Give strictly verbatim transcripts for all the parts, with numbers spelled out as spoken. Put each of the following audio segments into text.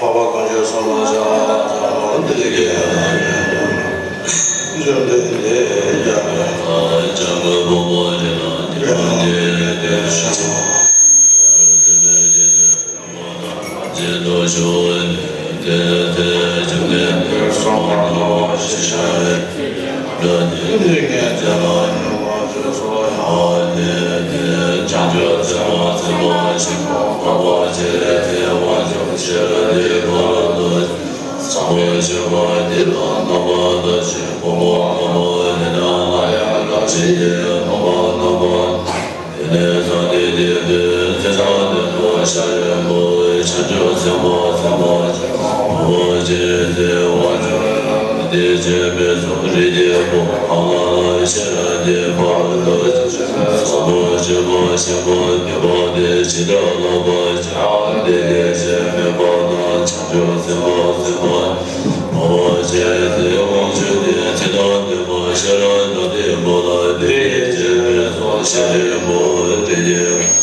འཕགས་པ་དཀོན་མཆོག་གསུམ་ལ་ཕྱག་འཚལ་ལོ། འདི་ལས་དགེ་བའི་བཤེས་གཉེན་འཇམ་དཔལ་འདི་ཡང་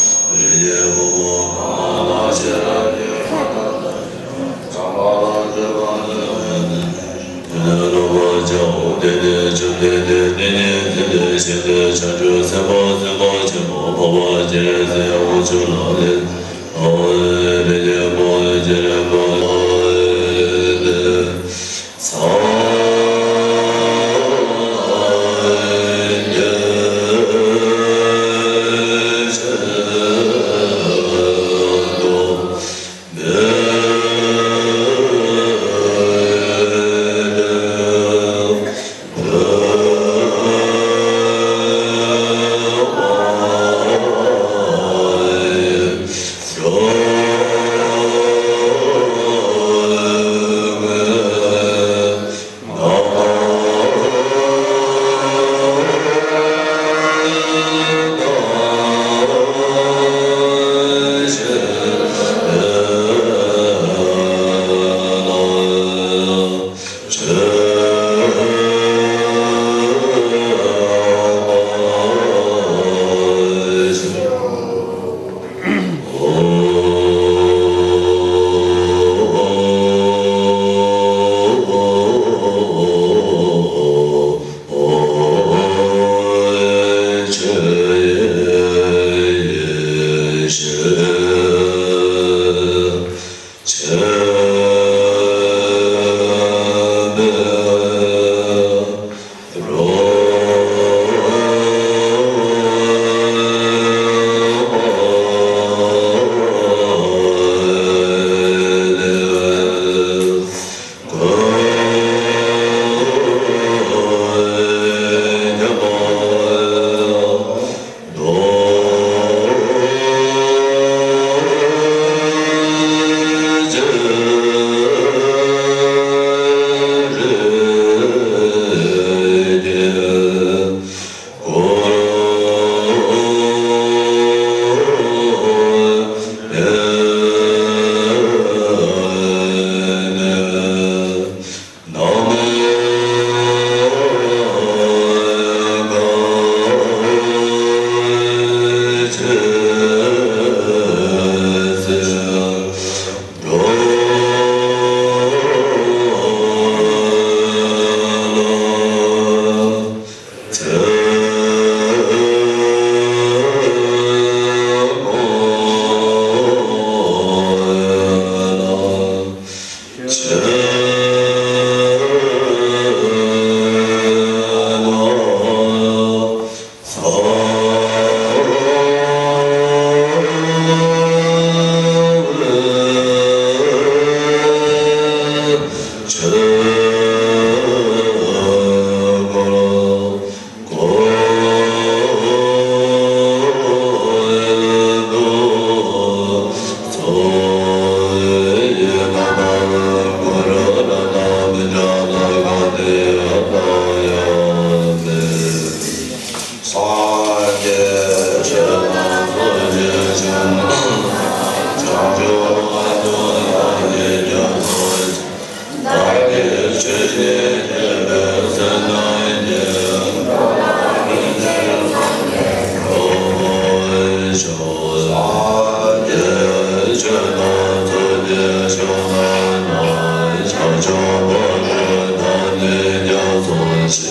ཆོས་འཁོར་དུ་བདག་ནི་རྒྱ་མཚོ་ཆེ།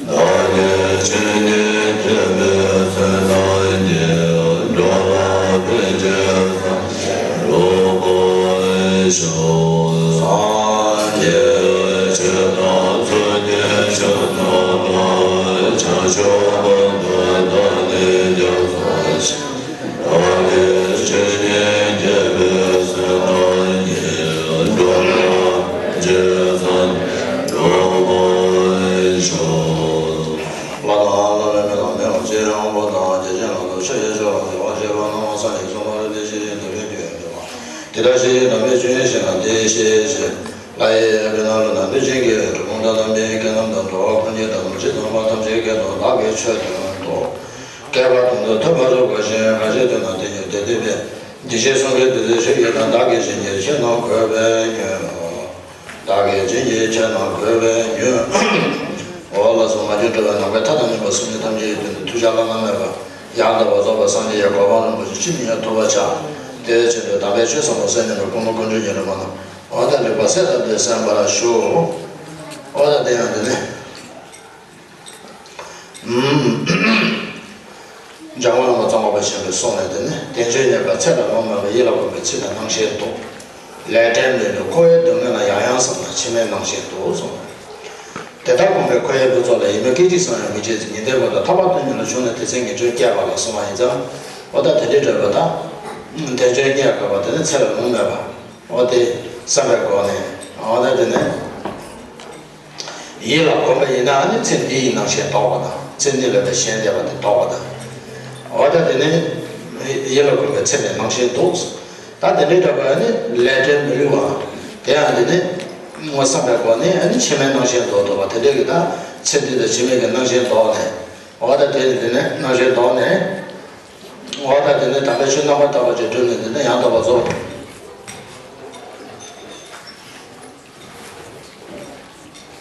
བདག་གིས་ཇི་སྙེད་བགྱིས་པའི་ཚེ་རྣམས་ཀྱི། འགྲོ་ལ་ཕན་ཕྱིར་སངས་རྒྱས་འགྲུབ་པར་ཤོག། སངས་རྒྱས་ཆོས་དང་ཚོགས་ཀྱི་མཆོག་རྣམས་ལ། བྱང་ཆུབ་བར་དུ་བདག་ནི་རྒྱ་མཚོ་ཆེ། བདག་གིས་ཇི་སྙེད་བགྱིས་པའི་ཚེ་རྣམས་ཀྱི། འགྲོ་ལ་ཕན་ཕྱིར་སངས་རྒྱས་འགྲུབ་པར་ཤོག། ལྷ་དང་ལྷ་མིན་མི་དང་མི་དང་ཆོས་དབང་པོ་དང་། བརྒྱ་བྱིན་ལ་སོགས་ཆོས་ཀྱི་མཆོག་རྣམས་ཀྱིས། བར་ཆད་པ་སྣང་བ་སངས་རྒྱས་གསུངས་པ་ལ། དེ་ཕྱིར་ཡི་དམ་པའི་ཆོས་ཀྱི་མཆོག་དེ་དག་ཞེས་བྱའི་དམ་པའི་ཆོས་ཡིན་ཞེ་ན། དེ་ཞེས་བྱ། ལྷ་ཡི་དབྱེན་པའི་ནང་ལུགས་ན། འདུས་བྱས་ཀྱི་གྲུབ་ཕུང་དང་། དམ་པའི་དཀྱིལ་ལྷམ་དང་། འགྲོ་བ་ཕོ་ཉ་དང་། ཕྱི་དང་སྨད་ཐམས་ཅད་སྐད་དུ། བདག་གིས་ཆོས་བསྟན་ཏོ། བསྐལ་པ་དུས་དུས་ཐོས་པ་རབ་དགའ་ཞིང་། གང་ཞིག་ཐོས་ན་དེ་ཉིད་བདེ་སྟེར་བའི། དེ་བཞིན་གསུང་གི་དེ་ཚེ་ཆོས་ཀྱི་དང་། བདག་གིས་ཇི་སྙེད་ཆོས་རྣམས་གོས་པས་མྱོས། བདག་གིས་ཇི་སྙེད་ཆོས་རྣམས་གོས་པས་མྱོས། འོ་ལགས་སོ། མ་གྱུར་འགྲོ་བའི་ནམ་མཁའི་མཐའ་དང་མཉམ་པ་སེམས་ཅན་ཐམས་ཅད་ཀྱི་དོན་དུ་ཐུགས་རྒྱལ་བླ་ན་མེད་པ་ཡང་དག་པར་རྫོགས་པའི་སངས་རྒྱས་ཀྱི་གོ་འཕང་རིན་པོ་ཆེ་ཅི་ནས་ཀྱང་ཐོབ་པར་བྱ། དེའི་ཕྱིར་དུ་དམ་པའི་ཆོས་ཟབ་མོ་གསན་ནས་ནི། ཀུན་སློང་ཀུན་འདུས་ཀྱི་རིམ་པ་རྣམས་འོ་ད་ལེགས་པར་གསལ་བཏབ་སྟེ་གསན་པར་ཞུ། འོ་ད་དེ་ཡང་དེ་ནི། འཇམ་མགོན་བླ་མ་ཙོང་ཁ་པ་ཆེན་པོས་གསུངས་ནས། དེ་ནི་དལ་འབྱོར་རྙེད་དཀའ་ཚེ་ལ་ལོང་མེད་པར། ཡིད་ལ་གོམས་པའི་ཚེ་ནི་སྣང་ཞེན་ལྡོག། ལས་འབྲས་མི་སླུ་འཁོར་བའི་སྡུག་བསྔལ་ལ། ཡང་ཡང་བསམས་ན་ཕྱི་མའི་སྣང་ཞེན་ལྡོག་གསུངས། དེ་ལྟར་གོམས་པའི་འཁོར་བའི་དབུ་ཚོགས་ལ། ཡིད་མོས་སྐད་ཅིག་བསམ་ཡང་མི་བྱེད་ཅིང་། ཉི་ཟླའི་འོད་དང་ཐག་པ་སྟོན་ཉིད་ལ། བྱུང་ནས་དེ་ཚེ་ངེས་འབྱུང་སྐྱེ་བ་ལ། གསུངས་པ་ཡིན་ཙང་། འོ་ད་དེ་འདྲའི་འདྲ་བ་དང་། དལ་འབྱོར་རྙེད་དཀའ་བ་དེ་ནི་ཚེ་ལ་ལོང་མེད་པ། འོ་དེ་བསམ་པའི་སྒོ་ནས། འོ་ད་དེ་ནི། ཡིད་ལ་གོམས་པ་ཡིན་ན་ནི་ཚེ་འདི་ཡི་སྣང་ཞེན་ལྡོག་པ་དང་། ཚེ་འདི་ལ་ཕར་ཞེན་བསྡད་པ་དེ་ལྡོག་པ་དང་། འོ་ད་དེ་ནི་ཡིད་ལ་གོམས་པའི་ཚེ་ནི་སྣང་ཞེན་ལྡོག། ད་དེ་འདྲའི་འདྲ་བ་ནི་ལས་འབྲས་མི་སླུ་བ། དེ་ཡང་དེ་ནི་ངོ་བསམ་པའི་སྒོ་ནས་ནི་ཕྱི་མའི་སྣང་ཞེན་ལྡོག་ལྡོག་པ་དེ་འདྲའི་གི། ད་ཚེ་འདི་དང་ཕྱི་མའི་གི་སྣང་ཞེན་ལྡོག་ནས། འོ་ད་དེ་ནི་དེ་ནི་སྣང་ཞེན་ལྡོག་ནས། འོ་ད་དེ་ནི་དམ་པའི་ཆོས་རྣམ་པར་དག་པ་ཅིག་བསྒྲུབས་ནས། དེ་ནི་ཡང་དག་པར་རྫོགས།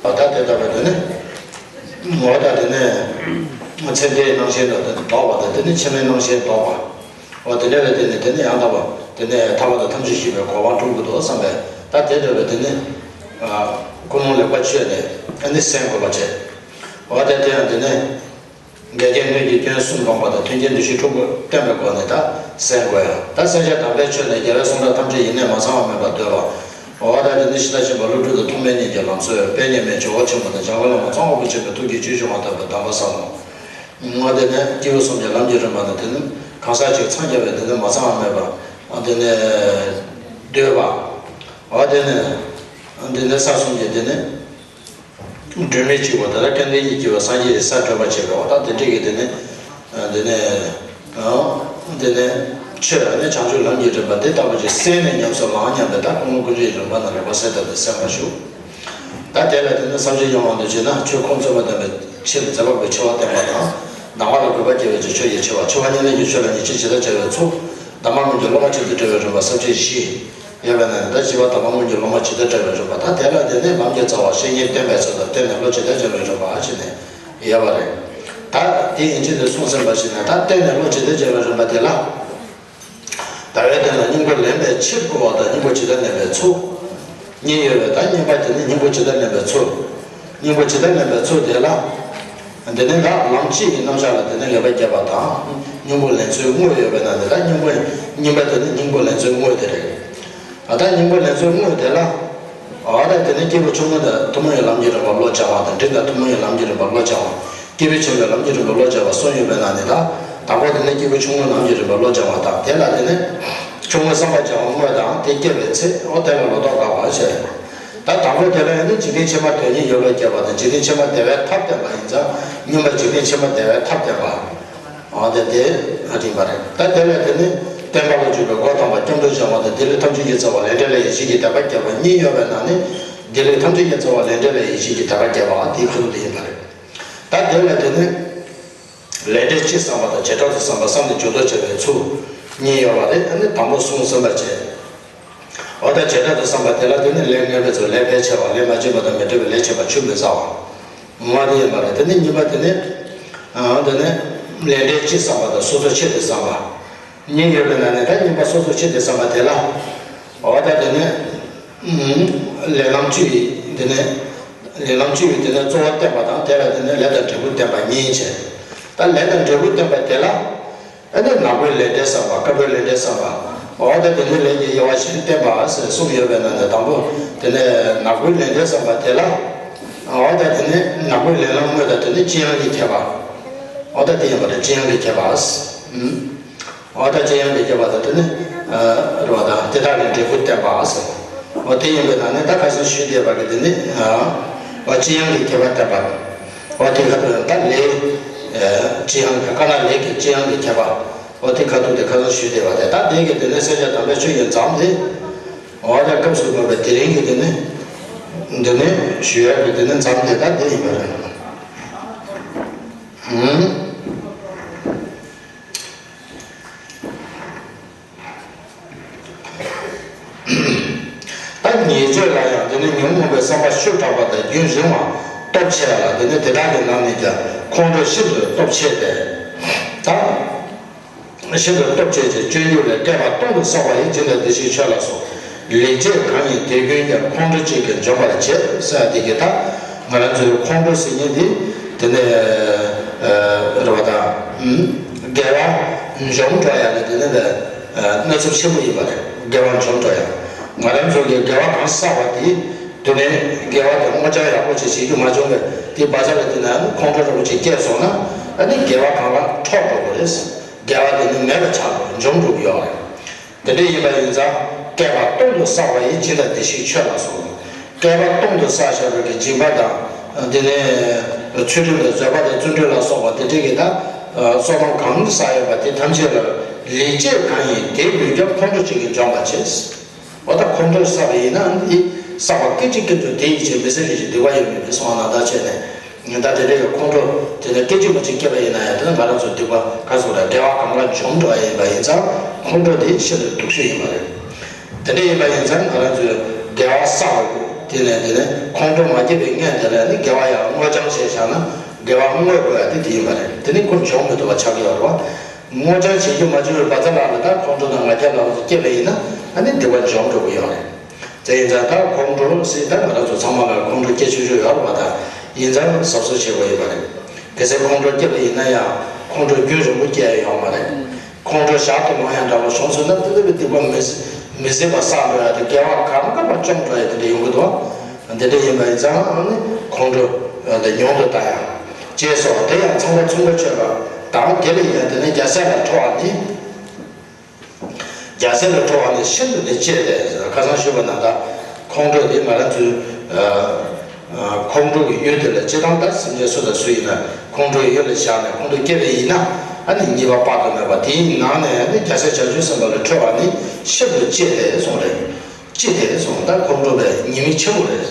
ད་དེ་ལྟ་བུ་དེ་ནི། འོ་ད་དེ་ནི་ཚེ་འདིའི་སྣང་ཞེན་ལ་དེ་ནི་ལྡོག་པ་དང་། དེ་ནི་ཕྱི་མའི་སྣང་ཞེན་ལྡོག་པ། འོ་དེ་འདྲ་བའི་དེ་ནི། དེ་ནི་ཡང་དག་པ་དེ་ནི་ཐར་པ་དང་ཐམས་ཅད་མཁྱེན་པའི་གོ་འཕང་སྒྲུབ་དགོས་འདུག་བསམ་པས། ད་དེ་འདྲ་བའི་དེ་ནི་ཀུན་སློང་ལེགས་པར་བཅོས་ནས་ཨ་ནི་གསན་དགོས་པ་བྱས། འོ་ད་དེ་ཡང་དེ་ནི། འགལ་རྐྱེན་སྣོད་ཀྱི་སྐྱོན་གསུམ་སྤངས་པ་དང་། མཐུན་རྐྱེན་བདུན་བཞི་འཁྲུལ་པ་བསྟན་པའི་སྒོ་ནས་ད་གསན་དགོས་ཡ། ད་གསན་བྱ་དམ་པའི་ཆོས་ནི། རྒྱལ་བའི་གསུང་རབ་ཐམས་ཅད་ཡེ་ནས་མ་ཚང་བ་མེད་པར་འདོད་པ། འོ་ད་དེ་ནི་ཤིང་རྟ་ཆེན་པོ་ཀླུ་སྒྲུབ་དང་ཐོགས་མེད་གཉིས་ཀྱི་ལམ་སྲོལ། དཔལ་མཉམ་མེད་ཇོ་བོ་ཆེན་པོ་དང་འཇམ་མགོན་བླ་མ་ཙོང་ཁ་པ་ཆེན་པོའི་ཐུགས་ཀྱི་བཅུད་བྱུང་བ་ལྟ་བུའི་གདམས་པ་ཟབ་མོ། འོ་དེ་ནས་སྐྱེས་བུ་གསུམ་གྱི་ལམ་གྱི་རིམ་པ་ནི། དེ་ནི་གང་ཟག་གཅིག་འཚང་རྒྱ་བའི་དེ་ནི་མ་ཚང་བ་མེད་པར། འོ་དེ་ནས་འདོད་པ། འོ་དེ་ནས་དེ་ནས་ས་གསུམ་གྱི་དེ་ནི། སྒྲོན་མེ་གཅིག་པོ་དེ་ལ་སྐལ་ལྡན་གཉིས་ཀྱི་བ་སངས་རྒྱས་ས་བགྲོད་པ་བྱེད་པའི་འོ་ད་དེ་འདྲས་ཀྱི་དེ་ནི། དེ་ནི། དེ་ནི། ཆོས་ནི་བྱང་ཆུབ་ལམ་གྱི་རིམ་པ་དེ་ལྟ་བུ་ཞིག་གསན་ནས་ཉམས་སུ་བླངས་སྙམ་པའི་ད་ཀུན་སློང་ཀུན་འདུས་རིམ་པ་ནང་ལེགས་པར་གསལ་བཏབ་སྟེ་གསན་པར་ཞུ། ད་དེ་ལ་དེ་ནི་ས་བཅུའི་དབྱེ་བ་དུ་བྱས་ན། ཆོས་ཁུངས་མཚོན་པ་བསྟན་པའི་ཕྱིར་མཛད་པ་པོའི་ཆེ་བ་བསྟན་པ་དང་། གདམས་ངག་ལ་དགོས་པ་སྐྱེ་བའི་ཕྱིར་ཆོས་ཀྱི་ཆེ་བ། འཆི་བ་ཉེར་ལེན་གྱི་ཆོས་ལ་ཉེར་གཅིག་ཇི་ལྟར་བྱ་བའི་ཚུལ། གདམས་ངག་སྔོན་གྱི་སློབ་མ་ཇི་ལྟར་བཀྲལ་བའི་རིམ་པ། ས་བཅད་བཞི། ཡོད་པས་ན་ནི། ད་བཞི་པ་དམ་པ་སྔོན་གྱི་སློབ་མ་ཇི་ལྟར་བཀྲལ་བའི་རིམ་པ་དང་། དེ་ལ་བརྟེན་ནས་ལམ་གྱི་རྩ་བ་བཤེས་གཉེན་བསྟེན་པའི་ཚུལ་དང་། བརྟེན་ནས་བློ་ཇི་ལྟར་སྦྱང་བའི་རིམ་པ་བྱས་ནས་ཡོད་པ་རེད། ད་དེ་ཡན་ཆད་དུ་གསུངས་ཟིན་པ་ཞིག་ནས། ད་བརྟེན་ནས་བློ་ཇི་ལྟར་སྦྱང་བའི་རིམ་པ་དེ་ལ། ད་བའི་དོན་ལ་སྙིང་པོ་ལེན་པའི་ཕྱིར་བསྐུལ་བ་དང་། སྙིང་པོ་ཇི་ལྟར་ལེན་པའི་ཚུལ། གཉིས་ཡོད་པས། ད་གཉིས་པ་དེ་ནི་སྙིང་པོ་ཇི་ལྟར་ལེན་པའི་ཚུལ། སྙིང་པོ་ཇི་ལྟར་ལེན་པའི་ཚུལ་དེ་ལ། འདི་ནི་ད་ལམ་སྤྱི་ཡི་རྣམ་གཞག་ལ་དེ་ནི་ལེགས་པར་རྒྱབ་པ་དང་། སྙིང་པོ་ལེན་ཚུལ་དངོས་ཡོད་པས་ན་ནི། ད་སྙིང་པོ། གཉིས་པ་དེ་ནི་སྙིང་པོ་ལེན་ཚུལ་དངོས་དེ་རེད། ད་ལྟ་སྙིང་པོ་ལེན་ཚུལ་དངོས་དེ་ལ། འོ་ད་དེ་ནི་སྐྱེས་བུ་ཆུང་ངུ་དང་ཐུན་མོང་གི་ལམ་གྱི་རིམ་པ་བློ་སྦྱང་བ་དང་། འབྲིང་དང་ཐུན་མོང་གི་ལམ་གྱི་རིམ་པ་བློ་སྦྱང་བ། སྐྱེས་བུ་ཆེན་པོའི་ལམ་གྱི་རིམ་པ་བློ་སྦྱང་བ་གསུམ་ཡོད་པས་ན་ནི། ད་དང་པོ་དེ་ནི་སྐྱེས་བུ་ཆུང་ངུའི་ལམ་གྱི་རིམ་པ་བློ་སྦྱང་བ་དང་། དེ་ལ་དེ་ནི་ཆུང་ངུའི་བསམ་པ་སྦྱང་བ་དངོས་དང་། དེ་སྐྱེས་པའི་ཚེ། འོ་དེ་ལ་ལོག་རྟོག་དགག་པ་བྱས། ད་དང་པོ་དེ་ལ་ཡང་ནི་འཇིག་རྟེན་ཕྱི་མ་དོན་གཉིས་ཡོད་པར་རྒྱབ་པ་དང་། འཇིག་རྟེན་ཕྱི་མ་བདེ་བའི་མཐའ་བསྟན་པ་ཡིན་ཙང་། སྔོན་མ་འཇིག་རྟེན་ཕྱི་མ་བདེ་བའི་མཐའ་བསྟན་པ། འོ་དེ་དེ་རིམ་པ་རེད། ད་དེ་ལ་དེ་ནི་བསྟན་པ་ལ་འཇུག་པའི་སྒོ་དམ་པ་སྐྱབས་འགྲོ་སྦྱང་བ་དང་། དེ་ལས་ཐམས་ཅད་ཀྱི་རྩ་བ་ལས་འབྲས་ལ་ཡིད་ཆེས་ཀྱི་དད་པ་རྒྱབ་པ་གཉིས་ཡོད་པས་ན་ནི། དེ་ལས་ཐམས་ཅད་ཀྱི་རྩ་བ་ལས་འབྲས་ལ་ཡིད་ཆེས་ཀྱི་དད་པ་རྒྱབ་པ་དེའི་ཁ་ཐུག་དེ་ཡིན་པ་རེད། ད་དེ་ལ་དེ་ནི་ལས་འབྲས་སྤྱི་བསམ་པ་དང་བྱེ་བྲག་ཏུ་བསམ་པ། བསམ་དང་འཇུག་ལྡོག་བྱ་བའི་ཚུལ་གཉིས་ཡོད་པ་རེད། ཨ་ནི་དང་པོ་གསུངས་ཟིན་པ་བྱས། འོ་ད་བྱེ་བྲག་ཏུ་བསམ་པ་དེ་ལ་དེ་ནི་ལས་ངན་པའི་ཚུལ། ལས་ཕལ་ཆེ་བ། ལས་མ་བྱས་པ་དང་མི་འབྲལ་བའི་ལས་བྱས་པ། ཆུད་མི་ཟ་བ། ང་དེ་ཡིན་པ་རེད། དེ་ནི་གཉིས་པ་དེ་ནི། ཨ་དེ་ནི་ལས་འབྲས་སྤྱི་བསམ་པ་དང་སོ་སོ་ཆེད་དུ་བསམ་པ། གཉིས་ཡོད་པའི་ནང་ནས་ད་གཉིས་པ་སོ་སོ་ཆེད་དུ་བསམ་པ་དེ་ལ། འོ་ད་དེ་ནི། ལས་ལམ་བཅུ་ཡི་འདི་ནས་ལས་ལམ་བཅུ་ཡི་འདི་ནས་གཙོ་བོ་བསྟན་པ་དང་། དེ་ལ་འདི་ནས་ལས་དང་འབྲས་བུ་བསྟན་པ་གཉིས་བྱས། ད་ལས་དང་འབྲས་བུ་བསྟན་པ་དེ་ལ། ཨ་ནི་ནག་པོའི་ལས་འབྲས་བསམ་པ། དཀར་པོའི་ལས་འབྲས་བསམ་པ། འོ་ད་དེ་ནི་ལས་ཀྱི་དབྱེ་བ་བཞིར་བསྟན་པ་ཟེར་གསུངས་ཡོད་པའི་ནང་ནས། དང་པོ་དེ་ནས་ནག་པོའི་ལས་འབྲས་བསམ་པ་དེ་ལ། འོ་ད་དེ་ནི་ནག་པོའི་ལས་ལམ་དངོས་དང་། དེ་ནི་ལྕི་ཡང་གི་ཁྱད་པར། འོ་ད་དེ་ཡིན་པ་རེད། ལྕི་ཡང་གི་ཁྱད་པར། ཨུམ། འོ་ད་ལྕི་ཡང་གི་ཁྱད་པར་དང་། དེ་ནི་རེད་པ། ད་དེ་དག་གི་འབྲས་བུ་བསྟན་པ་ཟེར། འོ་དེ་ཡིན་པའི་ནང་ནས་ད་ཁ་སང་ཞུས་བསྡད་པ་གི་དེ་ནི། འོ་ལྕི་ཡང་གི་ཁྱད་པར་བསྟན་པ། འོ་དེ་ཁ་ཐུག་ད་ལས་ལྕི་ཡང་གི། དཀར་ནག་ལས་ཀྱི་ལྕི་ཡང་གི་ཁྱད་པར། འོ་དེ་ཁ་ཐུག་དེ་ཁ་སང་ཞུས་བསྡད་པ་དེ། ད་དེ་གི་དེ་ནི་བསྲེ་བཅད་དམ་པའི་ཆོས་ཀྱི་མཚམས་དེ། འོ་ད་སྐབས་སུ་བབས་པའི་དེ་རིང་གི་དེ་ནི་འདི་ནི་ཞུ་ཡག་གི་དེ་ནི་མཚམས་དེ་ད་དེ་ཡིན་པ་རེད། ཧུམ། ད་ཉེས་སྤྱོད་ལ་ཡང་དེ་ནི་ཉོན་མོངས་པའི་བསམ་པ་ཤུགས་དྲག་པ་དང་རྒྱུན་རིང་བ་སྟོབས་ཆེ་བ་ལ། དེ་ནི་དེ་དག་གི་ནང་ནས་ཀྱང་ཁོང་ཁྲོ་ཤིན་ཏུ་སྟོབས་ཆེ་སྟེ། ད་ཤིན་ཏུ་སྟོབས་ཆེ་ཞིང་སྤྱོད་འཇུག་ལས། བསྐལ་པ་སྟོང་དུ་བསགས་པ་ཡི། སྦྱིན་དང་བདེ་གཤེགས་མཆོད་ལ་སོགས། ལེགས་སྤྱད་གང་ཡིན་དེ་ཀུན་ཀྱང་། ཁོང་ཁྲོ་གཅིག་གིས་འཇོམས་པར་བྱེད། ཟེར་དེ་གི་ད་ང་རང་ཚོའི་ཁོང་ཁྲོ་ཟེར་མཁན་འདི་དེ་ནས་རེད་པ། ད་དགེ་བ་འཇོམས་འགྲོ་ཡག་ལ་དེ་ནས་སྣ་ཚོགས་ཆེན་པོ་ཡིན་པ་རེད། དགེ་བ་འཇོམས་འགྲོ་ཡག། ང་རང་ཚོ་གིས་དགེ་བ་གང་བསགས་པ་དེ་དེ་ནས་དགེ་བ་དེ་སྔོ་ལྗང་ཡག་པོ་ཅིག་བྱེད་རྒྱུ་མ་བྱུང་བས། དེ་བ་ཚ་ལ་དེ་ནས་ཁོང་ཁྲོ་འདྲ་པོ་ཅིག་སྐྱེས་སོང་ན། ཨ་ནི་དགེ་བ་གང་ག་འཕྲོག་འགྲོ་གི་རེད། དགེ་བ་དེ་ནི་མེད་པ་ཆགས་འགྲོ། འཇོམས་འགྲོ་གི་ཡོད་རེད། དེ་འདྲ་ཡིན་པ་ཡིན་ཙང་བསྐལ་པ་སྟོང་དུ་བསགས་པ་ཡི། སྦྱིན་དང་བདེ་གཤེགས་མཆོད་ལ་སོགས། བསྐལ་པ་སྟོང་དུ་བསགས་བཞག་པའི་གི་སྦྱིན་པ་དང་། དེ་ནས་ཚུལ་ཁྲིམས་དང་བཟོད་པ་དང་བརྩོན་འགྲུས་ལ་སོགས་པ་དེ་འདྲའི་གི་ད་བསོད་ནམས་གང་བསགས་ཡོད་པ་དེ་ཐམས་ཅད་ལ། ལེགས་སྤྱད་གང་ཡིན་དེ་ཀུན་ཀྱང་། ཁོང་ཁྲོ་གཅིག་གིས་འཇོམས་པར་བྱེད། འོ་ད་ཁོང་ཁྲོ་བསགས་པ་ཡིན་ན། འདི་བསགས་པ་སྐད་ཅིག་སྐད་ཅིག་དེ་ཡི་ཕྱིར་མི་སེམས་རེ་ཞིག་སྡིག་པ་ཡོད་མེད་ཀྱི་སོང་བ་ནང་ལྟར་བྱས་ནས། ད་དེ་འདྲ་ཡི་ཁོང་ཁྲོ་དེ་འདྲ་སྐད་ཅིག་མ་གཅིག་སྐྱེས་པ་ཡིན་ན་ཡང་། དེ་ནི་ང་རང་ཚོ་སྡིག་པ་ག་ཚོད་རེད། དགེ་བ་གང་ག་འཇོམས་འགྲོ་བ་ཡིན་པ་ཡིན་ཙང་། ཁོང་ཁྲོ་དེ་ཤིན་ཏུ་སྡུག་ཤོས་ཡིན་པ་རེད། དེ་འདྲ་ཡིན་པ་ཡིན་ཙང་ང་རང་ཚོས་དགེ་བ་བསགས་པ་དེ་ནས་དེ་ནས་ཁོང་ཁྲོ་མ་སྐྱེས་པའི་སྔོན་དེ་ལ་ནི་དགེ་བ་ཡང་སྔོ་ལྗང་བྱས་བཞག་ན། དགེ་བ་བསྔོ་དགོས་ཡ་དེ་དེ་ཡིན་པ་རེད། དེ་ནི་ཁོ་འཇོམས་མི་ཐུབ་པ་ཆགས་ཀྱི་ཡོད་རེད་པ། སྔོ་ལྗང་བྱེད་རྒྱུ་མ་བྱུང་བའི་བ་ཚ་ལ་ལ་ད་ཁོང་ཁྲོ་དང་ང་རྒྱལ་ལ་སོགས་སྐྱེས་པ་ཡིན་ན། ཨ་ནི་སྡིག་པ་འཇོམས་འགྲོ་གི་ཡོད་རེད། དེ་ཡིན་ཙང་ད་ཁོང་ཁྲོ་ཟེར་ད་ང་རང་ཚོ་ཚང་མ་ལ་ཁོང་ཁྲོ་སྐྱེ་ཆོག་ཆོག་ཡོད་རེད་པ། ད་ཡིན་ཙང་གཟབ་གཟབ་བྱེད་དགོས་ཡོད་པ་རེད། གལ་སྲིད་ཁོང་ཁྲོ་སྐྱེས་པ་ཡིན་ན་ཡང་ཁོང་ཁྲོ་རྒྱུན་རིང་པོ་སྐྱེ་ཡ་ཡོད་མ་རེད། ཁོང་ཁྲོ་ཞར་དུ་ལངས་ཡ་འདྲ་བོ་བྱུང་སོང་ན། དེ་ལྟ་བུའི་སྡིག་པ་མི་མི་བཟད་པ་བསགས་འགྲོ་ཡ་དེ། དགེ་བ་གང་ག་མ་བཅོམ་འགྲོ་ཡ་དེ་འདྲ་ཡོང་གི་འདུག། དེ་འདྲ་ཡིན་པ་ཡིན་ཙང་ཨ་ནི་ཁོང་ཁྲོ་དེ་ཉུང་དུ་བཏང་ཡ་བཅས་སོ། དེ་ཡང་ཚངས་པ་མཚུངས་པ་སྤྱོད་པ་དང་། དེ་ལས་ཡང་དེ་ནས་རྒྱལ་སྲས་ལ་ཁྲོ་བ་ནི། རྒྱལ་སྲས་ལ་ཁྲོ་བ་ནི་ཤིན་ཏུ་ནི་གཅེས་ཏེ། ཁ་སང་ཞུས་པ་ནང་ལྟར་ཁོང་ཁྲོ་དེ་ང་རང་ཚོའི་ཁོང་ཁྲོ་གི་ཡུལ་དེ་ལ་སྤྱིར་བཏང་ད་སེམས་ཅན་སུ་དང་སུ་ཡིན་ན་ཁོང་ཁྲོའི་ཡུལ་ལ་བཞག་ནས་ཁོང་ཁྲོ་སྐྱེས་པ་ཡིན་ན། ཨ་ནི་ཉེས་པ་དཔག་ཏུ་མེད་པ། དེའི་ནང་ནས་ནི་རྒྱལ་སྲས་བྱང་ཆུབ་སེམས་དཔའ་ལ་ཁྲོ་བ་ནི་ཤིན་ཏུ་གཅེས་ཏེ་གསུངས་རེད། གཅེས་ཏེ་གསུངས། ད་ཁོང་ཁྲོ་བའི་ཉེས་དམིགས་ཆེན་པོ་རེད།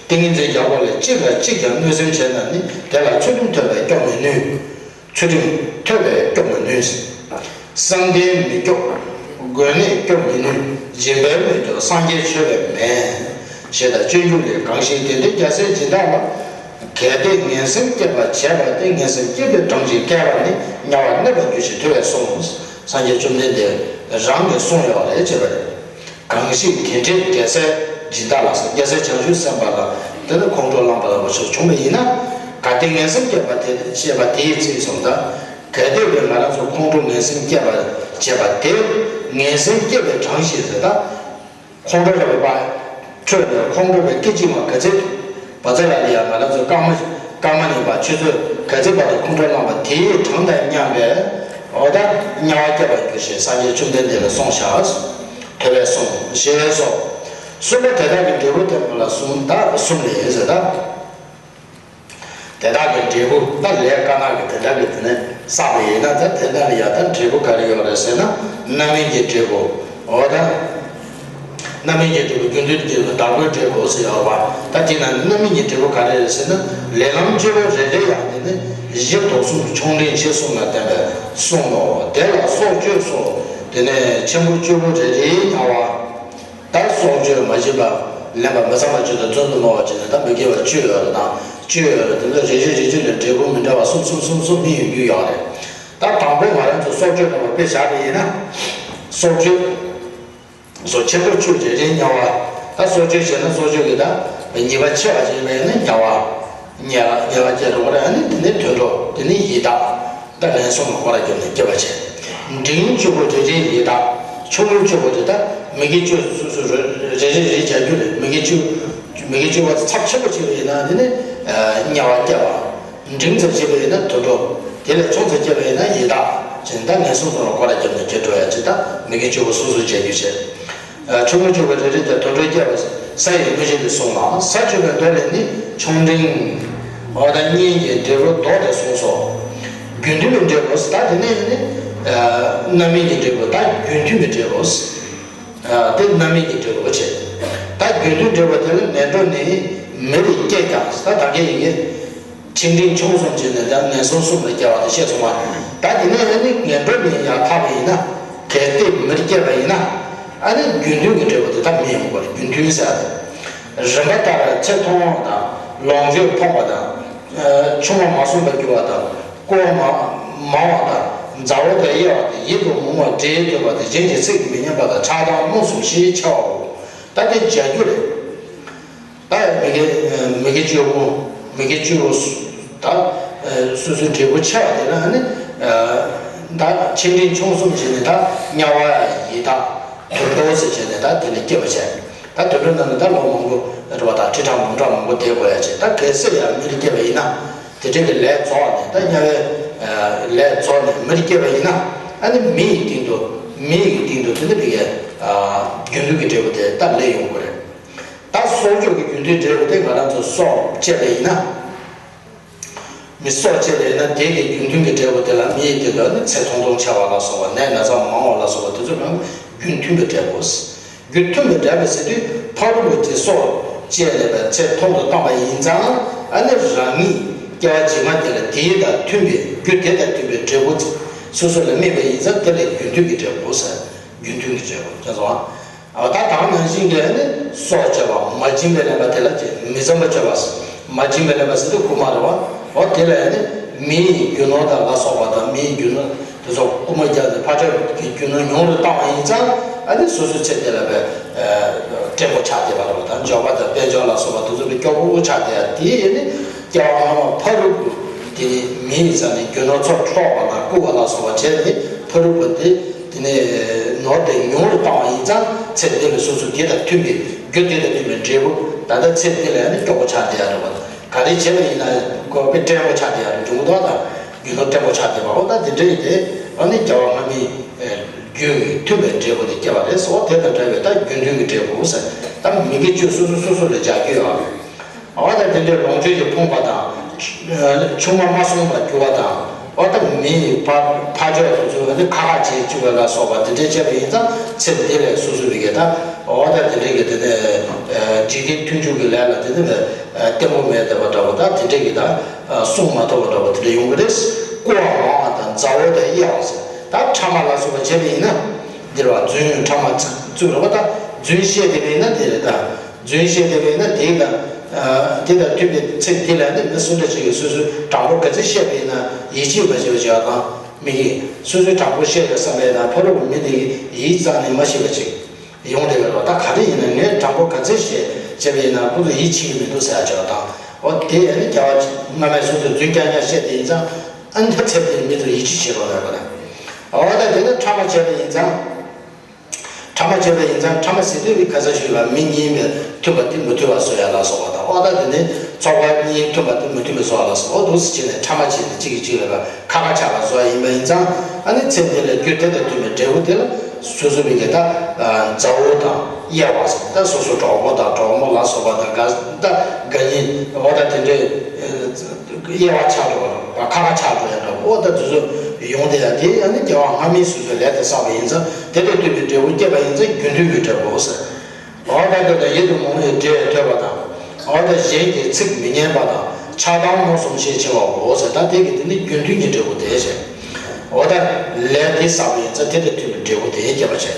ཏིང་ངེ་འཛིན་རྒྱག་པ་ལས་གཅིག་ལ་གཅིག་ཀྱང་གནོད་སེམས་བྱས་ན་ནི། དེ་ལ་ཚུལ་ཁྲིམས་ཐོས་པས་སྐྱོབ་མི་ནུས། ཚུལ་ཁྲིམས་ཐོས་པས་སྐྱོབ་མི་ནུས། བསམ་གཏན་མི་སྐྱོབ། དགོས་གནད་སྐྱོབ་མི་ནུས། སྦྱིན་པས་མི་སྐྱོབ། སངས་རྒྱས་མཆོད་པས་མེད། ཞེས་དང་སྤྱོད་འཇུག་ལས། གང་ཞིག་དེ་འདྲའི་རྒྱལ་སྲས་སྦྱིན་བདག་ལ། གལ་ཏེ་ངན་སེམས་སྐྱེད་པར་བྱས་པ་དེ། ངན་སེམས་སྐྱེས་པའི་གྲངས་ཀྱིས་བསྐལ་པ་ནི། དམྱལ་བར་གནས་པར་འགྱུར་ཞེས་ཐུབ་པས་གསུངས། སངས་རྒྱས་བཅོམ་ལྡན་འདས་རང་གིས་གསུངས་ཡོད་རེད་ཅེས་པ་རེད། གང་ཞིག་དེ་འདྲའི་རྒྱལ་སྲས་སྦྱིན་བདག་ལ་ཟེར། རྒྱལ་སྲས་བྱང་ཆུབ་སེམས་དཔའ་ལ་དེ་ལ་ཁོང་ཁྲོ་ལངས་པ་ལ་བ་ཆོག་བྱུང་བ་ཡིན་ན། གལ་ཏེ་ངན་སེམས་སྐྱེས་པ་དེ་ཞེས་པ་དེའི་ཚིག་སོང་ད། གལ་ཏེ་བས་ང་རང་ཚོ་ཁོང་ཁྲོ་ངན་སེམས་སྐྱེས་པ་བྱས་པ་དེ། ངན་སེམས་སྐྱེས་པའི་གྲངས་ཤིག་ཟེར་ད། ཁོང་ཁྲོ་ལ་བབ་པ་ཁྲོས་ནས་ཁོང་ཁྲོ་བའི་སྐད་ཅིག་མ་ག་ཚད། བ་ཚ་ལ་ལ་ཡ་ང་རང་ཚོ་རྐང་མ་རྐང་མ་ནས་བ་ཆུ་ཚོད་ག་ཚད་བར་དུ་ཁོང་ཁྲོ་ལངས་པ་དེའི་གྲངས་དང་མཉམ་པའི། འོ་ད་དམྱལ་བ་སྐྱེ་བར་འགྱུར་ཞེས་སངས་རྒྱས་བཅོམ་ལྡན་འདས་ལ་གསུངས་བཞག། ཐོས་པས་གསུངས། ཞེས་སོ། གསུམ་པ་དེ་དག་གི་འབྲས་བུ་བསྟན་པ་ལ་གསུམ་དང་གསུམ་ལས་ཟེར་ད། དེ་དག་གི་འབྲས་བུ་ད་ལས་དཀར་ནག་གི་དེ་དག་གི་དེ་ནས་བསགས་པ་ཡིན་ན། ད་དེ་དག་ལ་ཡ་ད་འབྲས་བུ་ག་རེ་ཡོད་རེད་ཟེར་ན། རྣམ་སྨིན་གྱི་འབྲས་བུ། འོ་ད། རྣམ་སྨིན་གྱི་འབྲས་བུ། རྒྱུ་མཐུན་གྱི་བདག་པོའི་འབྲས་བུ་ཟེར་ཡོད་པ། ད་དེ་ན་རྣམ་སྨིན་གྱི་འབྲས་བུ་ག་རེ་རེད་ཟེར་ན། ལས་ལམ་བཅུ་པོ་རེ་རེ་ཡང་དེ་ནི་གཞི་དོགས་གསུམ་ཆུང་འབྲིང་ཆེ་གསུམ་ལ་བརྟེན་པའི་གསུམ་ནོ། དེ་ལ་སྲོག་གཅོད་སོགས་དེ་ནས་ཆེན་པོ་བཅུ་པོ་རེ་རེའི་དམྱལ་བ། ད་སྲོག་གཅོད་མ་བྱིན་པ། ལེན་པ་མི་ཚངས་པར་སྤྱོད་དང་བཙོན་དུ་གནང་བ་བྱས་ནས། ད་མི་དགེ་བ་བཅུ་ཡོད་རེད་དང་། བཅུ་ཡོད་རེད། དེ་ཚོ་རེ་རེ་རེ་རེ་ལ་འབྲས་བུ་མི་འདྲ་བ་གསུམ་གསུམ་གསུམ་གསུམ་སྨིན་ཡོང་རྒྱུ་ཡོད་རེད། ད་དང་པོ་ང་རང་ཚོ་སྲོག་གཅོད་ལྟ་བུ་དཔེ་བཞག་པ་ཡིན་ན། སྲོག་གཅོད་སོགས་ཆེན་པོ་བཅུ་རེ་རེའི་དམྱལ་བ། ད་སྲོག་གཅོད་བྱས་ན་སྲོག་གཅོད་ཀྱི་ད་ཉེས་པ་ཆེ་བ་ཞིག་ཡིན་པ་ཡིན་ན་དམྱལ་བ། དམྱལ་བ་དམྱལ་བ་སྐྱེ་འགྲོ་བ་རེད། ཨ་ནི་དེ་ནས་དུད་འགྲོ། དེ་ནས་ཡི་དྭགས། ད་ལན་གསུམ་ལ་སྐོར་ར་བརྒྱབ་ནས་སྐྱེ་བ་བྱེད། འབྲིང་བཅུ་པོ་རེ་རེ་ཡི་དྭགས། ཆུང་ངུ་བཅུ་པོ་དེ་ད་མི་དགེ་བཅུ་སོ་སོ་རེ་རེ་རེ་རྒྱག་རྒྱུ་རེད། མི་དགེ་བཅུ། མི་དགེ་བཅུ་པོ་ཚབས་ཆེན་པོ་བྱས་པ་ཡིན་ན་དེ་ནི་དམྱལ་བ་སྐྱེ་བ། འབྲིང་ཙམ་བྱས་པ་ཡིན་ན་དུད་འགྲོ། དེ་ལས་ཆུང་ཙམ་སྐྱེས་པ་ཡིན་ན་ཡི་དྭགས་བྱས། ད་ལན་གསུམ་གསུམ་ལ་སྐོར་ར་བརྒྱབ་ནས་སྐྱེ་འགྲོ་ཡ་ཅིག་ད་མི་དགེ་བཅུ་པོ་སོ་སོ་བྱེད་རྒྱུ་བྱེད། ཆུང་ངུ་བཅུ་པོ་རེ་རེ་བྱས་དུད་འགྲོ་སྐྱེ་བ། ས་ཡི་དངོས་གཞི་དེ་གསུངས་ལ། ས་བཅུ་པའི་མདོ་ལས་ནི་ཆུང་འབྲིང་། འོ་ད་གཉེན་གྱི་འབྲས་བུ་བཟློག་སྟེ་གསུངས་སོ། རྒྱུ་མཐུན་པའི་འབྲས་བུ། ད་དེ་ནས་ནི་རྣམ་སྨིན་གྱི་འབྲས་བུ། ད་རྒྱུ་མཐུན་པའི་འབྲས་བུ། དེ་རྣམ་སྨིན་གྱི་འབྲས་བུ་བྱེད། ད་རྒྱུ་མཐུན་འབྲས་བུ་དེ་ལ་ངན་འགྲོ་ནི་མིར་སྐྱེས་ཀྱང་། ད་ད་གའི་ཡི་གེ་ཆེ་འབྲིང་ཆུང་གསུམ་བྱས་ནས་ད་ངན་སོང་གསུམ་ལ་སྐྱེ་བ་དེ་བཤད་སོང་བ། ད་དེ་ནས་ཨ་ནི་ངན་འགྲོ་ནས་ཡར་ཐར་བ་ཡིན་ན། གལ་ཏེ་མིར་སྐྱེས་པ་ཡིན་ན། ཨ་ནི་རྒྱུ་མཐུན་གྱི་འབྲས་བུ་དེ་ད་མི་ཡོང་གི་རེད། རྒྱུ་མཐུན་ཟེར་ཡ་དེ། རིམ་པ་ལྟར་ཚེ་ཐུང་བ་དང་། ལོངས་སྤྱོད་ཕོངས་པ་དང་། ཆུང་བ་མ་བསྲུངས་པར་གྱུར་བ་དང་། བཀོལ་མ་མང་བ་དང་། མཛའ་བོ་དང་དབྱེ་བ་དང་། ཡིད་དུ་འོང་བ་འབྲེལ་ཐོས་པ་དང་། གཞན་གྱི་ཚིག་མི་ཉན་པ་དང་། ཆགས་སྡང་རྨོངས་གསུམ་ཞེས་བྱའོ། ད་དེ་བྱ་རྒྱུ་རེད། ད་མི་དགེ་མི་དགེ་བཅུ་པོ། མི་དགེ་བཅུ་པོ། ད་སོ་སོའི་འབྲས་བུ་ཆེ་བ་དེ་ལ་ནི། ད་ཆེ་འབྲིང་ཆུང་གསུམ་བྱས་ནས་ད་དམྱལ་བ་ཡི་དྭགས་དུད་འགྲོ་ཟེར་བྱས་ནས་ད་དེ་ལ་སྐྱེ་བ་བྱས། ད་དུད་འགྲོ་ནང་ནས་ད་ལོ་མང་པོ་རེད་བ། ད་ཁྲི་ཕྲག་འབུམ་ཕྲག་མང་པོ་བསྡད་དགོས་ཡ་བྱས། ད་གལ་སྲིད་ཡང་མིར་སྐྱེས་པ་ཡིན་ན། དེ་འདྲའི་གི་ལས་རྫོགས་ནས་ད་དམྱལ་བའི་ལས་རྫོགས་ནས་མིར་སྐྱེས་པ་ཡིན་ན། ཨ་ནི་མི་ཡི་སྟེང་དུ། མི་ཡི་སྟེང་དུ་དེ་ནི་བི་གའི་རྒྱུ་མཐུན་གྱི་འབྲས་བུ་དེ་ད་ལེན་ཡོང་གི་རེད། ད་སྲོག་གཅོད་ཀྱི་རྒྱུ་མཐུན་འབྲས་བུ་དེ་ང་རང་ཚོ་སྲོག་བཅད་པ་ཡིན་ན། མི་སྲོག་བཅད་པ་ཡིན་ན་དེ་གི་རྒྱུ་མཐུན་གྱི་འབྲས་བུ་དེ་ལ་མི་ཡི་དེ་ལ་ནི་ཚེ་ཐུང་ཐུང་ཆེ་བ་ལ་སོགས་པ། ནད་ན་ཚ་མང་བ་ལ་སོགས་པ་དེ་ཚོ་ལ་རྒྱུ་མཐུན་པའི་འབྲས་བུ། རྒྱུ་མཐུན་པའི་འབྲས་བུ་ཟེར་དུས་ཕ་རོལ་པོ་དེ་སྲོག་བཅད་ནས་པའི་ཚེ་ཐུང་དུ་བཏང་བ་ཡིན་ཙང་། ཨ་ནི་རང་ཉིད་སྐྱེ་བ་རྗེས་མ་དེ་ལ་དེ་དང་མཐུན་པའི། རྒྱུ་དེ་དང་མཐུན་པའི་འབྲས་བུ་སོ་སོ་ལ་སྨིན་པ་ཡིན་ཙང་། དེ་ལ་རྒྱུ་མཐུན་གྱི་འབྲས་བུ་ཟེར། རྒྱུ་མཐུན་གྱི་འབྲས་བུ་ཅེས་སོ། ཨ་ད་དེ་ནང་བཞིན་གྱི་ནི་སྲོག་བཅད་པ། མ་བྱིན་པའི་ལེན་པ་དེ་ལ་ཅེས་མི་བརྩམ་པ་སྤྱོད་པ། མ་བྱིན་པའི་ལེན་པ་ཟེར་དུས་རྐུ་མ་རེད་བ། འོ་དེ་ལ་ནི་མི་ཡི་རྒྱུ་ནོར་དང་ལ་སོགས་པ་དང་། མི་ཡི་རྒྱུ་ནོར་དེ་ཚོ་རྐུ་མ་རྒྱག་ནས་ཕར་ཕྱོགས་ཀྱི་རྒྱུ་ནོར་ཉུང་རུ་བཏང་བ་ཡིན་ཙང་། ཨ་ནི་སོ་སོའི་ཚེ་དེ་ལ་བས་བཀྲེན་པོ་ཆགས་བསྡད་པ་རེད་བ། ད་འབྱོར་པ་དང་དཔལ་འབྱོར་ལ་སོགས་པ་དེ་ཚོ་ལ་སྐྱོ་པོ་ཆགས་བསྡད་ཡ། དེ་ནི་སྐྱེ་བ་སྔ་མ་ཕ་རོལ་པོ་དེ་ནི་མི་ཡི་རྩ་ནས་རྒྱུ་ནོར་ཚོ་འཕྲོག་པ་དང་རྐུ་བ་ལ་སོགས་པ་བྱས་ནས་ཕ་རོལ་པོ་དེ། དེ་ནས་ནོར་དེ་ཉུང་རུ་བཏང་བ་ཡིན་ཙང་། ཚེ་འདི་ལ་སོ་སོ་དེ་དང་མཐུན་པའི། རྒྱུ་དེ་དང་མཐུན་པའི་འབྲས་བུ། ད་ལྟ་ཚེ་འདི་ལ་ཡང་ནི་སྐྱོ་པོ་ཆགས་བསྡད་ཡ་རེད་བ། ག་རེ་བྱས་པ་ཡིན་ན་ཁོ་དཔེ་བཀྲེན་པོ་ཆགས་བསྡད་ཡ་རེད། འབྱུང་ཁུངས་དང་རྒྱུ་ནོར་བཀྲེན་པོ་ཆགས་བསྡད་པ། འོ་ད་དེ་འདྲ་ཡིན་ཏེ། ཨ་ནི་སྐྱེ་བ་སྔ་མའི་རྒྱུ་མཐུན་པའི་འབྲས་བུ་དེ་སྐྱེ་བ་རེད་ཟེར། འོ་དེ་དང་འདྲ་བའི་ད་རྒྱུ་མཐུན་གྱི་འབྲས་བུ་ཟེར། ད་མི་དགེ་བཅུ་སོ་སོ་སོ་སོ་ལ་སྦྱར་རྒྱུ་ཡོད། འོ་ད་དེ་འདྲའི་ལོངས་སྤྱོད་ཀྱིས་ཕོངས་པ་དང་། ཆུང་མ་མ་བསྲུངས་པར་གྱུར་པ་དང་། འོ་ད་མི་ཡི་ཕ་ཕ་ཕྱོགས་དེ་ཚོ་ནི་ཁ་ཁ་བྱེད་བཅུག་པ་ལ་སོགས་པ་དེ་འདྲའི་བྱས་པ་ཡིན་ཙང་། ཚེ་འདི་ལས་སོ་སོ་བི་གའི་ད། འོ་ད་དེ་འདྲའི་གི་དེ་ནས་འཇིག་རྟེན་མཐུན་འཇུག་གི་ལས་ལ་དེ་ནི་བརྟན་པོ་མེད་བསྡད་པ་འདྲ་བོ། ད་དེ་འདྲའི་གི་ད་བསྲུང་མ་ཐུབ་པ་འདྲ་བོ་དེ་འདྲ་ཡོང་གི་རེད། རྐུ་བ་མང་བ་དང་། མཛའ་བོ་དང་དབྱེ་བ་ཟེར། ད་ཕྲ་མ་ལ་སོགས་པ་བྱས་པ་ཡིན་ན། འདིར་བ་རྫུན་ཕྲ་མ་བཙུགས་རེད་བ། ད་རྫུན་བཤད་བསྡད་པ་ཡིན་ན་དེ་རེད། ད་རྫུན་བཤད་བསྡད་པ་ཡིན་ན་དེ་དང་། དེ་དང་མཐུན་པའི་ཚིག་དེ་ལ་ནི་མི་སུ་འདྲ་ཞིག་གིས་སོ་སོའི་དྲང་པོ་ག་ཚོད་བཤད་པ་ཡིན་ན་ཡིད་ཆེས་མ་བྱེད་པ་བྱེད་པ་དང་། མི་གིས་སོ་སོའི་དྲང་པོ་བཤད་པའི་བསམ་པས་ན་ཕ་རོལ་པོ་མི་དེ་གིས་ཡིད་གཙང་ནས་མ་ཤེས་པ་ཅིག་ཡོང་བསྡད་པ་རེད་བ། ད་ག་རེ་ཡིན་ན་ངས་དྲང་པོ་ག་ཚོད་བཤད་བྱས་པ་ཡིན་ན་ཁོ་ཚོ་ཡིད་ཆེས་ཀྱི་མི་འདུག་ཟེར་ཡ་བྱེད་པ་དང་། འོ་དེ་ཡང་ནི་སྐྱེ་བ་སྔ་མའི་སོ་སོས་རྫུན་རྐྱང་རྐྱང་བཤད་དེ་ཡིན་ཙང་། ཨ་ནི་ད་ཚེ་འདིར་མི་ཚོ་ཡིད་ཆེས་བྱེད་རོགས་ལབ་པ་རེད། འོ་ད་དེ་ནི་ཕྲ་མ་བྱས་པ་ཡིན་ཙང་། ཕྲ་མ་བྱས་པ་ཡིན་ཙང་། ཕྲ་མ་ཟེར་དུས་ཁ་སང་ཞུས་པ་མི་གཉིས་མཐུན་པ་དེ་མི་མཐུན་པ་བཟོ་ཡ་ལ་སོགས་པ་དང་། འོ་ད་དེ་ནི་ཚོགས་པ་གཉིས་མཐུན་པ་དེ་མི་མཐུན་པ་བཟོ་བ་ལ་སོགས། འོ་འདུག་སེ་བྱས་ནས་ཕྲ་མ་བྱས་ནས་གཅིག་གིས་གཅིག་ལ་ཁ་ཁ་ཆགས་པ་བཟོ་ཡ་ཡིན་པ་ཡིན་ཙང་། ཨ་ནི་ཚེ་འདི་ལ་རྒྱུ་དེ་དང་མཐུན་པའི་འབྲས་བུ་དེ་ལ་སོ་སོ་བའི་གི་ད་མཛའ་བོ་དང་དབྱེ་བ་ཟེར། ད་སོ་སོ་གྲོགས་པོ་དང་གྲོགས་མོ་ལ་སོགས་པ་དང་། དགའ་ད་དགའ་ཉེ། འོ་ད་དེ་འདྲའི་དབྱེ་བ་ཆགས་འགྲོ་བ། ཁ་ཁ་ཆགས་འགྲོ་ཡ་འདྲ་བོ། འོ་ད་དེ་ཚོ་ཡོང་བསྡད་ཡ་དེ་ཨ་ནི་སྐྱེ་བ་སྔ་མའི་སོ་སོའི་ལས་དེ་བསགས་པ་ཡིན་ཙང་། དེ་དང་མཐུན་པའི་འབྲས་བུ་སྐྱེས་པ་ཡིན་ཙང་རྒྱུ་མཐུན་གྱི་འབྲས་བུ་ཟེར། འོ་ད་དེ་ལྟར་ཡིད་དུ་འོང་བའི་འབྲེལ་ཐོས་པ་དང་། འོ་ད་གཞན་གྱི་ཚིག་མི་ཉན་པ་དང་། ཆགས་སྡང་རྨོངས་གསུམ་ཞེས་བྱ་བའོ་ཟེར། ད་དེ་གི་དེ་ནི་རྒྱུ་མཐུན་གྱི་འབྲས་བུ་དེ་བྱས། འོ་ད་ལས་དེ་བསགས་པ་ཡིན་ཙང་དེ་དང་མཐུན་པའི་འབྲས་བུ་དེ་སྐྱེ་བ་བྱས།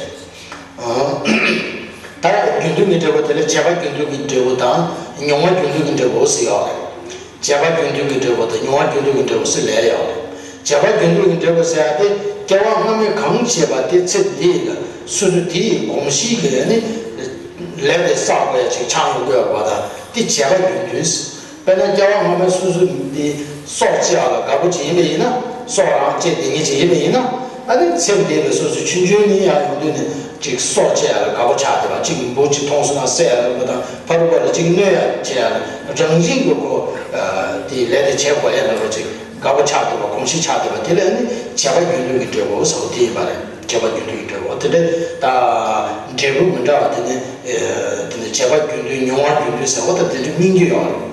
ད་རྒྱུ་མཐུན་གྱི་འབྲས་བུ་དེ་ལ་བྱས་པ་རྒྱུ་མཐུན་གྱི་འབྲས་བུ་དང་མྱོང་བ་རྒྱུ་མཐུན་གྱི་འབྲས་བུ་ཟེར་ཡོད་རེད། བྱས་པ་རྒྱུ་མཐུན་གྱི་འབྲས་བུ་དང་མྱོང་བ་རྒྱུ་མཐུན་གྱི་འབྲས་བུ་ཟེར་ལབ་ཡོད་རེད། བྱས་པ་རྒྱུ་མཐུན་གྱི་འབྲས་བུ་ཟེར་ཡ་དེ་སྐྱེ་བ་སྔ་མའི་གང་བྱས་པ་དེ་ཚེ་འདི་ལ་སོ་སོ་དེའི་གོམས་གཤིས་ཀྱི་ནི་ ལས་དེ་བསགས་དགོས་ཡ་ཅིག་ཆགས་ཡོང་དགོས་པ་དང་དེ་བྱས་པ་རྒྱུ་མཐུན། དཔེར་ན་སྐྱེ་བ་སྔ་མའི་སོ་སོ་དེ་སྲོག་བཅད་ཡ་ལ་དགའ་པོ་ཅིག་ཡིན་པ་ཡིན་ན། སྲོག་རང་བཅད་བསྡད་མཁན་ཅིག་ཡིན་པ་ཡིན་ན། ཨ་ནི་ཚེ་འདས་པའི་སོ་སོའི་ཆུང་ཆུང་ནས་ཡང་ཡོང་དུས་ནས་ཅིག་སྲོག་བཅད་ཡ་ལ་དགའ་པོ་ཆགས་བསྡད་པ། ཅིག་འབུ་ཅིག་མཐོང་སོང་ན་བསད་ཡ་ལ་དགའ་པོ་དང་། ཕ་རུ་པ་ལ་ཅིག་གནོད་ཡ་བྱེད་ཡ་ལ་རང་བཞིན་གྱི་ཁོ་དེའི་ལས་དེ་བྱེད་དགོས་ཡ་ལ་ཅིག་དགའ་པོ་ཆགས་བསྡད་པ། གོམས་གཤིས་ཆགས་བསྡད་པ་དེ་ལ་ནི་བྱས་པ་རྒྱུ་མཐུན་གྱི་འབྲས་བུ་ཟེར་བ་དེ་ཡིན་པ་རེད། བྱས་པ་རྒྱུ་མཐུན་གྱི་འབྲས་བུ་དེ་འདྲ། ད་འབྲས་བུ་མི་འདྲ་བ་དེ་ནི་དེ་ནི་བྱས་པ་རྒྱུ་མཐུན། མྱོང་བ་རྒྱུ་མཐུན་ཟེར་བ་ད་དེ་འདྲ་སྨིན་གྱི་ཡོད་རེད།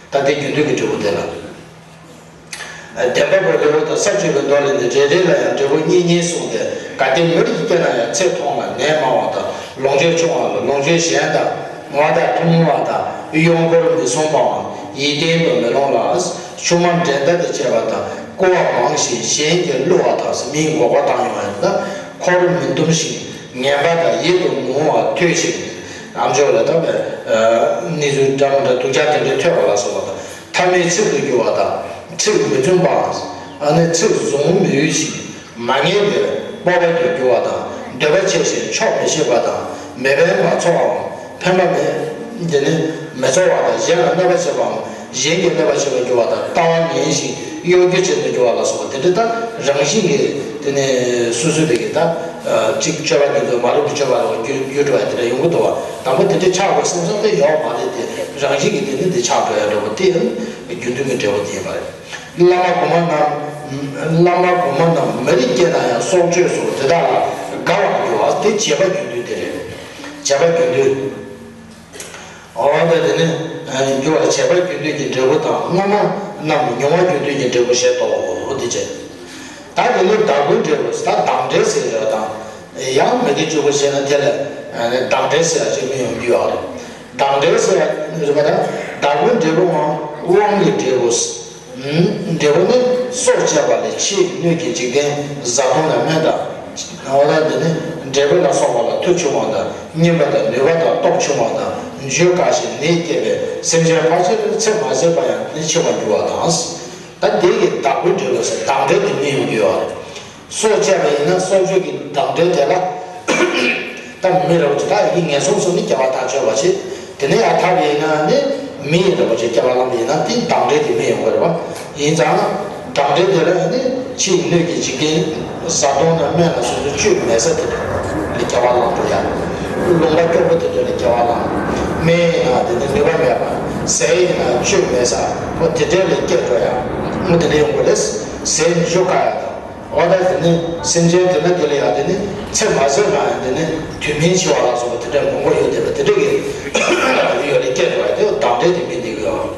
ད་དེ་རྒྱུ་མཐུན་གྱི་འབྲས་བུ་དེ་ལ། བདེན་པ་པོ་ལེའུ་དང་ས་བཅུ་པའི་མདོ་ལས་ནི་རེ་རེ་ལ་ཡང་འབྲས་བུ་གཉིས་གཉིས་གསུངས་ཏེ། གལ་ཏེ་མི་རིགས་སྐྱེ་ན་ཡང་། ཚེ་ཐུང་ལ་ནད་མང་བ་དང་། ལོངས་སྤྱོད་ཆུང་བ་ལ་ལོངས་སྤྱོད་ཞན་དང་། ངོ་དག་ཐུང་བ་དང་། གཡོག་འཁོར་མི་སྲུན་པའམ་ཡིད་བརྟན་དུ་མི་ལོངས་ལ། ཆུང་མ་འགྲན་ཟླ་དང་བཅས་པ་དང་། རྐུ་བ་མང་ཞིང་གཞན་གྱིས་བསླུ་བ་དང་། མིའི་མགོ་སྐོར་བཏང་ཡོང་བ་དང་། འཁོར་མི་འདུམ་ཞིང་ངན་པ་དང་། ཡིད་དུ་མི་འོང་བ་ཐོས་ཤིང་། ཨ་མཆོག་ལ་ལྟ་བའི་གནས་ཚུལ་འདྲ་མི་འདྲ་སྡུག་ཅག་དེ་འདྲ་ཐོས་པ་ལ་སོགས་པ་དང་། ཐ་མལ་ཚིག་ཏུ་འགྱུར་བ་དང་། ཚིག་མི་བཙུན་པའམ། ཨ་ནི་ཚིག་བཟུང་མི་འོས་ཤིང་མ་ངེས་པའི་སྤོབས་པ་དུ་འགྱུར་བ་དང་། འདོད་པ་ཆེ་ཞིང་ཆོག་མི་ཤེས་པ་དང་། མི་ཕན་པ་འཚོའམ་ཕན་པ་མེད་དེ་ནི་མི་འཚོ་བ་དང་། གཞན་ལ་གནོད་པ་བྱེད་པའམ་གཞན་གྱིས་གནོད་པ་བྱེད་པར་འགྱུར་བ་དང་། ལྟ་བ་ངན་ཞིང་གཡོ་སྒྱུ་ཅན་དུ་འགྱུར་བ་ལ་སོགས་པ་དེ་འདྲ་ད་རང་བཞིན་གྱིས་དེ་ནི་སོ་སོའི་བདེ་སྐྱིད་ད། གཅིག་སྤྱོད་པ་འདི་ཚོ་མ་རུངས་པའི་སྤྱོད་པ་ལ་འགྱུར་འགྱུར་འགྲོ་བ་དེ་འདྲ་ཡོང་གི་འདུག་བ། དང་པོ་དེ་འདྲ་ཆགས་དགོས་བསམ་བསམ་དེ་ཡོད་མ་རེད་དེ། རང་བཞིན་གྱིས་དེ་ནི་དེ་ཆགས་འགྲོ་ཡ་འདྲ་བོ་དེ་ཡང་རྒྱུ་མཐུན་གྱི་འབྲས་བུ་དེ་ཡིན་པ་རེད། བླ་མ་གོང་མ་རྣམས། བླ་མ་གོང་མ་རྣམས་མི་རིགས་སྐྱེ་ན་ཡང་། སྲོག་གཅོད་སོགས་དེ་དག་ལ་དགའ་བར་འགྱུར་བ། དེ་བྱས་པ་རྒྱུ་མཐུན་དེ་རེད། བྱས་པ་རྒྱུ་མཐུན། འོ་ད་དེ་ནི་འགྱུར་བ་བྱས་པ་རྒྱུ་མཐུན་གྱི་འབྲས་བུ་དང་། སྔ་མ་རྣམས་མྱོང་བ་རྒྱུ་མཐུན་གྱི་འབྲས་བུ་ཞེས་དོགས་འོ་དེ་བྱས། ད་དེ་ནི་བདག་པོའི་འབྲས་བུ། ད་བདག་འབྲས་ཟེར་ཡ་དང་། ཡང་མི་དགེ་བཅུ་པོ་བྱས་ན་དེ་ལ་བདག་འབྲས་ཟེར་ཡ་ཅིག་མི་ཡོང་རྒྱུ་ཡོད་རེད། བདག་འབྲས་ཟེར་ཡ་རེད་པ། ད་བདག་པོའི་འབྲས་བུའམ་དབང་གི་འབྲས་བུ། འབྲས་བུ་ནི་སྲོག་བཅད་པ་ལས་ཕྱིའི་སྣོད་ཀྱི་འཇིག་རྟེན་བཟའ་བཏུང་དང་སྨན་དང་། འོ་ད་འདི་ནི་འབྲས་བུ་ལ་སོགས་པ་ལ་མཐུ་ཆུང་བ་དང་། སྙན་པ་དང་ནུས་པ་དང་སྟོབས་ཆུང་བ་དང་། འཇུ་དཀའ་ཞིང་ནད་བསྐྱེད་པའི་སེམས་ཅན་ཕལ་ཆེར་ཚེ་མ་ཟད་པ་ཡང་ནི་འཆི་བར་འགྱུར་བ་དང་། ད་འདི་ཡི་བདག་པོའི་འབྲས་བུ་ཟེར། བདག་འབྲས་དེ་མི་ཡོང་རྒྱུ་ཡོད་རེད། སྲོག་བཅད་པ་ཡིན་ན་སྲོག་གཅོད་ཀྱི་བདག་འབྲས་དེ་ལ། ད་མི་རེད་པ། ད་ཡིན་ངེས་སོང་སོང་ནི་སྐྱེ་བ་ཐག་ཆོད་པ་ཞིག་དེ་ནས་ཡར་ཐར་བ་ཡིན་ན་ནི་མི་ཡིན་རེད་པ། ཅིག་སྐྱེ་བ་བླངས་པ་ཡིན་ན་དེ་བདག་འབྲས་དེ་མི་ཡོང་གི་རེད་པ། ཡིན་ཙང་བདག་འབྲས་དེ་ལ་ནི་ཕྱིའི་སྣོད་ཀྱི་འཇིག་རྟེན་བཟའ་བཏུང་དང་སྨན་ལ་སོགས་པའི་བཅུད་མེད་ས་དེ་འདྲ་ལ་སྐྱེ་བ་བླངས་འགྲོ་ཡ། ལུང་པ་སྐྱོ་པོ་དེ་འདྲ་ལ་སྐྱེ་བ་བླངས། སྨན་ཡིན་ན་དེ་ནི་ནུས་པ་མེད་པ། ཟས་ཡིན་ན་བཅུད་མེད་ས་པོ་དེ་འདྲ་ལ་སྐྱེ་འགྲོ་ཡ། མི་དེ་འདྲ་ཡོང་གི་རེད། ཟས་འཇུ་དཀའ་ཡ་དང་། འོ་ད་དེ་ནི་སེམས་ཅན་དེ་ན་དེ་ལ་ཡང་དེ་ནི་ཚེ་མ་ཟད་ན་ཡང་དེ་ནི་དུས་མིན་འཆི་བ་ལ་སོགས་པ་དེ་འདྲའི་མང་པོ་ཡོད་དེ་བ། དེ་འདྲ་གི་ཡོད་ལ་སྐྱེ་འགྲོ་བ་དེ་བདག་འབྲས་དེ་མིན་དེ་གི་ཡོད།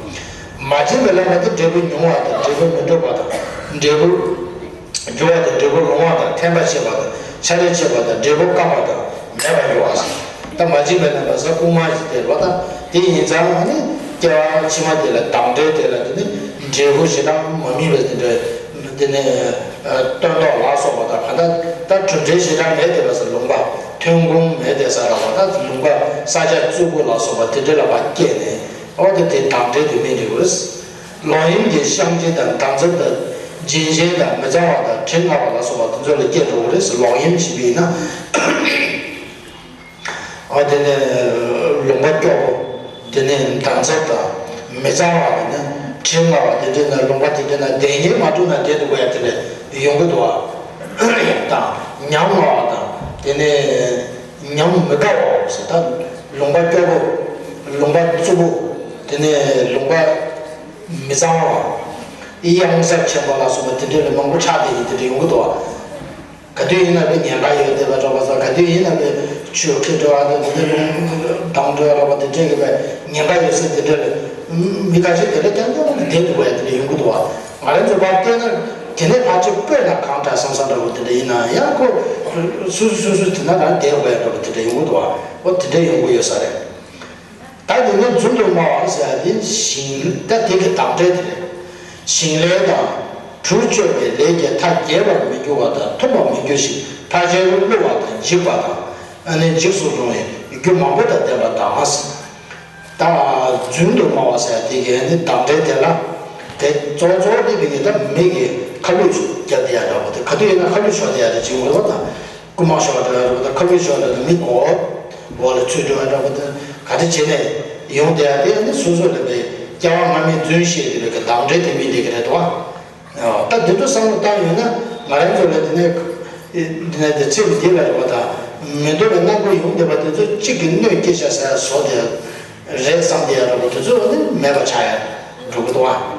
མ་བྱིན་པའི་ལམ་པ་དེ་འབྲས་བུ་མྱོང་བ་དང་། འབྲས་བུ་མི་འགྲུབ་པ་དང་། འབྲས་བུ་འགྱུར་བ་དང་། འབྲས་བུ་ལོང་བ་དང་། འཐེན་པ་བྱེད་པ་དང་། ཆ་ལས་བྱེད་པ་དང་། འབྲས་བུ་སྐམ་པ་དང་། མེད་པར་འགྱུར་བ། ད་མ་བྱིན་པའི་ལམ་པ་ཟེར་རྐུན་མ་ཞིག་སྟེར་བ་དང་། དེ་ཡིན་ཙང་ནི་སྐྱེ་བ་ཕྱི་མ་དེ་ལ་བདག་འབྲས་དེ་ལ་དེ་ནི་འབྲས་བུ་ཞེ་དྲག་མ་སྨིན་པའི་དེ་འདྲ་དེ་ནི་སྟོན་ཐོག་ལ་སོགས་པ་དང་། གང་ལྟར་ད་གྲུབ་འབྲས་ཞེ་དྲག་མེད་དེ་བས་ལུང་པ་ཐོན་ཁུངས་མེད་དེ་ས་ར་བ། ད་ལུང་པ་ས་ཆ་རྩུབ་པོ་ལ་སོགས་པ་དེ་འདྲ་ལ་བ་སྐྱེས་ནས། འོ་དེ་དེ་བདག་འབྲས་དེ་སྨིན་འགྲོ་གི་རེད། ལོག་གཡེམ་གྱི་བཤང་གཅི་དང་། འདག་འཛུགས་དང་། སྦྱིན་ཞེན་དང་། མི་གཙང་བ་དང་། དྲི་ང་བ་ལ་སོགས་པ་དེ་ཚོ་ལ་སྐྱེ་འགྲོ་གི་རེད། ལོག་གཡེམ་བྱེད་པ་ཡིན་ན། ཨ་དེ་ནས་ལུང་པ་སྐྱོ་པོ། དེ་ནས་འདག་འཛུགས་དང་མི་གཙང་བ། དེ་ནས་དྲི་ང་བ། དེ་འདྲ་ན་ལུང་པ་དེ་འདྲ་ན་བསྡད་ཉེན་མ་འགྲོ་ན་བསྡད་འདུག་ག་ཡ་དེ་འདྲ་ཡོང་གི་འདུག་བ། དང་ཉམ་ང་བ་དང་། དེ་ནས་ཉམས་མི་དགའ་བ་ཟེར། ད་ལུང་པ་སྐྱོ་པོ། ལུང་པ་རྩུབ་པོ། དེ་ནས་ལུང་པ་མི་གཙང་བ། གཡང་གཟར་ཆེན་པོ་ལ་སོགས་པ་དེ་འདྲ་ལ་མང་པོ་ཆགས་བསྡད་ཀྱི་དེ་འདྲ་ཡོང་གི་འདུག་བ། ག་དུས་ཡིན་ན་བས་ཉེན་ཁ་ཡོད་དེ་བ་འགྲོ་བ་ས། ག་དུས་ཡིན་ན་བས་ཆུ་ཁྲི་འགྲོ་བ་དང་། དེ་ལུང་དང་འགྲོ་བ་རོགས་པ་དེ་འདྲས་ཀྱི་བས་ཉེན་ཁ་ཡོད་ས་དེ་འདྲས་ལ་མི་ཁ་ཤས་དེ་ལ་རྐྱང་རྐྱང་ལ་བསྡད་འདུག་བས་དེ་འདྲས་ཡོང་གི་འདུག་བ། ང་རང་ཚོ་ཕར་བལྟས་ན་དེ་ནས་ཕར་ཕྱིན་སྤོས་ན་གང་དྲག་བསམ་བསམ་འདྲ་བོ་དེ་འདྲས་ཡིན་ན་ཡང་ཁོ་སུ་སུ་སུ་སུ་དེ་ན་རང་བསྡད་དགོས་ཡ་འདྲ་བོ་དེ་འདྲས་ཡོང་གི་འདུག་བ། འོ་དེ་འདྲས་ཡོང་གི་ཡོད་ས་རེད། ད་དེ་ནས་རྫུན་དུ་སྨྲ་བ་ཟེར་ཡ་དེ་ཞིང་ད་དེ་གི་བདག་འབྲས་དེ་རེད། ཞིང་ལས་དང་། གྲུར་སྤྱོད་པའི་ལས་ཀྱི་མཐའ་རྒྱས་པར་མི་འགྱུར་བ་དང་། མཐུན་པར་མི་འགྱུར་ཞིང་། ཕལ་ཆེར་བསླུ་བ་དང་། འཇིགས་པ་དང་། ཨ་ནི་འཇིགས་སུ་རུང་བའི་རྒྱུ་མང་པོ་དང་ལྡན་པ་དང་། ད་རྫུན་དུ་སྨྲ་བ་ཟེར་ཡ་དེ་གི་ནི་བདག་འབྲས་དེ་ལ། དེ་གཙོ་གཙོ་དེ་བི་གི་ད་མི་གི་ཁ་ལུད་རྒྱག་དེ་ཡ་འདྲ་བོ་དེ། ག་དུས་ཡིན་ན་ཁ་ལུད་ཤོར་དེ་ཡ་རེ་བྱེད་དགོས་རེད་བ། ད་རྐུ་མ་ཤོར་དེ་ཡ་རེད་བ། ད་ཁ་ལུད་ཤོར་དེ་ཡ་མི་གོ་འོག་ལ་ཚུད་འགྲོ་བ་འདྲ་པོ་དང་ག་རེ་བྱས་ནས་ཡོང་བསྡད་ཡ་དེ་ནི་སོ་སོ་ལ་བའི་སྐྱེ་བ་སྔ་མའི་རྫུན་བཤད་དེ་བའི་གི་བདག་འབྲེལ་དེ་མི་འདེད་གི་རེད་དོ། ད་འདི་ཚོ་བསམ་བློ་བཏང་ཡོད་ན་ང་རང་ཚོ་ལ་དེ་ནས་དེ་ནས་དེ་ཚེ་འདི་ལ་རེད་པ་དང་མི་འདོད་པའི་སྣང་བ་ཡོང་བསྡད་པ་དེ་ཚོ་གཅིག་གི་གནོད་སྐྱེལ་བྱ་ཟེར་ཡ་བཟོ་དེ་རེད་བསམ་བསྡད་ཡ་འདྲ་པོ་དེ་ཚོ་ནི་མེད་པ་ཆགས་ཡ་འགྲོ་གི་འདུག་བ།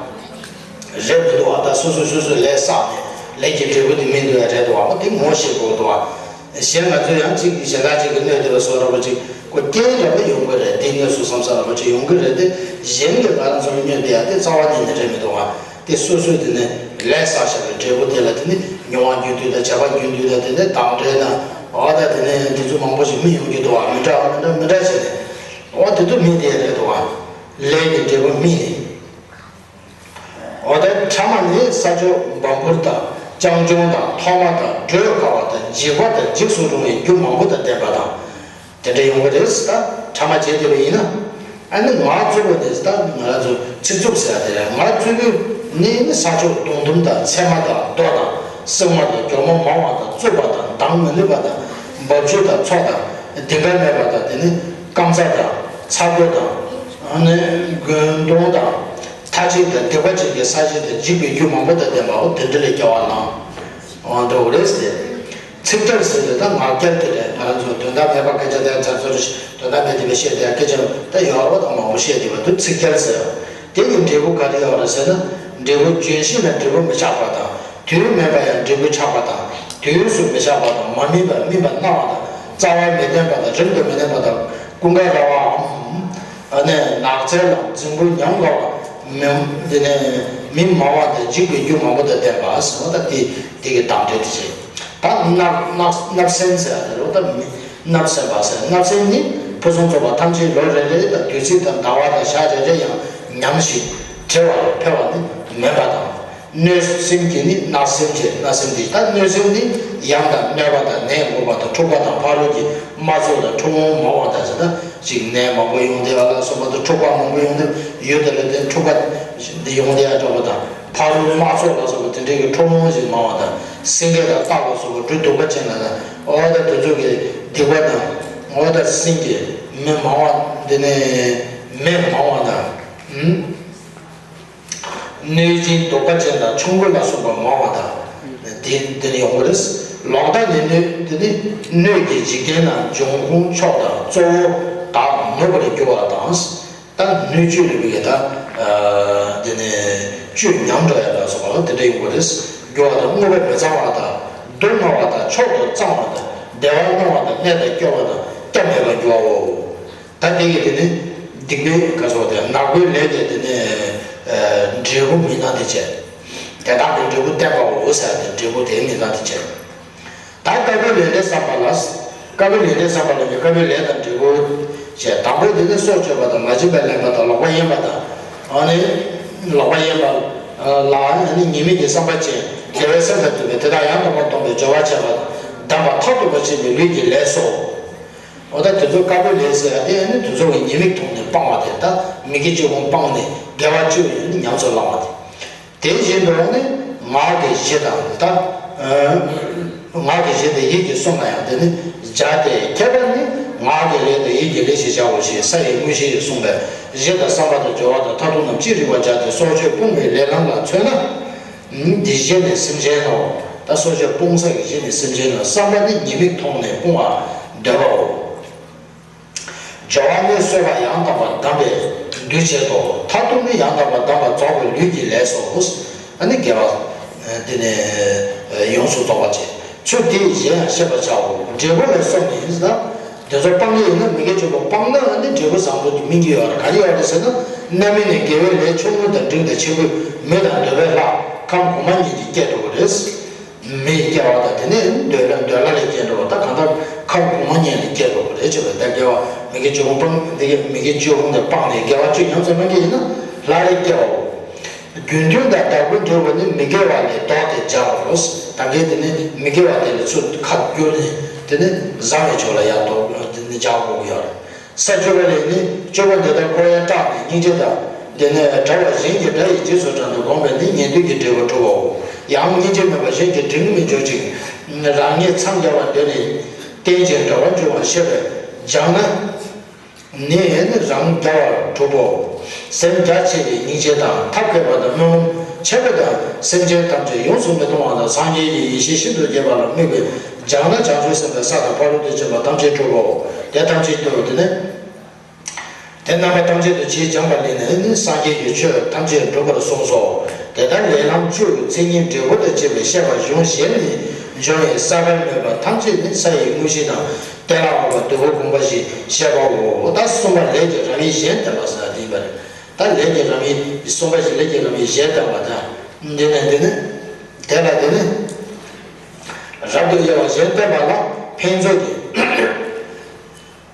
རེད་མི་འདུག་བ། ད་སོ་སོ་སོ་སོའི་ལས་བསགས་ནས་ལས་ཀྱི་འབྲས་བུ་དེ་མི་འདོད་ཡ་རེད་འདུག་བ། དེ་ངོ་ཤེས་དགོས་འདུག་བ། གཞན་ང་ཚོས་ཡང་གཅིག་གིས་གཞན་དག་ཅིག་གི་གནོད་བསྡད་པ་སོགས་འདྲ་པོ་ཅིག་ཁོ་རྐྱེན་འདྲ་པོ་ཡོང་གི་རེད། དེ་གནོད་སོང་བསམ་ས་འདྲ་པོ་ཅིག་ཡོང་གི་རེད་དེ། གཞན་གྱིས་ང་རང་ཚོར་གནོད་བསྡད་ཡ་དེ་རྩ་བ་ཉིད་ནས་རེད་མི་འདུག་བ། དེ་སོ་སོས་དེ་ནས་ལས་བསགས་བཞག་པའི་འབྲས་བུ་དེ་ལ་དེ་ནི་མྱོང་བ་རྒྱུན་མཐུད་དང་བྱ་བ་རྒྱུན་མཐུད་དང་དེ་ནས་བདག་འབྲེལ་དང་འོ་ད་དེ་ནས་དེ་ཚོ་མང་པོ་ཞིག་སྨིན་ཡོང་གི་འདུག་བ། མི་འདྲ་བ་མི་འདྲ་མི་འདྲ་བྱས་ནས་འོ་དེ་ཚོ་སྨིན་བསྡད་ཡ་རེད་འདུག་བ། ལས་ཀྱི་འབྲས་བུ་སྨིན་ནས། འོ་ད་ཕྲ་མ་ནི་ས་ཕྱོགས་འབའ་འབུར་དང་རྐྱང་ཆུང་དང་ཐོག་མ་དང་དྲོད་ཁ་བ་དང་འཇིགས་པ་དང་འཇིགས་སུ་རུང་བའི་རྒྱུ་མང་པོ་དང་ལྡན་པ་དང་དེ་འདྲ་ཡོང་གི་རེད། ད་ཕྲ་མ་བྱས་བསྡད་པ་ཡིན་ན། ཨ་ནི་ངག་རྩུབ་པོ་དེ་ད་ང་རང་ཚོ་ཚིག་རྩུབ་ཟེར་ཡ་དེ་རེད། ངག་རྩུབ་པོ་ནི་ནི་ས་ཕྱོགས་སྟོང་ཐུན་དང་ཚད་མ་དང་མདོ་དང་སྲུང་མ་དང་གྱོ་མོ་མང་བ་དང་རྩུབ་པ་དང་མདངས་མི་ནུས་པ་དང་འབབ་ཆུ་དང་མཚོ་དང་གདིང་ག་མེད་པ་དང་དེ་ནི་སྐམ་ས་དང་ཚ་རྒོད་དང་ཨ་ནི་རྒོད་མདོངས་དང་། མཐའ་བཅད་དང་སྡིག་པ་ཅན་གྱི་ས་གཞི་དང་འཇིགས་པའི་རྒྱུ་མང་པོ་དང་ལྡན་པའོ། དེ་འདྲ་ལས་སྐྱེ་བ་ལའང་འགྲོ་གི་རེད་ཟེར། ཚིག་བྲལ་ཟེར་དེ་ད་ངག་འཁྱལ་དེ་རེད། ང་རང་ཚོ་དོན་དག་མེད་པ་སྐད་ཆ་དེ་ཚར་ཚུར་དོན་དག་མེད་དེ་བས་བཤད་དེ་སྐད་ཆ་ད་ཡོད་རེད་པ། ད་མང་པོ་བཤད་དེ་བ་དུ་ཚིག་བྲལ་ཟེར། དེ་ཡི་འབྲས་བུ་ག་རེ་ཡོད་རེད་ཟེར་ན། འབྲས་བུ་ལྗོན་ཤིང་ལ་འབྲས་བུ་མི་ཆགས་པ་དང་། དུས་མེད་པ་ཡང་འབྲས་བུ་ཆགས་པ་དང་། དུས་སུ་མི་ཆགས་པ་དང་། མ་སྨིན་པར་སྨིན་པར་སྣང་བ་དང་། རྩ་བ་མི་བརྟན་པ་དང་། རིང་དུ་མི་གནས་པ་དང་། ཀུན་དགའ་ར་བའམ། ཨ་ནི་ནགས་ཚལ་ལ་རྫིང་བུ་ཉམས་དགའ་བ་མི་འདི་ནས་མི་མང་བ་དང་འཇིགས་པའི་རྒྱུ་མང་པོ་དང་ལྡན་པ་ཟེར་བ་དང་དེ་དེ་གི་དང་འབྲེལ་དུ་བྱེད། ད་བརྣབ་བརྣབ་བརྣབ་སེམས་ཟེར་བ་དེ་རེད་པ། ད་མི་བརྣབ་སེམས་པ་ཟེར། བརྣབ་སེམས་ནི་ཕུན་སུམ་ཚོགས་པ་ཐམས་ཅད་ལོ་རེ་རེ་དང་དུས་ཚིགས་དང་ཟླ་བ་དང་ཞག་རེ་རེ་ཡང་ཉམས་ཤིང་བྲི་བར་འཕེལ་བ་ནི་མིན་པ་དང་། གནོད་སེམས་ཀྱིས་ནི་བརྣབ་སེམས་བྱེད། བརྣབ་སེམས་དེ་ད་གནོད་སེམས་ནི་ཡང་དང་གནོད་པ་དང་ནད་འགོག་པ་དང་འཁྲུག་པ་དང་ཕ་རོལ་གྱི་དམག་ཚོགས་དང་འཁྲུག་འོང་མང་བ་དང་ཟེར། ད་ཅིག་ནད་མང་པོ་ཡོང་བསྡད་པ་ལ་སོགས་པ་དང་འཁྲུག་པ་མང་པོ་ཡོང་བསྡད་ཡུལ་དེ་ལ་དེ་འཁྲུག་པ་འདི་ཡོང་བསྡད་ཡ་འདྲ་པོ་དང་ཕ་རོལ་དམག་ཚོགས་ལ་སོགས་པ་དེ་འདྲའི་གི་འཁྲུག་འོང་ཞིག་མང་བ་དང་སེང་གེ་དང་སྟག་ལ་སོགས་པ་སྦྲུལ་གདུག་པ་ཅན་ལ་དང་འོ་ད་དེ་ཚོ་གི་སྡིག་པ་དང་འོ་ད་སེང་གེ་མི་མང་བ་འདི་ནས་མི་མང་བ་དང་། གནོད་སྦྱིན་གདུག་པ་ཅན་དང་ཆོམ་རྐུན་ལ་སོགས་པ་མང་བ་དང་། དེ་དེ་ནི་ཡོང་གི་རེད། ལོག་ལྟ་ནི་གནོད་དེ་ནི་གནོད་ཀྱི་འཇིག་རྟེན་ན་འབྱུང་ཁུངས་མཆོག་དང་གཙོ་བོ་བདག་ནུབ་པར་འགྱུར་བ་དང་། ད་སྣོད་བཅུད་ལ་བའི་ད་དེ་ནི་བཅུད་ཉམས་འགྲོ་ཡ་ལ་སོགས་པ་དེ་འདྲ་ཡོང་གི་རེད། འགྱུར་བ་དང་དངོས་པོ་མི་གཙང་བ་དང་སྡུག་བསྔལ་བ་དང་མཆོག་ཏུ་གཙང་བ་དང་བདེ་བ་སྣང་བ་དང་གནས་དང་སྐྱོ་བ་དང་སྐྱབས་མེད་པར་འགྱུར་བའོ། ད་དེ་གི་དེ་ནི་སྡིག་པའི་ག་སོགས་དེ་ནག་པོའི་ལས་ཀྱི་དེ་ནི་འབྲས་བུ་མི་སྣང་དེ་བྱས། དེ་དག་གི་འབྲས་བུ་བསྟན་པའོ་ཟེར་ཏེ་འབྲས་བུ་དེ་མི་སྣང་དེ་བྱས། ད་དཀར་པོའི་ལས་འབྲས་བསམ་པ་ལ། དཀར་པོའི་ལས་འབྲས་བསམ་པ་ལ་ནི་དཀར་པོའི་ལས་དང་འབྲས་བུ་བྱས། དང་པོ་དེ་ནི་སྲོག་གཅོད་པ་དང་མ་བྱིན་པར་ལེན་པ་དང་ལོག་པར་གཡེམ་པ་དང་། ཨ་ནི་ལོག་པར་གཡེམ་པ་ལ་ཨ་ནི་ཉེས་དམིགས་ཀྱི་བསམ་པ་བཅས་དགེ་བའི་སེམས་དང་བསྟུན་པའི་དེ་དག་ཡང་དག་པར་སྡོམ་པའི་སྦྱོར་བ་བྱས་པ་དང་དམ་པ་མཐར་ཐུག་པར་ཕྱིན་པའི་ལུས་ཀྱི་ལས་སོ། འོ་ད་དེ་ཚོ་དཀར་པོའི་ལས་ཟེར་ཡ་དེ་ཨ་ནི་དེ་ཚོ་གི་ཉེས་དམིགས་མཐོང་ནས་སྤང་བ་དེ། ད་མི་དགེ་བཅུ་སྤོང་སྤངས་ནས་དགེ་བ་བཅུ་ཡོད་ནི་ཉམས་སུ་བླང་བ་དེ། དེ་བཞིན་དུ་ནི་ངག་གི་བཞི་དང་ད། ངག་གི་བཞི་དེ་ཡིད་ཀྱིས་གསུངས་ན་ཡང་དེ་ནི་སྦྱར་ཏེ། ཁྱད་པར་ནི་ངག་གི་ལས་དང་ཡིད་ཀྱི་ལས་ཞེས་བྱའོ་ཞེས་ས་ཡི་དངོས་གཞི་ཡིས་གསུངས་པས་གཞི་དང་བསམ་པ་དང་སྦྱོར་བ་དང་མཐར་ཐུག་རྣམས་ཅི་རིགས་པར་སྦྱར་ཏེ་སྲོག་གཅོད་སྤོང་བའི་ལས་ལམ་ལ་མཚོན་ན། འདི་གཞི་ནི་སེམས་ཅན་ནོ། ད་སྲོག་གཅོད་སྤོང་ས་ཀྱི་གཞི་ནི་སེམས་ཅན་ནོ། བསམ་པ་ནི་ཉེས་དམིགས་མཐོང་ནས་སྤོང་བར་འདོད་པའོ། སྦྱོར་བ་ནི་གསོད་པ་ཡང་དག་པར་གདམས་པས་འདུལ་བྱེད་དོ། མཐར་ཐུག་ནི་ཡང་དག་པར་གདམས་པ་རྫོགས་པའི་ལུས་ཀྱི་ལས་སོ། ཨ་ནི་དགེ་བ་དེ་ནས་ཡོངས་སུ་རྫོགས་པར་བྱེད། ཚུལ་འདི་གཞན་ཡང་ཤེས་པར་བྱའོ། འབྲས་བུ་ལ་སོགས་ནི་ཡིན་ཟེར་ན། དེ་ཚོ་སྤང་གི་ཡིན་ན་མི་དགེ་བཅུ་སྤོང་སྤངས་ན་ཨ་ནི་འབྲས་བུ་བཟང་པོ་དེ་སྨིན་གྱི་ཡོད་རེད། ག་རེ་ཡོད་རེད་ཟེར་ན། རྣམ་སྨིན་ནི་དགེ་བའི་ལས་ཆུང་ངུ་དང་འབྲིང་དང་ཆེན་པོའི་མི་དང་འདོད་པའི་ལྷ་ཁམས་གོང་མ་གཉིས་ཀྱིས་བསྐྱེད་དོ་གི་རེད། མི་ཡི་སྐྱེ་བ་དང་དེ་ནས་འདོད་ལྷ་འདོད་ལྷ་ལས་སྐྱེ་འགྲོ་བ་ད་གང་ལྟར་ཁམས་གོང་མ་གཉིས་ལས་སྐྱེ་འགྲོ་བ་རེད་ཅེས་པའི་ད་དགེ་བ་མི་དགེ་བཅུ་སྤོང་སྤངས་འདི་གའི་མི་དགེ་བཅུ་སྤོང་དེ་སྤངས་ནས་དགེ་བ་བཅུ་ཉམས་སུ་བླང་གི་ཡིན་ན་ལྷ་ལས་སྐྱེ་བའོ། རྒྱུ་མཐུན་དང་བདག་པོའི་འབྲས་བུ་ནི་མི་དགེ་བ་ལས་ལྡོག་སྟེ་སྦྱར་རོ། ད་གའི་དེ་ནི་མི་དགེ་བ་དེ་ལས་ཚུར་ཁ་བསྒྱུར་ནས་དེ་ནི་བཟང་བའི་ཕྱོགས་ལ་ཡར་ལྡོག་དེ་ནི་སྦྱར་དགོས་ཀྱི་ཡོད་རེད། ས་བཅུ་པ་ལས་ནི་སྤྱོད་པ་འདི་དག་ཀོ་ཡ་སྐྲག་ནས་སྙིང་རྗེ་དང་། དེ་ནས་དགྲ་བ་གཞན་གྱི་དགྲ་ཡི་རྗེས་སུ་འབྲངས་ཏེ་བསྒོམས་པས་ནི་ཉན་ཐོས་ཀྱི་འབྲས་བུ་འགྲུབ་པའོ། ཡང་སྙིང་རྗེ་མེད་པར་གཞན་གྱི་དྲིང་མི་འཇོག་ཅིང་། རང་ཉིད་འཚང་རྒྱ་བར་འདོད་ནས་བསྟེན་ཅིང་དགྲ་བོ་འཇུ་བར་བཤད་པས་ སྦྱངས་ན་ནི་རང་རྒྱལ་བར་གྲུབ་བོ། སེམས་རྒྱ་ཆེ་བའི་སྙིང་རྗེ་དང་ཐབས་མཁས་པ་དང་སྨོན་ལམ་ཆེན་པོ་དང་སེམས་ཅན་ཐམས་ཅད་ཡོངས་སུ་མི་གཏོང་བ་དང་སངས་རྒྱས་ཀྱི་ཡེ་ཤེས་ཤིན་ཏུ་རྒྱས་པ་ལ་དམིགས་པའི་སྦྱངས་ན་བྱང་ཆུབ་སེམས་དཔའི་ས་དང་ཕ་རོལ་ཏུ་ཕྱིན་པ་ཐམས་ཅད་གྲུབ་བོ། དེ་ཐམས་ཅད་དུ་དེ་ནི། དེ་རྣམ་པ་ཐམས་ཅད་དུ་ཆེས་སྦྱངས་པ་ལས་ནི་ནི་སངས་རྒྱས་ཀྱི་ཆོས་ཐམས་ཅད་འགྲུབ་པར་གསུངས་སོ། དེ་ལྟར་ལས་ལམ་བཅུ་མཚན་ཉིད་འབྲས་བུ་དང་བཅས་པའི་བཤད་པ་གཞུང་གཞན་ནས་འབྱུང་བའི་ས་བོན་སྨོས་པ་ཐམས་ཅད་ནི་ས་ཡི་དངོས་གཞི་དང་། ཏེ་ལ་འོག་པ་དུ་བོ་དགོངས་པ་བཞིན་བཤད་པའོ། ད་གསུམ་པ་ལས་ཀྱི་རང་བཞིན་གཞན་བསྟན་པ་ཟེར་བ་དེ་ཡིན་པ་རེད། ད་ལས་ཀྱི་རང་བཞིན་གསུམ་པ་བཞིན་ལས་ཀྱི་རང་བཞིན་གཞན་བསྟན་པ་དང་། འདི་ནི་འདི་ནི། དེ་ལ་འདི་ནི། རབ་ཏུ་དབྱེ་བ་གཞན་བསྟན་པ་ལ་ཕན་ཚུན་གྱི།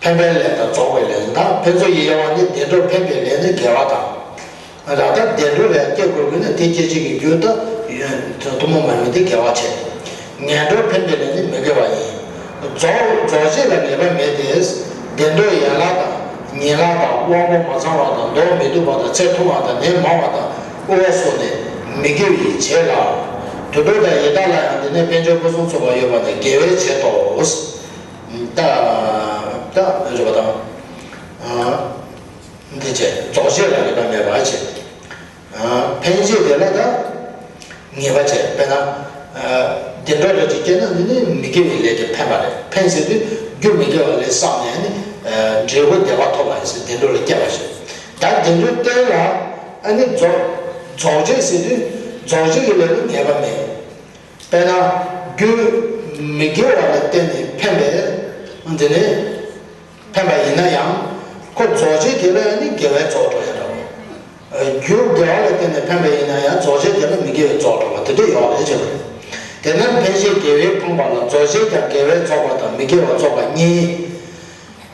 ཕན་པའི་ལས་དང་རྫོགས་པའི་ལས་དང་། ཕན་ཚུན་དབྱེ་བ་ནི་བདེ་འགྲོར་ཕན་པའི་ལས་ནི་དགེ་བ་དང་། ར་ད་བདེ་འགྲོར་ཡང་སྐྱེ་དགོས་ཀྱི་ནི་དེ་སྐྱེད་བྱེད་ཀྱི་རྒྱུ་དང་ཐུན་མོང་མ་ཡིན་པ་དེ་དགེ་བ་བྱེད། ངན་འགྲོར་ཕན་པའི་ལས་ནི་མི་དགེ་བ་ཡིན། རྫོགས་རྫོགས་བྱེད་ལ་ངེས་པ་མེད་དེ། བདེ་འགྲོའི་ཡན་ལག་དང་ཉིང་ལག་དང་དབང་པོ་མ་ཚང་བ་དང་མདོག་མི་སྡུག་པ་དང་ཚེ་ཐུང་བ་དང་ནད་མང་བ་དང་ཨུ་བ་སོགས་ནི་མི་དགེ་བའི་བྱེད་ལ། དུད་འགྲོ་དང་ཡི་དྭགས་ལ་ཡང་དེ་ནས་དཔལ་འབྱོར་ཕུན་སུམ་ཚོགས་པ་ཡོད་པ་ནི་དགེ་བའི་བྱེད་དོ། ད་ད་རེད་པ་དང་། འདི་བྱས་རྫོགས་བྱེད་ལ་ངེས་པ་མེད་པ་བྱེད། ཕན་བྱེད་དེ་ལ་ད་ངེས་པ་བྱེད། དཔེར་ན། བདེ་འགྲོ་ལ་ཅིག་སྐྱེས་ན་ནི་མི་དགེ་བའི་ལས་ཀྱི་ཕན་པ་རེད། ཕན་ཟེར་དུས་རྒྱུ་མི་དགེ་བ་ལས་བསགས་ནས་ནི་འབྲས་བུ་བདེ་བ་ཐོབ་པ་ཡིན་ཟེར་བདེ་འགྲོ་ལ་སྐྱེ་བ་ཞིག་ད་བདེ་འགྲོ་གཏན་ལ་ཨ་ནི་རྫོགས་རྫོགས་བྱེད་ཟེར་དུས་རྫོགས་བྱེད་ཀྱི་ལས་ནི་ངེས་པ་མེད། དཔེར་ན། རྒྱུ་མི་དགེ་བ་ལ་བརྟེན་ནས་ཕན་པས། འདི་ནི་ཕན་པ་ཡིན་ན་ཡང་ཁོ་རྫོགས་བྱེད་དེ་ལ་ནི་དགེ་བས་རྫོགས་འགྲོ་ཡ་འདྲ་བོ། རྒྱུ་དགེ་བ་ལ་བརྟེན་ནས་ཕན་པ་ཡིན་ན་ཡང་རྫོགས་བྱེད་དེ་ལ་མི་དགེ་བས་རྫོགས་འགྲོ་བ་དེ་འདྲ་ཡོད་རེད་ཅེས་པ་རེད། དེས་ན་ཕན་བྱེད་དགེ་བས་ཕོངས་པ་ལ་རྫོགས་བྱེད་ཀྱང་དགེ་བས་རྫོགས་པ་དང་མི་དགེ་བ་རྫོགས་པ་གཉིས།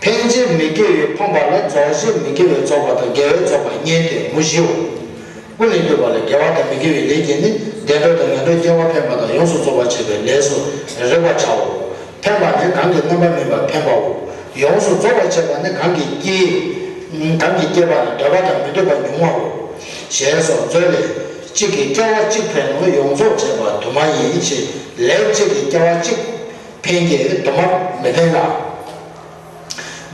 ཕན་བྱེད་མི་དགེ་བས་ཕོངས་པ་ལ་རྫོགས་བྱེད་མི་དགེ་བས་རྫོགས་པ་དང་དགེ་བས་རྫོགས་པ་གཉིས་ཏེ་མུ་བཞིའོ། ཀུན་ནས་བསྡུས་པ་ལས་དགེ་བ་དང་མི་དགེ་བའི་ལས་ཀྱིས་ནི་བདེ་འགྲོ་དང་ངན་འགྲོར་སྐྱེ་བ་འཕེན་པ་དང་ཡོངས་སུ་རྫོགས་པར་བྱེད་པའི་ལས་སུ་རིག་པར་བྱའོ། འཕེན་པ་ནི་གང་གིས་རྣམ་པར་སྨིན་པ་འཕེན་པའོ། ཡོངས་སུ་རྫོགས་པར་བྱེད་པ་ནི་གང་གིས་སྐྱེ། གང་གིས་སྐྱེས་པ་ནི་འདོད་པ་དང་མི་འདོད་པ་ཉུང་བའོ། ཞེས་སོགས་མཛོད་ལས། གཅིག་གིས་སྐྱེ་བ་གཅིག་འཕེན་ནོ་ཡོངས་རྫོགས་བྱེད་པ་དུ་མ་ཡིན་ཞེས་ལས་གཅིག་གིས་སྐྱེ་བ་གཅིག་འཕེན་གྱི་དུ་མར་མི་འཕེན་ལ།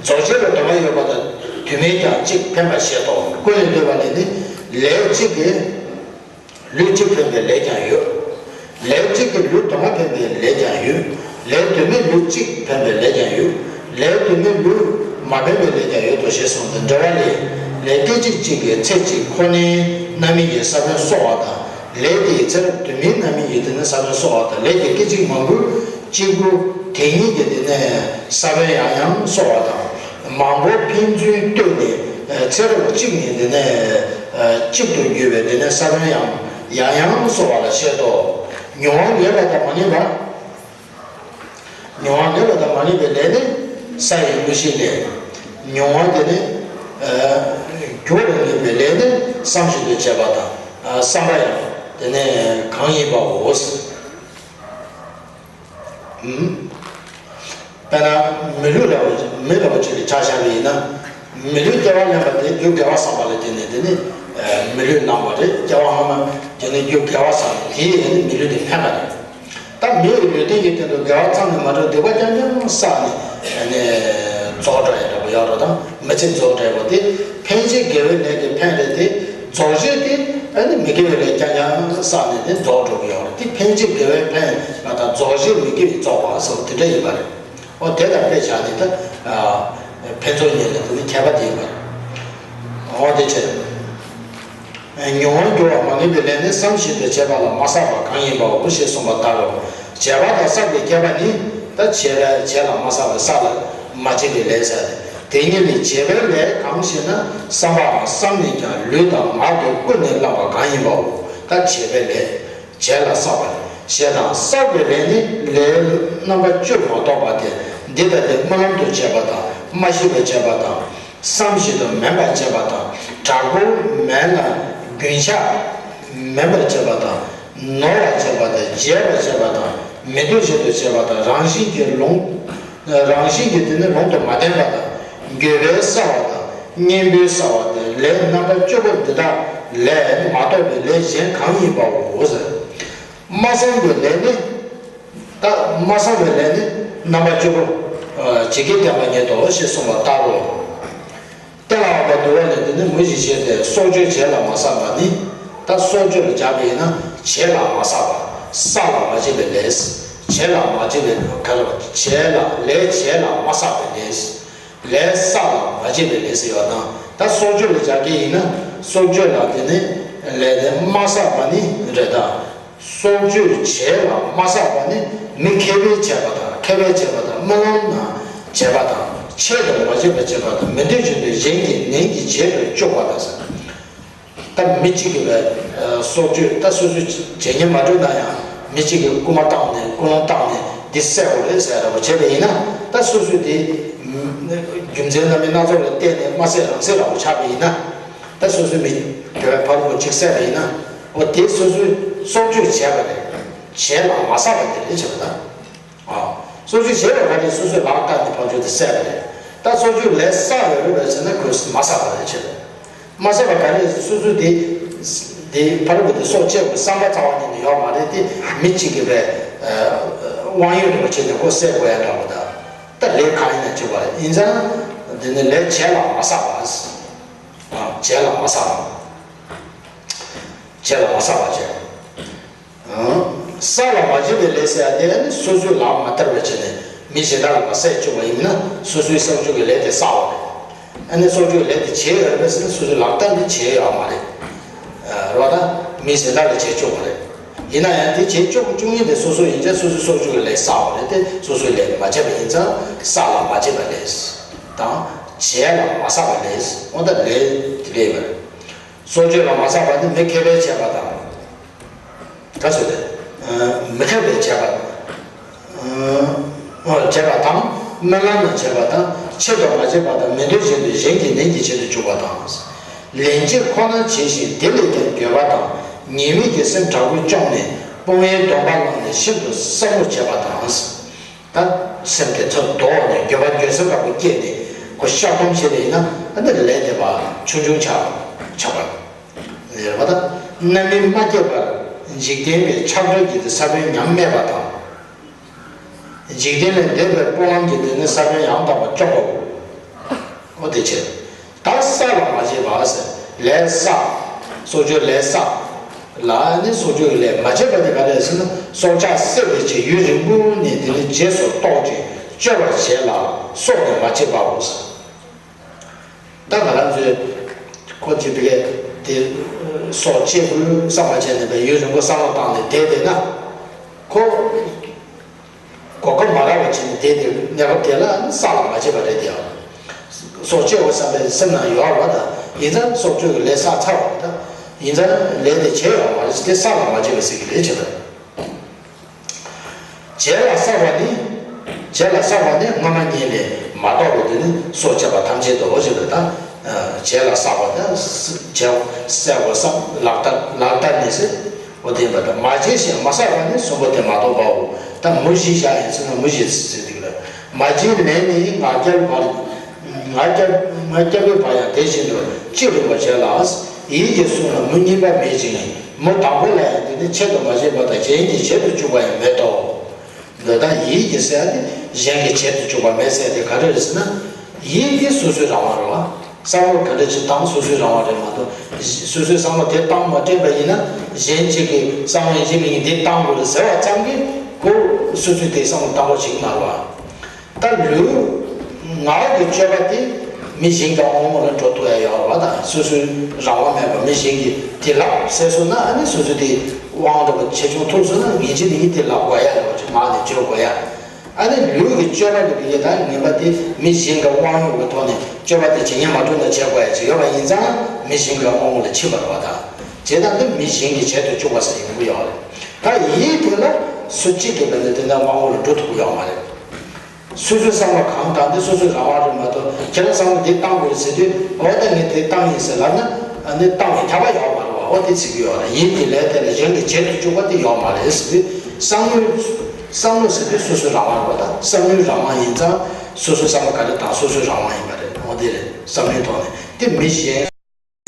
རྫོགས་བྱེད་ལ་དུ་མ་ཡོད་པ་དང་དུ་མས་ཀྱང་གཅིག་འཕེན་པར་བཞེད་དོ། ཀུན་ནས་བསྡུས་པ་ལས་ནི་ལས་གཅིག་གིས་ལུས་གཅིག་འཕེན་པའི་ལས་ཀྱང་ཡོད། ལས་གཅིག་གིས་ལུས་དུ་མ་འཕེན་པའི་ལས་ཀྱང་ཡོད། ལས་དུ་མས་ལུས་གཅིག་འཕེན་པའི་ལས་ཀྱང་ཡོད། ལས་དུ་མས་ལུས་མ་འཕེན་པའི་ལས་ཀྱང་ཡོད་དོ་ཞེས་གསུངས་ཏེ། འགྲེལ་བ་ལས། ལས་སྐད་ཅིག་གཅིག་གིས་ཚེ་གཅིག་ཁོ་ནའི་རྣམ་སྨིན་གྱི་ས་བོན་གསོ་བ་དང་། ལས་དེའི་ཚེ་རབས་དུ་མའི་རྣམ་སྨིན་གྱི་དེ་ནས་ས་བོན་གསོ་བ་དང་། ལས་ཀྱི་སྐད་ཅིག་མང་པོས་གཅིག་པུ་དེ་ཉིད་ཀྱི་དེ་ནས་ས་བོན་ཡང་ཡང་གསོ་བ་དང་། མང་པོ་ཕན་ཚུན་ལྟོས་ནས་ཚེ་རབས་གཅིག་ནས་དེ་ནས་གཅིག་ཏུ་གྱུར་པའི་དེ་ནས་ས་བོན་ཡང་ཡང་ཡང་གསོ་བ་ལ་བཤད་དོ། མྱོང་བ་ངེས་པ་དང་མ་ངེས་པ། མྱོང་བ་ངེས་པ་དང་མ་ངེས་པའི་ལས་ནི་ས་ཡི་དངོས་གཞི་ལས། མྱོང་བ་དེ་ནི། རྒྱུ་ལ་ངེས་པའི་ལས་ནི་བསམ་བཞིན་དུ་བྱེད་པ་དང་བསམ་པ་ཡང་དེ་ནི་གང་ཡིན་པའོ། དཔེར་ན་མི་ལུས་ལ་མི་ལ་བ་ཅིག་གི་ཆ་བཞག་པ་ཡིན་ན། མི་ལུས་སྐྱེ་བ་ལེན་པ་དེ་རྒྱུ་དགེ་བ་བསགས་པ་ལ་བརྟེན་ནས་དེ་ནི་མི་ལུས་བླངས་པ་རེད། སྐྱེ་བ་སྔ་མ་དེ་ནི་རྒྱུ་དགེ་བ་བསགས་ནས་དེའི་ཡིན་ནི་མི་ལུས་དེ་འཕེན་པ་རེད། ད་མི་ཡི་ལུས་རྟེན་གྱི་སྟེང་དུ་དགེ་བ་ཚང་ནས་མ་གྲུབ་སྡིག་པ་རྐྱང་རྐྱང་བསགས་ནས་ནི་རྫོགས་འགྲོ་ཡ་འདྲ་པོ་ཡོད་རེད། ད་མི་ཚེ་རྫོགས་འགྲོ་ཡ་པོ་དེ་ཕན་བྱེད་དགེ་བའི་ལས་ཀྱི་ཕན་རེད་དེ། རྫོགས་བྱེད་དེ་ཨ་ནི་མི་དགེ་བའི་ལས་རྐྱང་རྐྱང་བསགས་ནས་ནི་རྫོགས་འགྲོ་གི་ཡོད་རེད། དེ་ཕན་བྱེད་དགེ་བའི་ཕན་ལ་ད་རྫོགས་བྱེད་མི་དགེ་བའི་རྫོགས་པ་ཟེར་བ་དེ་འདྲ་ཡིན་པ་རེད། ཨོ་དེ་ལ་དཔེ་བཞག་ནས་ད་ཕན་ཚུན་གཉིས་ལ་དེ་ནི་ཁྱད་པར་དེ་ཡིན་པ་རེད། ཨོ་དེ་བྱས། མྱོང་བར་འགྱུར་བ་མ་ངེས་པའི་ལས་ནི་བསམ་བཞིན་དུ་བྱེད་པ་ལ་མ་བསགས་པ་གང་ཡིན་པའོ་ཞེས་གསུངས་པ་ལྟར་རོ། བྱས་པ་དང་བསགས་པའི་ཁྱད་པར་ནི། ད་བྱས་པས་བྱས་ལ་མ་བསགས་པའི་བསགས་ལ་མ་བྱས་པའི་ལས་ཟེར་ཏེ། དེ་ཉིད་ལས་བྱས་པའི་ལས་གང་ཞེ་ན། བསམ་པའམ་བསམ་ནས་ཀྱང་ལུས་དང་ངག་ཏུ་ཀུན་ནས་བླངས་པ་གང་ཡིན་པའོ། ད་བྱས་པའི་ལས། བྱས་ལ་བསགས་པ་ཞེས་དང་བསགས་པའི་ལས་ནི་ལས་རྣམ་པ་བཅུ་མ་གཏོགས་པ་སྟེ། འདི་ལྟ་སྟེ་སྨོན་ལམ་དུ་བྱས་པ་དང་སྨྲ་ཤེས་པར་བྱས་པ་དང་། བསམ་བཞིན་དུ་མིན་པར་བྱེད་པ་དང་། དྲག་པོ་མིན་ལ་རྒྱུན་ཆགས་མིན་པར་བྱེད་པ་དང་། ནོར་བར་བྱེད་པ་དང་བརྗེད་པར་བྱེད་པ་དང་། མི་འདོད་བཞིན་དུ་བྱེད་པ་དང་། རང་བཞིན་གྱིས་ལུང་རང་བཞིན་གྱིས་དེ་ནི་ལུང་དུ་མ་བསྟན་པ་དང་། འགྱོད་པས་བསགས་པ་དང་གཉེན་པོས་བསགས་པ་དང་། ལས་རྣམ་པ་བཅུ་པོ་འདི་དག་ལས་མ་གཏོགས་པའི་ལས་གཞན་གང་ཡིན་པའོ་ཟེར། མ་བསམ་པའི་ལས་ནི། ད་མ་བསམ་པའི་ལས་ནི་རྣམ་པ་བཅུ་པོ། ཇི་སྐད་བསྟན་པ་ཉིད་དོ་ཞེས་གསུངས་པ་ལྟར་རོ། གཏན་ལ་དབབ་པ་འདུལ་བ་ལས་དེ་ནི་མུ་བཞི་བྱས་ཏེ་སྲོག་གཅོད་བྱས་ལ་མ་བསགས་པ་ནི། ད་སྲོག་གཅོད་ལ་སྦྱར་བ་ཡིན་ན་བྱས་ལ་མ་བསགས་པ། བསགས་ལ་མ་བྱས་པའི་ལས། བྱས་ལ་མ་བྱས་པའི་ག་རེ་བྱས་ལ་ལས་བྱས་ལ་མ་བསགས་པའི་ལས། ལས་བསགས་ལ་མ་བྱས་པའི་ལས་ཟེར་ཡོད་དང་། ད་སྲོག་གཅོད་ལ་སྦྱར་གྱི་ཡིན་ན་སྲོག་གཅོད་ལ་དེ་ནི་ལས་དེ་མ་བསགས་པ་ནི་རེད་ད། སྲོག་གཅོད་བྱས་ལ་མ་བསགས་པ་ནི་མི་མཁས་པས་བྱས་པ་དང་། མཁས་པས་བྱས་པ་དང་སྨོན་ལམ་ནང་བྱས་པ་དང་། ཆེད་དུ་མ་བྱས་པ་བྱས་པ་དང་། མི་འདོད་བཞིན་དུ་གཞན་གྱི་ནན་གྱིས་བྱེད་དུ་བཅུག་པ་དང་ཟེར། ད་མི་གཅིག་གིས་པའི་སྲོག་གཅོད་ད་སོ་སོའི་བྱས་ཉེས་མ་གྲུབ་ན་ཡང་མི་གཅིག་གིས་རྐུ་མ་བཏང་ནས་རྐུ་ལུང་བཏང་ནས་འདི་བསད་དགོས་རེད་ཟེར་ར་བ་བྱས་པ་ཡིན་ན། ད་སོ་སོས་དེ་རྒྱུ་མཚན་རྣམ་སྨིན་སྣ་ཚོགས་ལ་བརྟེན་ནས་མ་བསད་རང་བསད་ར་བ་ཆགས་པ་ཡིན་ན། ད་སོ་སོའི་མི་དེ་བའི་ཕ་རོལ་པོ་གཅིག་བསད་པ་ཡིན་ན། འོ་དེ་སོ་སོའི་སྲོག་གཅོད་བྱས་པ་རེད། བྱས་ལ་མ་བསགས་པ་དེ་རེད་བྱས་པ་ད། ཨ། སྲོག་གཅོད་བྱས་པ་ག་རེ་སོ་སོའི་ལག་བསྟར་ནས་ཕར་ཕྱོགས་དེ་བསད་པ་རེད། ད་སྲོག་གཅོད་ལས་བསགས་ཡོད་རེད་བས་ཟེར་ན་ཁོས་མ་བསགས་པ་རེད་བྱས་པ། མ་བསགས་པ་ག་རེ་སོ་སོའི་དེ། དེ་ཕ་རོལ་པོ་དེ་སྲོག་བཅད་དགོས་བསམ་པ་རྩ་བ་ཉིད་ནས་ཡོད་མ་རེད་དེ། མི་གཅིག་གིས་པའི་དབང་ཡོད་རེད་བ་བྱས་ནས་ཁོ་བསད་དགོས་ཡ་འདྲ་བོ་ད། ད་ལས་གང་ཡིན་ན་བྱེད་པ་རེད་ཡིན་ཙང་། དེ་ནི་ལས་བྱས་ལ་མ་བསགས་པ། བྱས་ལ་མ་བསགས་པ། བྱས་ལ་མ་བསགས་པ་བྱས། བསགས་ལ་མ་བྱས་པའི་ལས་ཟེར་ཡ་དེ་ནི་སོ་སོའི་ལག་མ་བསྟར་བའི་ཆེད་ནས་མི་གཞན་དག་ལ་མ་བསད་བཅུག་པ་ཡིན་ན་སོ་སོའི་སྲོག་གཅོད་ཀྱི་ལས་དེ་བསགས་པ་རེད། ཨ་ནི་སྲོག་གཅོད་ཀྱི་ལས་དེ་བྱས་ཡོད་རེད་པས་ཟེར་ན་སོ་སོའི་ལག་བསྟར་ནི་བྱས་ཡོད་མ་རེད། རེད་བ་ད། མི་གཞན་དག་ལ་བྱས་བཅུག་པ་རེད། ཡིན་ན་ཡང་དེ་བྱས་བཅུག་བཅུག་མཁན་དེ་སོ་སོ་ཡིན་ཙང་སོ་སོའི་སྲོག་གཅོད་ཀྱི་ལས་བསགས་པ་རེད་དེ། སོ་སོའི་ལས་མ་བྱས་པ་ཡིན་ཙང་བསགས་ལ་མ་བྱས་པའི་ལས། དང་། བྱས་ལ་མ་བསགས་པའི་ལས། འོ་ད་ལས་དེ་འདྲས་ཡོད་རེད། སྲོག་གཅོད་ལ་མ་བསགས་པ་ནི་མི་མཁས་པས་བྱས་པ་དང་། ག་ཚོད་དེ། མི་མཁས་པས་བྱས་པ། བྱས་པ་དང་། སྨོན་ལམ་ནང་བྱས་པ་དང་། ཆེད་དུ་མ་བྱས་པ་དང་། མི་འདོད་བཞིན་དུ་གཞན་གྱི་ནན་གྱིས་བྱེད་དུ་བཅུག་པ་དང་། ལན་གཅིག་ཁོ་ན་བྱས་ཤིང་དེ་ལས་ཀྱང་འགྱོད་པ་དང་། ཉེས་དམིགས་ཀྱི་སེམས་དྲག་པོས་བཅོམ་ནས་དཔུང་བའི་སྡོམ་པ་བླངས་ནས་ཤིན་ཏུ་གསལ་པོར་བྱས་པ་དང་། ད་སེམས་དེ་ཚོར་ལྡོག་ནས་འགྱོད་པ་འགྱོད་སེམས་དྲག་པོ་སྐྱེས་ནས་ཁོ་བཤགས་སྡོམ་བྱས་པ་ཡིན་ན་ཨ་ནི་ལས་དེ་བ་ཆུང་ཆུང་ཆགས་ཆགས་པ་རེད་བ། ད་རྣམ་སྨིན་མ་སྐྱེས་པར་འཇིག་རྟེན་པའི་ཆགས་བྲལ་གྱི་དེ་ས་བོན་ཉམས་སྨྲས་པ་དང་། འཇིག་རྟེན་ལས་འདས་པའི་སྤོང་ལམ་གྱི་དེ་ནི་ས་བོན་ཡང་དག་པར་བཅོམ་པའོ། འོ་དེ་བྱས། ད་བསགས་ལ་མ་བྱས་པ་ཟེར་ལས་བསགས། སྲོག་གཅོད་ལས་བསགས། ལ་ནི་སྲོག་གཅོད་ཀྱི་ལས་མ་བྱས་པ་དེ་ག་རེ་ཟེར་ན་སྲོག་ཆགས་བསད་པའི་ཕྱིར་ཡུན་རིང་པོ་ནས་དེ་ནི་རྗེས་སུ་རྟོག་ཅིང་གཅོད་པར་བྱེད་ལ་སྲོག་ནི་མ་བྱས་པའོ། ད་ང་རང་ཚོས་ཁོ་ཅིག་བི་གས་དེ་སྲོག་བཅད་དགོས་བསམ་པ་བྱས་ནས་པའི་ཡུན་རིང་པོ་བསམ་བློ་བཏང་ནས་བསྡད་བསྡད་ན་ཁོ། གོ་སྐབས་མ་རག་པ་བྱས་ནས་བསྡད་དེ་གནས་སྐབས་དེ་ལ་བསགས་ལ་མ་བྱས་པ་རེད་དེ། སྲོག་བཅད་འོ་བསམ་པའི་སེམས་ནང་ཡོད་རེད་བ་ད། ཡིན་ཙང་སྲོག་གཅོད་ཀྱི་ལས་བསགས་ཚར་བ་རེད་ད། ཡིན་ཙང་ལས་དེ་བྱས་ཡོད་མ་རེད་དེ་བསགས་ལ་མ་བྱས་པ་ཟེར་གྱི་རེད་བྱས་པ། བྱས་ལ་བསགས་པ་ནི། བྱས་ལ་བསགས་པ་ནི་སྔ་མ་ཉིད་ནས་མ་རྟོགས་པའི་དེ་ནི་སྲོག་བཅད་པ་ཐམས་ཅད་དོ་ཞེས་པ་ད། བྱས་ལ་བསགས་པ་ནི་བྱས་བསགས་པ་བསམ་ལག་བསྟར་ལག་བསྟར་ནི་ཟེར། འོ་དེ་ཡིན་པ་དང་མ་བྱས་ཤིང་མ་བསགས་པ་ནི་གསོན་པོ་དེ་མ་གཏོགས་པའོ། ད་མུ་བཞི་བཞག་ཡིན་ཟེར་ན་མུ་བཞི་ཟེར་དུས་ལ་མ་བྱས་ལན་ནི་ང་རྒྱལ་བར་ང་རྒྱལ་ང་རྒྱལ་བའི་བར་ཡང་དེ་བཞིན་དུ་ཅི་རིགས་པར་བྱས་ལ། ཡིད་ཀྱིས་གསུངས་ལ་མུ་གཉིས་པ་མེད་ཅིང་མུ་དང་པོ་ལ་ཡང་དེ་ནི་ཆེད་དུ་མ་བྱས་པ་དང་གཞན་གྱིས་བྱེད་དུ་བཅུག་པ་ཡང་མེད་དོ། འདི་ལྟར་ཡིད་ཀྱིས་ཟེར་ཏེ་གཞན་གྱིས་བྱེད་དུ་བཅུག་པ་མེད་ཟེར་ཏེ་ག་རེ་རེད་ཟེར་ན། ཡིད་ཀྱིས་སོ་སོའི་རང་དབང་རེད་བ། བསམ་བློ་ག་འདྲ་ཅིག་བཏང་སོ་སོའི་རང་དབང་རེད་མ་གཏོགས། སོ་སོའི་བསམ་བློ་དེ་བཏང་མ་དྲན་པ་ཡིན་ན་གཞན་གཅིག་གིས་བསམ་བློ་ཡིན་གཅིག་མིན་གཅིག་འདི་བཏང་དགོས་རེད་ཟེར་བ་ཙམ་གྱིས་ཁོ་སོ་སོས་དེ་བསམ་བློ་བཏང་བ་ཞིག་མ་རེད་བ། ད་ལུས་ངག་གི་སྤྱོད་པ་དེ་མི་གཞན་གྱི་དབང་པོ་ལ་འགྲོ་ཐུབ་ཡ་ཡོད་རེད་བ། ད་སོ་སོའི་རང་དབང་མེད་པ་མི་གཞན་གྱིས་དེ་ལབ་ཟེར་སོང་ན་ཨ་ནི་སོ་སོ་དེ་དབང་འགྲོ་བ་ཆེ་ཆུང་ཐུག་སོང་ན་ངེས་ཅན་མི་གིས་དེ་ལབ་དགོས་ཡ་ཡོད་ཅིག་ངག་ནས་བརྗོད་དགོས་ཡ། ཨ་ནི་ལུས་ཀྱི་སྤྱོད་པ་དེ་བི་ཡེ་ད་ངན་པ་དེ་མི་གཞན་གྱི་དབང་ཡོད་པའི་ཐོག་ནས་སྤྱོད་པ་དེ་ཇི་སྙེད་མ་གྲུབ་ན་བྱེད་དགོས་ཡ་ཅིག་ཡོད་པ་ཡིན་ཙང་མི་གཞན་གྱི་དབང་པོ་ལ་ཕྱིན་པ་རེད་བ་ད། བྱས་ཙང་འདི་མི་གཞན་གྱིས་བྱེད་དུ་བཅུག་པ་ཟེར་ཡོང་གི་ཡོད་རེད། ད་ཡིད་དེ་ལ་སུ་གཅིག་གིས་བས་ན་དེ་འདྲ་དབང་པོ་ལ་འགྲོ་ཐུབ་ཀྱི་ཡོད་མ་རེད། སོ་སོའི་བསམ་བློ་གང་བཏང་དེ་སོ་སོའི་རང་དབང་རེད་མ་གཏོགས་ཁྱེད་རང་བསམ་བློ་འདི་བཏང་དགོས་ཟེར་དུས་འོ་ད་ངས་དེ་བཏང་ཡིན་ཟེར་ལབ་ན་ཨ་ནི་བཏང་བའི་ཁྱབ་པ་ཡོད་མ་རེད་བ། འོ་དེ་ཚིག་གི་ཡོད་རེད། ཡིད་ཀྱི་ལས་དེ་ལ་གཞན་གྱིས་བྱེད་དུ་བཅུག་པ་དེ་ཡོད་མ་རེད་ཟེར་དུས་བསམ་བློ་བསམ་བློ་ཟེར་དུས་སོ་སོའི་རང་དབང་རེད་བ། ད་བསམ་བློའི་རང་དབང་ཡིན་ཙང་སོ་སོའི་བསམ་བློ་ག་རེ་བཏང་སོ་སོའི་རང་དབང་ཡིན་པ་རེད། འོ་དེ་རེད། བསམ་བློའི་ཐོག་ནས་དེ་མི་གཞན་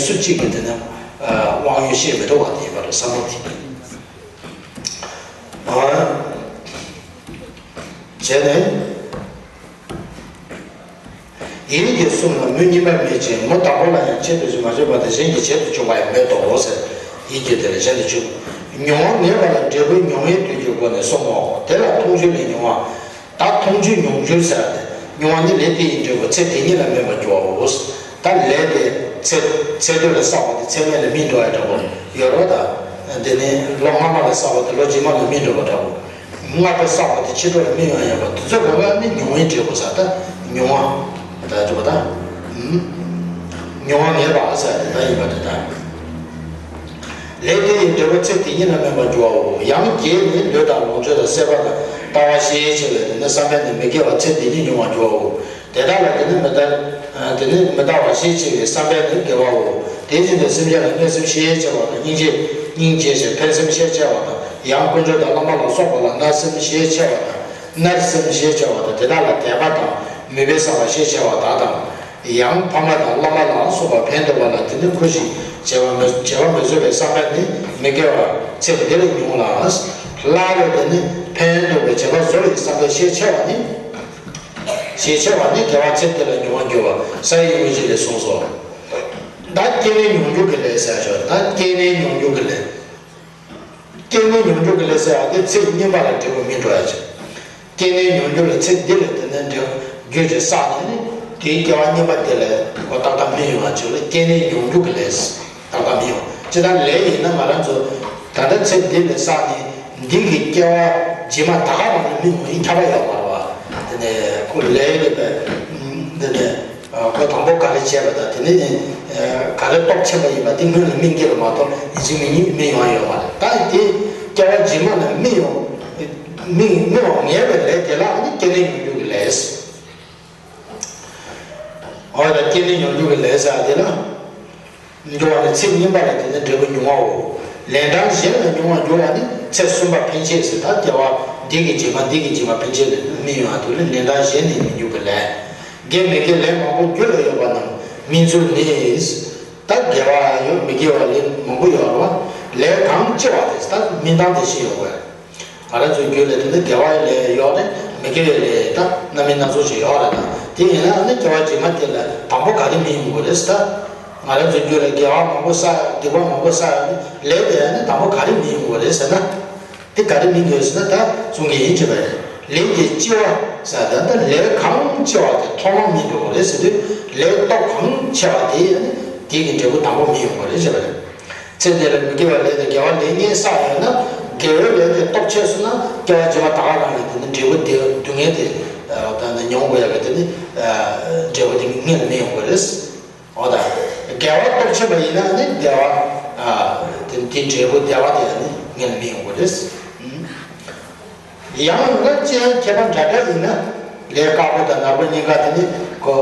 སུ་གཅིག་གིས་དེ་ནས་དབང་ཡོད་བཤད་མི་ཐུབ་པ་དེ་ཡིན་པ་རེད། བསམ་བློ་དེ། བྱས་ནས། ཡིད་ཀྱི་གསུམ་ལ་མུ་གཉིས་པ་མེད་ཅིང་། མུ་དང་པོ་ལ་ཡང་ཆེད་དུ་བྱུང་མ་བྱུང་བ་དང་གཞན་གྱི་ཆེད་དུ་བྱུང་བ་ཡང་མེད་དོ་ཟེར། ཡིད་ཀྱི་དེ་ལ་གཞན་དུ་བྱུང་། མྱོང་བ་ངེས་པ་ལ་འབྲས་བུ་མྱོང་བའི་དུས་ཀྱི་སྒོ་ནས་གསུམ་མོ། དེ་ལ་མཐོང་ཆོས་ལས་མྱོང་བ། ད་མཐོང་ཆོས་མྱོང་ཆོས་ཟེར་ཏེ། མྱོང་བ་ནི་ལས་དེ་ཡི་འབྲས་བུ་ཚེ་དེ་ཉིད་ལ་སྨིན་པར་འགྱུར་བའོ། ད་ལས་དེ་ཚེ་ཚེ་སྟོད་ལ་བསགས་པ་དེ་ཚེ་སྨད་ལ་སྨིན་འགྲོ་བ་འདྲ་པོ་ཡོད་རེད་པ། ད་དེ་ནི་ལོ་སྔ་མ་ལ་བསགས་པ་དེ་ལོ་རྗེས་མ་ལ་སྨིན་འགྲོ་བ་འདྲ་པོ། སྔ་དྲོ་བསགས་པ་དེ་ཕྱི་དྲོ་ལ་སྨིན་ཡོང་ཡོད་པ་དེ་ཚོ་གང་ག་ནི་མྱོང་བའི་འབྲས་བུ་ཟེར། ད་མྱོང་བ་ད་འགྲོ་བ་ད། མྱོང་བ་ངེས་པ་ཟེར་དེ་ད་ཡིན་པ་དེ་ད། ལས་དེ་ཡི་འབྲས་བུ་ཚེ་དེ་ཉིད་ལ་སྨིན་པར་འགྱུར་བའོ། ཡང་བརྒྱད་ནི་ལུས་དང་ལོངས་སྤྱོད་དང་སྲེད་པ་དང་ལྟ་བ་ཤས་ཆེ་བས་དེ་ནི་བསམ་པས་ནི་མི་དགེ་བ་ཚེ་འདི་ཉིད་མྱོང་བར་འགྱུར་བའོ། དེ་དག་ལ་དེ་ནི་མི་ལྟ་དེ་ནི་མི་ལྟ་བ་ཤས་ཆེ་བས་བསམ་པས་ནི་དགེ་བའོ། དེ་བཞིན་དུ་སེམས་ཅན་ལ་གནོད་སེམས་ཤས་ཆེ་བ་དང་། སྙིང་རྗེ་སྙིང་རྗེ་ཞེས་ཕན་སེམས་ཤས་ཆེ་བ་དང་། ཡང་དཀོན་མཆོག་དང་བླ་མ་ལ་སོགས་པ་ལ་མནར་སེམས་ཤས་ཆེ་བ་དང་། མནར་སེམས་ཤས་ཆེ་བ་དང་། དེ་དག་ལ་དད་པ་དང་མོས་པས་བསམ་པ་ཤས་ཆེ་བ་དག་དང་། ཡང་ཕ་མ་དང་བླ་མ་ལ་སོགས་པ་ཕན་འདོགས་པ་ལ་དེ་ནི་ཁོ་བཞིན་བྱེད་པ་མི་བྱེད་པ་མི་བཟོད་པའི་བསམ་པས་ནི་མི་དགེ་བ་ཚེ་འདིར་མྱོང་ལ། སླར་དེ་ནི་ཕན་འདོགས་པའི་བྱེད་པ་བཟོ་བའི་བསམ་པས་ཤས་ཆེ་བ་ནི། ཞེས་བྱ་བ་ནི་དགེ་བ་ཚེ་འདི་ལ་མྱོང་བར་འགྱུར་བ་ས་ཡི་དངོས་གཞི་ལས་གསུངས་སོ། ད་སྐྱེས་ནས་མྱོང་འགྱུར་གྱི་ལས་ཟེར་ཞོར་ད་སྐྱེས་ནས་མྱོང་འགྱུར་གྱི་ལས། སྐྱེས་ནས་མྱོང་འགྱུར་གྱི་ལས་ཟེར་བ་དེ་ཚེ་རྙིང་པ་ལ་འབྲས་བུ་སྨིན་འགྲོ་ཡ་ཅིག་སྐྱེས་ནས་མྱོང་འགྱུར་ལ་ཚེ་འདི་ལ་དེ་ནས་འབྲས་བུ་རྒྱུ་ཅིག་བསགས་ནས་ནི་དེའི་སྐྱེ་བ་རྙིང་པ་དེ་ལ་གོ་ཏག་ཏག་སྨིན་ཡོང་བ་ཅིག་ལ་སྐྱེས་ནས་མྱོང་འགྱུར་གྱི་ལས། ད་ལྟ་མི་ཡོང་། ཅི་ལྟར་ལས་ཡིན་ན་ང་རང་ཚོ་ད་ལྟ་ཚེ་འདི་ལས་བསགས་ནས་འདི་གི་སྐྱེ་བ་རྗེས་མ་ད་ག་རང་ལ་སྨིན་དགོས་ཡིན་ཁྱབ་པ་ཡོད་མ་རེད་བ། དེ་ནས་ཁོ་ལས་ལས་པས་འདི་ནས་ཁོ་དང་པོ་ག་རེ་བྱས་པ་དང་དེ་ནས་ག་རེ་སྟོབས་ཆེན་པོ་ཡིན་པ་དེ་སྔོན་ལ་སྨིན་གྱི་རེད་མ་གཏོགས་ཡིན་གཅིག་མིན་གཉིས་སྨིན་ཡོང་ཡོད་མ་རེད། ད་དེ་སྐྱེ་བ་རྗེས་མ་ལ་སྨིན་ཡོང་སྨིན་སྨིན་ཡོང་ངེས་པའི་ལས་དེ་ལ་ནི་སྐྱེས་ནས་མྱོང་འགྱུར་གྱི་ལས། འོ་ད་སྐྱེས་ནས་མྱོང་འགྱུར་གྱི་ལས་ཟེར་བ་དེ་ལ། འགྱུར་བ་ནི་ཚེ་རྙིང་པ་ལ་དེ་ནི་འབྲས་བུ་མྱོང་བའོ། ལན་གྲངས་གཞན་ལ་མྱོང་བར་འགྱུར་བ་ནི་ཚེ་གསུམ་པ་ཕན་ཆད་ཟེར། ད་སྐྱེ་བ་འདི་གི་རྗེས་མ་འདི་གི་རྗེས་མ་ཕན་ཆད་ལ་སྨིན་ཡོང་བ་དེ་ལ་ལན་གྲངས་གཞན་ནི་མི་འགྱུར་གྱི་ལས། དགེ་མི་དགེ་ལས་མང་པོ་རྒྱུད་ལ་ཡོད་པ་རྣམས་སྨིན་ཚུལ་ནི། ད་དགེ་བ་ཡང་ཡོད་མི་དགེ་བ་ལས་མང་པོ་ཡོད་རེད་བ། ལས་གང་ལྕི་བ་དེ་ད་སྨིན་སྟངས་དེ་ཤེས་ཡོད་དགོས། ང་རང་ཚོའི་རྒྱུད་ལ་དེ་ནི་དགེ་བའི་ལས་ཡོད་རེད། མི་དགེ་བའི་ལས་ད་རྣམ་སྨིན་སྣ་ཚོགས་ཤིག་ཡོད་རེད། ད་དེ་ཡིན་ན་ནི་སྐྱེ་བ་རྗེས་མ་དེ་ལ་དང་པོ་ག་རེ་སྨིན་ཡོང་གི་རེད་ཟེར། ད་ང་རང་ཚོའི་རྒྱུད་ལ་དགེ་བ་མང་པོ་བསགས་སྡིག་པ་མང་པོ་བསགས་ཡོད་ནི་ལས་དེ་ནི་དང་པོ་ག་རེ་སྨིན་ཡོང་གི་རེད་ཟེར་ན། དེ་ག་རེ་སྨིན་གྱི་ཡོད་ཟེར་ན་ད་གསུང་གི་ཡིན་ཅེས་པ་རེད། ལས་ཀྱི་ལྕི་བ་ཟེར་ད་ད་ལས་གང་ལྕི་བ་དེ་ཐོག་མར་སྨིན་འགྲོ་གི་རེད་ཟེར་དུས་ལས་སྟོབས་གང་ཆེ་བ་དེ་ནི་དེ་གི་འབྲས་བུ་དང་པོ་སྨིན་ཡོང་གི་རེད་ཅེས་པ་རེད། ཚེ་འདི་ལ་མི་དགེ་བ་ལས་དང་དགེ་བ་ལས་གཉིས་བསགས་ཡོད་ན། དགེ་བའི་ལས་དེ་སྟོབས་ཆེ་སོང་ན་སྐྱེ་བ་རྗེས་མ་ད་ག་རང་ལ་དེ་ནི་འབྲས་བུ་དེ་སྡུག་བསྔལ་དེ་ད་ནི་མྱོང་དགོས་ཡ་གི་དེ་ནི་འབྲས་བུ་དེ་སྔོན་ལ་སྨིན་ཡོང་གི་རེད། འོ་ད། དགེ་བ་སྟོབས་ཆེན་པ་ཡིན་ན་ནི་བདེ་བ་དེ་དེ་འབྲས་བུ་བདེ་བ་དེ་ནི་སྔོན་ལ་སྨིན་ཡོང་གི་རེད། ཡང་ན་ཅི་ཡང་ཁྱད་པར་འདྲ་འདྲ་ཡིན་ན། ལས་དཀར་པོ་དང་ནག་པོ་གཉིས་ཀ་དེ་ནི་གོ་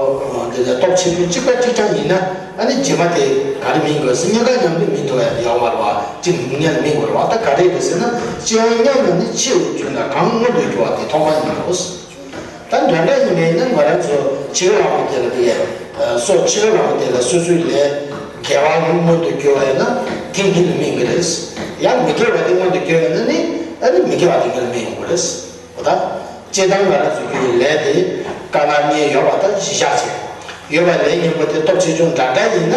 འདི་ནི་སྟོབས་ཆེན་པོ་གཅིག་པ་གཅིག་རྐྱང་ཡིན་ན་ཨ་ནི་རྗེས་མ་དེ་ག་རེ་སྨིན་དགོས་ཟེར་གཉིས་ཀ་མཉམ་དུ་སྨིན་ཐུབ་ཡ་ཡོད་མ་རེད་བ། གཅིག་མཉམ་སྨིན་དགོས་རེད་བ། ད་ག་རེ་རེད་ཟེར་ན་ཅི་ཡང་སྙམ་ན་ནི་ཆེ་བའི་རྒྱུ་ན་གང་མངོན་དུ་གྱུར་བ་དེ་ཐོག་མ་ཡིན་ནོ། ད་འདྲ་འདྲ་ཡིན་པས་ན་ང་རང་ཚོ་ཕྱི་རོལ་ལྷ་མོ་དེ་ལ་དེ་ཡ་སོ་ཕྱི་རོལ་ལྷ་མོ་དེ་ལ་སོ་སོའི་ལས་དགེ་བ་མངོན་དུ་གྱུར་བ་ཡིན་ན་དེ་སྔོན་ལ་སྨིན་གི་རེད། ཡང་མི་དགེ་བ་དེ་མངོན་དུ་གྱུར་བ་ཡིན་ན་ནི་ཨ་ནི་མི་དགེ་བ་དེ་སྔོན་ལ་སྨིན་ཡོང་གི་རེད། འོ་ད་སྤྱིར་བཏང་ང་རང་ཚོ་རྒྱུད་ལས་དེ་དཀར་ནག་གཉིས་ཡོད་པ་དང་བཞི་ཆ་ཆེ་ཡོད་པ་ལས་སྙིང་པོ་དེ་སྟོབས་ཆེ་ཆུང་འདྲ་འདྲ་ཡིན་ན།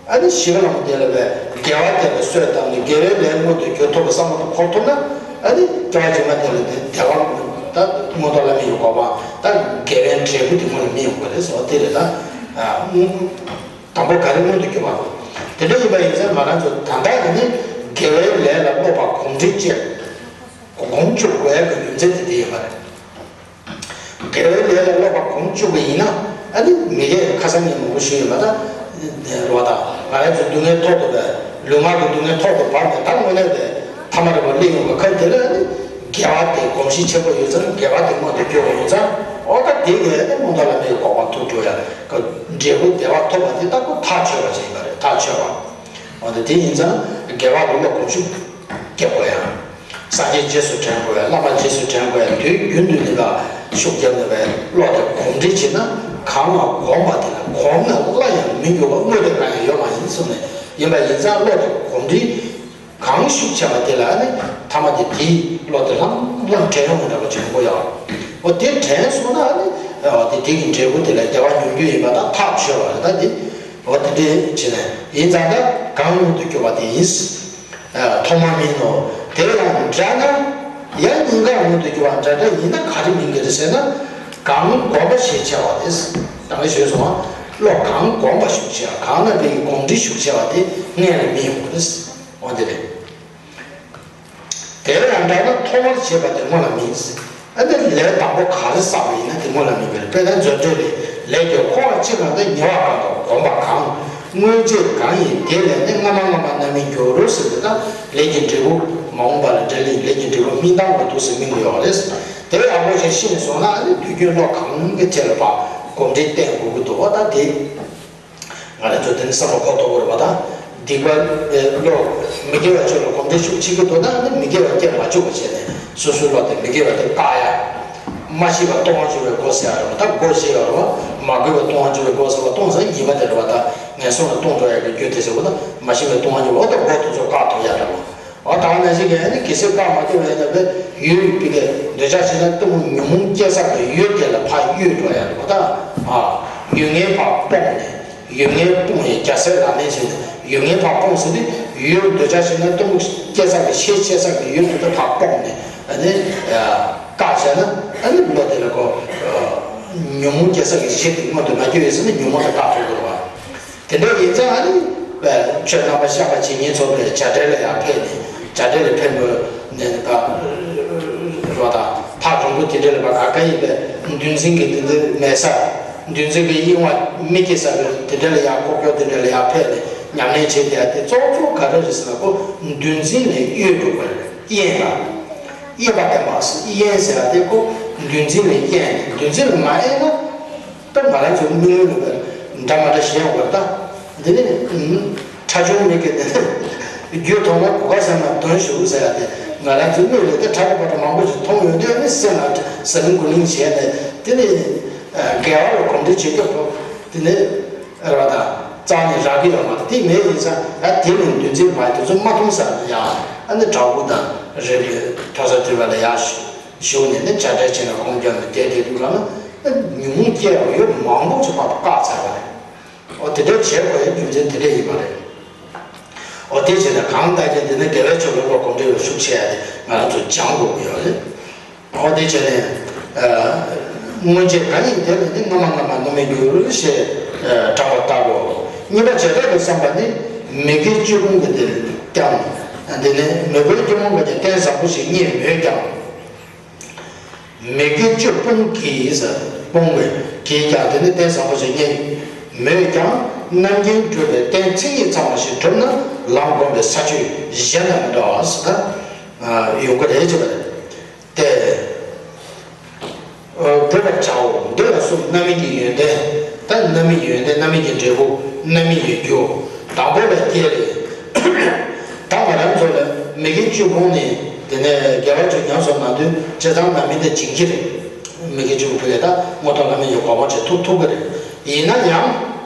ཨ་ནི་ཞི་བ་ལྷ་མོ་དེ་ལ་བས་དགེ་བ་དེ་ལ་གསོས་བཏང་ནས་དགེ་བའི་ལས་མངོན་དུ་གྱུར་ཐུབ་པ་བསམ་བློ་འཁོར་ཐུབ་ན་ཨ་ནི་སྐྱེ་བ་རྗེས་མ་དེ་ལ་དེ་བདེ་བ་ད་མངོན་མཐོ་ལ་སྨིན་ཡོང་གོ་བ་ད་དགེ་བའི་འབྲས་བུ་དེ་མངོན་ལ་སྨིན་ཡོང་གི་རེད་ཟེར་བ་དེ་རེད། ད་དང་པོ་ག་རེ་མངོན་དུ་གྱུར་པ་དེ་འདྲ་ཡིན་པ་ཡིན་ཙང་ང་རང་ཚོ་ད་ལྟ་ཡིན་ནི་དགེ་བའི་ལས་ལ་སློབ་པ་གོམས་འདྲིས་བཅས་གོམས་བཅུག་དགོས་ཡ་གི་རྒྱུ་མཚན་དེ་དེ་ཡིན་པ་རེད། དགེ་བའི་ལས་ལ་སློབ་པ་གོམས་བཅུག་པ་ཡིན་ན་ཨ་ནི་མི་དགེ་ཁ་སང་ཉིན་མང་པོ་ཞུས་ཡོད་པ་ད། རོ་དང་ང་རང་ཚོ་སྡུག་བསྔལ་ཐོག་ཏུ་བས་ལུས་ངག་གི་སྡུག་བསྔལ་ཐོག་ཏུ་བབས་ནས་ད་དངོས་གནས་དེ་ཐ་མ་རེ་བ་སླེབས་ཡོང་བ་ཁ་དེ་ལ་ཨ་ནི་དགེ་བ་དེ་གོམས་གཤིས་ཆེན་པོ་ཡོད་ཙང་དགེ་བ་དེ་མངོན་དུ་གྱུར་བ་ཡོད་ཙང་ཨོ་ད་དེ་གས་ཨ་ནི་མངོན་མཐོ་ལ་སྨིན་གོ་བ་ཐུག་འགྲོ་ཡ་ག་འབྲས་བུ་བདེ་བ་ཐོབ་པ་དེ་ད་ཁོ་ཐག་ཆོད་པ་ཞིག་ཡིན་པ་རེད། ཐག་ཆོད་པ། འོ་ད་དེ་ཡིན་ཙང་དགེ་བ་ལ་སློབ་གོམས་ཤུགས་རྒྱག་དགོས་ཡ། སངས་རྒྱས་རྗེས་སུ་དྲན་དགོས་ཡ། བླ་མ་རྗེས་སུ་དྲན་དགོས་ཡ། དུས་རྒྱུན་དུ་ནི་ལ་ཤུགས་རྒྱབ་ནས་བས་བློ་དེ་གོམས་འདྲིས་བྱས་ན་གང་ལ་གོམས་པ་དེ་ལ་གོམས་ན་སླར་ཡང་མི་འགྱུར་བ་དངོས་དེ་གང་ཡང་ཡོད་མ་ཡིན་གསུངས་ནས་ཡིན་པ་ཡིན་ཙང་བློ་དེ་གོམས་འདྲིས་གང་ཤུགས་ཆེ་བ་དེ་ལ་ནི་ཐ་མ་དེ་དེའི་བློ་དེ་ལྷང་ལྷང་དྲན་ཡོང་གི་འདྲ་པོ་བྱུང་དགོས་ཡ། འོ་དེ་དྲན་སོང་ན་ནི་ འོ་དེ་དེ་གི་འབྲས་བུ་དེ་ལ་བདེ་བ་མྱོང་རྒྱུ་ཡིན་པ་དང་ཐག་ཆོད་པ་རེད། ད་དེ་འོ་དེ་འདྲའི་བྱས་ནས་ཡིན་ཙང་ད་གང་མངོན་དུ་གྱུར་པ་དེ་ཡིན། ཐོག་མ་མིན་ནོ། དེ་ཡང་འདྲ་ན། ཡང་གཉིས་ཀ་མངོན་དུ་གྱུར་པ་འདྲ་འདྲ་ཡིན་ན་ག་རེ་མིན་གྱི་རེད་ཟེར་ན། གང་གོམས་པ་ཞེས་བྱ་བ་དེ། ད་གིན་ཞུས་སོང་བ། བློ་གང་གོམས་པ་ཞེས་བྱ་བ། གང་ན་པའི་གོམས་འདྲིས་ཞེས་བྱ་བ་དེ་སྔོན་ལ་མི་ཡོང་གི་རེད། འོ་དེ་རེད། དེ་ཡང་འདྲ་ན་ཐོག་མར་བྱས་པ་དེ་སྔོན་ལ་མིན། ཨ་ནི་ལས་དང་པོ་ག་རེ་བསགས་པ་ཡིན་ན་དེ་སྔོན་ལ་མིན་པ་རེད། དཔེར་ན་མཛོད་འགྲེལ་ལས། ལས་ཀྱི་འཁོར་བ་ཅི་གང་དང་། ཉེ་བར་གང་དང་གོམས་པ་གང་། སྔོན་བྱས་གང་ཡིན་དེ་ལས་ནི། སྔ་མ་སྔ་མ་རྣམ་སྨིན་འགྱུར་ཟེར་ཏེ། ད་ལས་ཀྱི་འབྲས་བུ་མ་འོངས་པ་ལ་འབྲེལ་ལས་ཀྱི་འབྲས་བུ་སྨིན་སྟངས་ལ་འདུག་སེ་སྨིན་དགོས་ཡོད་རེད། དེ་ཡག་པོ་ཞིག་ཤེས་ནས་སོང་ན། ཨ་ནི་དུས་རྒྱུན་བློ་གང་གི་ཐད་ལ་ཕར་གོམས་འདྲིས་བསྟེན་དགོས་ཀྱི་འདུག་བ། ད་དེ། ང་རང་ཚོ་དེ་ནི་བསམ་བློ་འཁོར་ཐུབ་དགོས་རེད་པ། ད་སྡིག་པ་ཨེ་བློ་མི་དགེ་བ་ཅིག་ལ་གོམས་འདྲིས་ཤུགས་ཆེ་གི་འདུག་ན། ཨ་ནི་མི་དགེ་བ་སྐྱེ་མ་བཅུག་པ་བྱས་ནས་སོ་སོའི་བློ་དེ་མི་དགེ་བ་དེ་བཀག་ཡ། མ་ཤེས་པ་སྟོང་བ་བཅུག་པའི་སྒོ་ཟེར་ཡ་རེད་པ། ད་སྒོ་ཕྱེ་ཡ་རེད་པ། མ་གོས་པ་སྟོང་བ་བཅུག་པའི་སྒོ་ཟེར་བ། སྟོང་ཟེར་ཉེས་པ་དེ་རེད་པ། ད་ངན་སོང་ལ་ལྟུང་འགྲོ་ཡ་གི་རྒྱུ་དེ་ཟེར་བ། ད་མ་ཤེས་པའི་སྟོང་བ་བཅུག་པ། འོ་ད་སྒོ་དེ་ཚོ་བཀག་ཐུབ་ཡ་རེད་པ། འོ་ད་ག་ནང་བཞིན་གྱི་ཨ་ནི་གལ་སྲིད་བཀག་མ་ཐུབ་པ་ཡིན་ན། ཡུལ་པའི་གི་འདོད་ཆགས་ཞེ་སྡང་གཏི་མུག་ཉོན་མོངས་སྐྱེ་ས་གི་ཡུལ་དེ་ལ་ཕར་གཡོལ་འགྲོ་ཡ་རེད་པ། ད་ཨ་ཡུལ་ངན་ཕར་སྤོང་ནས། ཡུལ་ངན་སྤོང་བའི་རྒྱལ་སྲས་ལག་ལེན་བྱས་ནས། ཡུལ་ངན་ཕར་སྤོང་ཟེར་དུས་ཡུལ་འདོད་ཆགས་ཞེ་སྡང་གཏི་མུག་སྐྱེ་ས་གི་ཤས་ཆེ་ས་གི་ཡུལ་དེ་ཕར་སྤོང་ནས། ཨ་ནི་བཀག་བྱས་ན། ཨ་ནི་བློ་དེ་ལ་ཁོ་ཉོན་མོངས་སྐྱེ་ས་གི་གཞི་དེ་མངོན་དུ་མ་གྱུར་ཡོད་ཟེར་ན། ཉོན་མོངས་དེ་བཀག་ཐུབ་དགོས་རེད་པ། དེ་འདྲ་ཡིན་ཙང་། ཨ་ནི་ཆོས་རྣམ་པར་གཞག་པ་ཇི་སྙེད་ཚོགས་པའི་བྱ་བྲལ་ལ་ཡར་ཕེབས་ནས། བྱ་བྲལ་ལ་ཕེབས་པ་ནས་ད་རོ་ད་ཐག་རིང་པོ་དེ་འདྲ་ལ་ཕར་ག་ག་ཡིན་པའི་འདུལ་འཛིན་གྱི་དེ་འདྲ་མེད་ས། འདུལ་འཛིན་གྱི་གཡེང་བ་མི་སྐྱེ་ས་གི་དེ་འདྲ་ལ་ཡར། ལྐོག་གྱོག་དེ་འདྲ་ལ་ཡར་ཕེབས་ནས་ཉམས་ལེན་བྱེད་བསྡད་ཡ་དེ་གཙོ་བོ་ག་རེ་རེད་ཟེར་ན། ཁོ་འདུལ་འཛིན་ལས་གཡོལ་འགྲོ་དགོས་རེད། གཡེང་བ། གཡེང་བ་བསྟེན་པ་ཟེར། གཡེང་ཟེར་བ་དེ་ཁོ་འདུལ་འཛིན་ལས་གཡེང་ནས། འདུལ་འཛིན་ལ་མ་གཡེང་ན། ད་ང་རང་ཚོའི་མི་ངོ་ལ་འདྲ་མ་འདྲ་ཞིག་ཡོང་བ་རེད། ད་འདི་ནི་ཁྲ་ཆུང་མི་གི་དེ་ནི་རྒྱུ་མཐོང་ན་གོ་ཁ་ཟ་ན་དོན་ཞུ་ཟེར་ཡ་དེ། ང་རང་ཚོའི་མི་ལ་དེ་ཁྲ་ཁྲ་པ་ཁྲ་མང་པོ་ཞིག་མཐོང་ཡོང་དུས། ཨ་ནི་སེམས་ལ་ཟ་ལིང་གོ་ལིང་བྱས་ནས། དེ་ནི་དགེ་བ་ལ་གོམས་འདྲིས་བྱེད་རྒྱུ་ཁོ་དེ་ནི་རེད་པ། ད་རྩ་ནས་རག་གི་ཡོད་མ་རེད། དེ་མེད་ཡིན་ཙང་། ད་དེ་ནི་འདུལ་འཛིན་མ་དེ་ཚོ་མ་མཐོང་ས་ལ་ཡ། ཨ་ནི་བྲག་ཕུག་དང་རི་ལ་མཐོ་ས་དེ་བ་ལ་ཡ་བཞུགས་ནས་ནི་བྱ་བྲལ་བྱས་ནས་གོམ་བརྒྱབ་ནས་བསྡད་བསྡད་དུས་ལ་ན། ཨ་ཉོན་མོངས་སྐྱེ་བ་ཡོད་མང་པོ་ཅིག་ཕར་བཀག་ཚར་བ་རེད། འོ་དེ་འདྲ་བྱེད་དགོས་ཡ་རྒྱུ་མཚན་དེ་འདྲ་ཡིན་པ་རེད། འོ་དེ་བྱས་ནས་གང་ལྟར་ཀྱང་དེ་ནི་དགེ་བའི་ཕྱོགས་ལ་བློ་གོམས་འདྲིས་ཤུགས་ཆེ་ཡ་དེ་ང་རང་ཚོ་སྦྱང་དགོས་ཀྱི་ཡོད་རེད། འོ་དེ་བྱས་ནས། ཨ་སྔོན་བྱས་གང་ཡིན་དེ་ལས་ནི། སྔ་མ་སྔ་མ་རྣམ་སྨིན་འགྱུར་ཞེས་བགྲངས་པ་ལྟ་བུའོ། གཉིས་པ་བྱེ་བྲག་ཏུ་བསམ་པ་ནི། མི་དགེ་བཅུ་སྤོང་གི་དེ་ཀྱང་། དེ་ནི་མོས་གུས་སྐྱེ་སྤོང་གི་རྟེན་བཟང་པོ་ཞིག་རྙེད་མོད་ཀྱང་། མི་དགེ་བཅུ་སྤོང་གི་ཟེར། སྤོང་བའི་གིས་ཀྱང་དེ་ནི་རྟེན་བཟང་པོ་ཞིག་རྙེད་མོད་ཀྱང་། རྣམ་མཁྱེན་སྒྲུབ་པའི་རྟེན་མཚན་ཉིད་ཚང་བ་ཞིག་གྲུབ་ན། ལམ་བསྒོམ་པའི་ས་བཅུད་གཞན་དང་མི་འདྲ་བ་ཟེར། ད་ཡོང་གི་རེད་ཅེས་པ་རེད། ཏེ། སྒྲུབ་པར་བྱའོ། འདི་ལ་གསུམ། རྣམ་སྨིན་གྱི་ཡོན་ཏན། ད་རྣམ་སྨིན་ཡོན་ཏན། རྣམ་སྨིན་གྱི་འབྲས་བུ། རྣམ་སྨིན་གྱི་རྒྱུ། དང་པོ་ལ་སྐྱེས་རེད། ད་ང་རང་ཚོ་ལ་མི་དགེ་བཅུ་སྤོང་ནས་དེ་ནས་དགེ་བ་བཅུ་ཉམས་སུ་ལེན་དུས་བྱས་ཙང་རྣམ་སྨིན་དེ་བྱིན་གྱི་རེད། མི་དགེ་བཅུ་སྤོང་ཕུད་ལས་ད་མངོན་མཐོ་ལྷ་མིའི་གོ་འཕང་ཅིག་ཐོབ་ཐུབ་ཀྱི་རེད། ཡིན་ན་ཡང་།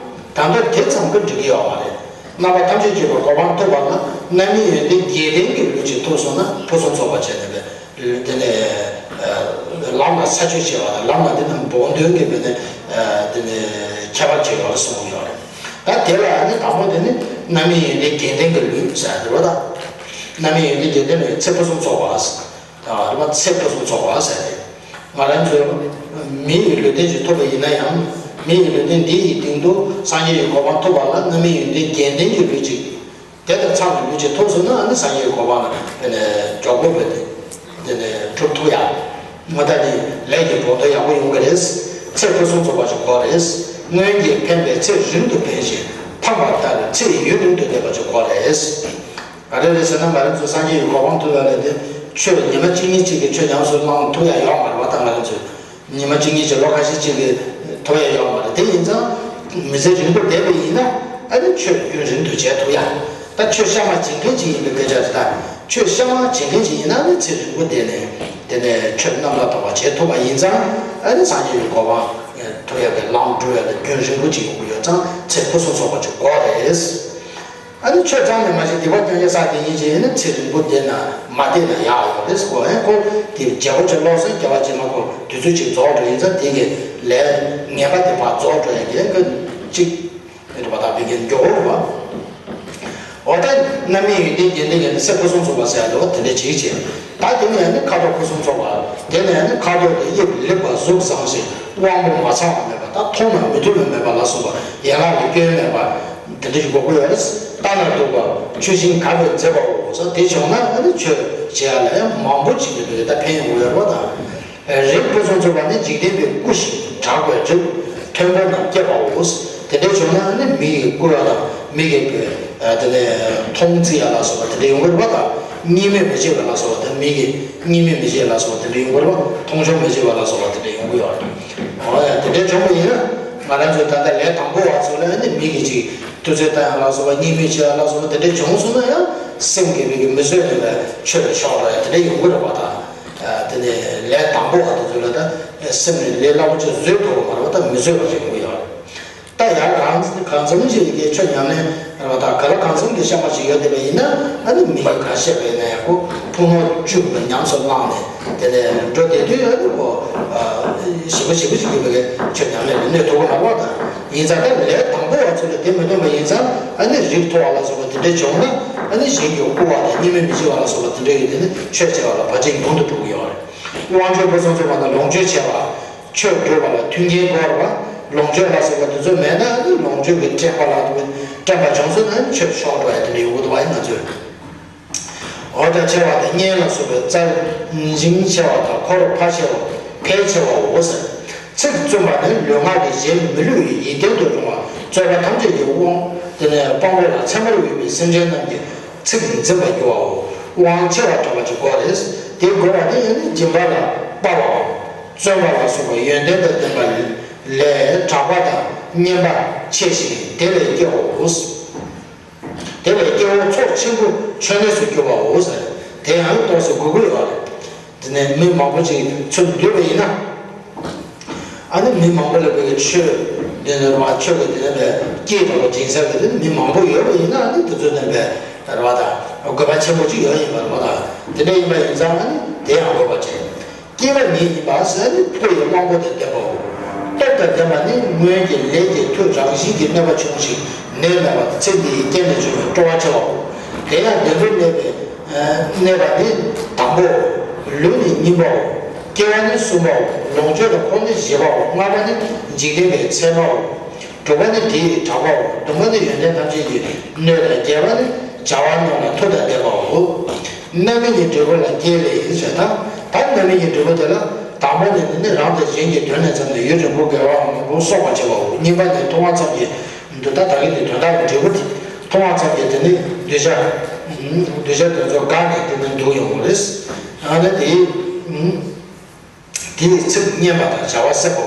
ད་ལྟ་དེ་ཙམ་གྱིས་འགྲིག་གི་ཡོད་མ་རེད། རྣམ་པ་ཐམས་ཅད་མཁྱེན་པའི་གོ་འཕང་ཐོབ་པ་ལ་རྣམ་སྨིན་ཡོན་ཏན་བརྒྱད་ལྡན་གྱི་ལུས་ཅིག་ཐོབ་སོང་ན་ཕུན་སུམ་ཚོགས་པ་བྱས་ནས་པས། དེ་ནས་ལམ་ལ་ས་བཅུད་ཆེ་བ་དང་། ལམ་ལ་དེ་རྣམས་སྦོམ་དོན་གྱི་བས་ནས་དེ་ནས་ཁྱད་པར་ཆེ་བ་ལ་གསུངས་ཡོད་རེད། ད་དེ་ལ་ནི་དང་པོ་དེ་ནི་རྣམ་སྨིན་ཡོན་ཏན་བརྒྱད་ལྡན་གྱི་ལུས་ཟེར་ཡ་དེ་རེད་པ། ད་རྣམ་སྨིན་ཡོན་ཏན་བརྒྱད་ལྡན་ལུས་ཚེ་ཕུན་སུམ་ཚོགས་པ། ད་རེད་པ། ཚེ་ཕུན་སུམ་ཚོགས་པ་ཟེར་ཏེ། ང་རང་ཚོས་མི་ཡི་ལུས་རྟེན་ཅིག་ཐོབ་པ་ཡིན་ན་ཡང་། མི་ཡི་ལུས་རྟེན་འདི་ཡི་སྟེང་དུ་སངས་རྒྱས་ཀྱི་གོ་འཕང་ཐོབ་པ་ལ་རྣམ་སྨིན་ཡོན་ཏན་བརྒྱད་ལྡན་གྱི་ལུས་ཅིག་དེ་དང་འཚམ་པའི་ལུས་ཅིག་ཐོབ་སོང་ན། ཨ་ནི་སངས་རྒྱས་ཀྱི་གོ་འཕང་ལ་དཔེ་ནས་འཇོག་དགོས་པ་དེ། དེ་ནས་གྲུབ་ཐུབ་ཡ། ང་ད་ནི་ལས་ཀྱི་བོགས་འདོན་ཡག་པོ་ཡོང་གི་རེད། ཚེ་ཕུན་སུམ་ཚོགས་པ་ཞིག་དགོས་རེད། སྔོན་གྱི་ཕན་པས་ཚེ་རིང་དུ་འཕེལ་ཞིང་། ཕངས་པ་དག་གི་ཚེ་ཡུན་རིང་དུ་གནས་པ་ཞིག་དགོས་རེད། ག་རེ་རེད་ཟེར་ན། ང་རང་ཚོ་སངས་རྒྱས་ཀྱི་གོ་འཕང་ཐོབ་ཡ་ལ་དེ་ཆོས་ཉི་མ་གཅིག་གཉིས་གཅིག་གིས་ཆོས་ཉམས་སུ་བླང་ཐུབ་ཡ་ཡོད་མ་རེད་པ། ད་ང་རང་ཚོས་ཉི་མ་གཅིག་གཉིས་ཀྱིས་ལོ་ཁ་ཤས་གཅིག་གིས་ཐུབ་ཡ་ཡོད་མ་རེད། དེ་ཡིན་ཙང་མི་ཚེ་རིང་པོ་བསྡད་པ་ཡིན་ན། ཨ་ནི་ཆོས་རྒྱུན་རིང་དུ་བྱས་ཐུབ་ཡ། ད་ཆོས་གཤའ་མ་བྱེད་མཁན་ཅིག་ཡིན་པའི་སྐད་ཆ་རེད། ད་ཆོས་གཤའ་མ་བྱེད་མཁན་ཅིག་ཡིན་ན་ནི་ཚེ་རིང་པོ་བསྡད་ནས། དེ་ནས་ཆོས་རྣམ་དག་ཐོབ་པ་བྱེད་ཐུབ་པ་ཡིན་ཙང་། ཨ་ནི་སངས་རྒྱས་ཀྱི་གོ་འཕང་ཐོབ་ཡ་གི་ལམ་འགྲོ་ཡ་ལ་རྒྱུན་རིང་པོ་ཅིག་ཡོང་གི་ཡོད་ཙང་། ཚེ་ཕུན་སུམ་ཚོགས་པ་ཅིག་དགོས་རེད། ཨ་ནི་ཆོས་ཙམ་ནས་མ་བྱེད་སྡིག་པ་སྐྱོན་ཅན་བསགས་དེ་ཉིད་ཅིག་ཡིན་ན་ཚེ་རིང་པོ་བསྡད་ན་མ་བསྡད་ན་ཡག་ཡོད་རེད་ཟེར་གོ། ཨེ་ཁོ་དེ་རྒྱལ་པོ་ཅིག་ལོག་སོང་། རྒྱལ་བ་རྗེ་མ་ཁོ་དུས་ཚོད་ཅིག་རྫོགས་འགྲོ་ཡིན་ཙང་དེ་གི་ལས་ངན་པ་དེ་ཕར་རྫོགས་འགྲོ་ཡ་གི་ཨེ་ཁོ་ཅིག་ཡོད་པ་དང་བི་གན་མགྱོགས་པོ་རེད་བ། འོ་ད་རྣམ་སྨིན་ཡོན་ཏན་བརྒྱད་ལྡན་གྱི་ཚེ་ཕུན་སུམ་ཚོགས་པ་ཟེར་ཡ་འདུག་དེ་འདྲ་ཅིག་བྱས། ད་དེ་ནས་ནི་ཁ་དོག་ཕུན་སུམ་ཚོགས་པ། དེ་ནས་ནི་ཁ་དོག་དེ་དབྱིབས་ལེགས་པ་གཟུགས་བཟང་ཞིང་དབང་པོ་མ་ཚང་བ་མེད་པ། ད་མཐོང་ན་མི་ཐུབ་པ་མེད་པ་ལ་སོགས་པ། ཡན་ལག་གི་སྐྱོན་མེད་པ། དེ་འདྲ་ཞིག་དགོས་ཀྱི་ཡོད་རེད། ལྟ་ན་སྡུག་པ་ཆུ་ཤིང་གབ་པས་མཛེས་པའོ། ས་དེ་བྱུང་ན་ཨ་ནི་ཆོས་བྱེད་ཡ་ལ་ཡང་མང་པོ་ཅིག་གི་ལུས་ད་ཕན་ཡོང་གི་ཡོད་རེད་བ་དང་། རིགས་ཕུན་སུམ་ཚོགས་པ་ནི་འཇིག་རྟེན་པའི་སྐུ་ཞིག་གྲགས་པའི་རིགས་མཐོན་པོ་རྣམས་སྐྱེ་བའོ། དེ་འདྲ་བྱུང་ན་ཨ་ནི་མི་ཡི་བཀུར་བ་དང་མི་གི་དེ་ནས་མཐོང་བརྩི་ཡ་ལ་སོགས་པ་དེ་འདྲ་ཡོང་གི་རེད་བ་དང་། གཉིས་མེད་མི་བྱེད་པ་ལ་སོགས་པ་དང་མི་གི་གཉིས་མེད་མི་བྱེད་ལ་སོགས་པ་དེ་འདྲ་ཡོང་གི་རེད་བ། མཐོང་ཆུང་མི་བྱེད་པ་ལ་སོགས་པ་དེ་འདྲ་ཡོང་གི་ཡོད་རེད། འོ་ཡ་དེ་འདྲ་བྱུང་བ་ཡིན་ན་ང་རང་ཚོས་ད་ལྟ་ལས་དང་པོ་བ་ཚོ་ལ་ནི་མི་གི་ཅིག་དུས་ཚོད་བཏང་ཡ་ལ་སོགས་པ་གཉིས་མེད་བྱེད་ཡ་ལ་སོགས་པ་དེ་འདྲ་བྱུང་སོང་ན་ཡང་སེམས་ཀྱི་མི་གི་མི་བཟོད་ནས་ལ་ཆོས་ལ་ཕྱོགས་ར་ཡ་དེ་འདྲ་ཡོང་གི་རེད་བ་དང་། དེ་ནས་ལས་དང་པོ་བ་དེ་ཚོ་ལ་ད་སེམས་ནས་ལས་སླ་པོ་ཅིག་བཟོད་ཐུབ་པ་མ་རེད་བ། ད་མི་བཟོད་པ་ཅིག་ཡོང་གི་ཡོད་རེད། ད་ཡང་གང་གང་འཚམ་ཞིག་གིས་ཆོས་ཉམས་ལེན་རེད་བ། ད་ག་ལ་གང་འཚམ་གྱི་བཤད་པ་ཞིག་ཡོད་བསྡད་པ་ཡིན་ན་ཨ་ནི་མི་གི་ག་བཤད་པ་ཡིན་ན་ཡག་པོ་ཕུང་ནོར་བཅུ་གི་ཉམས་སུ་བླངས་ནས་དེ་ནས་འགྲོ་བསྡད་དུས་ཨ་ནི་ཁོ་ཞིབ་པོ་ཞིབ་པོ་ཞིག་གིས་བའི་ཆོས་ཉམས་ལེན་ལ་གནོད་ཐུབ་ཀྱི་མ་རེད་བ། ད་ཡིན་ཙང་ད་ལས་དང་པོ་བ་ཚོ་ལ་དེ་མི་སྟོན་པ་ཡིན་ཙང་ཨ་ནི་རིགས་མཐོ་བ་ལ་སོགས་པ་དེ་འདྲ་བྱུང་ན་ཨ་ནི་གཞན་གྱིས་བཀུར་བ་དང་གཉིས་མེད་མི་བྱེད་པ་ལ་སོགས་པ་དེ་འདྲ་ཡོད་དེ་ནི་ཆོས་བྱེད་པ་ལ་བར་ཆད་ཉུང་དུ་འགྲོ་གི་ཡོད་རེད། དབང་ཕྱུག་ཕུན་སུམ་ཚོགས་པ་དང་ལོངས་སྤྱོད་ཆེ་བ། ཆོས་སྒྲུབ་པ་ལ་མཐུན་རྐྱེན་དགོས་པ། ལོངས་སྤྱོད་ལ་སོགས་པ་དེ་ཚོ་མེད་ན་ནི་ལོངས་སྤྱོད་ཀྱི་དྲན་པ་ལ་དྲན་པ་བྱུང་སོང་ན་ཆོས་ཕྱོགས་འགྲོ་ཡ་དེ་འདྲ་ཡོང་གི་འདུག་བ་ཡིན་ང་ཚོས། འོ་ད་ཆེ་བ་དང་གཉེན་ལ་སོགས་པའི་རྩར་འཇིང་ཆེ་བ་དང་འཁོར་ཕལ་ཆེ་བ་ཕལ་ཆེ་བའོ་ཟེར། ཚིག་བཙུན་པ་ནི་ལུས་ངག་གི་གཞན་མི་བསླུ་བའི་ཡིད་བརྟན་དུ་རུང་བ། རྩོད་པ་ཐམས་ཅད་ཀྱི་དབང་དེ་ནས་དཔང་པོ་ལ་ཚད་མར་འོས་པའི་སེམས་ཅན་རྣམས་ཀྱི་ཚིག་འཛིན་པར་འགྱུར་བའོ། དབང་ཆེ་བ་གྲགས་པ་ཅིག་དགོས་རེད། དེ་དགོས་པ་དེ་ཡང་ནི་སྦྱིན་པ་ལ་དཔའ་བའམ་བརྩོན་པ་ལ་སོགས་པ་ཡོན་ཏན་དང་ལྡན་པ་ལས་གྲགས་པ་དང་སྙན་པ་ཆེ་ཞིང་དེ་ལས་སྐྱེའོ། དེ་ལས་སྐྱེ་བོ་ཚོགས་ཆེན་པོ་མཆོད་གནས་སུ་གྱུར་པའོ་ཟེར། དེ་ཡང་ཏོག་ཙམ་དགོས་ཀྱི་ཡོད་རེད། དེ་ནས་མི་མང་པོ་ཅིག་ཚུར་འདུས་པ་ཡིན་ན། ཨ་ནི་མི་མང་པོ་ལ་བོད་ཀྱི་ཆོས་འདི་ནས་རང་ཆོས་ཀྱི་དེ་ནས་པའི་སྐྱེས་དང་སྦྱིན་སྲེག་གི་དེ་ནི་མི་མང་པོ་ཡོད་པ་ཡིན་ན་ཨ་ནི་དེ་ཚོ་ནས་པའི་རེ་བ་དང་དགོས་པ་ཆེན་པོ་ཅིག་ཡོད་ཡིན་པ་རེད་བ། དང་དེ་འདྲ་ཡིན་པ་ཡིན་ཙང་ཨ་ནི་དེ་ཡང་དགོས་པ་ཆེ། སྐྱེས་པ་ཉིད་ཡིན་པ་ཟེར་ནི་ཕོ་ཡི་དབང་པོ་དང་ལྡན་པའོ། སྟོབས་དང་ལྡན་པ་ནི་སྔོན་གྱི་ལས་ཀྱི་མཐུ་རང་བཞིན་གྱིས་གནོད་པ་ཆུང་ཞིང་ནད་མེད་པ་དང་ཚེ་འདིའི་རྐྱེན་ལས་བྱུང་བའི་སྤྲོ་བ་ཆེ་བའོ། དེ་ཡང་བདེ་འགྲོར་གནས་པའི་གནས་པ་ནི་དང་པོ། ལུས་ནི་གཉིས་པའོ། སྐྱེ་བ་ནི་གསུམ་པའོ། ལོངས་སྤྱོད་དང་འཁོར་ནི་བཞི་པའོ། ལྔ་པ་ནི་འཇིག་རྟེན་པའི་མཚན་མའོ། དྲུག་པ་ནི་དེ་ཡི་གྲགས་པའོ། བདུན་པ་ནི་ཡོན་ཏན་ཐམས་ཅད་ཀྱི་སྣོད་དང་། བརྒྱད་པ་ནི་བྱ་བ་རྣམས་ལ་མཐུ་དང་ལྡན་པའོ། རྣམ་སྨིན་གྱི་འབྲས་བུ་ལ་སྐྱེས་ལས་ཞེས་དང་། ད་རྣམ་སྨིན་གྱི་འབྲས་བུ་དེ་ལ་དང་པོ་ནི་ནི་རང་དང་གཞན་གྱི་དོན་ལ་འཚམ་ནས་ཡུན་རིང་པོ་དགེ་བ་མང་པོ་གསོག་པར་བྱེད་པའོ། གཉིས་པ་ནི་མཐོང་བ་ཙམ་གྱིས་འདུག་ད་ད་གིན་གྱི་དོན་དག་གི་འབྲས་བུ་དེ་མཐོང་བ་ཙམ་གྱིས་དེ་ནི་འདུས་བྱས་འདུས་བྱས་དེ་ཚོ་འགགས་ནས་དེ་ནི་འདུག་ཡོང་གི་རེད། ཨ་ནི་དེ། དེའི་ཚིག་སྙན་པ་དང་བྱ་བ་གསལ་བའོ།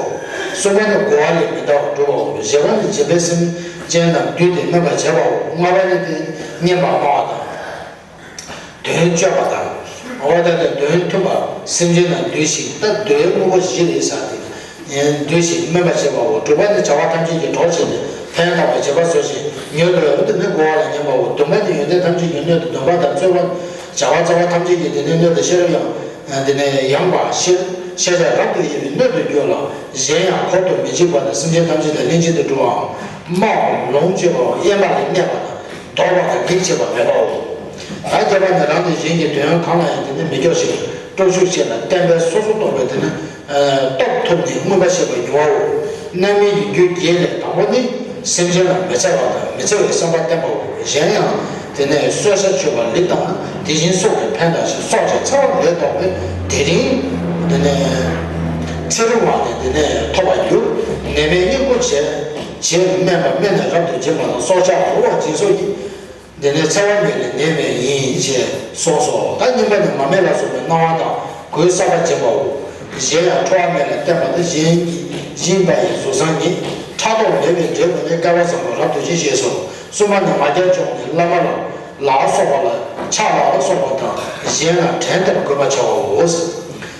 གསུམ་པ་ནི་གོ་བ་ལས་མི་འདའ་བར་འགྲོ་བའོ། བཞི་པ་ནི་སྦྱིན་པས་སེམས་ཅན་རྣམས་བསྡུས་ཏེ་སྨོན་པར་བྱེད་པའོ། ལྔ་པ་ནི་དེ་སྙན་པར་སྨྲ་བ་དང་། དོན་སྤྱོད་པ་དང་། འོ་ད་ནི་དོན་མཐུན་པ་སེམས་ཅན་རྣམས་འདུལ་ཞིང་ད་འདོད་དངོས་པོ་བཞི་ལས་བྱ་སྟེ། འདུལ་ཞིང་སྨོན་པར་བྱེད་པའོ། དྲུག་པ་ནི་བྱ་བ་ཐམས་ཅད་ཀྱི་གྲོགས་བྱས་ཏེ་ཕན་བཏགས་པའི་བྱེད་པ་བཟོ་ཞིང་མྱུར་དུ་འོང་དུ་ནི་གོ་བ་ལ་ཉན་པའོ། བདུན་པ་ནི་ཡོན་ཏན་ཐམས་ཅད་ཀྱི་སྣོད་དུ་འདོན་པ་དང་རྩོལ་བ། བྱ་བ་རྩོལ་བ་ཐམས་ཅད་ཀྱི་དེ་ནི་སྣོད་དུ་ཤེས་རབ་ཡང་། དེ་ནས་ཡངས་པ་ཤེས་ཤེས་བྱ་རབ་ཏུ་དབྱེ་བའི་སྣོད་དུ་གྱུར་ལ། གཞན་ཡང་འཁོར་དུ་མི་འཇིགས་པ་དང་སེམས་ཅན་ཐམས་ཅད་ལ་ལྷན་ཅིག་ཏུ་གྲུབ་པའམ། སྨྲའམ་ལོངས་སྤྱོད་པའམ་དབེན་པ་ལ་གནས་པ་དང་ལྡོག་པ་དང་གེགས་བྱེད་པ་མེད་པའོ། ད་བརྒྱད་པ་ནི་རང་དང་གཞན་གྱི་དོན་གང་ལ་ཡང་དེ་ནི་མི་སྐྱོ་ཞིང་སྤྲོ་ཤུགས་ཆེ་ལ་བརྟན་པས་སོ་སོར་རྟོག་པའི་དེ་ནི་སྟོབས་ཐུབ་ནས་མངོན་པར་ཤེས་པ་ཉུང་བའོ། རྣམ་སྨིན་གྱི་རྒྱུ་བརྒྱད་ལས་དང་པོ་ནི། སེམས་ཅན་ལ་མི་འཚེ་བ་དང་མི་འཚེ་བའི་བསམ་པ་བརྟན་པའོ། གཞན་ཡང་དེ་ནས་གསོད་བྱ་གཅོད་པ་ལེགས་དང་དེ་བཞིན་སྲོག་གི་ཕན་དང་ཞེས་སྲོག་ཆགས་འཚེ་བ་ལས་ལྡོག་པའི་དེ་རིང་དེ་ནས་ཚེ་རིང་བ་ནི་དེ་ནས་ཐོབ་པར་འགྱུར། ནད་མེད་སྙིང་པོ་བྱས་བྱས་སྨན་པ་སྨན་ནི་རབ་ཏུ་སྦྱིན་པ་དང་སྲོག་ཆགས་འོ་བ་སྦྱིན་སོགས་ཀྱིས་དེ་ནས་འཚེ་བ་མེད་ལས་ནད་མེད་ཡིན་ཞེས་གསུངས་སོ། ད་གཉིས་པ་ནི་མ་སྨད་ལ་སོགས་པའི་གནང་བ་དང་གོས་གསར་པ་སྦྱིན་པའོ། གཞན་ཡང་ཁྲོ་བ་མེད་ལ་བརྟན་པ་དང་གཞན་གཞན་པ་ཡི་གཟུགས་བཟང་ཉིད། ཕྲག་དོག་མེད་པའི་འབྲས་བུ་ནི་བསྐལ་པ་བཟང་པོ་རབ་ཏུ་ཞི་ཞེས་སོ། གསུམ་པ་ནི་མ་རྒྱ་སྐྱོང་ནས་བླ་མ་ལ་ལ་སོགས་པ་ལ་ཕྱག་ལ་སོགས་པ་དང་གཞན་ལ་བྲན་ལྟར་གུས་པར་བྱའོ།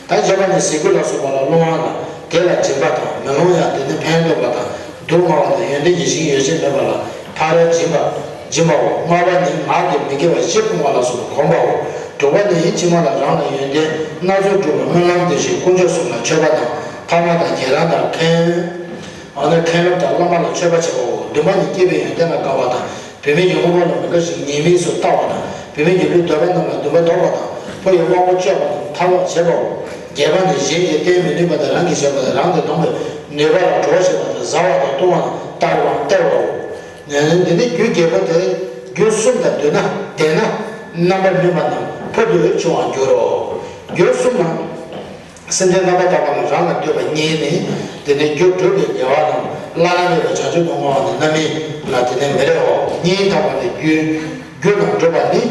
ད་བརྒྱད་པ་ནི་ཟས་གོས་ལ་སོགས་པ་ལ་སློང་བ་ལ་དེ་ལ་སྦྱིན་པ་དང་མི་སློང་ཡང་དེ་ནི་ཕན་འདོགས་པ་དང་སྡུག་བསྔལ་བ་དང་ཡོན་ཏན་གྱི་ཞིང་ཡོད་ཚད་མེད་པ་ལ་ཕ་རོལ་སྦྱིན་པ་ སྦྱིན་པའོ། ལྔ་པ་ནི་ངག་གི་མི་དགེ་བ་བཞི་སྤོང་བ་ལ་སོགས་པ་བསྒོམ་པའོ། དྲུག་པ་ནི་ཕྱི་མ་ལ་རང་ལ་ཡོན་ཏན་སྣ་ཚོགས་སྒྲུབ་པའི་སྨོན་ལམ་དེ་བཞིན་དཀོན་མཆོག་གསུམ་ལ་མཆོད་པ་དང་འཕགས་མ་དང་རྗེས་འབྲང་དང་མཁན། ཨ་ནི་མཁན་སློབ་དང་བླ་མ་ལ་མཆོད་པ་བྱེད་པའོ། བདུན་པ་ནི་སྐྱེས་པའི་ཡོན་ཏན་ལ་དགའ་བ་དང་། བུད་མེད་ཀྱི་དངོས་པོ་ལ་མི་དགའ་ཞིང་ཉེས་དམིགས་སུ་ལྟ་བ་དང་། བུད་མེད་ཀྱི་ལུས་འདོད་པ་རྣམས་ལ་འདུན་པ་ལྡོག་པ་དང་། ཕོ་ཡི་དབང་པོ་སྤྱོད་པ་དང་ཐར་བར་བྱེད་པའོ། བརྒྱད་པ་ནི་གཞན་གྱིས་བསྟེན་མི་ནུས་པ་དང་རང་གིས་བྱས་པ་དང་རང་དུ་གཏོང་བའི་ནུས་པ་ལ་གྲོགས་བྱེད་པ་དང་བཟའ་བ་དང་བཏུང་བ་དང་བསྟར་བ་སྟེར་བའོ། ནས་ནི་འདི་ནི་རྒྱུ་བརྒྱད་པོ་དེ། རྒྱུ་གསུམ་དང་ལྡན་ན་ལྡན་ན་རྣམ་པར་སྨིན་པ་རྣམས་ཕུལ་དུ་བྱུང་བར་འགྱུར་རོ། རྒྱུ་གསུམ་ལ། སེམས་ཅན་རྣམ་པར་དག་པ་ལ་རང་ལ་ལྟོས་པ་གཉིས་ནི། དེ་ནི་རྒྱུ་སྒྲུབ་པའི་དགེ་བ་རྣམས་བླ་ན་མེད་པའི་བྱང་ཆུབ་ཏུ་བསྔོ་བ་ནི་རྣམ་སྨིན་ལ་དེ་ནི་མི་རེའོ། གཉིས་དག་པ་ནི་རྒྱུ་རྒྱུ་རྣམས་སྒྲུབ་པ་ནི་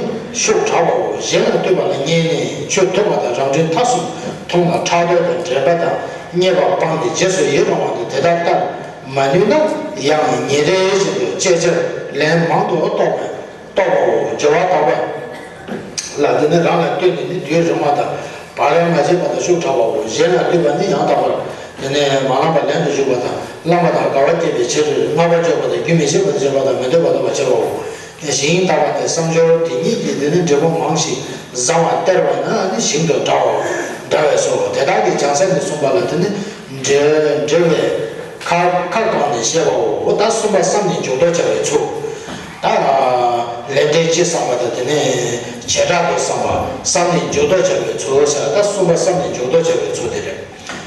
ཤུགས་དྲག་པའོ། གཞན་ལ་ལྟོས་པ་ལ་གཉིས་ནི་ཆོས་ཐོས་པ་དང་རབ་འབྲིང་ཐ་གསུམ་མཐོང་ལ་ཕྲག་དོག་དང་འགྲན་པ་དང་བརྙས་པ་སྤངས་ཏེ་རྗེས་སུ་ཡི་རང་བ་དང་དེ་དག་ལྟར་མ་ནུས་ན་ཡང་ཉིན་རེ་བཞིན་དུ་ཅེ་ཅར་ལན་མང་དུ་རྟོགས་པས། རྟོགས་པའོ། སྦྱོར་བ་དག་པ་ལ་དེ་ནི་རང་ལ་ལྟོས་ནས་ནི་དུས་རིང་བ་དང་བག་ལེབ་མ་བྱས་པ་དང་ཤུགས་དྲག་པའོ། གཞན་ལ་ལྟོས་པ་ནི་ཡང་དག་པར་དེ་ནི་མ་ལངས་པར་ལན་དུ་ཞུགས་པ་དང་བླངས་པ་དང་དགའ་བ་སྐྱེད་པའི་ཕྱིར། ལྔ་པ་སྤྱོད་པ་དང་རྒྱུན་མི་འཆད་པར་བྱེད་པ་དང་མི་འདོད་པ་ལྡོག་པར་བྱེད་པའོ། ཞིང་དག་པ་ནི་བསམ་སྦྱོར་དེ་ཉིད་ཀྱིས་དེ་ནི་འབྲས་བུ་མང་ཞིང་བཟང་བ་སྟེར་བས་ན་ནི་ཞིང་དང་འདྲ་བའོ། འདྲ་བས་སོ། དེ་དག་གི་སྦྱང་ས་ནི་གསུངས་པ་ལ་དེ་ནི་འབྲེལ་འབྲེལ་བའི་ཁ་ཁ་གང་ནས་བཤད་པའོ། ད་གསུམ་པ་བསམ་ནས་འཇུག་ལྡོག་བྱ་བའི་ཚུལ། ད་ལས་འབྲས་སྤྱི་བསམ་པ་དང་དེ་ནས་བྱེ་བྲག་ཏུ་བསམ་པ་བསམ་ནས་འཇུག་ལྡོག་བྱ་བའི་ཚུལ་ཟེར། ད་གསུམ་པ་བསམ་ནས་འཇུག་ལྡོག་བྱ་བའི་ཚུལ་དེ་རེད།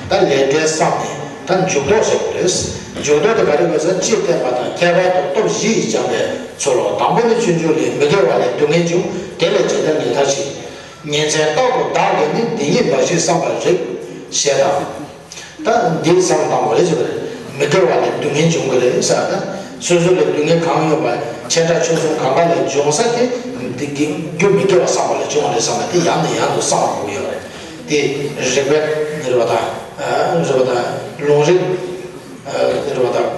ད་ལས་འབྲས་བསམ་ནས་ད་འཇུག་ལྡོག་བྱ་དགོས་རེད། འཇུག་ལྡོག་དེ་ག་རེ་དགོས་ཟེར། སྤྱིར་བསྟན་པ་དང་ཁྱད་པར་དུ་སྟོབས་བཞི་ཡིས་སྦྱངས་པའི་ཚུལ་ལོ། དང་པོ་ནི་ཆོས་འབྱུང་ལས། མི་དགེ་བ་ལས་སྡུག་བསྔལ་འབྱུང་། དེ་ལས་ཇི་ལྟར་ངེས་ཐབས་ཤེས། ཉིན་མཚན་རྟག་ཏུ་བདག་གིས་ནི། འདི་ཉིད་འབའ་ཞིག་བསམ་པར་རིགས། ཞེས་དང་། ད་འདི་བསམ་བཏང་བ་རེད་ཟེར་བ་རེད། མི་དགེ་བ་ལས་སྡུག་བསྔལ་འབྱུང་གི་རེད་ཟེར། ད་སོ་སོ་ལ་སྡུག་བསྔལ་གང་ཡོད་པ་ཆེ་ཕྲ་ཆུང་གསུམ་གང་ག་ལས་འབྱུང་ས་དེ་འདི་གི་རྒྱུ་མི་དགེ་བ་བསམ་པ་ལས་བྱུང་བ་རེད་བསམ་པ་དེ་ཡང་ནས་ཡང་དུ་བསམ་དགོས་ཀྱི་ཡོད་རེད། དེ་རིགས་པས་རེད་བ་དང་། རེད་བ་དང་། ལུང་རིགས། རེད་བ་དང་།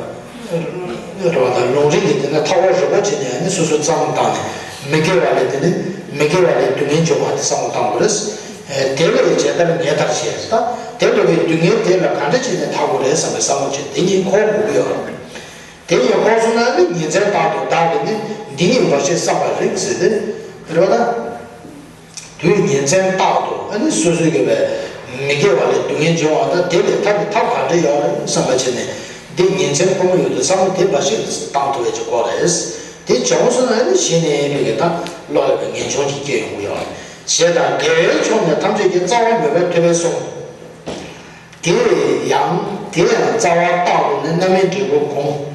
རེད་བ་དང་། ལུང་རིགས་ཀྱི་དེ་ནས་ཐག་པ་རིང་པོ་བྱས་ནས་ནི་སོ་སོ་བསམ་བློ་བཏང་ནས་མི་དགེ་བ་ལས་དེ་ནི་མི་དགེ་བ་ལས་སྡུག་བསྔལ་འབྱུང་བ་དེ་བསམ་བློ་བཏང་དགོས་རེད། དེ་ལས་ཇི་ལྟར་ངེས་ཐབས་ཤེས། ད་དེ་འདྲ་བའི་སྡུག་བསྔལ་དེ་ལ་ག་འདྲ་བྱས་ནས་ཐར་དགོས་རེད་བསམ་པའི་བསམ་བློ་བྱས་དེ་གཉིས་འཁོར་དགོས་ཀྱི་ཡོད་རེད། དེ་གཉིས་འཁོར་སོང་ན་ནི་ཉིན་མཚན་རྟག་ཏུ་བདག་གིས་ནི་འདི་ཉིད་འབའ་ཞིག་བསམ་པར་རིགས་ཟེར་ཏེ། རེད་བ་དང་། དུས་ཉིན་མཚན་རྟག་ཏུ་ཨ་ནི་སོ་སོའི་གི་བའི་མི་དགེ་བ་ལས་སྡུག་བསྔལ་འབྱུང་བ་དང་དེ་ལས་ཐར་བའི་ཐབས་ག་འདྲ་ཡོད་རེད་བསམ་པ་བྱས་ནས་འདི་ཉིན་མཚན་ཁོ་མ་ཡོད་དུ་བསམ་བློ་དེ་འབའ་ཞིག་བཏང་ཐུབ་པའི་ཅིག་སྐོར་རེད། དེ་བྱུང་སོང་ན་ཨ་ནི་གཞི་ནས་མི་དགེ་དང་བློ་ལ་བའི་ངེས་འབྱུང་ཅིག་སྐྱེ་ཡོང་གི་ཡོད་རེད། ཞེས་དང་དགེ་བའི་ཕྱོགས་ནས་ཐམས་ཅད་ཀྱི་རྩ་བ་མེད་པར་ཐུབ་པས་སོ། དེ་ཡང་དེ་ཡང་རྩ་བ་རྟག་ཏུ་ནི་རྣམ་སྨིན་འབྲས་བུ་བསྒོམ།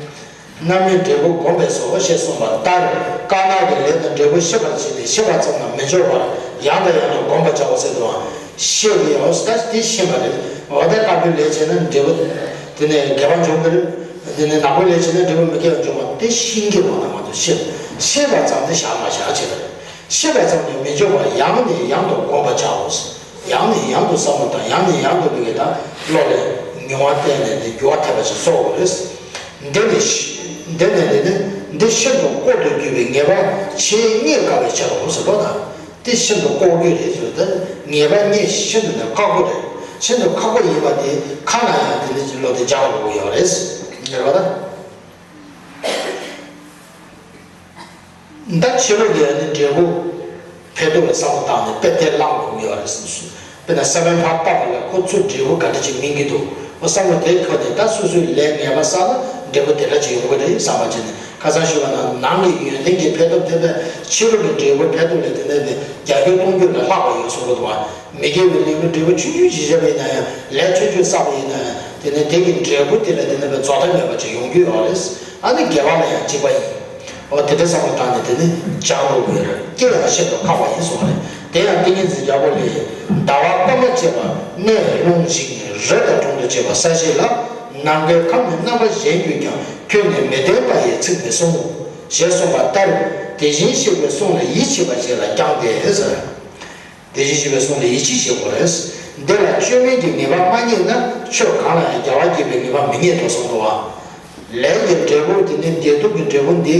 རྣམ་སྨིན་འབྲས་བུ་བསྒོམ་པས་སོ་ཞེས་གསུངས་པ་ལྟར། དཀར་ནག་གི་ལས་དང་འབྲས་བུ་ཤེས་པར་བྱས་ཏེ་ཤེས་པ་ཙམ་ལ་མི་སྦྱོར་བར་ཡང་དང་ཡང་དུ་བསྒོམ་པར་བྱའོ་ཟེར་དུའང་ཤེས་ཀྱི་ཡོད། ད་དེ་ཤེས་པ་རེད། འོ་ད་དཀར་པོའི་ལས་བྱས་ན་འབྲས་བུ་དེ་ནས་དགེ་བ་འབྱུང་གི་རེད། དེ་ནས་ནག་པོའི་ལས་བྱས་ན་འབྲས་བུ་མི་དགེ་བ་འབྱུང་བ་དེ་ཤེས་ཀྱི་ཡོད་ན་མ་གཏོགས་ཤེས་ཤེས་པ་ཙམ་དེ་བཞག་མ་བཞག་བྱེད་པ་རེད། ཤེས་པ་ཙམ་གྱིས་མི་འཇོག་པར་ཡང་ནས་ཡང་དུ་བསྒོམ་པར་བྱའོ། ཡང་ནས་ཡང་དུ་བསམ་བློ་དང་ཡང་ནས་ཡང་དུ་ལུས་ཀྱི་དང་བློ་ལས་མྱོང་བ་བསྟན་ནས་ནི་འགྱུར་བ་ཐེབས་པ་ཞིག་གསོག་དགོས་རེད། འདི་ནི་འདི་ནི་འདི་ནི་འདི་ཤིན་ཏུ་ལྐོག་ཏུ་གྱུར་པའི་ངེས་པ་ཆེས་རྙེད་དཀའ་བའི་ཕྱིར་རོ་ཟེར་བ་དང་། འདི་ཤིན་ཏུ་ལྐོག་གྱུར་རེད་ཟེར་ཏེ་ངེས་པ་རྙེད་ཤིན་ཏུ་ནས་ཁག་པོ་རེད། ཤིན་ཏུ་ཁག་པོ་ཡིན་པ་དེ་ཁ་ན་ཡང་དེ་འདྲ་ཅིག་བློ་དེ་འཇགས་དགོས་ཀྱི་ཡོད་རེད་ཟེར་བ་དང་། ད་ཕྱི་རོལ་གྱི་ནི་འབྲས་བུ་འཕེལ་དུ་ལ་བསམ་བློ་བཏང་ནས་དཔེ་དེ་བླངས་དགོས་ཀྱི་ཡོད་རེད་བསམ་སོང་། དཔེར་ན་ས་བོན་ཕར་བཏབ་པ་ལ་ཁོ་ཚུར་འབྲས་བུ་ག་འདྲ་ཅིག་སྨིན་གྱི་འདུག་འོ་བསམ་བློ་དེ་འཁོར་ནས་ད་སོ་སོའི་ལས་ངན་པ་བསགས་ན་འབྲས་བུ་དེ་འདྲ་ཅིག་ཡོང་གི་རེད་བསམ་པ་བྱས་ནས་ཁ་སང་ཞུས་པ་ནང་ནང་གི་ཡོན་ཏན་གྱི་འཕེལ་སྟོབས་དེ་ལས་ཕྱི་རོལ་གྱི་འབྲས་བུ་འཕེལ་སྟོབས་ལས་དེ་འདྲ་ནས་བརྒྱ་འགྱུར་སྟོང་འགྱུར་ལས་ལྷག་པ་ཡོད་གསུང་གི་འདུག་བ། མི་དགེ་བའི་ལས་ཀྱི་འབྲས་བུ་ཆུང་ཆུང་ཞིག་བཞག་པ་ཡིན་ན་ཡང་དེ་ནས་དེ་གི་འབྲས་བུ་དེ་ལ་དེ་ནས་བའི་རྫོགས་མཐའ་མེད་པ་ཅིག་ཡོང་རྒྱུ་ཡོད་རེད། ཨ་ནི་དགེ་བ་ལ་ཡང་གཅིག་པ་ཡིན། འོ་དེ་འདྲ་བསམ་བློ་བཏང་ནས་དེ་ནི་སྦྱང་དགོས་ཀྱི་ཡོད་རེད། སྐྱེ་ཡང་ཤིན་ཏུ་ཁག་པ་ཡིན་གསུངས་པ་རེད། དེ་ཡང་ཏིང་ངེ་འཛིན་རྒྱལ་པོ་ལས། ཟླ་བ་སྐར་མ་བཅས་པ་གནས་རླུང་ཞིང་རི་དང་གྲོང་དུ་བཅས་པ་ས་གཞི་ལ། ནམ་མཁའི་ཁམས་ནི་རྣམ་པ་གཞན་གྱིས་ཀྱང་ཁྱོན་ནས་མི་ལྡན་པ་ཡི་ཚིག་མི་གསུང་ངོ་། ཞེས་གསུངས་པ་ལྟར། དེ་བཞིན་གཤེགས་པའི་གསུང་ལ་ཡིད་ཆེས་པར་བྱས་ལ་ཀྱང་སྟེ་ཟེར། དེ་བཞིན་གཤེགས་པའི་གསུང་ལ་ཡིད་ཆེས་བྱེད་དགོས་རེད། འདི་ལ་བཅོས་མིན་གྱི་ངེས་པ་མ་རྙེད་ན་ཆོས་གང་ལ་ཡང་རྒྱལ་བ་དགྱེས་པའི་ངེས་པ་མི་རྙེད་དོ་གསུངས་འདུག་བ། ལས་ཀྱི་འབྲས་བུ་དེ་ནི་བདེ་སྡུག་གི་འབྲས་བུ་འདི་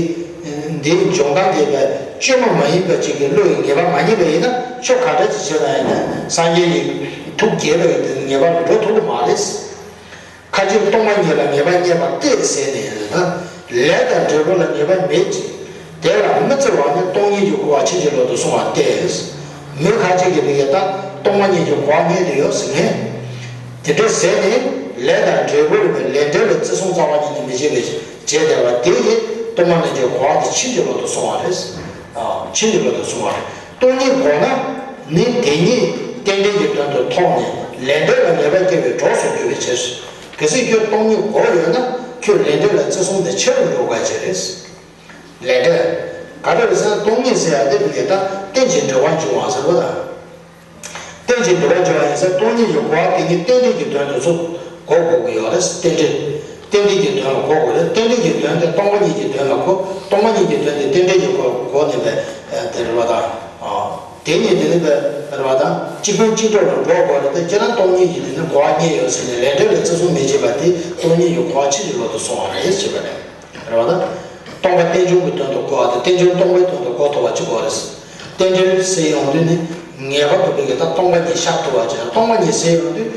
འདིའི་འབྱུང་སྟངས་དེ་བས་བཅོས་མ་མ་ཡིན་པ་ཅིག་གི་བློ་ཡི་ངེས་པ་མ་རྙེད་པ་ཡིན་ན་ཆོས་ག་འདྲ་ཅིག་བྱས་ན་ཡང་ན་སངས་རྒྱས་ཀྱི་ཐུགས་དགྱེས་པའི་དེ་ངེས་པ་ལ་འགྲོ་ཐུབ་ཀྱི་མ་རེད། ཁ་ཅིག་སྟོང་པ་ཉིད་ལ་ངེས་པ་རྙེད་པ་སྟེ་ཟེར་ནས་ད་ལས་དང་འབྲས་བུ་ལ་ངེས་པ་མེད་ཅིང་ དེ་ལ་མི་བརྩི་བ་ནི་སྟོང་ཉིད་ཀྱི་གོ་བ་ཕྱིན་ཅི་ལོག་ཏུ་སོང་བ་སྟེ། མི་ཁ་ཅིག་གིས་དེ་གའི་ད་སྟོང་པ་ཉིད་ཀྱི་གོ་བ་རྙེད་དུ་ཡོད་ཟེར་མཁན། དེ་འདྲ་ཟེར་ནས་ལས་དང་འབྲས་བུ་རིགས་པའི་ལས་འབྲས་ལ་བརྩི་སྲུང་རྩ་བ་ཉིད་ནས་མི་བྱེད་པའི་བྱས་བསྡད་པ་དེ་གིས་སྟོང་པ་ཉིད་ཀྱི་གོ་བ་དེ་ཕྱིན་ཅི་ལོག་ཏུ་སོང་བ་རེད། ཨ། ཕྱིན་ཅི་ལོག་ཏུ་སོང་བ་རེད། སྟོང་ཉིད་གོ་ན་ནི་དེ་ཉིད་རྟེན་འབྲེལ་གྱི་དོན་དུ་མཐོང་ནས་ལས་འབྲས་ལ་ངེས་པ་སྐྱེ་བའི་གྲོགས་སུ་འགྱུར་བའི་ཕྱིར། གལ་སྲིད་ཁྱོད་སྟོང་ཉིད་གོ་ཡོད་ན་ཁྱོད་ལས་འབྲས་ལ་བརྩི་སྲུང་དེ་ཆེ་རུ་འགྲོ་དགོས་ཀྱི་རེད། ལས་འབྲས། ག་རེ་རེད་ཟེར་ན་སྟོང་ཉིད་ཟེར་ཡ་དེ་མི་དེ་ད་རྟེན་ཅིང་འབྲེལ་བར་འབྱུང་བ་ཟེར་བ་དང་། རྟེན་ཅིང་འབྲེལ་བར་འབྱུང་བ་ཡིན་ཙང་སྟོང་ཉིད་ཀྱི་གོ་བ་དེ་ཉིད་རྟེན་འབྲེལ་གྱི་དོན་དུ་ཚུར་གོ་དགོས་ཀྱི་ཡོད་རེད། རྟེན་འབྲེལ། རྟེན་འབྲེལ་གྱི་དོན་ལ་གོ་དགོས་རེད། རྟེན་འབྲེལ་གྱི་དོན་དེ་སྟོང་པ་ཉིད་ཀྱི་དོན་ལ་གོ། སྟོང་པ་ཉིད་ཀྱི་དོན་དེ་རྟེན་འབྲེལ་གྱི་གོ་གོ་ནས་པའི་དེ་རེད་བ་དང་། དེ་ཉིད་དེ་ནི་པའི་རེད་བ་དང་། གཅིག་ཕན་གཅིག་གྲོགས་ལ་འགྲོ་དགོས་རེད་དེ། ཁྱེད་རང་སྟོང་ཉིད་ཀྱི་དེ་ནི་གོ་བ་རྙེད་ཡོད་ཟེར་ནས་ལས་འབྲས་ལ་བརྩི་སྲུང་མི་བྱེད་པ་དེ་སྟོང་ཉིད་ཀྱི་གོ་བ་ཕྱིན་ཅི་ལོག་ཏུ་སོང་བ་རེད་ཟེར་བ་རེད། རེད་བ་དང་། སྟོང་པ་རྟེན་འབྱུང་གི་དོན་དུ་གོ་བ་དང་རྟེན་འབྱུང་སྟོང་པའི་དོན་དུ་གོ་ཐུབ་པ་ཅིག་དགོས་རེད། རྟེན་འབྲེལ་ཟེར་ཡོང་དུས་ནི་ངེས་པར་དུ་བོད་ཀྱི་ད་སྟོང་པ་ཉིད་ཤར་ཐུབ་པ་ཅིག་སྟོང་པ་ཉིད་ཟེར་ཡོང་དུས་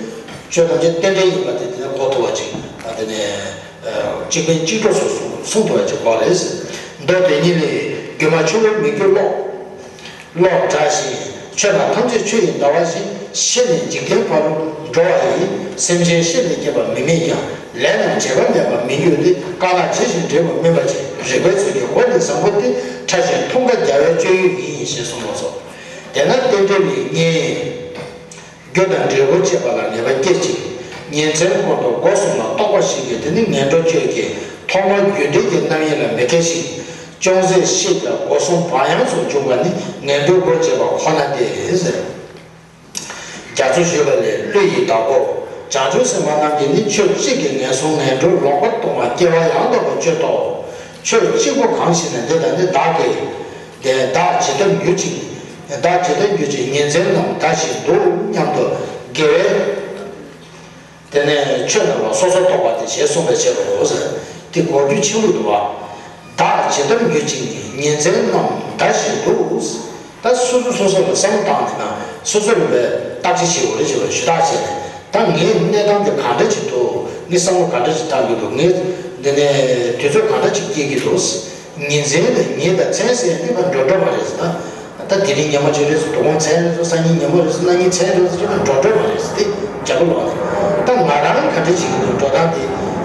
ཆོས་ཐམས་ཅད་རྟེན་འབྲེལ་ཡིན་པ་དེ་དེ་ནས་གོ་ཐུབ་པ་ཅིག་དེ་ནས་གཅིག་ཕན་གཅིག་གྲོགས་སུ་གསུང་ཐུབ་པ་ཅིག་དགོས་རེད། མདོ་དེ་ཉིད་ལས། སྒྱུ་མ་ཆུ་བོ་མི་འགྱུར་གློག་གློག་འདྲ་ཞིང་། ཆོས་རྣམས་ཐམས་ཅད་ཆུ་ཡི་ཟླ་བ་བཞིན། ཤེས་ནས་འཇིག་རྟེན་ཕ་རོལ་འགྲོ་བ་ཡི། སེམས་ཅན་ཤེས་ནས་སྐྱེས་པ་མི་དམན་ཀྱང་། ལས་རྣམས་བྱེད་པ་མེད་པར་མི་འགྱུར་ཏེ། དཀར་ནག་ཇི་བཞིན་འབྲས་བུ་སྨིན་པ་ཇི། རིགས་པའི་ཚུལ་གྱིས་འོད་ནི་བཟང་པོ་སྟེ། ཕྲ་ཞིང་མཐོང་དཀའ་རྒྱལ་བའི་སྤྱོད་ཡུལ་ཡིན། ཞེས་གསུངས་པ་སོ། དེས་ན་རྟེན་འབྲེལ་ནི་རྙེད། རྒྱུ་དང་འབྲས་བུ་བཅས་པ་ལ་ངེས་པ་སྐྱེད་ཅིང་། ཉིན་མཚན་ཀུན་ཏུ་སྒོ་གསུམ་ལ་རྟོག་པ་ཞིག་གིས་དེ་ནི་ངན་འགྲོ་སྤྱོད་ཀྱི་ཐོག་མར་རྒྱུ་འབྲས་ཀྱི་རྣམ་གཡེང་ལ་མི་སྐྱེ་ཞིང་། ཅུང་ཟད་ཤེས་ཀྱང་སྒོ་གསུམ་བག་ཡངས་སུ་འཇུག་པ་ནི་ངན་འགྲོའི་སྒོ་འབྱེད་པ་ཁོ་ན་སྟེ་ཟེར། རྒྱ་མཚོ་བཞུ་བ་ལས། ཀླུ་ཡི་བདག་པོ་བྱང་ཆུབ་སེམས་དཔའ་རྣམས་ཀྱིས་ནི་ཆོས་གཅིག་གིས་ངན་སོང་ངན་འགྲོར་ལོག་པར་ལྟུང་བ་སྐྱེ་བ་ཡང་དག་པར་གཅོད་དོ། ཆོས་གཅིག་པོ་གང་ཞིག་ནི་འདི་དང་ནི་བདག་གིས། དེ་བདག་ཇི་ལྟར་འགྱུར་ཅིང་། བདག་ཇི་ལྟར་འགྱུར་ཅིང་ཉིན་མཚན་རྣམས་ད་ཞིག་འདུག་སྙམ་དུ་དགེ་བའི། དེ་ནས་ཆོས་རྣམས་ལ་སོ་སོར་རྟོག་པ་སྟེ་ཞེས་གསུངས་པའི་ཕྱིར་རོ། དེ་གོ་རྒྱུ་ཆེན་པོ་འདུག་བ། བདག་ཇི་ལྟར་འགྱུར་ཅིང་ཉིན་མཚན་རྣམས་ད་ཞིག་འདུག་ད་སོ་སོ་སོ་སོ་ལ་བསམ་བློ་བཏང་ནས་ན་སོ་སོ་ལ་བའི་བརྟག་དཔྱད་བྱེད་དགོས་རེད་ཅེས་པ་ཞུ་དག་བྱས་ནས། ད་ངའི་གནས་སྟངས་འདི་ག་འདྲ་ཅིག་འདུག་ངའི་བསམ་བློ་ག་འདྲ་ཅིག་བཏང་གི་འདུག་ངས་འདི་ནས་དུས་ཚོད་ག་འདྲ་ཅིག་སྐྱེལ་གྱི་འདུག་ཉིན་མཚན་དང་ཉིན་དང་མཚན་ཟེར་ཡ་འདི་མ་འགྲོ་འགྲོ་མ་རེད་ཟེར། ད་ད་དེ་རིང་ཉི་མ་གཅིག་རེད་ཟེར། དོ་དགོང་མཚན་རེད་ཟེར། སང་ཉིན་ཉིན་མོ་རེད་ཟེར། གནངས་ཉིན་མཚན་རེད་ཟེར། ཅིག་མ་འགྲོ་འགྲོ་མ་རེད་ཟེར། དེ་རྒྱབ་ལོག་ནས་ད་ང་རང་ག་འདྲ་བྱེད་ཀྱི་འདུག་འགྲོ་སྟངས་དེ་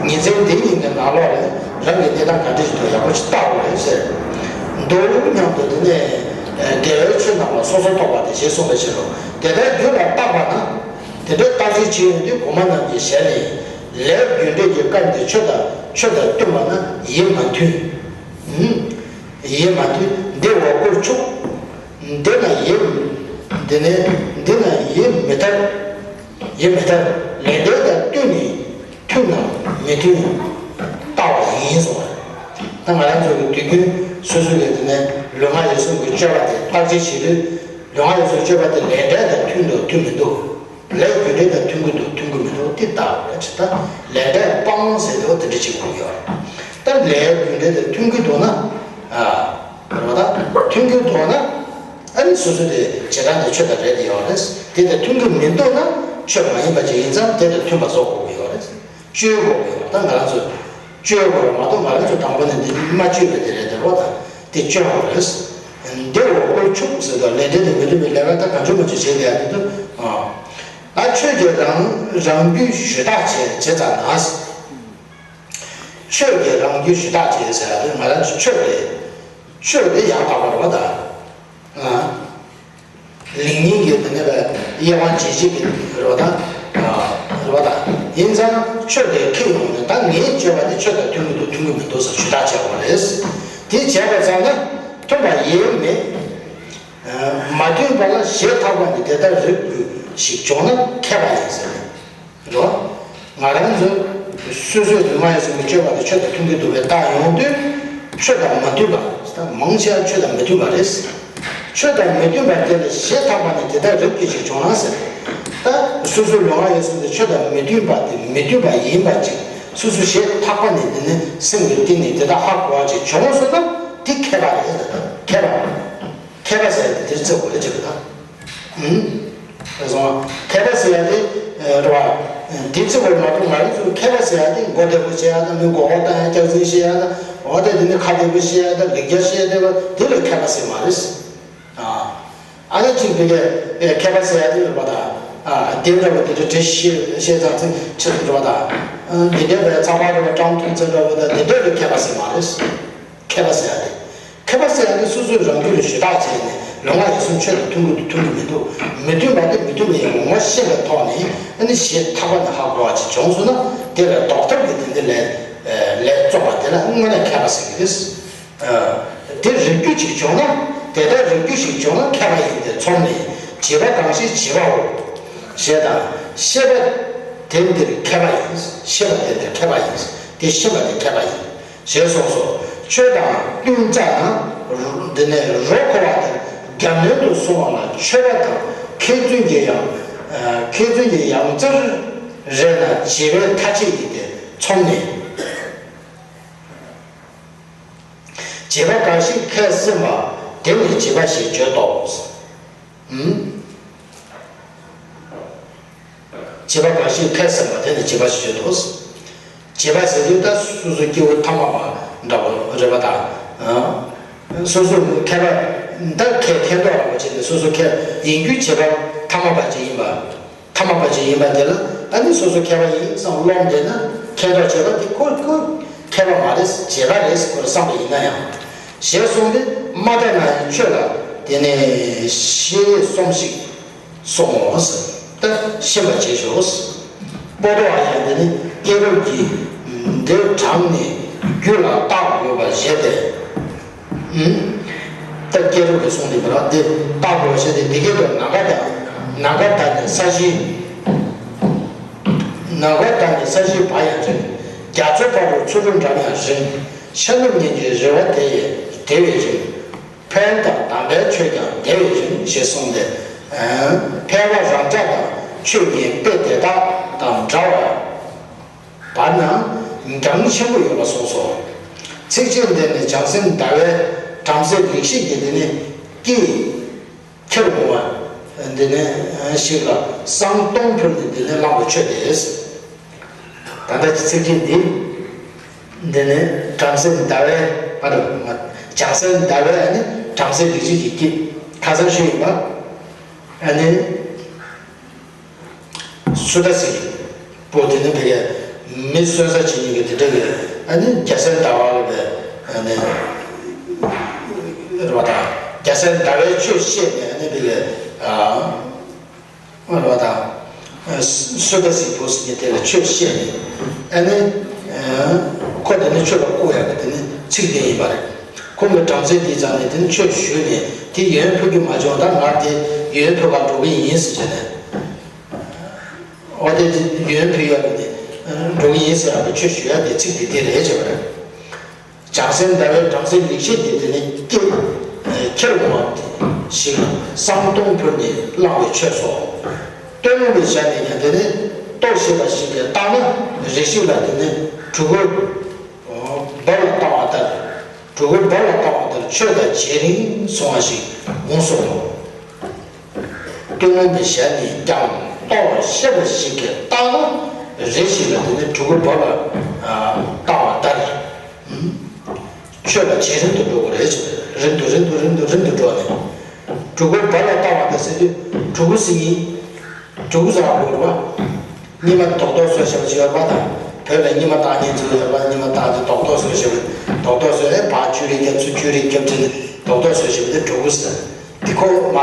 ཉིན་མཚན་འདི་གཉིས་ཀྱི་ནང་ལོགས་ལ་རང་གི་གནས་སྟངས་ག་འདྲ་ཞིག་འདུག་ཡག་པོ་ཞིག་བལྟ་དགོས་རེད་ཟེར། འདུག་སྙམ་དུ་དེ་ནས་དགེ་བའི་ཆོས་རྣམས་ལ་སོ་སོར་རྟོག་པ་སྟེ་ཞེས་གསུངས་པའི་ཕྱིར་རོ། དེ་ལྟར་རྒྱུད་ལ་བརྟག་པ་ན། དེ་འདྲའི་བརྟག་དཔྱད་བྱེད་ཡོང་དུས་གོང་མ་རྣམས་ཀྱི་ཞལ་ནས། ལས་རྒྱུ་འབྲས་ཀྱི་སྐབས་འདིར་ཆོས་དང་ཆོས་དང་བསྟུན་པ་ན་ཡིད་མ་མཐུན། ཡིད་མ་མཐུན། འདི་འོ་སྐོལ་ཆུག་འདི་ན་ཡིད། འདི་ནི་འདི་ན་ཡིད་མི་ཐར། ཡིད་མི་ཐར། ལས་འབྲས་དང་བསྟུན་ནས་མཐུན་ནམ་མི་མཐུན་བལྟ་བ་ཡིན་གསུངས་པ་རེད། ད་ང་རང་ཚོ་གི་དུས་རྒྱུན་སོ་སོ་གི་དེ་ནས་ལུས་ངག་ཡིད་གསུམ་གྱི་སྤྱོད་པ་དེ་བརྟག་དཔྱད་བྱེད་དུས། ལུས་ངག་ཡིད་གསུམ་སྤྱོད་པ་དེ་ལས་འབྲས་དང་མཐུན་འདུག་མཐུན་མི་འདུག་ལས་རྒྱུ་འབྲས་དང་མཐུན་གྱི་འདུག་མཐུན་གྱི་མི་འདུག་དེ་ལྟ་བ་རེད། ད་ལས་འབྲས་སྤང་ཟེར་དུས་དེ་འདྲ་ཅིག་དགོས་ཀྱི་ཡོད་རེད། ད་ལས་རྒྱུ་འབྲས་དང་མཐུན་གྱི་འདུག་ན། ཨ། རེད་བ། ད་མཐུན་གྱི་འདུག་ན། ཨ་ནི་སོ་སོ་དེ་བྱེད་སྟངས་དེ་ཆོས་དང་འབྲེལ་ཏེ་ཡོད་རེད། དེ་དང་མཐུན་གྱི་མི་འདུག་ན་ཆོས་མ་ཡིན་པ་ཅིག་ཡིན་ཙང་དེ་དང་མཐུན་པ་བཟོ་དགོས་ཀྱི་ཡོད་རེད། བཅོས་དགོས་ཀྱི་ཡོད་རེད། ད་ང་རང་ཚོས་བཅོས་དགོས་རེད་མ་གཏོགས་ང་རང་ཚོ་དང་པོ་ནས་འདི་མ་བཅོས་པའི་དེ་རེད། དེ་རོ་ད་དེ་བཅོས་དགོས་རེད། འདི་འོ་སྐོལ་ཆུག་ཟེར་དུས་ལས་འབྲས་དེ་མི་མཐུན་པའི་ལས་ཀ་ད་གང་བྱུང་མང་བྱུང་བྱེད་ཡ་དེ་དུ། ཨ། ཆོས་ཀྱི་རང་རང་རྒྱུད་ཞུ་དག་བྱེད་བྱེད་ཙམ་ན། ཆོས་ཀྱི་རང་རྒྱུད་ཞུ་དག་བྱེད་ཟེར་ཡ་དེ་ང་རང་ཚོ་ཆོས་དེ་ཆོས་དེ་ཡང་དག་པ་རེད་བ་ད། ཨ། ལེགས་ཉེས་ཀྱི་དེ་ནས་དབྱེ་བ་འབྱེད་བྱེད་ཀྱི་རེད་བ་ད། རེད་བ་ད། ཡིན་ཙང་ཆོས་དེ་ཁྱེར་ཡོང་ནས་ད་ངའི་སྤྱོད་པ་དེ་ཆོས་དང་མཐུན་གྱི་འདུག་མཐུན་གྱི་མི་འདུག་ཟེར་ཞུ་དག་བྱེད་དགོས་རེད། དེ་བྱས་པ་ཙམ་ན་མཐུན་པ་ཡེ་མེད། མ་མཐུན་པ་ལ་ཞེ་ཐག་པ་ནི་དེ་ལྟར་རིགས་ཀྱི་ཞིག་བྱུང་ན་མཁས་པ་ཡིན་ཟེར། འགྲོ། ང་རང་ཚོས་སོ་སོའི་ལུས་ངག་ཡིད་གསུམ་གྱི་སྤྱོད་པ་དེ་ཆོས་དང་མཐུན་གྱི་འདུག་པས་བལྟ་ཡོང་དུས་ཆོས་དང་མ་མཐུན་པ། མང་ཆེ་བ་ཆོས་དང་མི་མཐུན་པ་རེད། ཆོས་དང་མི་མཐུན་པ་དེ་ལ་ཞེ་ཐག་པ་ནི་དེ་ལྟར་རིགས་ཀྱི་ཞིག་བྱུང་ན་ཟེར། ད་སོ་སོའི་ལུས་ངག་ཡིད་གསུམ་དེ་ཆོས་དང་མི་མཐུན་པ་དེ་མི་མཐུན་པ་ཡིན་པ་ཅིག་སོ་སོ་ཞེ་ཐག་པ་ནས་དེ་ནི་སེམས་ཀྱི་གཏིང་ནས་དེ་ལྟར་ཧ་གོ་བ་ཅིག་བྱུང་སོང་ན་དེ་མཁས་པ་རེད། མཁས་པ། མཁས་པ་ཟེར་དེ་དེར་བརྩི་དགོས་རེད་ཅེས་པ་དང་། ཨུམ། དེ་སོང་མཁས་པ་ཟེར་ཡ་དེ་རེད་བ། དེ་བརྩི་དགོས་མ་གཏོགས་ང་རང་ཚོ་མཁས་པ་ཟེར་ཡ་དེ་མགོ་བདེ་པོ་བྱེད་ཡ་དང་མི་མགོ་འོག་བཏང་ཡ་སྐྱག་རྫུན་བཤད་ཡ་དང་ འོ་དེ་དེ་ནི་ཁ་བདེ་པོ་བཤད་ཡ་དང་ལེགས་སྦྱར་བཤད་བསྡད་པ་དེ་ལ་མཁས་པ་ཟེར་མ་རེད། ཨ་ཨ་ནི་གཅིག་དེ་གས་མཁས་པ་ཟེར་ཡ་དེ་ལ་བ་དང་། ཨ་དེ་འདྲ་བ་དེ་འདྲ་འདྲ་བཤད་བཤད་ཙང་ཚིག་ཆེ་དུ་འགྲོ་བ་དང་། འདི་འདྲ་བའི་ཚགས་པར་རེ་བ་བཀྲམ་ཐུབ་ཚེ་འདྲ་བ་དང་དེ་འདྲ་ལ་མཁས་པ་ཟེར་མ་རེད། མཁས་པ་ཟེར་ཡ་དེ། མཁས་པ་ཟེར་ཡ་དེ་སོ་སོས་རང་རྒྱུད་ལ་ཞུ་དག་བྱས་ནས་ལུས་ངག་ཡིད་གསུམ་ཆོས་དང་མཐུན་གྱི་འདུག་མཐུན་གྱི་མི་འདུག་མི་མཐུན་པ་དེ་མི་མཐུན་པ་ཡིན་ངོ་ཤེས་པའི་ཐོག་ནས་ཨ་ནི་ཞེ་ཐག་པ་ནས་ཧ་གོ་བ་ཅིག་བྱུང་སོང་ན་དེ་ལ་ཟློག་ཐབས་ཀྱི་དེ་འདི་ལས་ལས་རྩོམ་པ་དེ་ལ་དངོས་གནས་མཁས་པ་ཟེར་གྱི་རེད། དེ་རིགས་རྒྱུད་ཅིག་བྱུང་ན་དེ་ལྟར་རིགས་རྒྱུད་ཞིག་བྱུང་ན་མཁས་པ་ཡིན་ཏེ་ཚོམས་ནས་བྱིས་པ་གང་ཞིག་བྱིས་པའོ། ཞེས་དང་ཤེས་པ་དེ་འདིར་མཁས་པ་ཡིན། ཤེས་པ་དེ་འདིར་མཁས་པ་ཡིན། དེ་ཤེས་པ་དེ་མཁས་པ་ཡིན། ཞེས་གསུངས་སོ། ཆོས་དང་བསྟུན་བྱ་ན། འདི་ནས་རོ་ཁོ་བ་དེར་རྒྱབ་གནོན་དུ་གསུངས་པ་ལ་མཆོད་པ་དང་མཁས་བཙུན་གྱི་ཡང་མཁས་བཙུན་གྱི་ཡང་རྩེར་རེ་ན་བྱིས་པའི་མཐའ་བཅད་ཡིན་ཏེ་ཚོམས་ནས། བྱིས་པ་གང་ཞིག་ཁས་ཟིན་པ་དེ་ནི་བྱིས་པ་ཞེས་བརྗོད་དོ། ཨུམ། བྱིས་པ་གང་ཞིག་ཁས་ཟིན་པ་དེ་ནི་བྱིས་པ་ཞེས་བརྗོད་དོ། བྱིས་པ་ཟེར་དུས་ད་སོ་སོ་སྐྱེ་བོ་ཐ་མལ་པ་འདྲ་བོ་རེད་པ་དང་། སོ་སོ་མཁས་པ་ད་མཁས་མཁས་མདོག་ལ་བ་བྱས་ནས་སོ་སོ་མཁས་ཡིན་རྒྱུ་བྱེད་པ་ཐ་མལ་པ་ཅིག་ཡིན་པ། ཐ་མལ་པ་ཅིག་ཡིན་པ་དེ་ལ་ཨ་ནི་སོ་སོ་མཁས་པ་ཡིན་བསམ་རློམ་བསྡད་ན་མཁས་མདོག་བྱེད་པ་དེ་ཁོ་ཁོ་མཁས་པ་མ་རེད། བྱེད་པ་རེད་ཁོ་བསམ་པ་ཡིན་ན་ཡང་། ཞེས་གསུངས་ཏེ་མ་དག་ན་ཡང་ཆོས་ལ་དེ་ནས་ཤེས་སོམས་ཤིག་གསུངས་ངོ་། ད་ཤེས་པ་བྱེད་ཤོག་པོ་ཏོ་བ་ཡང་དེ་ནི་ཀེ་རུ་གྱིས་འདིར་དྲངས་ནས་རྒྱུད་ལ་བརྟག་དགོས་པར་བཞེད་དེ། ད་སྐྱེ་རབས་ཀྱི་གསུང་འདི་མི་རག་འདི་རྟག་པར་བཤད་དེ་འདི་སྐད་དུ་ནམ་མཁའ་དང་ནམ་མཁའ་དང་ནི་ས་གཞི། ནམ་མཁའ་དང་ནི་ས་གཞིའི་བར་ཡང་རིང་། རྒྱ་མཚོའི་བར་དུ་ཚུ་རོལ་འགྲམ་ཡང་རིང་། ཤར་ནུབ་གཉིས་ཀྱི་རི་བོ་དེ་ཡི་དེ་བས་རིང་། ཕན་དང་དམ་པའི་ཆོས་ཀྱང་དེ་བས་རིང་ཞེས་གསུངས་ཏེ། ཕལ་པ་རང་ཅག་དང་ཆོས་ཉན་དཔེ་དེ་དག་དང་འདྲ་བར། བར་ན་འགྱང་ཆེན་པོ་ཡོད་པ་གསུངས་སོ། ཚིགས་བཅད་འདི་ནི་བྱང་སེམས་ཟླ་བའི་བྲམ་ཟེ་ལེགས་བཤད་ཀྱི་འདི་ནི་སྐད་ཁྱེར་འོང་བ་འདི་ནི་ཞིག་ལ་བསང་སྟོང་ཕུལ་ནས་འདི་ནི་བླངས་པའི་ཆོས་ཏེ། ད་ལྟ་ཚིགས་བཅད་འདི་འདི་ནི་བྲམ་ཟེ་ཟླ་བའི་བར་བྱང་སེམས་ཟླ་བའི་ཨ་ནི་བྲམ་ཟེ་ལེགས་བཤད་ཀྱི་སྐད་ཁ་སང་ཞུས་ཡིན་པ་ཨ་ནི། སུ་ཏ་སི་པོ་དེ་ནི་བེ་ག་མི་གསོད་ས་བྱེད་མཁན་གྱི་དེ་འདྲ་གི་ཨ་ནི་རྒྱ་སེར་ཟླ་བ་ལ་བས་ཨ་ནི་རེད་པ་དང་རྒྱ་སེར་ཟླ་བའི་ཆོས་བཤད་ནས་ཨ་ནི་བེ་ག་ཨ་རེད་པ་དང་སུ་ཏ་སི་པོ་ཟེར་མཁན་དེ་ལ་ཆོས་བཤད་ནས་ཨ་ནི་ཁོ་དེ་ནི་ཆོས་ལ་བཀུག་ཡག་གི་དེ་ནི་ཚིག་དེ་ཡིན་པ་རེད། ཁོང་གི་བྲམ་ཟེ་དེའི་རྩ་ནས་དེ་ནི་ཆོས་ཞུས་ནས་དེ་ཡོན་ཕུལ་རྒྱུ་མ་བྱུང་ད་ང་དེ་ཡོན་ཕུལ་ག་འགྲོ་གི་ཡིན་ཟེར་བྱས་ནས། འོ་དེ་ཡོན་ཕུལ་ཡག་གི་དེ་འགྲོ་གི་ཡིན་ཟེར་ཡག་གི་ཆོས་ཞུ་ཡག་དེ་ཚིག་དེ་དེ་རེད་བྱས་པ་རེད། བྱང་སེམས་ཟླ་བའི་བྲམ་ཟེ་ལེགས་བཤད་དེ་དེ་ནི་སྐད་ཁྱེར་འོང་བ་ཞིག་ལ་བསང་སྟོང་ཕུལ་ནས་བླངས་པའི་ཆོས་སོ། སྟོད་ལུང་པའི་ཞལ་ནས་ཀྱང་དེ་ནི་རྟོགས་ཤེས་པ་ཞིག་གིས་བརྟགས་ན་རེ་ཞིག་ལ་དེ་ནི་གྲུ་གུ་འབབ་ལ་བཏང་བ་ལྟར། གྲུ་གུ་འབབ་ལ་བཏང་བ་ལྟར་ཆོས་དང་ཇེ་རིང་སོང་བ་ཞིག་འོང་སོང་ངོ་། སྟོད་ལུང་པའི་ཞལ་ནས་ཀྱང་རྟོགས་ཤེས་པ་ཞིག་གིས་བརྟགས་ན་རེ་ཞིག་ལ་དེ་ནི་གྲུ་གུ་འབབ་ལ་བཏང་བ་ལྟར། ཆོས་ལ་ཇེ་རིང་དུ་འགྲོ་དགོས་རེད་ཅེས་རིང་དུ་རིང་དུ་རིང་དུ་རིང་དུ་འགྲོ་ནས་གྲུ་གུ་འབབ་ལ་བཏང་བ་ལྟར་ཟེར་དུས་གྲུ་གུ་ཟེར་མཁན་གྲུ་གུ་ཟེར་བ་དགོས་རེད་པ། རྙིང་མ་རྡོག་རྡོག་བཟོ་བྱ་བ་ཅིག་ཡོད་པ་དང་བོད་ལ་རྙིང་མ་བཏགས་མཁན་ཚོ་ཡོད་པ། རྙིང་མ་བཏགས་ཏེ་རྡོག་རྡོག་བཟོ་བྱ་བ། རྡོག་རྡོག་བཟོས་ནས་བར་བཅུ་རེ་བརྒྱབ་ཚུར་བཅུ་རེ་བརྒྱབ་བྱས་ནས་རྡོག་རྡོག་བཟོ་བྱ་བ་དེ་གྲུ་གུ་ཟེར། དེ་ཁོ་མ་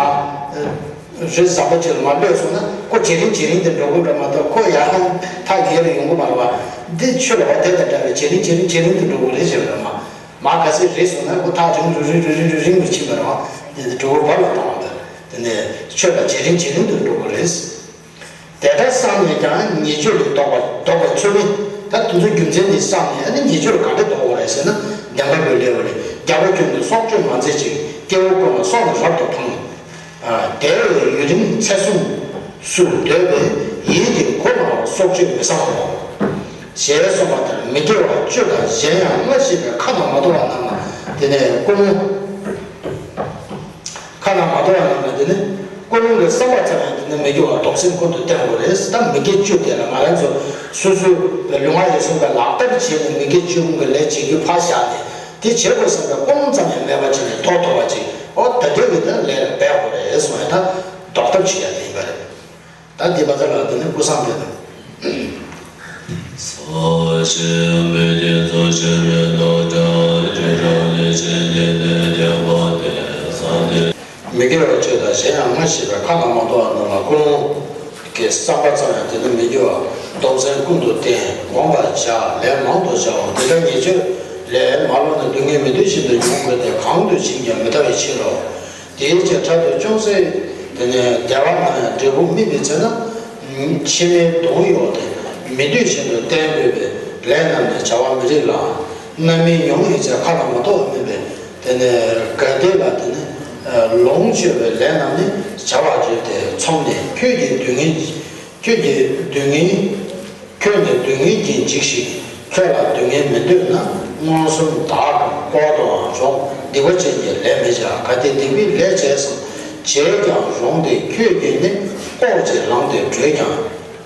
རི་ཟབ་པོ་ཅིག་ལ་མ་གློད་སོང་ན་ཁོ་ཇེ་རིང་ཇེ་རིང་དུ་འགྲོ་གི་འགྲོ་མ་གཏོགས་ཁོ་ཡར་ཐག་ཡལ་ལ་ཡོང་གི་མ་རེད་པ། འདི་ཆོས་ལ་བ་དེ་དང་འདྲ་བའི་ཇེ་རིང་ཇེ་རིང་ཇེ་རིང་དུ་འགྲོ་གི་རེད་ཟེར་བ་རེད་མ། མ་ག་ཚོད་རེད་སོང་ན་ཁོ་ཐག་རིང་རུ་རིང་རུ་རིང་རུ་རིང་དུ་ཕྱིན་པ་རེད་པ། འདི་འདི་གྲུ་གུ་འབབ་ལ་བཏང་བ་དང་དེ་ནས་ཆོས་ལ་ཇེ་རིང་ཇེ་རིང་དུ་འགྲོ་གི་རེད། དེ་ལྟར་བསམས་ནས་ཀྱང་ཉེས་སྤྱོད་ལས་ལྡོག་པ་ལྡོག་པའི་ཚུལ་ནི། ད་དེ་ཚོའི་རྒྱུ་མཚན་འདི་བསམས་ནས་ཨ་ནི་ཉེས་སྤྱོད་ལ་ག་འདྲ་ལྡོག་དགོས་རེད་ཟེར་ན། འདན་མ་བོས་ལེའུ་ལས། རྒྱལ་པོ་ཁྱོད་ནི་སྲོག་གཅོད་མ་མཛད་ཅིག་སྐྱེ་བོ་ཀུན་ལ་སྲོག་ནི་རབ་ཏུ་ཕངས། དེ་བས་ཡུན་རིང་ཚེ་སྲུང་སུ་འདོད་པའི་ཡིད་ཀྱིས་གོ་སླ་བ་སྲོག་གཅོད་མི་བཟང་ངོ་། ཞེས་གསུངས་པ་ལྟར་མི་དགེ་བ་བཅུ་དང་གཞན་ཡང་ལྔ་ཞེས་པའི་ཁ་དང་མ་དོ་བ་རྣམས་ལ་དེ་ནས་ཀུན། ཁ་ན་མ་དོ་བ་རྣམས་ལ་དེ་ནི་ཀུན་སློང་གི་བསམ་པ་ཙམ་ཡང་དེ་ནི་མི་དགེ་བ་སྡོམ་སེམས་ཀུན་ཏུ་བསྟེན་དགོས་རེད། ད་མི་དགེ་བཅུ་དེ་ལ་ང་རང་ཚོ་སོ་སོའི་ལུས་ངག་ཡིད་གསུམ་ག་ལག་བསྟར་བྱས་ནས་མི་དགེ་བཅུ་སྤོང་གི་ལས་བྱེད་རྒྱུ་ཕར་བཞག་ནས་ དེ་བྱེད་དགོས་བསམ་པའི་ཀུན་སློང་ཙམ་ཡང་མེད་པ་བྱས་ནས་ཐོག་ཐོག་པ་ཅིག་ཨོ་ད་འདྲ་གི་དེ་ལས་ལ་འབད་དགོས་རེད་གསུངས་ཡ། ད་ལྡོག་ཐབས་བྱེད་ཡ་དེ་ཡིན་པ་རེད། ད་འདི་པ་ཚ་ལ་དེ་ནི་ཀུན་བཟང་འཕེལ་དང་། མི་དགེ་བ་བཅུ་དང་གཞན་ཡང་ལྔ་ཞེས་པའི་ཁ་ན་མ་ཐོ་བ་རྣམས་ལ་ཀུན་སློང་གི་བསམ་པ་ཙམ་ཡང་དེ་ནི་མི་འགྱུར་བ། སྡོམ་ཚན་ཀུན་ཏུ་བསྟེན། བསྒོམ་པར་བྱ། ལས་མང་དུ་བྱའོ། འདི་ལྟར་ཉེས་སྤྱོད་ལས་མ་ལོག་ནས་སྡུག་བསྔལ་མི་འདོད་བཞིན་དུ་མྱོང་དགོས་ཏེ། གང་དུ་ཕྱིན་ཀྱང་མི་ལྟ་བའི་ཕྱིར་རོ། དེའི་ཕྱིར་ཕྲག་དོག་ཅུང་ཟད་དེ་ནས་བདེ་བ་ན་ཡང་འབྲས་བུ་སྨིན་པའི་ཚེ་ན། ཕྱི་མའི་གདུང་གཡོགས་ཏེ་མི་འདོད་བཞིན་དུ་བསྟེན་དགོས་པའི་ལས་རྣམས་ནི་བྱ་བ་མི་རིགས་ལ། རྣམ་སྨིན་མྱོང་བའི་ཚེ་ཁ་ན་མ་ཐོ་བ་སྨིན་པས། དེ་ནས་དགའ་བདེ་ལ་དེ་ནས་ལོངས་སྤྱོད་པའི་ལས་རྣམས་ནི་བྱ་བ་རེད་དེ། མཚུངས་ནས་ཁྱོད་ཀྱིས་སྡུག་བསྔལ། ཁྱོད་ཀྱིས་སྡུག་བསྔལ། ཁྱོད་ནི་སྡུག་བསྔལ་གྱིས་འཇིགས་ཤིག་ཁྱོད་ལ་སྡུག་བསྔལ་མི་འདོད་ན། མངོན་སུམ་བདག་གམ་ལྐོག་ཏུའང་རུང་སྡིག་པ་ཅན་གྱི་ལས་མི་བྱ། གལ་ཏེ་སྡིག་པའི་ལས་བྱས་སམ། བྱས་ཀྱང་རུང་སྟེ་ཁྱོད་ཀྱིས་ནི་ལྐོག་ཅིག་ལངས་ཏེ་བྲོས་ཀྱང་།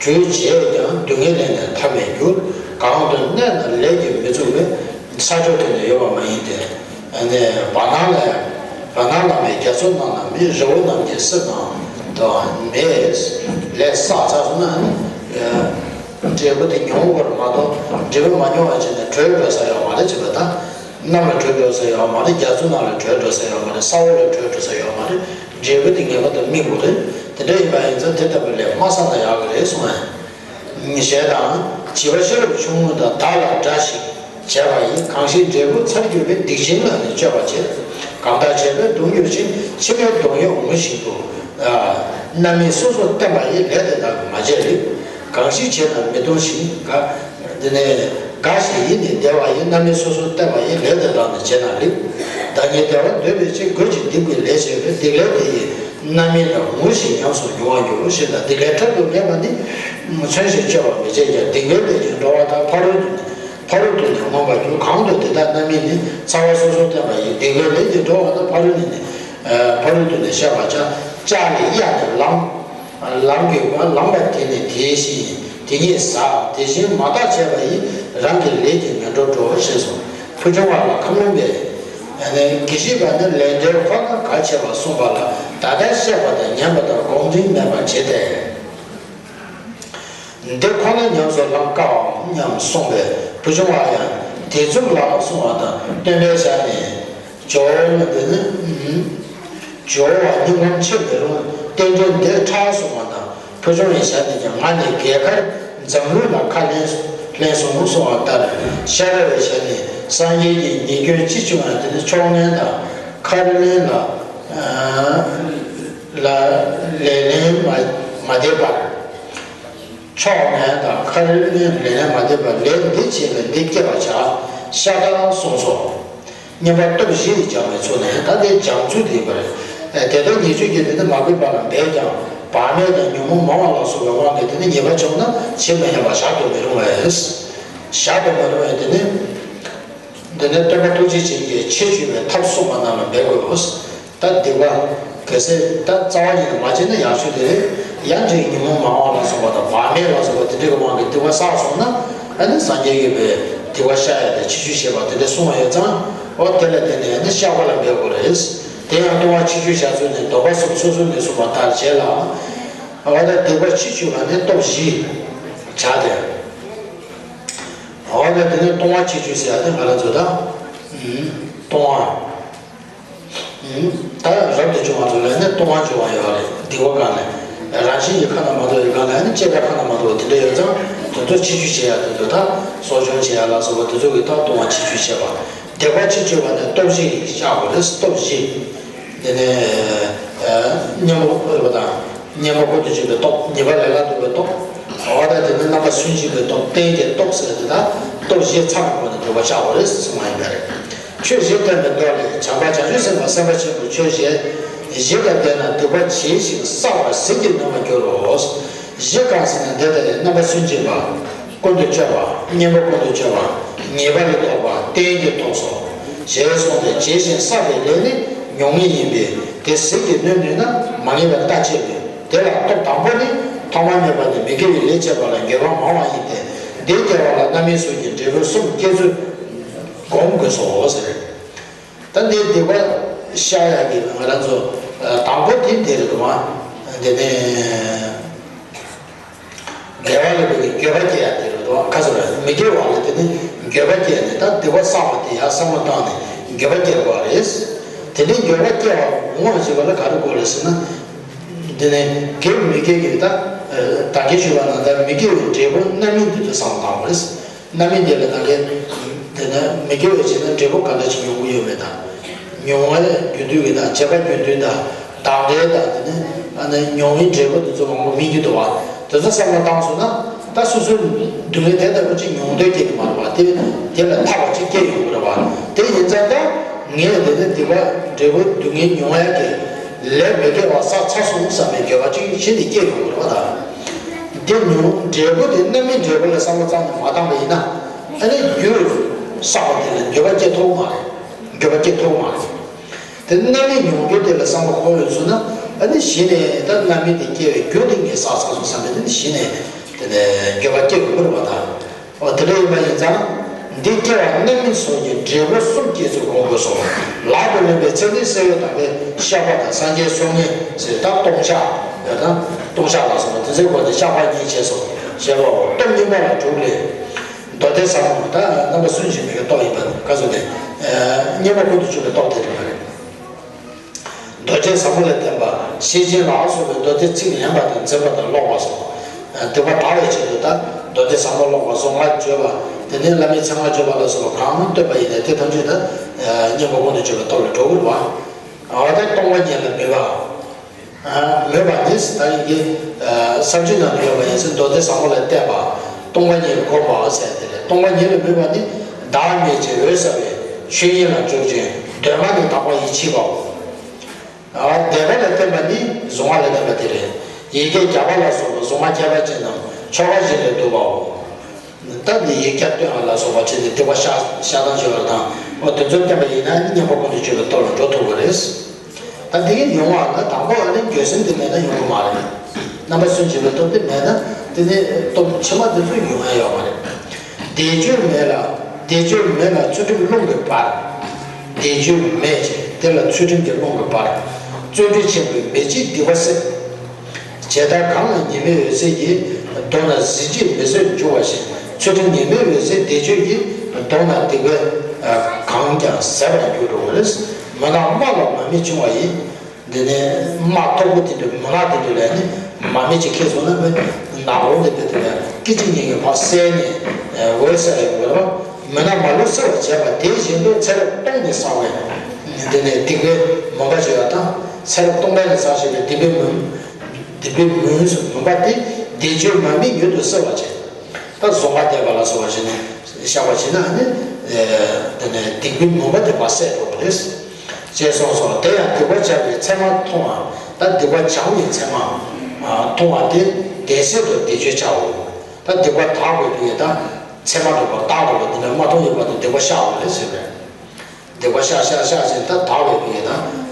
བྲོས་བྱས་ཀྱང་སྡུག་བསྔལ་ལས་ནི་ཐར་མི་འགྱུར། གང་དུ་གནས་ན་ལས་ཀྱིས་མི་ཚུགས་པས། ས་ཕྱོགས་དེ་ནི་ཡོད་པ་མ་ཡིན་ཏེ། ཨ་ནི་བར་སྣང་ལས། བར་སྣང་ལ་མེད་རྒྱ་མཚོ་རྣམས་ན་མེད། རི་བོ་རྣམས་ཀྱི་རྩེ་རྣམས་དུའང་མེད། ལས་བསགས་ཚར་སོང་ན་ནི། འབྲས་བུ་དེ་མྱོང་དགོས་རེད་མ་གཏོགས་འབྲས་བུ་མ་མྱོང་བ་བྱས་ནས་བྲོས་འགྲོ་ས་ཡོད་མ་རེད་ཅེས་པ་དང་། གནམ་ལ་བྲོས་འགྲོ་ས་ཡོད་མ་རེད། རྒྱ་མཚོ་ནང་ལ་བྲོས་འགྲོ་ས་ཡོད་མ་རེད། ས་འོག་ལ་བྲོས་འགྲོ་ས་ཡོད་མ་རེད། འབྲས་བུ་དེ་ངེས་པར་དུ་སྨིན་དགོས་རེད། དེ་འདྲ་ཡིན་པ་ཡིན་ཙང་དེ་ལྟ་བུའི་ལས་མ་བསགས་ན་ཡག་གི་རེད་གསུངས་པས། ཞེས་དང་། བྱིས་པ་ཤེས་རབ་ཆུང་ངུ་དང་བདག་ལ་འདྲ་ཞིང་བྱས་པ་ཡིས། གང་ཞིག་འབྲས་བུ་ཚར་གྱུར་པའི། སྡིག་ཅན་ལ་ནི་སྤྱོད་པ་བྱེད། གང་དག་བྱས་པས་གདུང་གྱུར་ཅིང་། ཕྱི་མའི་གདུང་གཡོག་ངུ་བཞིན་དུ། རྣམ་སྨིན་སོ་སོར་བསྟན་པ་ཡི། ལས་དེ་དག་གི་མ་བྱས་རིགས། གང་ཞིག་བྱས་ན་མི་གཏོང་ཞིང་། དགའ། དེ་ནས་དགའ་ཞིང་ཡིད་ནི་བདེ་བ་ཡི། རྣམ་སྨིན་སོ་སོར་བསྟན་པ་ཡི། ལས་དེ་དག་ནི་བྱས་ན་རིགས། བདག་ཉིད་བདེ་བ་འདོད་པའི་ཕྱིར། རྒོད་ཅིང་སྡིག་པའི་ལས་བྱས་པས། སྡིག་ལས་དེ་ཡི་རྣམ་སྨིན་ལ། ངུ་ཞིང་ཉམས་སུ་མྱོང་བར་འགྱུར། ཞེས་དང་། སྡིག་ལས་ཐར་དུ་མེད་པ་ནི། མཚོན་ཞིང་བཅོས་པར་མི་བྱེད་ཀྱང་། སྡིག་པའི་ལས་ཀྱིས་འགྲོ་བ་དག་ཕ་རོལ་ཏུ་ནི། ཕ་རོལ་ཏུ་ནི་མངོན་པར་འགྱུར། གང་དུ་དེ་དག་རྣམ་སྨིན་ནི། ཚ་བ་སོ་སོར་བསྟན་པ་ཡི། སྡིག་པའི་ལས་ཀྱིས་འགྲོ་བ་དག་ཕ་རོལ་ནས་ནི། ཕ་རོལ་ཏུ་ནི་བཤགས་པར་བྱ། ལྕགས་ལས་གཡའ་ནི་ལངས། ལངས་གྱུར་པ། ལངས་པ་དེ་ནི་དེ་བཞིན་དེ་ཉིད་ཟག་དེ་བཞིན་མ་དག་བྱས་པ་ཡིས། རང་གི་ལས་ཀྱིས་ངན་འགྲོར་འགྲོ། ཞེས་སོ། ཕུལ་བྱུང་བ་ལ་ཁམས་ལོངས་པས། དགེ་བཤེས་པ་ནི་ལས་འབྲས་ཁོ་ན་ག་བྱེད་པ་གསུངས་པ་ལ། ད་ལྟར་བཤད་པ་དང་ཉན་པ་དང་དགོངས་འཛིན་མེད་པར་བྱེད་དེ། འདི་ཁོ་ན་ཉམས་སུ་བླང་དཀའ་བའམ་སྙམ་གསུངས་པས། ཕུལ་བྱུང་བ་ཡང་དེ་མཚུངས་ལ་གསུངས་པ་དང་། སྟོན་པའི་ཞལ་ནས། སྦྱོར་བ་འདི་ནི། སྦྱོར་བ་སྙིང་ཁམས་ཆེར་མི་རུང་། རྟེན་འབྲེལ་འདིར་ཕྲག་གསུངས་པ་དང་། ཕུལ་བྱུང་བའི་ཞལ་ནས་ཀྱང་། ང་ནི་རྒས་ཁར་འཛམ་གླིང་ལ་ཁ་ལན་ལན་གསུམ་གསུངས་པ་ལྟར། ཤ་ར་བའི་ཞལ་ནས། སངས་རྒྱས་ཀྱིས་ཉེས་སྐྱོན་ཅི་བྱུང་ཡང་དེ་ནི་ཕྱོགས་ངན་དང་། ཁ་ལན་ལ། ལ་ལས་ལན་མ་མ་འདེབས་པར། ཕྱོགས་ངན་དང་། ཁ་ལན་ལས་ལན་མ་འདེབས་པར། ལས་འདི་བྱས་པས་འདི་སྐྱེ་བར་བྱ། ཤ་སྟག་གསུངས་སོ། བསྙེན་པ་སྟོབས་བཞི་ཡིས་སྦྱང་བའི་ཚུལ་ནི། ད་ལྟའི་སྦྱང་ཚུལ་དེ་ཡིན་པ་རེད། དེ་ལྟར་ཉེས་སྤྱོད་ཀྱི་དེ་ནི་མ་གུས་པ་ལ་འབད་ཀྱང་། བག་མེད་དང་ཉོན་མོངས་མང་བ་ལ་སོགས་པའི་དབང་གིས་དེ་ནི་ཉེས་པ་བྱུང་ན་བྱེད་མི་ཉན་པ་བཞག་ཏུ་མི་རུང་བས། བཞག་ཏུ་མི་རུང་བས་དེ་ནི། འདི་ནི་སྟོན་པ་ཐུགས་རྗེ་ཅན་གྱིས་ཕྱིར་བཅོས་པའི་ཐབས་གསུངས་པ་རྣམས་ལ་འབད་དགོས། ད་སྡིག་པ། གལ་སྲིད་ད་རྩ་བ་ཉིད་ནས་མ་བྱས་ན་ཡག་ཤོས་དེ་རེད། ཡང་འདྲེ་ཉོན་མོངས་མང་བ་ལ་སོགས་པ་དང་། བག་མེད་ལ་སོགས་པ་དེ་འདྲའི་གི་དབང་གིས་སྡིག་པ་བསགས་སོང་ན། ཨ་ནི་སངས་རྒྱས་ཀྱིས་པའི་སྡིག་པ་བཤགས་ཡ་དེ་ཕྱིར་བཅོས་བྱེད་པ་དེ་འདྲ་གསུངས་པ་ཡོད་ཙང་། འོ་དེ་ལ་བརྟེན་ནས་ཨ་ནི་བཤགས་པ་ལ་འབད་དགོས་རེད། དེ་ཡང་ལྟུང་བ་ཕྱིར་བཅོས་བྱ་ཚུལ་ནི། ལྡོག་པ་གསུམ་སོ་སོ་ནས་གསུངས་པ་ལྟར་བྱས་ལ། འོ་ད་སྡིག་པ་ཕྱིར་བཅོས་པ་ནི་སྟོབས་བཞི་བྱ་སྟེ། འོ་ད་དེ་ནས་ལྟུང་བ་ཕྱིར་བཅོས་ཟེར་ཡ་དེ་ང་རང་ཚོ་ད། ལྟུང་བ། ད་རབ་ཏུ་བྱུང་བ་ཚོ་ལ་ནི་ལྟུང་བ་བྱུང་བ་ཡོད་རེད། སྡིག་པ་སྒང་ལ། རང་བཞིན་གྱིས་ཁ་ན་མ་ཐོ་བའི་སྒང་ལ་ནི་སྐྱེས་པའི་ཁ་ན་མ་ཐོ་བ་དེ་འདྲ་ཡོད་ཙང་། དེ་ཚོ་ཕྱིར་བཅོས་བྱེད་ཡ་དེ་ཚོ་ད་གསོ་སྐྱོང་བྱེད་ཡ་ལ་སོགས་པ་དེ་ཚོ་གི་ད་ལྟུང་བ་ཕྱིར་བཅོས་བྱེད་པ། སྡིག་པ་ཕྱིར་བཅོས་པ་ནི་སྟོབས་བཞི་ཡིས་བཤགས་དགོས་རེད། སྟོབས་བཞི། དེ་ནས་གཉེན་པོ་ཕོད་པ་དང་། གཉེན་པོ་ཀུན་ཏུ་སྤྱོད་པའི་སྟོབས། ཉེས་པ་ལས་ལྷག་ལྡོག་པའི་སྟོབས། འོ་ད་དེ་ནི་རྣམ་པར་སུན་འབྱིན་པའི་སྟོབས། རྟེན་གྱི་སྟོབས་ཟེར་དེ་དག་སྟོབས་བཞི་ཚང་བའི་སྒོ་ནས་སྡིག་པ་བཤགས་དགོས་རེད་གསུངས་པ་ཡིན་པ་རེད། ཆོས་བཞི་བསྟན་པའི་མདོ་ལས། བྱམས་པ་བྱང་ཆུབ་སེམས་དཔའ་སེམས་དཔའ་ཆེན་པོ་ཆོས་བཞི་བཞི་ལ་བརྟེན་ན་སྡིག་པ་བྱས་ཤིང་བསགས་པ་ཟིལ་གྱིས་གནོན་པར་འགྱུར་རོ། བཞི་གང་ཟེར་ན་འདི་ལྟ་སྟེ། རྣམ་པར་སུན་འབྱིན་པ། ཀུན་ཏུ་སྤྱོད་པ། གཉེན་པོ་ཀུན་ཏུ་སྤྱོད་པ། ཉེས་པ་ལས་ལྡོག་པ། རྟེན་གྱི་སྟོབས་སོ། ཞེས་གསུངས་ཏེ། བྱས་ཤིང་བསགས་པའི་ལས་ནི་མྱོང་ངེས་ཡིན་པས། དེ་ཟིལ་གྱིས་གནོན་ནུས་ན་མ་ངེས་པའི་རྟགས་ཆད་པས། དེ་ལ་སྟོབས་དང་པོ་ནི། ཐོག་མར་སྨོས་པ་ནི་མི་དགེ་བའི་ལས་བྱེད་པ་ལ་འགྱུར་བ་མང་བ་ཡིན་ཏེ། འདི་སྐྱེ་བ་ལ་རྣམ་སྨིན་གསུམ་གྱི་འབྲས་བུ་གསུམ་སྐྱེ་ཚུལ། སྒོམ་དགོས་སོ་ཟེར། ད་འདི་སྡིག་པ་བཤགས་ཡག་གི་ང་རང་ཚོ་དང་པོ་དེ་འདི་རེད་འདུག་མ། དེ་ནས་དགེ་བ་ལ་འགྱོད་པ་སྐྱེ་ཡག་དེ་རེད་འདུག་ཁ་སོ་ར་མི་དགེ་བ་ལ་དེ་ནི་འགྱོད་པ་སྐྱེས་ནས་ད་སྡིག་པ་བསགས་པ་དེ་ཡང་བསམ་བློ་བཏང་ནས་འགྱོད་པ་སྐྱེ་དགོས་པ་རེད། དེ་ནས་འགྱོད་པ་སྐྱེ་བ་ངོ་མ་བྱེད་པ་ལ་ག་རེ་དགོས་རེད་ཟེར་ན། དེ་ནས་དགེ་མི་དགེ་གི་ད་ད་གིན་ཞུས་པ་ནང་ལྟར་མི་དགེ་བའི་འབྲས་བུ་རྣམ་སྨིན་དེ་ཚོ་བསམ་བློ་བཏང་དགོས་རེད། རྣམ་སྨིན་དེ་ལ་ད་གིན་དེ་ནས་མི་དགེ་བའི་བྱས་ན་འབྲས་བུ་ག་འདྲ་ཞིག་མྱོང་གི་ཡོད་མེད་དང་། མྱོང་བའི་རྒྱུ་མཐུན་གྱི་དང་བྱས་པ་རྒྱུ་མཐུན་དང་བདག་འབྲས་དང་དེ་ནས་ཨ་ནི་མྱོང་བའི་འབྲས་བུ་དེ་ཚོ་མང་པོ་སྨིན་གྱི་འདུག་བ། དེ་ཚོ་བསམ་བློ་བཏང་སོང་ན་ད་སོ་སོའི་སྡུག་བསྔལ་དེ་ལྟ་བུ་ཅིག་མྱོང་འདོད་སྐྱེ་གི་མ་རེད་བ། དེ་དེ་ལ་ཐར་བ་ཅིག་སྐྱེ་ཡོང་གི་རེད་བ། དེ་ཡིན་ཙང་ད་ངས་དེ་ནས་སྡིག་པ་འབྲས་བུ་སྡུག་བསྔལ་མྱོང་ཡག་གི་ལས་མི་དགེ་བ་བསགས་ཚར་སོང་བསམ་པའི་འགྱོད་པ་ཅིག་གཞི་ནས་སྐྱེ་ཡོང་གི་རེད་བ། ད་དེ་མྱོང་འབྲས་བུ་དེ་རྣམ་སྨིན་འབྲས་བུ་ལ་བསམ་བློ་བཏང་ནས་མ་བཏང་པ་ཡིན་ན་ཨ་ནི་རྒྱུ་བསགས་པ་དེ་ལ་འགྱོད་པ་སྐྱེ་ཐུབ་མ་རེད། འགྱོད་པ་སྐྱེ་ཐུབ་མ་རེད། དེ་རྣམ་སྨིན་མྱོང་འགྱུར་དེ་ལ་བསམ་བློ་འཁོར་ཡོང་སོང་ན་ཨ་ནི་གཞི་ནས་ད་རྣམ་སྨིན་དེ་སྐྱེ་བའི་རྒྱུ་དེ་ངས་བསགས་ཚར་སོང་བསམ་པས་དེ་ནི་གཞི་ནས་དེ་ནས་འགྱོད་པ་སྐྱེ་དགོས་པ་རེད་བ། ད་འོ་དེ་འདྲ་ཡིན་པ་ཡིན་ཙང་འདི་སྐྱེ་བ་རྣམ་སྨིན་སོགས་ཀྱི་འབྲས་བུ་གསུམ་སྐྱེ་ཚུལ་སྒོམ་དགོས་སོ། ལག་ཏུ་ལེན་པའི་ཚེ་ནི་གསེར་འོད་དམ་པའི་བཤགས་པ་དང་སངས་རྒྱས་གསུང་ཉན་ཟེར་ད་ལྟུང་བཤགས་ཡོད་ན་ལྟུང་བཤགས་ལ་སོགས་པ་དེ་ཚོའི་སྒོ་ནས་བཤགས་པ་གཉིས་བྱས་སོ། ཞེས་པའོ། སྟོབས་སྙོམས་པ་ལ་དྲུག་ལས། མདོ་སྡེ་ཟབ་མོ་ད་རྣམ་པ་སུན་འབྱིན་མེད་པའི་སྟོབས་ཡིན་པ་ག་ཚོད་ནས། སྙོམས་པ་ཀུན་ཏུ་སྤྱོད་པའི་སྟོབས་དེ་རེད་མ་རེད། རྡོ་རྗེ་ཟབ་མོ་ལ་བརྟེན་པ་ཤེར་ཕྱིན་ལ་སོགས་པའི་མདོ་སྡེ་ཚིག་ལེན་པ་དང་འཛིན་པ་དང་ཀློག་པ་སོགས། སྡིག་པ་དག་པའི་ཆེད་དུ་ད་མདོ་སྡེ་ཟབ་མོ་ཀློག་པ་གཟུངས་སྔགས་བརྗོད་པ་དེ་ནས་བླ་མའི་མཚན་སྔགས་བརྗོད་པ་ལ་སོགས་པ་གང་བཏོན་པ་ཡིན་ནའི་དེ་ཐམས་ཅད་ད་སྙོམས་པ་ཀུན་ཏུ་སྤྱོད་པའི་སྟོབས་ལ་འགྲོ་གི་རེད་བ། འོ་ད་སྟོང་པ་ཉིད་ལ་མོས་པ། མོས་པ་ནི་ད་ཡིན་གྱི། ས་བཅུ་ནང་དུ་ཡོད་པ་ཡིན་ཟེར་མདོ་སྡེ་ཟབ་མོ་ལ་བརྟེན་པ། སྟོང་པ་ཉིད་སྒོམ་པ་ཟེར་དེ་རེད། སྟོང་པ་ཉིད་ལ་མོས་པ་ནི་བདག་མེད་ཅིང་འོད་གསལ་བའི་ཆོས་ཉིད་ལ་འཇུག་ཅིང་གདོད་མ་ནས་དག་པ་ཡིད་ཆེས་པའོ། བཟླས་པ་ལ་བརྟེན་པ་ནི་གཟུངས་སྔགས་ལ་བརྟེན་པ་དེ་རེད། ཡི་གེ་བརྒྱ་པ་ལ་སོགས་པ་གཟུངས་སྔགས་ཁྱད་པར་ཅན་རྣམས་ཆོ་ག་བཞིན་ལས་བསྡུ་བའོ། ད་འདི་ཡིག་བརྒྱ་བཏོན་པ་ལ་སོགས་པ་བྱས་ཏེ་སྡིག་པ་བཤགས་བཤགས་སྟངས་བྱེད་པ་དང་འོ་དེ་ཚོ་བསྟན་པ་ཡིན་ན་མཉམ་པ་ཀུན་ཏུ་སྤྱོད་པའི་སྟོབས་ལ་འགྲོ་ཐུབ་པ་རེད། ད་འདི་གི་ཡོང་བ་ལ་དང་པོ་ཨ་ནི་འགྱོད་སེམས་དེ་མེད་ན་ཡོང་གི་མ་རེད། རྣམ་པ་སུན་འབྱིན་པའི་སྟོབས་དེ་མེད་ན་དེ་ནི་སྟོབས་ཕྱི་མ་དེ་ཚོ་ཡོང་ཡ་ཡོད་མ་རེད། བཟླས་བརྗོད་མེད་ལ་བཟླས་བརྗོད་མེད་ལ་ཚུལ་ཁྲིམས་རླུང་གིས་འབར། བཟླས་བརྗོད་མེད་ཅིང་དེ་ལ་ཚུལ་ཁྲིམས་ཀྱི་རླུང་གིས་འབར། བརྩོན་འགྲུས་ཆེན་པོས་མི་འཇིགས་སྡིག་པ་སེལ། བྱས་མཐར་གང་ལ་ཉི་མའི་འོད་ཟེར་གྱིས། མདོར་ན་གཟི་བརྗིད་མི་བཟོད་འཇུ་བ་བཞིན། ཚུལ་ཁྲིམས་ཉི་མའི་འོད་ཟེར་བཟླས་བརྗོད་ཀྱིས། མདོར་ན་སྡིག་པ་གང་ཀྱང་ཟད་པར་འགྱུར་རོ། མུན་ནག་དམག་ལ་མ་རྨོས་འབྱུང་བ་ཡི། འདི་ནས་དམག་མཐུག་པོ་དེ་འདྲ་མུན་ནག་དེ་འདྲ་ལ་ནི་མ་རྨོས་ཅིག་ཁེལ་སོང་ན་ནག་པོ་འདི་འདྲ་དེ་ལ་སྐད་ཅིག་ཉིད་ཀྱིས་ཕར་བསལ་ནས་འོད་གསལ་ཡོང་གི་རེད་བ། མུན་ནག་མ་ལུས་སེལ་བར་བྱེད་པ་དེ་བཞིན་དུ་ཚེ་རབས་སྟོང་ནས་བསགས་པའི་འདི་ནས་སྡིག་པའི་མུན་པ་བྱེད་པ་དང་ཚེ་རབས་སྟོང་པ་ནས་བསགས་བཞིན་པའི་སྡིག་པའི་མུན། སྡིག་པའི་མུན་སོགས་མུན་པ་དེ་བཟླས་བརྗོད་མ་རྨོས་མྱུར་དུ་སེལ་བར་བྱེད། ད་གཟུངས་སྔགས་བཟླས་པ་ལ་སོགས་པ་བྱས་ནས་བཤགས་པ་བྱས་ན་ནི། དེ་ནས་སྡིག་པའི་མུན་པ་དེ་ཕར་སེལ་འགྲོ་གི་རེད། ཅེས་གསུངས་སོ། དེ་ཡང་སྡིག་པ་བྱས་པའི་མཚན་མ་མཐོང་བ། ད་སྡིག་པ་བྱང་བའི་མཚན་མ་མཐོང་བ་དེ་དེ་སྲིད་དུ་བཟླས་བརྗོད་བྱའོ། ད་སྡིག་པ་དག་པའི་དུས་ད་མཚན་མ་འགྲོ་བ་རྟག་འགྲོ་བ་དེ་འདྲ་མ་མཐོང་ཡོད་པ་དེ་སྡིག་པ་བཤགས་དགོས་རེད་ཟེར་བས། སྡིག་པ་བཤགས་བཤགས་བཤགས་ཟེར་ད་དག་པའི་དུས་ད།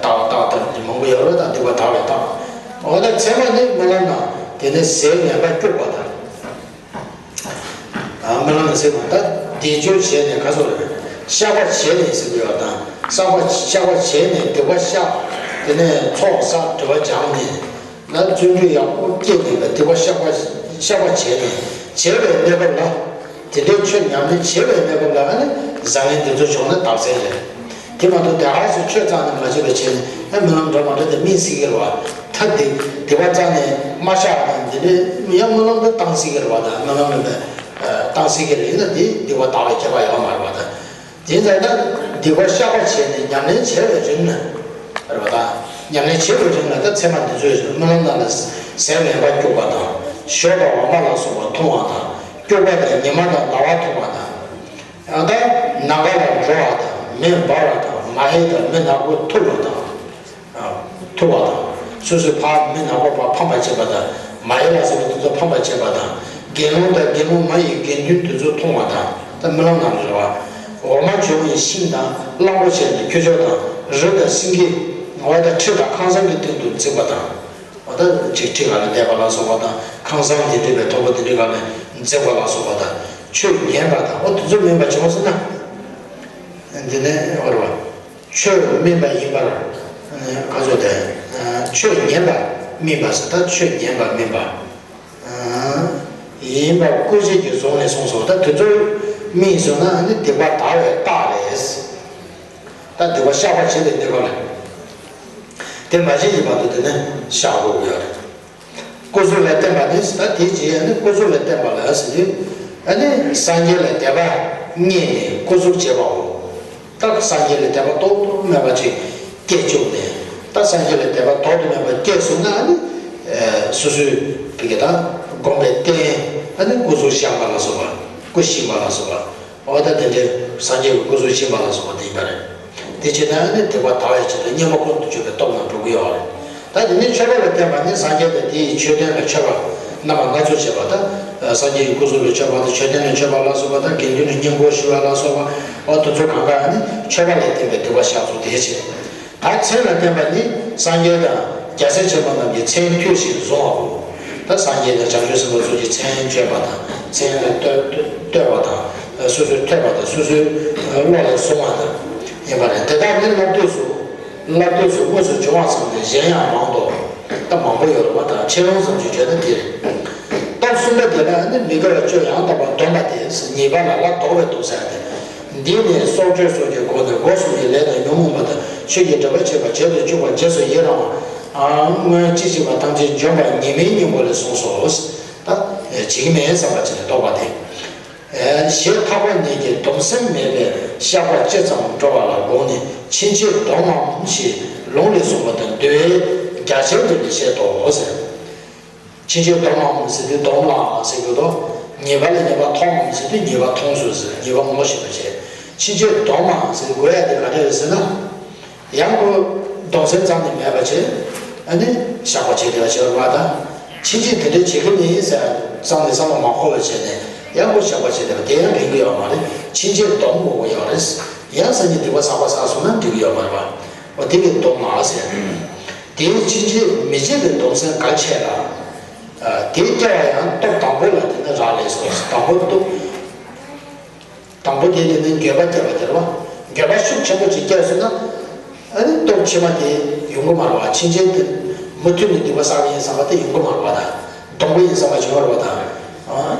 རྟག་རྟག་ད་མང་པོ་ཡོད་རེད་ད་སྡིག་པ་དག་པའི་རྟགས། འོ་ད་མཚན་མ་ནི་སྨོན་ལམ་ན་དེ་ནས་ཟས་ངན་པ་སྐྱུག་པ་དང་། སྨོན་ལམ་ཟེར་བ་ད་བཟླས་བརྗོད་བྱས་ནས་ག་ཚོད་རེད། བཤགས་པ་བྱས་ནས་ཟེར་གྱི་ཡོད་དང་བསགས་པ་བཤགས་པ་བྱས་ནས་སྡིག་པ་བཤགས། དེ་ནས་ཚོགས་བསགས་དྲི་བ་སྦྱངས་ནས་ལ་བརྩོན་འགྲུས་ཡག་པོ་བསྐྱེད་ནས་སྡིག་པ་བཤགས་པ་བཤགས་པ་བྱས་ནས་བྱས་པའི་གནས་སྐབས་ལ། དེ་འདྲའི་ཆོས་ཉམས་ལེན་བྱས་པའི་གནས་སྐབས་ལ་ཨ་ནི་བཟང་ངན་དེ་ཚོ་བྱུང་ན་བདག་འཛིན་རེད། དེ་མ་གཏོགས་དེ་ཧ་སུ་ཆོས་རྩ་ནས་མ་བྱས་པ་བྱས་ནས་ཨ་སྨོན་ལམ་འགྲོ་མ་འགྲོ་དེ་སྨིན་སྲིད་ཀྱི་རེད་བ། ད་དེ་སྡིག་པ་རྩ་ནས་མ་བཤགས་དང་དེ་འདྲའི་ཡང་སྨོན་ལམ་དེ་བཏང་སྲིད་ཀྱི་རེད་བ། ད་སྨོན་ལམ་མེད་པའི་བཏང་སྲིད་ཀྱི་རེད་ཡིན་ན་དེ་སྡིག་པ་དག་པའི་ཁྱད་པར་ཡོད་མ་རེད་བ། ད་དེ་ལྟར་ན་སྡིག་པ་བཤགས་པ་བྱས་ནས་ཉམས་ལེན་བྱས་པའི་རིང་ན་རེད་བ། ད་ཉམས་ལེན་བྱས་པའི་རིང་ལ་ད་ཚད་མ་འདི་ཚོས་སྨོན་ལམ་ནང་ལ་ཟས་ངན་པ་སྐྱུག་པ་དང་ཞོ་དང་འོ་མ་ལ་སོགས་པ་འཐུང་བ་དང་། སྐྱུག་པ་དང་ཉི་མ་དང་ཟླ་བ་འཐུང་བ་དང་། ཡང་ད་ནམ་མཁའ་ལ་འགྲོ་བ་དང་མེ་འབར་བ་དང་མ་ཧེ་དང་མི་ནག་པོ་འཐུ་བ་དང་། འཐུ་བ་དང་། སོ་སོའི་ཕ་མི་ནག་པོ་ཕ་ཕམ་པ་བྱེད་པ་དང་མ་ཧེ་ལ་སོགས་པ་དེ་ཚོ་ཕམ་པ་བྱེད་པ་དང་། དགེ་སློང་དང་དགེ་སློང་མ་ཡི་དགེ་འདུན་དེ་ཚོ་འཐུང་བ་དང་ད་སྨོན་ལམ་ནང་ལ་རེད་བ། འོ་མ་འབྱུང་བའི་ཤིང་དང་གླང་པོ་ཆེ་དང་ཁྱུ་མཆོག་དང་རི་དང་སེང་གེ་འོ་ད་ཁྲི་དང་ཁང་བཟང་གི་སྟེང་དུ་འཛེགས་པ་དང་། འོ་ད་ཅིག་ཁྲི་ག་ལ་བསྡད་པ་ལ་སོགས་པ་དང་ཁང་བཟང་དེ་འདྲ་བའི་མཐོན་པོ་དེ་འདྲ་ག་ལ་འཛེགས་པ་ལ་སོགས་པ་དང་ཆོས་ཉན་པ་དང་འོ་དེ་ཚོ་སྨན་པ་བྱུང་སོང་ན། འདི་ནས་བར་བ། ཆོས་དམན་པ་ཡིན་པར། ག་ཚོད་དེ། ཆོས་ཉན་པ་དམན་པ་ཟེར་ད་ཆོས་ཉན་པ་དམན་པ། ཡིན་པར་སྐུལ་བྱེད་ཀྱི་གཟུངས་ནས་གསུངས་སོ། ད་དེ་ཚོ་དམན་སོང་ན་ནི་སྡིག་པ་དག་པའི་རྟགས་རེད། ད་སྡིག་པ་བཤགས་པ་བྱེད་པའི་གནས་སྐབས་ལ། དེ་མ་བྱེད་ཀྱི་བར་དུ་དེ་ནི་བཤགས་དགོས་ཀྱི་ཡོད་རེད། སྐུ་གཟུགས་ལ་བརྟེན་པ་ནི་ད་དེའི་རྗེས་ནི་སྐུ་གཟུགས་ལ་བརྟེན་པ་ལ་ཟེར་དུས། ཨ་ནི་སངས་རྒྱས་ལ་དད་པ་རྙེད་ནས་སྐུ་གཟུགས་བྱེད་པའོ། ད་སངས་རྒྱས་ལ་དད་པ་ལྡོག་ཏུ་མེད་པ་ཅིག་སྐྱེ་བཅུག་ནས། ད་སངས་རྒྱས་ལ་དད་པ་ལྡོག་ཏུ་མེད་པ་སྐྱེས་སོང་ན་ཨ་ནི། སོ་སོའི་བི་གེ་དང་སྒོམ་པའི་རྟེན། ཨ་ནི་སྐུ་གཟུགས་བཞེངས་པ་ལ་སོགས་པ། སྐུ་བཞེངས་པ་ལ་སོགས་པ། འོ་ད་དེ་འདྲའི་སངས་རྒྱས་ཀྱི་སྐུ་གཟུགས་བཞེངས་པ་ལ་སོགས་པ་དེ་ཡིན་པ་རེད། དེ་བྱས་ན་ནི་སྡིག་པ་དག་པའི་ཆེད་དུ་བསྙེན་པ་ཀུན་ཏུ་སྤྱོད་པའི་སྟོབས་རྣམས་འགྲུབ་ཀྱི་ཡོད་རེད། ད་དེ་ནས་མཆོད་པ་ལ་བརྟེན་པ་ནི་སངས་རྒྱས་དང་དེའི་མཆོད་རྟེན་ལ་མཆོད་པ་རྣམ་པ་སྣ་ཚོགས་བྱེད་པ་དང་། སངས་རྒྱས་ཀྱི་སྐུ་གཟུགས་ལ་མཆོད་པ་དང་མཆོད་རྟེན་ལ་མཆོད་པ་ལ་སོགས་པ་དང་དགེ་འདུན་ལ་བསྙེན་བཀུར་ཞུ་བ་ལ་སོགས་པ། འོ་དེ་ཚོ་གང་ག་ནི་མཆོད་པ་ལ་བརྟེན་པའི་སྡིག་པ་བཤགས་སོ་དེ་བྱེད། ད་མཚན་ལ་བརྟེན་པ་ནི་སངས་རྒྱས་དང་རྒྱལ་སྲས་ཆེན་པོ་རྣམས་ཀྱི་མཚན་ཐོས་ཤིང་བཟུང་བའོ། ད་སངས་རྒྱས་དང་བྱང་ཆུབ་སེམས་དཔའ་སོགས་ཀྱི་མཚན་བརྗོད་པ་དང་མཚན་ལ་བསྟོད་བསྟོད་པ་དང་། སོ་སོའི་ཐོས་པ་དང་སོ་སོའི་བློ་ལ་བཟུང་བ་དང་ཡིན་པ་རེད། དེ་དག་ནི་བསླབ་བཏུས་སུ། བསླབ་བཏུས་སུ་དངོས་སུ་འབྱུང་བ་ཙམ་སྟེ་གཞན་ཡང་མང་དོ། ད་མང་པོ་ཡོད་རེད་པ། ད་ཆེ་ལོང་ཙམ་ཞིག་བརྗོད་ན་དེ་རེད། སྟོབས་གསུམ་པ་དེ་ལ་ནི་མི་དགེ་བ་བཅུ་ཡང་དག་པར་སྡོམ་པ་སྟེ་ཉེས་པ་ལ་ལ་ལྡོག་པའི་སྟོབས་ཟེར་ཏེ། འདི་ནི་སྲོག་གཅོད་སོགས་ཀྱི་སྒོ་ནས་སྒོ་གསུམ་གྱི་ལས་དང་ཉོན་མོངས་པ་དང་ཆོས་ཀྱི་སྒྲིབ་པ་ཆེས་པ་བྱེད་དུ་བཅུག་པ་རྗེས་སུ་ཡི་རང་བ། སྔོན་ཅི་བྱས་པ་ཐམས་ཅད་འཇོམས་པ་ཉེས་མེད་སྙིང་པོ་ལས་གསུངས་སོ། ད་བྱེད་ཀྱི་མེད་བསམ་པ་བྱས་ནས་ལྡོག་པ་སྟེ། ཞེས་ཐག་པ་ཉིད་ཀྱིས་སྡོམ་སེམས་མེད་པས་བཤགས་པ་ཅི་ཙམ་འགྲོ་བ་ལ་དགོངས་ནས་ཕྱིན་ཆད་སྡོམ་མམ་ཞེས་ལུང་ལས་གསུངས་པ་དང་འདུལ་བའི་རྒྱ་ཆེར་དུ་མི་བཤད་དོ་ཟེར། ཕྱིན་ཆད་སྡོམ་མམ་ཟེར་དུས་སྡོམ་ལ་ཟེར་དགོས་དོ། ཉེས་པ་ལས་ཉེས་པ་མཐོང་ངམ་ཟེར་དུས་ཉེས་པ་མཐོང་སོང་ཟེར། ཉེས་པ་ངོ་ཤེས་པ་བྱས། ཕྱིན་ཆད་སྡོམ་མ་ཟེར་དགོས་ཡ་དེ་ག་འདྲ་རེད་ཟེར་ན། ཡང་ཁོ་སྡོམ་སེམས་ཙམ་ནས་མེད་པ་བྱས། ཨ་ནི་བཤགས་པ་བྱེད་བདེ་བ་བྱེད་པ་དང་། ཕྱིན་ཆད་དེ་འདྲ་བྱེད་ཀྱི་མིན་ཟེར་ཙམ་ནས་བསམ་བློ་མ་འཁོར་བ་བྱས་ནས་ཡང་ཁོ་བཤགས་པ་བྱེད་བདེ་བ་དེ་ཡང་རིང་གི་ཡོད་མ་རེད། ཕྱིན་ཆད་སྡོམ་དགོས་ཀྱི་ཡོད་རེད། ཡང་སང་ཉིན་སྡིག་པ་བསགས་པ་བསགས་སོང་ན་འགྲིག་གི་ཡོད་མ་རེད་པ། འོ་དེ་གི་སྡོམ་མ་ཟེར། དེའི་ཕྱིན་ཆད་མི་བྱེད་པའི་སྡོམ་སེམས་གལ་ཆེ་ལ། དེ་སྐྱེ་བ་ཡང་སྟོབས་དང་པོ་ལ་དེ་ནི་རག་ལས་སོ། དང་པོ་སྟོབས། དང་པོ་དེ་དེ་ནི་འགྱོད་པ་སྐྱེ་བ་དེ་རེད་བ། འགྱོད་པ་ཤུགས་ཆེན་པོ་ཅིག་སྐྱེས་སོང་ན། ཨ་ནི་སྟོབས་ཆེ་བ་དེ་ཡོང་གི་མ་རེད་བ། ཕྱིན་ཆད་དེ་མུ་མཐུད་ནས་སྡིག་པ་བསགས་ཡིན་བསམ་པ་དེ་ཡོང་གི་མ་རེད་བ་དང་། སྡོམ་པ་ཡིན་བསམ་པ་བྱུང་བ་རེད་བ་དང་།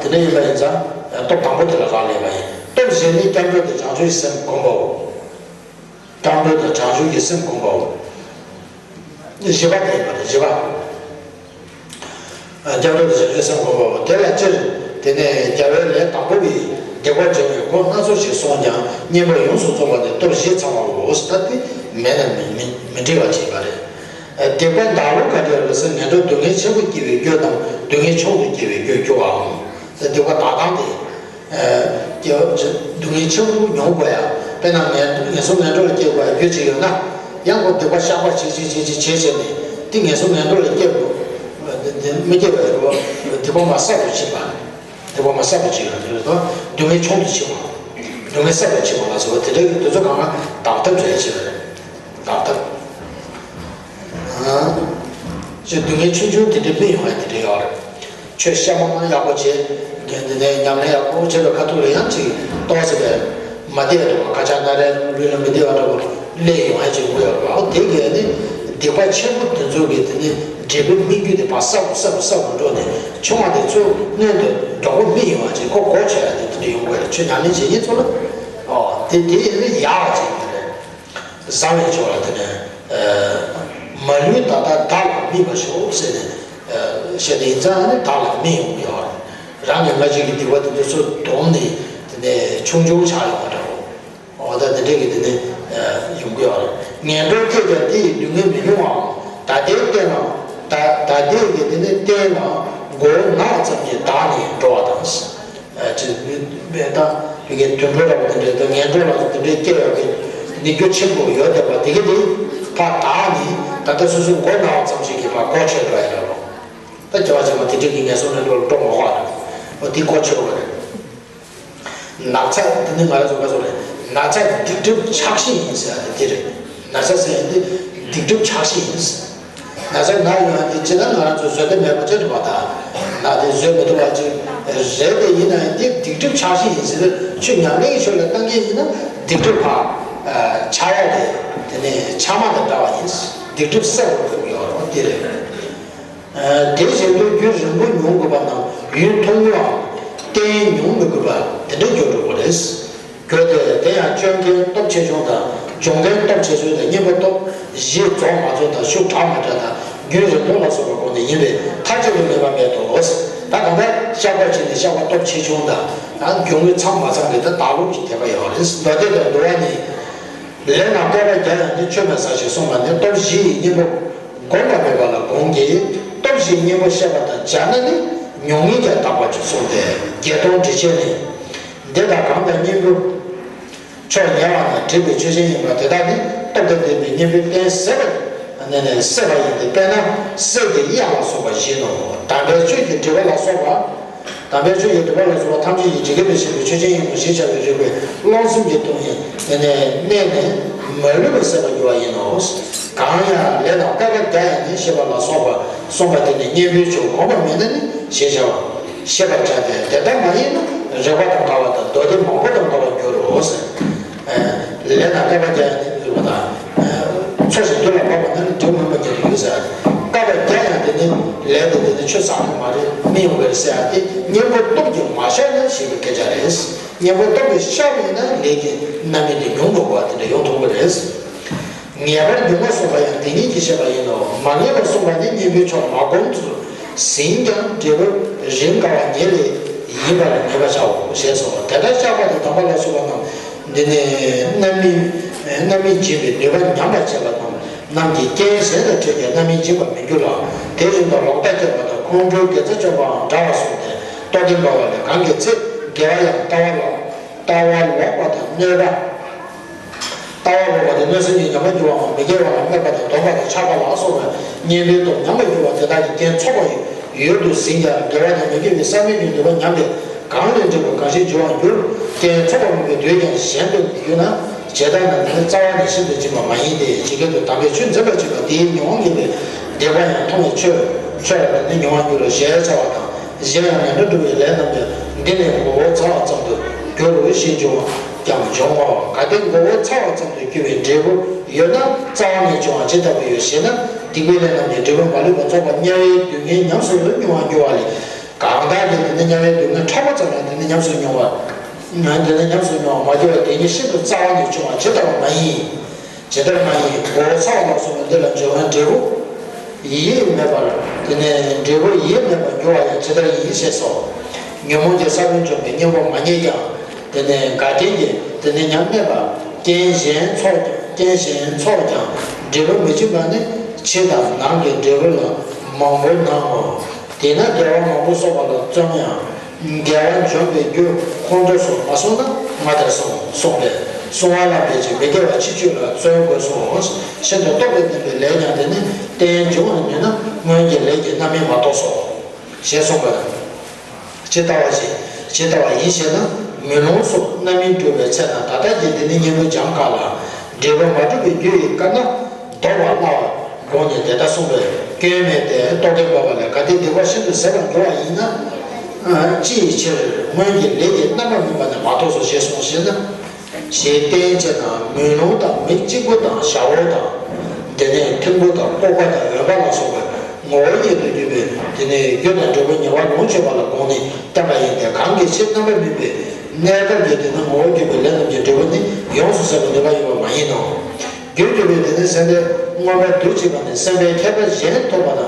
དེ་འདྲ་ཡིན་པ་ཡིན་ཙང་སྟོབས་དང་པོ་དེ་ལ་རག་ལས་པ་ཡིན། སྟོབས་གཞན་ནི་སྐྱབས་འགྲོ་དང་བྱང་ཆུབ་སེམས་སྒོམ་པའོ། སྐྱབས་འགྲོ་དང་བྱང་ཆུབ་ཀྱི་སེམས་སྒོམ་པའོ། བཞི་པ་དེ་ཡིན་པ་རེད། བཞི་པ། སྐྱབས་འགྲོ་དང་བྱང་ཆུབ་སེམས་སྒོམ་པའོ། དེ་ལ་སྤྱིར་དེ་ནས་རྒྱལ་བའི་ལས་དང་པོ་པའི་སྡིག་པ་སྦྱོང་བའི་སྒོ་སྣ་ཚོགས་ཤིག་གསུངས་ཀྱང་བསྙེན་པ་ཡོངས་སུ་རྫོགས་པ་ནི་སྟོབས་བཞི་ཚང་བའོ། ད་དེ་མེད་ན་མི་མི་མི་འགྲིག་པ་ཅིག་ཡིན་པ་རེད། སྡིག་པ་འདག་ལོག་ག་འདྲ་རེད་ཟེར་ན་ངན་འགྲོར་སྡུག་བསྔལ་ཆེན་པོ་སྐྱེ་བའི་རྒྱུ་དང་སྡུག་བསྔལ་ཆུང་དུ་སྐྱེ་བའི་རྒྱུར་འགྱུར་བའམ། སྡིག་པ་འདག་སྟངས་དེ། སྐྱེ་བ་སྡུག་བསྔལ་ཆེན་པོ་མྱོང་དགོས་ཡ། དཔེར་ན་ངན་ངན་སོང་ངན་འགྲོ་ལ་སྐྱེ་དགོས་ཡ་རྒྱུ་ཅིག་ཡོད་ན། ཡང་ཁོ་སྡིག་པ་བཤགས་པ་བྱེད་བྱེད་བྱེད་བྱེད་བྱེད་བྱས་ནས་དེ་ངན་སོང་ངན་འགྲོ་ལ་སྐྱེ་དགོས། དེ་མི་སྐྱེ་བའི་རོ། སྡིག་པ་མ་བསགས་པ་བྱེད་པ། སྡིག་པ་མ་བསགས་པ་བྱེད་པ་དེ་རེད་དོ། སྡུག་བསྔལ་ཆུང་དུ་ཕྱིན་པ། སྡུག་བསྔལ་བསགས་པ་ཕྱིན་པ་ལ་སོགས་པ་དེ་འདྲ་གི་དེ་ཚོ་གང་ག་འདག་ཐབས་བྱེད་བྱེད་པ་རེད། འདག་ཐབས། ཅེས་སྡུག་བསྔལ་ཆུང་ཆུང་དེ་འདྲ་སྨིན་ཡོང་ཡ་དེ་འདྲ་ཡོད་རེད། ཆོས་བཤད་པ་ན་ཡག་པོ་བྱེད། དེ་ནས་ཉམས་ལེན་ཡག་པོ་བྱེད་པའི་ཁ་ཐུག་ལ་ཡང་ཅིག་ཏོག་ཙམ་མ་བདེ་བ་འདྲ་བོ་སྐད་ཆ་སྣ་རལ་ལུས་ལ་མི་བདེ་བ་འདྲ་བོ་སླེབས་ཡོང་ཡ་ཅིག་ཡོང་གི་ཡོད་རེད་པ། འོ་དེ་གས་ནི་སྡིག་པ་ཆེན་པོ་དེ་ཚོ་གི་དེ་ནི་འབྲས་བུ་སྨིན་རྒྱུ་དེ་ཕར་སྲབ་སྲབ་སྲབ་འགྲོ་ནས་ཆུང་བ་དེ་ཚོ་སྔོན་དུ་མགྱོགས་པོ་སྨིན་ཡོང་བ་ཅིག་ཁོ་གོ་ཆོད་ཡ་དེ་དེ་འདྲ་ཡོང་གི་ཡོད་རེད། ཆོས་ཉམས་ལེན་བྱེད་མཁན་ཚོ་ལ། ཨོ་དེ་དེ་ཡིན་ན་ཡག་པ་ཅིག་ཡིན་རེད། བཟང་བའི་ཕྱོགས་ལ་དེ་ནས། མ་ལུས་ད་ལྟ་བདག་ལ་སྨིན་པར་ཤོག་ཟེར་ནས་བཤད་དེ་ཡིན་ཙང་ནི་བདག་ལ་སྨིན་ཡོང་གི་ཡོད་རེད། རང་གི་སྔ་ཕྱི་གི་སྡིག་པ་དེ་ཚོ་བསྡོམས་ནས་དེ་ནས་ཆུང་ཆུང་ཆགས་ཡོང་བ་འདྲ་བོ། འོ་ད་དེ་འདྲས་ཀྱི་དེ་ནས་ཡོང་གི་ཡོད་རེད། ངན་འགྲོར་སྐྱེས་ཀྱང་དེ་ཡི་སྡུག་བསྔལ་མི་མྱོང་བའམ། ད་ལྟའི་རྟེན་ལ། ད་ད་ལྟའི་གི་དེ་ནས་རྟེན་ལ་མགོ་བོ་ནག་ཙམ་གྱིས་བདག་ནི་འགྲོ་བ་དང་། ཅེས་མེད་ད་བི་གའི་དུད་འགྲོ་ལ་དེ་འདྲའི་དང་ངན་འགྲོ་ལ་དེ་འདྲའི་སྐྱེ་ཡོད་པའི་ནི་རྒྱུ་ཆེན་པོ་ཡོད་བསྡད་པ་དེ་གི་དེ་ཕར་བདག་ནི་ད་ལྟ་སོ་སོའི་མགོ་ན་བ་ཙམ་ཞིག་གིས་ཕར་གོ་ཆོད་འགྲོ་ཡ་རེད་ལོ། ད་སྐྱེ་བ་ཕྱི་མ་དེ་འདྲའི་གི་ངན་སོང་ནས་འགྲོ་འགྲོ་མ་དགོས་རེད། འོ་དེ་གོ་ཆོད་པ་རེད། ན་ཚ་དེ་ནི་ང་རང་ཚོ་ག་ཚོད་རེད། ན་ཚ་སྡིག་སྒྲིབ་ཆགས་ཤིང་ཡིན་ཟེར་ཡ་དེ་དེ་རེད། ན་ཚ་ཟེར་ཡ་དེ་སྡིག་སྒྲིབ་ཆགས་ཤིང་ཡིན་ཟེར། ན་ཚ་ན་ཡོང་ཡ་དེ་ཅི་ལ་ང་རང་ཚོ་བཟོད་བདེ་མེད་པ་ཅི་འདྲ་བ་དང་། ན་དེ་བཟོད་མི་ཐུབ་པ་ཅིག་རེད་དེ་ཡིན་ན་ཡང་དེ་སྡིག་སྒྲིབ་ཆགས་ཤིང་ཡིན་ཟེར། ཆོས་ཉམས་ལེན་གྱི་ཕྱོགས་ལ་བཏང་མཁན་ཡིན་ན་སྡིག་སྒྲིབ་ཕར། ཆགས་ཡ་དེ་དེ་ནས་ཆགས་མ་དང་འདྲ་བ་ཡིན། སྡིག་སྒྲིབ་སེལ་བར་ཕོག་ཡོད་རེད་དེ་རེད། དེ་བཞིན་དུ་རྒྱུན་རིང་པོ་མྱོང་དགོས་པ་རྣམས་ཡུན་ཐུང་ངུའམ་བརྟན་མྱོང་མི་དགོས་པ་དེ་འདྲ་འགྱུར་འགྲོ་གི་རེད། གལ་ཏེ་དེ་ཡང་སྤྱོད་མཁན་སྟོབས་ཆེ་ཆུང་དང་སྦྱོང་མཁན་སྟོབས་ཆེ་ཆུང་དང་གཉེན་པོ་སྟོབས་བཞི་རྫོགས་མ་རྫོགས་དང་ཤུགས་དྲག་མ་དྲག་དང་རྒྱུན་རིང་པོ་ལ་སོགས་པའི་སྒོ་ནས་ཡིན་པས་མཐའ་གཅིག་ཏུ་ངེས་པ་མེད་དོ། ད་གང་ལྟར་བཤགས་པ་བྱས་ནས་བཤགས་པ་སྟོབས་ཆེ་ཆུང་དང་ད་རྒྱུན་ལས་ཚང་མ་ཚང་གི་ད་དག་ལུགས་ཀྱི་དད་པ་ཡོད་རེད། མདོ་སྡེ་དང་འདུལ་བ་ནི། ལས་རྣམས་བསྐལ་པ་བརྒྱ་ཡང་ནི་ཆོད་མི་ཟ་ཞེས་གསུངས་པ་ནི་སྟོབས་བཞི་ཡི་གཉེན་པོ་བསྒོམ་པ་མེད་པ་ལ་དགོངས་ཀྱི། སྟོབས་བཞིའི་གཉེན་པོ་བཤད་པ་དང་སྦྱར་ན་ནི་མྱོང་ངེས་ཀྱང་དག་པར་གསུངས་ཏེ་བརྒྱད་སྟོང་འགྲེལ་བྱེད་ནི། འདི་དག་གང་དག་གཉེན་པོ་མཆོག་ཉེ་བ་དང་འགྲིག་པའི་ཆོས་ཅན་ཡིན་པ་དེ་དག་ནི་སྟོབས་དང་ལྡན་པའི་གཉེན་པོའི་རྟེན་ཟད་པ་ནས་ནས་ཟད་པ་ཡིན་ཏེ། དཔེར་ན་གསེར་གྱི་གཡའ་ལ་སོགས་པ་བཞིན་ནོ། དམ་པའི་ཆོས་ཀྱི་སྒྲིབ་པ་ལ་སོགས་པ། དམ་པའི་ཆོས་ཀྱི་སྒྲིབ་པ་ལ་སོགས་པ་ཐམས་ཅད་ཀྱི་འཇིག་རྟེན་པའི་ཤེས་པའི་ཆོས་ཅན་ཡིན་ནོ་ཞེས་བྱ་བའི་རིགས་པའི་རློམ་སེམས་ཀྱི་སྟོང་ཉིད་དེ་ནས་གནས་ནས་མ་ལུས་པ་ཟད་པར་འགྱུར་བ་ཡིན་ནོ། གང་ཡང་ལས་རྣམས་བསྐལ་པ་བརྒྱ་ཡང་ནི་ཞེས་པ་ལ་སོགས་པ་གསུངས་པ་དེ་ནི་གཉེན་པོའི་མཆོག་བསྒོམ་པ་མེད་ན་ནི་ཞེས་བྱ་བ་ཤེས་པར་བྱ་སྟེ། དེ་ལྟ་མ་ཡིན་ན་རིགས་པ་དང་འགལ་བ་དང་མདོ་སྡེ་མང་པོ་དང་འགལ་བར་འགྱུར་རོ་ཟེར། ལས་དང་བསྐལ་པ་བརྒྱ་ཡང་ནི་ལུས་པ་དང་། འཚོ་ཞིང་དུས་ལ་བབ་པ་ན་ནི་དུས་མངོན་པར་གྱུར་ཡོད་ཟེར། བསྐལ་པ་བརྒྱ་ཡང་དེ་ནི་ལས་དེ་དེ་ནི་ཆུད་ཟགས་ཐུབ་མ་རེད། མི་ཡོང་བ་རེད་ཟེར་ཡ་དེ་གཉེན་པོ་སྟོབས་ཀྱིས་མ་བཤགས་ན་ཞེས་པའི་སྐད་ཆ་རེད། གཉེན་པོ་སྟོབས་ཀྱིས་བཤགས་པ་ཡིན་ན་ལས་ཀྱི་རྣམ་སྨིན་དེ་ཉུང་འགྲོ་བ་དེ་འདྲ་ཡོང་ཐུབ་ཀྱི་རེད། ངེས་པར་འབྱུང་བ་གསུངས་པ་ཡང་དེ་ཉིད་ཀྱིས་བཤད་པ་ཡིན་ནོ། མ་ངེས་པར་གསུངས་པ་ནི་གཉེན་པོའི་མཆོག་མ་བསྒོམས་སུ་ཟིན་ཀྱང་འབྲས་བུ་རིམ་དཀའ་བ་ཉིད་ལས་ཡིན་པར་ངེས་པར་བྱའོ་ཞེས་སོ། དེ་ལྟར་བཤགས་པ་དང་དམ་པ་ལ་སོགས་པ་རྣམས་འདི་ནི་རྣམ་སྨིན་རྣམ་སྨིན་འབྱིན་པའི་ནུས་པ་ཉམས་པར་བྱེད་པ་དང་། རྣམས་ཀྱི་རྐྱེན་གཞན་དང་འཕྲད་ཀྱང་རྣམ་སྨིན་འབྱིན་པར་མི་འགྱུར་ལ། དེ་བཞིན་དུ་ལོག་ལྟ་སྐྱེས་པ་དང་ཁོང་ཁྲོའི་དགེ་རྩ་བཅོམ་པའང་འདྲ་བར་གསུངས་ཏེ། རྟོག་གེ་འབར་བ་ལས་གང་གི་ཚེ་དགེ་བ་ཡང་ལྟ་བ་ལོག་ལྟ་བ་ལོག་པ་དང་གནོད་པ། ལྟ་བ་ལོག་པ་དང་གནོད་སེམས་ཀྱི་ཉམས་པ་འགྱུར་བའམ་མི་དགེ་བ་ལ་སྨོད་པ་དང་སྡོམ་པ་དང་ཆགས་པ་ལ་སོགས་པའི་གཉེན་པོའི་སྟོབས་ཉམས་པར་འགྱུར་བ་དེ་དག་གི་རྐྱེན་ཚོགས་པ་ཡོད་དུ་ཟིན་ཀྱང་དགེ་བ་དང་མི་དགེ་བའི་བསམ་མེད་ཀྱི་ནུས་པ་ཉམས་པས་གང་ལས་འབྲས་བུ་གང་ཞིག་འབྱུང་བར་འགྱུར། རྐྱེན་ཚོགས་པ་མིན་པའི་དུས་ཀྱང་གཞན་དུ་ཡོད་ན། ཇི་ལྟར་ན་དེ་ནི་རྩ་བ་ནས་ཤིན་ཏུ་འབྱིན་པ་མ་ཡིན་ཏེ། ཇི་སྐད་དུ་དམ་པའི་ཆོས་འཛིན་པར་བྱེད་པ་དེའི་མྱོང་བ་ངེས་པའི་སྡིག་པ་ཡང་མཐོང་བས་ཆོས་ཆོས་ལ་ནི་མྱོང་བར་འགྱུར་རོ་ཞེས་བྱ་བ་དང་། གཞན་ཡང་ངན་འགྲོར་འགྲོ་བའི་ལས་རྣམས་ཀྱང་འདི་ནི་མགོ་བོ་ཚ་བ་ཙམ་དུ་འགྱུར་རོ་ཞེས་འབྱུང་བ་ཀྱང་འབྱུང་ངོ་། གལ་ཏེ་མགོ་བོ་ཚ་བ་ཙམ་དུ་འགྱུར་བའི་འབྲས་བུ་ཡོད་ན་རྩ་བ་ནས་འབྱུང་བ་ཇི་ལྟ་བུ་ཡོད་ཞེ་ན། སྡིག་པའི་ལས་རྣམས་ཀྱི་འབྲས་བུ་མ་ལུས་པ་རྫོགས་པ་དམྱལ་བའི་སྡུག་བསྔལ་ཉམས་སུ་མྱོང་བར་འགྱུར་བ་ལས། གང་དག་གིས་དེ་ནི་དམྱལ་བའི་སྡུག་བསྔལ་ཕྲ་མོ་ཙམ་ཡང་དེ་ནི་ཉམས་སུ་མྱོང་བ། དེ་ནི་ཉམས་སུ་མྱོང་བ་མ་གྱུར་པ་དེ་ཉིད་ཤིན་ཏུ་རྩ་བ་ནས་འབྱུང་བ་ཇི་ལྟ་བུ་མ་ཡིན། ཇི་ལྟར་མ་ཡིན། མགོ་བོ་ཚ་བ་ལ་སོགས་པ་འདི་ལ་འབྱུང་བའི་འབྲས་བུ་ཡིད་མེད་པར་དེ་ནི་འབྲས་བུ་ཡིད་མེད་པར་འགྱུར་བ་ཡང་ཇི་ལྟར་ཡིན་ཞེས་སོ། ཉོན་མོངས་ཀྱི་ས་བོན་བཅོམ་པའི་གཉེན་པོ་མ་རྙེད་ཀྱང་། དེ་ནས་དགའ་སྟོན་གྱི་དེ་ནས་ཉམས་སྨད་པ། རྐྱེན་གཞན་ཚོགས་ཀྱང་རྐྱེན་གཞན་ཚོགས་ཀྱང་འབྲས་བུ་མི་འབྱིན་པ་ནི་ཕྱི་དང་ནང་གི་འབྲས་བུ་ལ་མང་པོ་སྣང་ངོ་། དེས་ན་དགེ་བ་མང་པོ་བསགས་པ་ལ་བརྩོན་ཡང་དགེ་བ་འཇོམས་པའི་རྒྱུ་ཁོང་ཁྲོ་སོགས་མ་བསྲུངས་ན་མ་དེར་སོང་གསུངས་པས། བསྲུང་བ་ལ་འབད་ཅིང་མི་དགེ་བ་ཕྱིར་བཅོས་ལ་བརྩོན་དགོས་སོ། ཤིན་ཏུ་རྟོགས་པས་བསྟན་པའི་ལས་ཀྱང་དེ་ནི་རྟེན་འབྱུང་བར་ནུས་ན་སྔོན་གྱི་ལས་ཀྱི་རྣམ་སྨིན་མ་གཏོགས་སོ། ཞེས་གསུངས་པ། ཇི་ལྟ་བ་ཞིག་ཇི་ལྟ་བ་ཡིན་ཞེ་ན། མེ་ལོང་སོགས་རྣམ་སྨིན་སྤྲོས་པའི་ཚེ་ན་ད་ལྟ་གི་འདི་ནི་གཉེན་པོ་སྦྱང་ག་ལ། འབྲས་བུ་མ་གྲུབ་པའི་རྒྱུ་ཡི་དཀའ་སྣང་ལྡོག་པར་སླ་བར་དགོངས་ནས་དེ་ལྟར་གསུངས་པས། སྐྱོན་མེད་དེ། རྟོག་གེ་འབར་བ་ལས་གལ་ཏེ་སྡིག་པ་ཤིན་ཏུ་ཟད་པར་འགྱུར་བ་ཡིན་ན། ཅི་ཡི་ཕྱིར་སྔོན་གྱི་ལས་ཀྱི་རྣམ་པར་སྨིན་པ་ནི་མ་གཏོགས་སོ་ཞེས་གསུངས་ཞེ་ན། ཞེས་བསྟན་བྱས་ན་མེ་ལོང་དང་མི་གཅིག་པུ་དང་ཞ་བོ་དང་། དེ་ནས་ཐིམ་ཕུ་དང་ལྐོག་པ་དང་འོན་པ་ལ་སོགས་པའི་ངོ་བོ་ཉིད་དུ་གྱུར་པའི་དེ་ནས་རྒྱུ་དང་འབྲས་བུ་ཉེ་བར་ལོངས་སྤྱོད་པ་ལ་དགོངས་ནས་བསྟན་པ་ཡིན་ཏེ། གང་གི་ཕྱིར་རྣམ་པར་སྨིན་པའི་གནས་སྐབས་ཀྱི་དེ་ནི་ངོ་བོ་གྱུར་པའི་ལས་རྣམས་ཀྱི་འབྲས་བུ་ནི་ཡོངས་སུ་ཟད་པར་ནུས་པ་ཡོད་པ་མ་ཡིན་ནོ། རྒྱུར་གྱུར་པའི་དེ་ནི་སེམས་པས་མངོན་པར་འདུ་བྱེད་པ་ནི་སེམས་པའི་ཁྱད་པར་གཞན་ཐོབ་པ་དང་།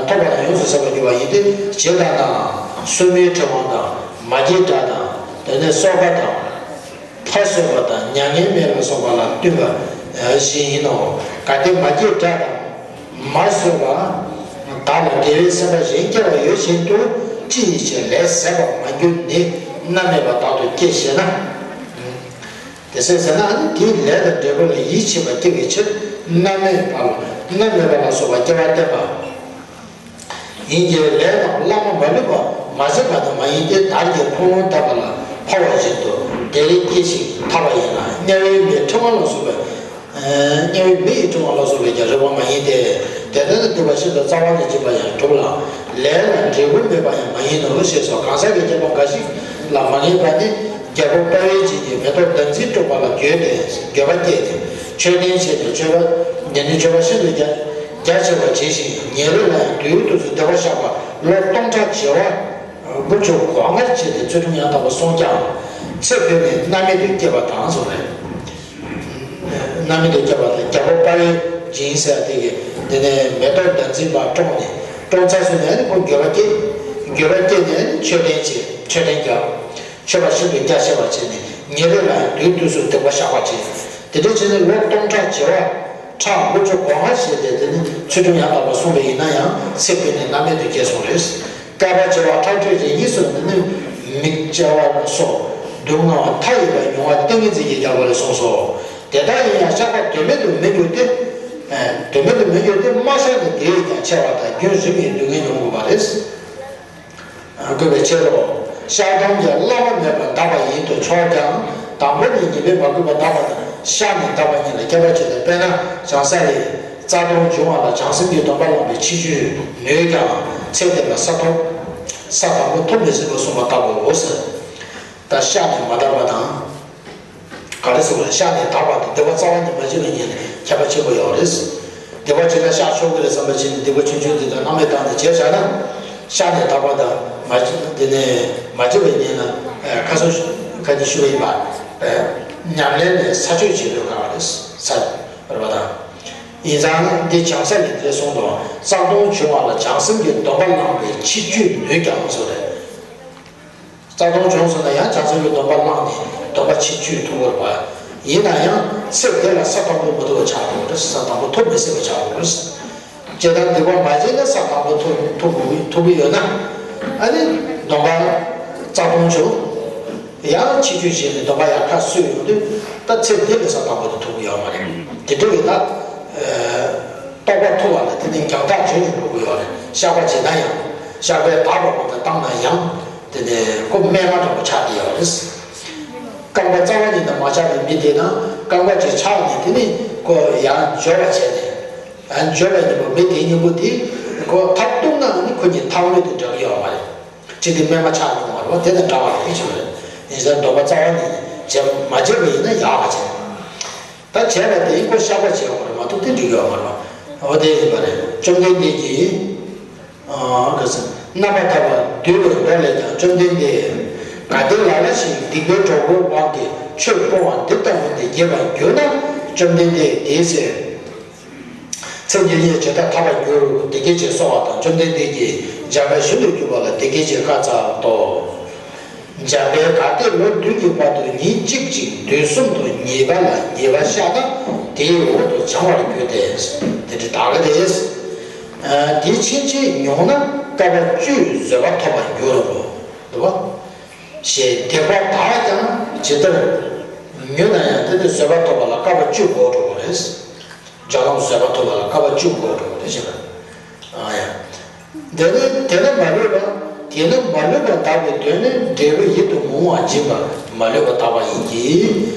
ཐོབ་པ་དང་ཡོངས་སུ་ཟད་པར་འགྱུར་བ་ཡིན་ཏེ། ཇི་ལྟར་ན། སོར་མོའི་གྲིབ་དབང་དང་མ་སྐྱེས་དགྲ་དང་དེ་ནི་སོ་ཀ་དང་། ཕ་གསོད་པ་དང་མྱ་ངན་མེད་ལ་སོགས་པ་ལ་བསྟུན་པ་བཞིན་ཡིན་ནོ། གལ་ཏེ་མ་སྐྱེས་དགྲ་དང་མ་གསོད་པ་དག་ལ་དགེ་བའི་སེམས་པ་གཞན་སྐྱེ་བ་ཡོད་བཞིན་དུ་ཅི་ཡི་ཕྱིར་ལས་ཟད་པར་མ་གྱུར་ནི་རྣམ་སྨིན་པ་དག་ཏུ་སྐྱེ་ཞེ་ན། དེ་སེམས་ཟད་ན་ཨ་ནི་དེའི་ལས་དང་འབྲས་བུ་ལ་ཡིད་ཆེས་པ་སྐྱེ་བའི་ཕྱིར་རྣམ་སྨིན་པ་ལ་རྣམ་སྨིན་པ་ལ་སོགས་པ་སྐྱེ་བ་བསྟན་པ། ཡིན་གྱི་ལས་རྣམས་བླ་མ་མ་ལུས་པ་མ་ཟད་པ་དང་མ་ཡིན་ཏེ། དར་གྱི་འཁོར་ལོ་བརྡབས་པ་ལ་ཕོག་པ་བཞིན་དུ་དེ་ལས་སྐྱེ་ཞིང་འཐག་པ་ཡིན་ལ། དམྱལ་བའི་མེའི་ཕྲེང་བ་ལ་སོགས་པའི། དམྱལ་བའི་མེ་ཡི་ཕྲེང་བ་ལ་སོགས་པའི་ཀྱང་རིགས་པ་མ་ཡིན་ཏེ། དེ་ལྟར་སྡིག་པ་ཤིན་ཏུ་རྩ་བ་ནས་འབྱིན་པ་ཡང་གྲུབ་ལ། ལས་ལ་འབྲས་བུ་མེད་པ་ཡང་མ་ཡིན་ནོ་ཞེས་སོགས་གང་ཟག་གི་སྐྱེ་བོ་འགའ་ཞིག་ལ་མ་ངེས་པ་ནི། རྒྱལ་པོ་དཔའ་བོས་བྱིན་གྱིས་མེ་ཏོག་ཟླ་འཛིན་སྤྲུགས་པ་ལ་འགྱོད་དེ་འགྱོད་པ་སྐྱེས་ཏེ་མཆོད་རྟེན་བྱས་ཏེ་མཆོད་པ་འདི་ནི་མཆོད་པ་ཤིན་ཏུ་རྒྱ་རྒྱ་ཆེ་བ་བྱས་ཤིང་ཉེ་རིང་ལ་ཡང་དུས་དུས་སུ་བདེ་བར་གཤེགས་པ་ལོ་སྟོང་ཕྲག་བྱེ་བ་དགུ་བཅུ་གོ་ལྔར་བྱས་ཏེ་ཚུལ་ཁྲིམས་ཡང་དག་པར་བསྲུངས་ཀྱང་ཚེ་འཕོས་ནས་རྣམ་མེད་དུ་སྐྱེས་པ་དང་གསུངས་པས། རྣམ་མེད་དུ་སྐྱེས་པ་དང་རྒྱལ་པོ་དཔའ་བོས་སྦྱིན་ཟེར་དེ་གི་དེ་ནས་མེ་ཏོག་ཟླ་འཛིན་པ་བཀྲོངས་ནས་བཀྲོངས་ཚར་སོང་ནས་ནི་ཁོ་འགྱོད་པ་སྐྱེས། འགྱོད་པ་སྐྱེས་ནས་ནི་མཆོད་རྟེན་བྱས་མཆོད་རྟེན་བརྒྱབ། མཆོད་པ་ཤིན་ཏུ་རྒྱ་ཆེ་བ་བྱས་ནས་ཉེ་རིང་ལ་ཡང་དུས་དུས་སུ་བདེ་བར་གཤེགས་པར་བྱས། དེ་འདྲ་བྱས་ནས་ལོ་སྟོང་ཕྲག་བྱེ་བ་ཕྲག་དགུ་བཅུ་གོ་ལྔ་བྱས་ཏེ་དེ་ནི་ཚུལ་ཁྲིམས་ཡང་དག་པར་བསྲུངས་པ་ཡིན་ན་ཡང་ཚེ་འཕོས་ནས་རྣམ་མེད་དུ་སྐྱེས་སོང་རེད། བསྐལ་པ་བྱེ་བ་ཁྲག་ཁྲིག་རེ་གཉིས་སུ་ནི་མིག་བྱེ་བ་ལ་སོགས་སྡུག་བསྔལ་བ་མཐའ་ཡས་པ་མྱོང་བ་ཏིང་ངེ་འཛིན་གྱི་རྒྱལ་པོ་ལས་གསུངས་སོ། དེ་ལྟར་ཡིན་ཡང་བཤགས་པ་དོན་མེད་དུ་མི་འགྱུར་ཏེ། དོན་མེད་དུ་མི་འགྱུར་ཏེ་མ་བཤགས་ན་དེ་བས་ཀྱང་ཆེ་བ་དང་རྒྱུན་རིང་བའི་སྡུག་བསྔལ་མྱོང་དགོས་པ་རེད། དགོས་པའི་ཕྱིར་རོ། བཤགས་སྡོམ་གྱི་བླ་ན་མེད་པ་དག་པ་ཡིན་དུ་ཆོག་ཀྱང་དང་པོ་ནས་ཉེས་པའི་མ་གོས་པ་དག་པ་དང་བཤགས་ནས་དག་པ་གཉིས་ལ་ཁྱད་པར་ཕྱེ་སྟེ། དཔེར་ན་བྱང་ས་ལས། རྩ་ལྟུང་འབྱུང་བ་ལ་བྱང་སེམས་ཀྱི་སྡོམ་པ་བླངས་པའི་ཕྱིར་བཅོས་ནུས་ཀྱང་ཚེ་འདི་ལ་ས་ཐོབ། ས་དང་པོ་ཐོབ་མི་སྲིད་པར་གསུངས་པ་ལྟ་བུའོ་ཟེར། ད་བཤགས་ནས་མ་དག་པ་དང་། ག་རེ་ཟེར་བ་ལ་བཤགས་ནས་དག་པ་དང་སྡིག་པ་རྩ་བ་ཉིད་མ་བྱས་པའི་ཉིད་ནས་ཁྱད་པར་ཆེན་པོ་ཡོད་རེད། སྡིག་པ་བྱས་ན་བཤགས་ཆོག་གི་རེད་བསམ་པ་བྱས་ནས་སྡིག་པ་ཆུང་ཆུང་དེ་དག་སྣང་མེད་བཏང་ནས་བྱས་བཞག་ན། བཤགས་ནས་དག་པ་དང་མ་བྱས་དེ་ནས་མ་བྱས་པའི་ཉིད་ལ་ཁ་སང་ཁ་ཅིག་ཞུས་པ་ཡིན་པ། ཉམས་ལེན་ནས་ས་ཆོད་བྱེད་ལོས་དཀའ་བ་རེད། ས་རེད་པ་དང་། ཡིན་ཙང་འདི་བྱང་ས་ནས་འདིར་གསུངས་དོ། རྩ་ལྟུང་འབྱུང་བ་ལ་བྱང་སེམས་ཀྱི་སྡོམ་པ་བླངས་པའི་ཕྱིར་བཅོས་ནུས་ཀྱང་གསུངས་རེད། རྩ་ལྟུང་བྱུང་སོང་ན་ཡང་བྱང་སེམས་ཀྱི་སྡོམ་པ་བླངས་ནས་སྡོམ་པ་ཕྱིར་བཅོས་ཐུབ་དགོས་པ། ཡིན་ན་ཡང་ཚེ་འདི་ལ་ས་དང་པོ་མི་ཐོབ་པ་ཆགས་འགྲོ་གི་རེད། ས་དང་པོ་ཐོབ་མི་སྲིད་པ་ཆགས་འགྲོ་གི་རེད། ཇི་ལྟར་སྡིག་པ་མ་བྱས་ན་ས་དང་པོ་ཐོབ་ཐོབ་དགོས་ཐོབ་ཀྱི་ཡོད་ན། ཨ་ནི་སྡོམ་པ་རྩ་ལྟུང་བྱུང་། ཡང་ཕྱིར་བཅོས་བྱས་ནས་སྡོམ་པ་ཡང་ཁ་གསོས་ཡོང་དུས་ད་ཚེ་འདི་ལ་ས་དང་པོ་དེ་ཐོབ་ཀྱི་ཡོད་མ་རེད། དེ་འདྲ་ཡིན་ན། རྟོགས་པ་ཐོབ་པ་ལ་དེ་ནི་རྒྱང་ཐག་ཇེ་ཉུང་དུ་འགྲོ་གི་ཡོད་རེད། བཤགས་པ་བྱེད་ན་ཡང་། བཤགས་པས་དག་པ་པོ་དང་བཏང་ན་ཡང་། དེ་ནས་ཁོ་རྨས་མ་འདྲ་པོ་ཆགས་ཀྱི་ཡོད་རེད། རྐང་པ་རྩ་བ་ཉིད་ནས་མ་ཆག་པའི་མི་དེ་དང་རྐང་པ་ཅིག་ཆག་ནས་དེ་ནི་ཁོ་ཡང་འབྱོར་བ་བྱས་ནས། ཡང་འབྱོར་བའི་སྙིང་པོ་མི་དེའི་སྙིང་པོ་དེ་ཁོ་ཐབས་སྟུག་ན་ནི་ཁོ་གཉིས་ཐག་ཉེ་དུ་འགྲོ་གི་ཡོད་མ་རེད། ཅི་སྟེ་རྨས་མ་ཆགས་མྱོང་བ་རེད་པ། དེ་དང་འདྲ་བ་རེད་ཅེས་པ་རེད། ཡིན་ཙང་སྡོམ་པ་རྩ་བ་ཉིད་ནས་བྱས་མ་བྱས་པ་ཡིན་ན་ཡག་པ་བྱས། ད་བྱས་པ་དེ་ཁོ་བཤགས་པ་བྱས་པ་རེད་མ་གཏོགས་དེ་འགྲིག་གི་ཡོད་མ་རེད་པ། འོ་དེ་ཡིན་པ་རེད། བཅོམ་ལྡན་འདས་ཀྱིས། ཨ་ག་ཟེར། རྣམ་པར་ཐར་པ་འདུལ་བའི་མདོ་ལས་ཀྱང་བཅོམ་ལྡན་འདས། གལ་ཏེ་ལ་ལ་ཞིག་སྡིག་པའི་གྲོགས་པོའི་དབང་གིས་ཆོས་སྤོང་བ་འདི་ལྟ་བུ་འདི་བགྱིས་པར་གྱུར་ན་བཅོམ་ལྡན་འདས་དེའི་ཚེ། ཚེ་འདི་ཉིད་ཇི་ལྟར་ཐར་པར་འགྱུར། བདེ་སྐྱིད་ཅེས་གསོལ་བ་དང་། བཅོམ་ལྡན་འདས་ཀྱིས་འཇམ་དཔལ་ཞིང་དུ་གྱུར་པ་ལ་བདེ་སྐྱིད་ཅེས་བཀའ་སྩལ་ཏོ། འཇམ་དཔལ་གལ་ཏེ་ལོ་བདུན་གྱི་བར་དུ་ཉིན་གཅིག་ཅིག་དུས་གསུམ་དུ་ཉེས་པ་ལ་ཉེས་པ་བཤགས་ན་དེའི་འོག་ཏུ་བྱང་བར་འགྱུར་ཏེ། དེ་འདྲ་དག་གི་རེད། དེ་ཕྱིན་ཆད་མྱོང་ན་བསྐལ་པ་བཅུའི་བཟོད་པ་ཐོབ་པར་འགྱུར་རོ། འདུག་པ། ཞེས་སྡིག་པ་དག་ཀྱང་ཇི་ལྟར་མྱོང་ན་ཡང་དེ་ནི་བཟོད་པ་ཐོབ་པ་ལ་བསྐལ་པ་བཅུ་འགོར་འགྲོ་བ་རེད། སྦྱོར་ལམ་བཟོད་པ་ཐོབ་པ་ལ་བསྐལ་པ་བཅུ་འགོར་འགྲོ་བ་རེད་ཅེས་པ། ཨ་ཡ། དེ་ནི་དེ་ནི་མ་ལུས་པ། དེ་ནི་མ་ལུས་པ་དག་པའི་དོན་ནི་འབྲས་བུ་ཡིད་དུ་འོང་བ་སྦྱིན་པ་མ་ལུས་པ་དག་པ་ཡིན་གྱི།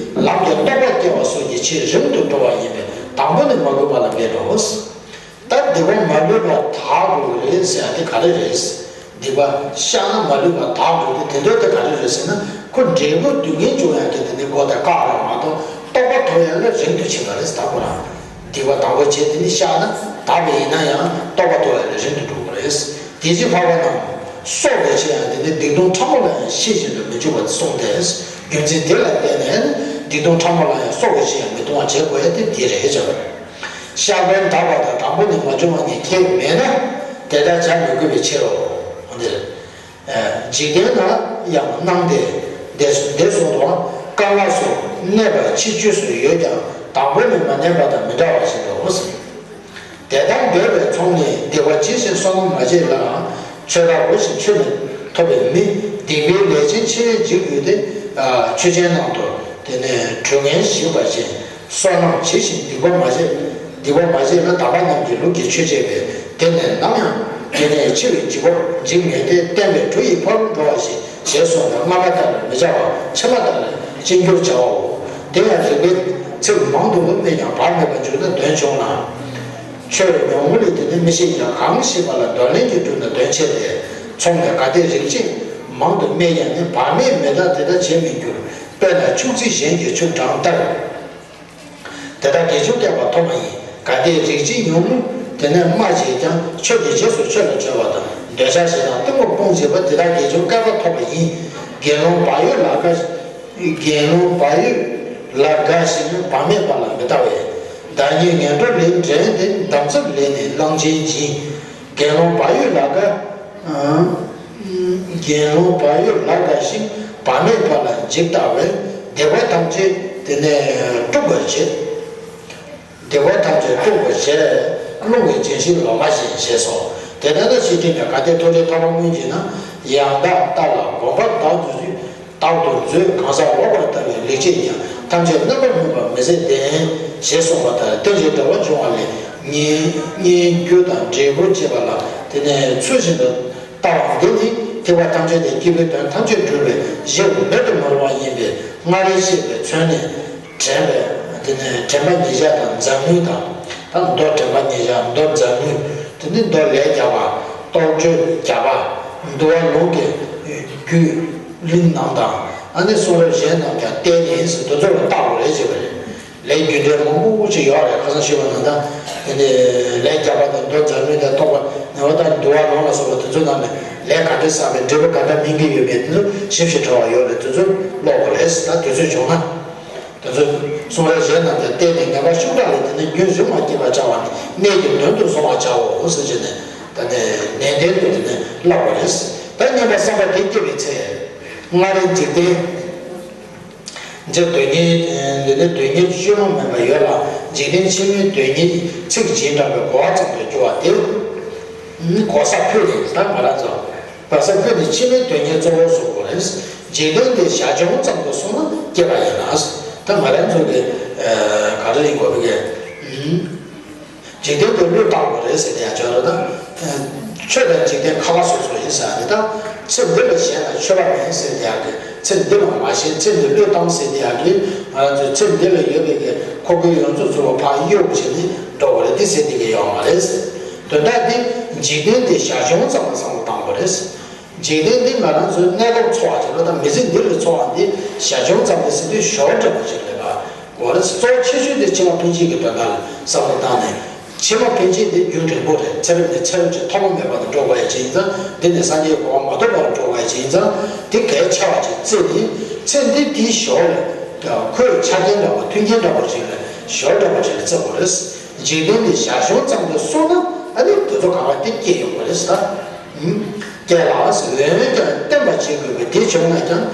ལམ་གྱི་རྟོགས་པ་སྐྱེ་བ་སོགས་ཀྱི་ཆེས་རིང་དུ་འགྲོ་བ་ཡིན་པས་དང་པོ་ནི་མ་གོས་པ་ལ་འབད་དོ། ད་སྡིག་པ་མ་ལུས་པ་དག་དགོས་རེད་ཟེར་ཡ་དེ་ག་རེ་རེད། སྡིག་པ་བཤགས་ན་མ་ལུས་པ་དག་དགོས་དེ་དེ་འདྲ་དེ་ག་རེ་རེད་ཟེར་ན་ཁོ་འབྲས་བུ་སྡུག་བསྔལ་འབྱུང་ཡ་དེ་དེ་ནི་མགོ་དང་བཀག་རེད་མ་གཏོགས་རྟོགས་པ་ཐོབ་ཡ་ལ་རིང་དུ་ཕྱིན་པ་རེད། ད་ཁོ་རང་སྡིག་པ་དང་པོ་བྱས་དེ་ནི་བཤགས་ན་དག་པ་ཡིན་ན་ཡང་རྟོགས་པ་ཐོབ་ཡ་ལ་རིང་དུ་འགྲོ་གི་རེད། དེ་བཞིན་འཕགས་པ་རྣམས་སྲོག་གི་ཕྱིར་ཡང་དེ་ནི་སྡིག་ལྟུང་ཕྲ་མོ་ལ་ཡང་ཤེས་བཞིན་དུ་མི་འཇུག་པར་གསུངས་ཏེ། རྒྱུ་མཚན་དེ་ལ་བརྟེན་ནས་སྡིག་ལྟུང་ཕྲ་མོ་ལ་ཡང་སྲོག་གི་ཕྱིར་ཡང་མི་ལྟུང་བ་བྱེད་དགོས་ཡ་དེ་འདི་རེད་ཅེས། བཤགས་པས་འདག་པ་དང་དང་པོ་ནས་མ་བྱུང་བ་གཉིས་ཁྱད་མེད་ན་དེ་ལྟར་བྱ་མི་དགོས་པའི་ཕྱིར་རོ། འདིར། འཇིག་རྟེན་ན་ཡང་སྣང་སྟེ། འདས་འདས་སོང་དུའང་རྐང་ལག་སོགས་གནས་པ་ཕྱི་ཆོས་སུ་ཡོད་ཀྱང་དང་པོ་ནས་མ་གནས་པ་དང་མི་འདྲ་བ་ཞིག་ཏུ་འོ་ཟེར། དེ་ལྟར་འདོད་པས་ཚོགས་ནི་སྡིག་པ་ཅི་ཕྱིར་བསོད་ནམས་མ་བྱས་ལའང་ཆོས་བདག་གོ་ཞིང་ཆོས་མི་ཐོབ་པའི་མི་སྡིག་པའི་ལས་ཅན་ཆེ་བས་འཇིགས་དགོས་ཏེ། ཆོས་ཅན་རྣམས་དུ་དེ་ནས་གྲོས་ངན་ཞིག་པ་ཅན། བསོད་ནམས་ཇི་བཞིན་སྡིག་པ་མ་བྱས། སྡིག་པ་མ་བྱས་ན་དམ་པ་རྣམས་ཀྱི་ལུགས་ཀྱི་ཆོས་བྱས་པས་དེ་ནས་ནམ་ཡང་དེ་ནས་འཆི་བའི་འཇིགས་པ་འཇིགས་མེད་དེ་བསྟན་པའི་གྲུ་ཡི་ཕ་རོལ་འགྲོ་བ་ཞིག་ཞེས་གསུངས་པས་སྔ་མ་ལྟར་མི་བྱ་བར་ཕྱི་མ་ལྟར་ཅི་འགྱུར་བྱའོ། དེ་ཡང་རིགས་པའི་ཚིག་མང་དུ་སྨྲས་ཀྱང་བར་མེད་པར་འཇུག་ན་དོན་ཆུང་ལ། ཆོས་ཉུང་ངུ་ལས་དེ་ནི་མི་ཤེས་ཀྱང་གང་ཤེས་པ་ལ་འདོར་ལེན་གྱིས་བསྒྲུབས་ན་དོན་ཆེ་སྟེ། ཚོགས་ནས་གལ་ཏེ་རིགས་གཅིག་ མང་དུ་སྨྲས་ཀྱང་ནི། བག་མེད་མི་དག་དེ་ལྟར་བྱེད་མི་འགྱུར། དཔེར་ན་ཁྱུག་ཙེ་གཞན་གྱི་ཆུ་འགྲངས་ལྟར། དེ་དག་དགེ་སྦྱོར་བསྐལ་པ་ཐོབ་པ་ཡིན། གལ་ཏེ་རིགས་ཀྱི་ཉུང་ངུ་དེ་ནས་སྨྲ་བྱེད་ཀྱང་། ཆོས་དེ་རྗེས་སུ་ཆོད་ལ་བྱེད་པ་དང་། འདོད་ཆགས་ཞེ་སྡང་གཏི་མུག་སྤོང་བྱེད་པ། དེ་དག་དགེ་སྦྱོར་བསྐལ་པ་ཐོབ་པ་ཡིན། དགེ་སློང་བག་ཡོད་ལ་དགའ། དགེ་སློང་བག་ཡོད་ལ་དགའ་ཞིང་། བག་མེད་པ་ལ་མི་ལྟ་བས། བདག་ཉིད་ངན་འགྲོར་ལན་འདྲེན་ཏེ། འདམ་རྫབ་ལས་ནི་གླང་ཆེན་འབྱིན། དགེ་སློང་བག་ཡོད་ལ་དགའ། དགེ་སློང་བག་ཡོད་ལ་དགའ་ཞིང་། བག་མེད་པ་ལ་འཇིགས་ལྟ་བས། སྡིག་པ་ཐམས་ཅད་དེ་ནས་སྤྲུགས་པར་བྱེད། སྡིག་པ་ཐམས་ཅད་སྤྲུགས་པར་བྱེད། རླུང་གི་ལྗོན་ཤིང་ལོ་མ་བཞིན། ཞེས་སོ། དེ་ལྟར་ན་ཤེས་ལྡན་གྱིས། གལ་ཏེ་མཐོ་རིས་ཐོབ་པ་སྔོན་གྱིས་ན། ཡང་དག་ལྟ་ལ་གོམས་པ་དག་ཏུ་དག་ཏུ་མཛོད། གང་ཟག་ལོག་པར་ལྟ་བའི་ལེགས་སྤྱད་ཀྱང་། ཐམས་ཅད་རྣམ་པར་སྨིན་པ་མི་ཟད་ལྡན། ཞེས་གསུངས་པ་ལྟར། རྟེན་ཅིང་འབྲེལ་བར་འབྱུང་བ་ལས། སྙན་སྙན་བརྒྱུད་དང་འབྲས་བུར་བཅས་པ་ལ། དེ་ནས་ཚུལ་བཞིན་དུ་ལྟ་བ་འདི་ནི། ཐེག་པ་ཐམས་ཅད་དེ། སྐྱེས་བུའི་དོན་ཐམས་ཅད་སྒྲུབ་པའི་གཞི། མེད་དུ་མི་རུང་བ་ཡིན་པས། སྔར་བཤད་པའི་ཚུལ་ནི། དྲན་པའི་དེ་ནས་དྲན་པ་ཉེར་བཞག་དང་འཛམ་གླིང་དང་། ད་མདོ་དྲན་པ་ཉེར་བཞག་མདོ་འཛམ་གླིང་། དེ་ནས་མདོ་ལས་བརྒྱ་པ། རྟོགས་བརྗོད་བརྒྱ་པ། འདུལ་བ་ལུང་གི་རྒྱུད་གླེང་རྣམས་དང་། ཨ་ནི་གསུང་རབ་གཞན་རྣམས་ཀྱང་བསྟན་ནས་ཟེར། དེ་ཚོ་ལ་བལྟ་དགོས་རེད་ཅེས་པ་རེད། ལས་རྒྱུ་འབྲས་མང་པོ་ཅིག་ཡོད་རེད། ཁ་སང་ཞུས་པ་ནང་ལྟར། དེ་ནས་ལས་བརྒྱ་པ་དང་མདོ་འཛམ་གླིང་དང་རྟོགས་པ་ནས་འོ་ད་འདུལ་བ་ལུང་ལ་སོགས་པ་དེ་ཚོ་ནང་ནས་ལས་ག་འདྲ་བསགས་པའི་འབྲས་བུ་ག་འདྲ་སྨིན་གྱི་ཡོད་མེད་དེ་ཚོ་ཞིབ་ཞིབ་ཕྲ་བ་ཡོད་རེད། དེ་ཚོ་ཀློག་དགོས་རེད། ད་དུས་ཚོད་བྱུང་ན། དེ་ཚོ་གསུང་རབ་གཞན་རྣམས་ཀྱང་བསྟན་ནས། ངེས་པ་ཤུགས་དྲག་ལས་དེ་ནི། རྒྱུན་རིང་བར་བསྐྱེད་པར་བྱ་བ་ནི། གནད་ཀྱི་དོན་དུ་བཟུང་བར་བྱའོ་ཟེར་བྱས་ནས། ད་ནི་ནན་ཏན་དུ་དེ་ནི་བསླབ་པ་རེད། ད་བསྙེན་པར་བསམ་པ་དེ་སྐྱེས་པའི་ཚེ། སྔར་འཇིག་རྟེན་འདི་སྡུག་བསྔལ། འདི་ནི་སྡུག་བསྔལ་བཅོས་མ་མིན་པ་ཡོད་ལ། འཇིག་རྟེན་ཕྱི་མའི་སྡུག་བསྔལ་ཚིག་བྱིན་དྲངས་པའི་གོ་བ་ཙམ་དུ་གྱུར་པ་དེ། གོ་ས་ཕུད་ནས། ད་ང་རང་ཚོ་གོ་ས་ཕུད་ནས་ཕྱི་མའི་སྡུག་བསྔལ་གཙོ་བོར་བཟུང་དགོས་རེད། འཇིག་རྟེན་འདི་ཞར་བྱུང་ཙམ་དུ་སོང་ན་སྐྱེས་པ་ཡིན་ལ། ད་ང་རང་ཚོ་གི་ག་རེ་ཡིན་དགོས་པའི་གི། འཇིག་རྟེན་དུ་བློས་བཏང་དགོས་རེད་ཟེར་ཏེ་ཡང་བྱོས་རོགས་ད། ཆོས་དང་འཇིག་རྟེན་ཁ་ཁ་སོ་སོ་ཡིན་ཟེར་ཡ་དེ། ད་ཚེ་འདི་ལ་ཞེན་ལ་ཆོས་པ་མིན་ཟེར་ཏེ་ཡག་གི། ཚེ་འདི་ལ་མ་ཞེན། ཚེ་འདི་བློས་བཏང་ཟེར་ཏེ་ཡག་གི། ང་རང་ཚོའི་ཚེ་འདི་ལ་ཡོད་པའི་གི་ཁོག་པའི་ཡོངས་རྫོགས་ཚུར་ལ་ཕར་གཡུག་བྱས་ནས་འགྲོ་དགོས་རེད། འདི་ཟེར་དེ་གི་ཡོད་མ་རེད། དོན་དག་འདི་འཇིག་རྟེན་འདི་ཞར་བྱུང་ཙམ་ལ་བསམ་བློ་བཏང་དགོས་རེད། འཇིག་རྟེན་འདི་ང་རང་ཚོའི་གནས་སྐབས་འཚོ་བ་ཅིག་ལ། ད་མི་ཚེ་འདི་ལ་འཚོ་བ་འདི་ཞར་བྱུང་ཙམ་རེད་ཟེར་དུས་ཞོར་འདྲ་པོ་ཅིག་རེད་པ། འོ་རེད། གཙོ་བོ་ཆེ་ཤོས་དེ་ཕྱི་མ་ཕན་ཆད་ཀྱི་དོན་དག་ལ་བསམ་བློ་བཏང་ནས། ཕྱི་མ་ཕན་ཆད་དེ་རྒྱུན་རིང་པོ་རེད། ཚེ་རབས་ནས་ཚེ་རབས་ཀྱི་ཐོག་མ་མེད་པ་དུ་འགྲོ་དགོས་ཡ་ཅིག་ཡིན་ཙང་། འདི་ནས་སངས་རྒྱས་ཀྱི་གོ་འཕང་མ་ཐོབ་བར་འགྲོ་དགོས་ཡ་ཅིག་ཡིན་ཙང་། དེ་གལ་ཆེ་བ་ཅིག་བརྩིས་ནས། ཚེ་འདི་དེའི་ཞོར་ལ་ཁོའི་ཆ་རྐྱེན་འདྲ་པོ། མཐུན་རྐྱེན་འདྲ་པོ་ཅིག་ལ་ཞོར་འདྲ་པོ་ཅིག་ལ་བརྩི་དགོས་རེད། འཇིག་རྟེན་འདི་ཞར་བྱུང་ཙམ་དུ་སོང་ན། ཨ་ནི་དེ་ཚོ་གང་ག་དེ་སྐྱེ་ཡོང་གི་རེད་ཟེར། ད་སྐྱེ་ལ་འོན་ཀྱང་བསྟེན་པ་བྱེད་དགོས་པས། དེ་བྱུང་ན་ཀྱང་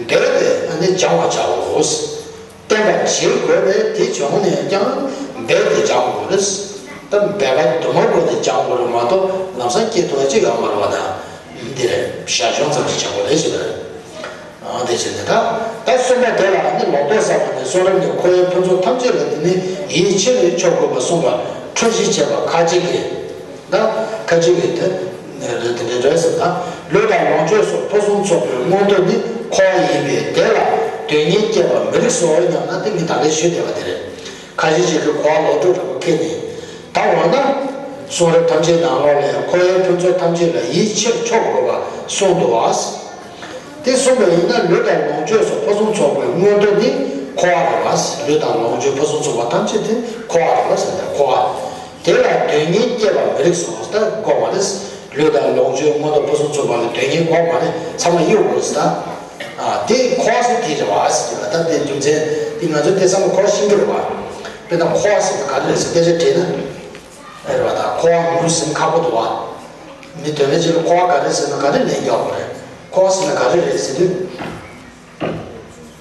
རྦད་དེ་ཨ་ནི་སྦྱང་བར་བྱའོ། བསྟེན་པ་བྱེད་དགོས་པས་དེ་བྱུང་ནས་ཀྱང་རྦད་དེ་སྦྱང་དགོས་རེད། ད་འབད་པ་དུ་མ་དགོས་ཏེ་སྦྱང་དགོས་རེད་མ་གཏོགས། ལམ་སང་སྐྱེ་ཐུབ་པ་ཅིག་ཡོད་མ་རེད་པ། ད་འདི་རེད། ཞར་བྱུང་ཙམ་ཞིག་བྱ་དགོས་རེད་ཟེར་བ་རེད། ཨ་དེ་བྱས་ནས་ད། ད་གསུམ་པ་དེ་ལ་ནི་ལོག་རྟོག་ཟ་བ་ནི། གསུང་རབ་ནས་འཁོར་བའི་ཕུན་ཚོགས་ཐམས་ཅད་ལ་དེ་ནི་ཡིད་ཆེས་ལས་ཆོག་དགོས་པ་གསུངས་པ། འཁྲུལ་གཞི་བྱས་པ་ཁ་ཅིག་གིས། ད་ཁ་ཅིག་གིས་དེ་རེད། དེ་འདྲའི་རེད་ཟེར་ན། ལུས་དང་ལོངས་སྤྱོད་སོགས་ཕུན་སུམ་ཚོགས་པའི་མངོན་མཐོ་ནི་འཁོར་བ་ཡིན་པས། དེ་ལ་སྡུག་བསྔལ་བསྐྱེད་པ་མི་རིགས་སོ་སྙམ་ན། དེ་ངས་ད་ལྟ་ཞུས་བསྡད་པ་དེ་རེད། ཁ་ཅིག་ཅིག་གིས་འཁོར་བ་ལོག་སྤྲོད་འདྲ་པོ་ཁེལ་ནས། ད་འོ་ན་གསུང་རབ་ཐམས་ཅད་ནང་ལོགས་ལས་འཁོར་བའི་ཕུན་ཚོགས་ཐམས་ཅད་ལ་ཡིད་ཆེས་ཆོག་དགོས་པ་གསུངས་འདུག་པ། དེ་གསུངས་པ་ཡིན་ན། ལུས་དང་ལོངས་སྤྱོད་སོགས་ཕུན་སུམ་ཚོགས་པའི་མངོན་མཐོ་ནི་འཁོར་བ་རེད་པ། ལུས་དང་ལོངས་སྤྱོད་ཕུན་སུམ་ཚོགས་པ་ཐམས་ཅད་དེ་འཁོར་བ་རེད་པ་ཟེར་ཏེ། འཁོར་བ། དེ་ལ་སྡུག་བསྔལ་བསྐྱེད་པ་མི་རིགས་སོ། ད་དགོས་མ་རེད། ལུས་དང་ལོངས་སྤྱོད་མངོན་མཐོ་ཕུན་སུམ་ཚོགས་པ་ལ་སྡུག་བསྔལ་དགོས་མ་རེད། ཚང་མ་གཡུག་དགོས་ཟེར། ད་ཨ་དེ་འཁོར་བ་ཟེར་དེ་རེད་པ་ཟེར་གྱི་ལ། ད་དེ་རྒྱུ་མཚན་དེ་ང་ཚོ་དེ་ཚང་མ་གོ་ཤེས་ཀྱི་རེད་པ། དཔེར་ན་འཁོར་བ་ཟེར་དེ་ག་རེ་རེད་ཟེར་སྐད་ཆ་དྲིས་ན། ཨེ་རེད་པ། ད་འཁོར་བ་ངོ་ཟིན་ཁག་པོ་འདུག་པ། མི་དོན་མེད་ཅིག་ལ་འཁོར་བ་ག་རེ་ཟེར་ན་ག་རེ་ལན་རྒྱག་དགོས་རེད། འཁོར་བ་ཟེར་ན་ག་རེ་རེད་ཟེར་དུས།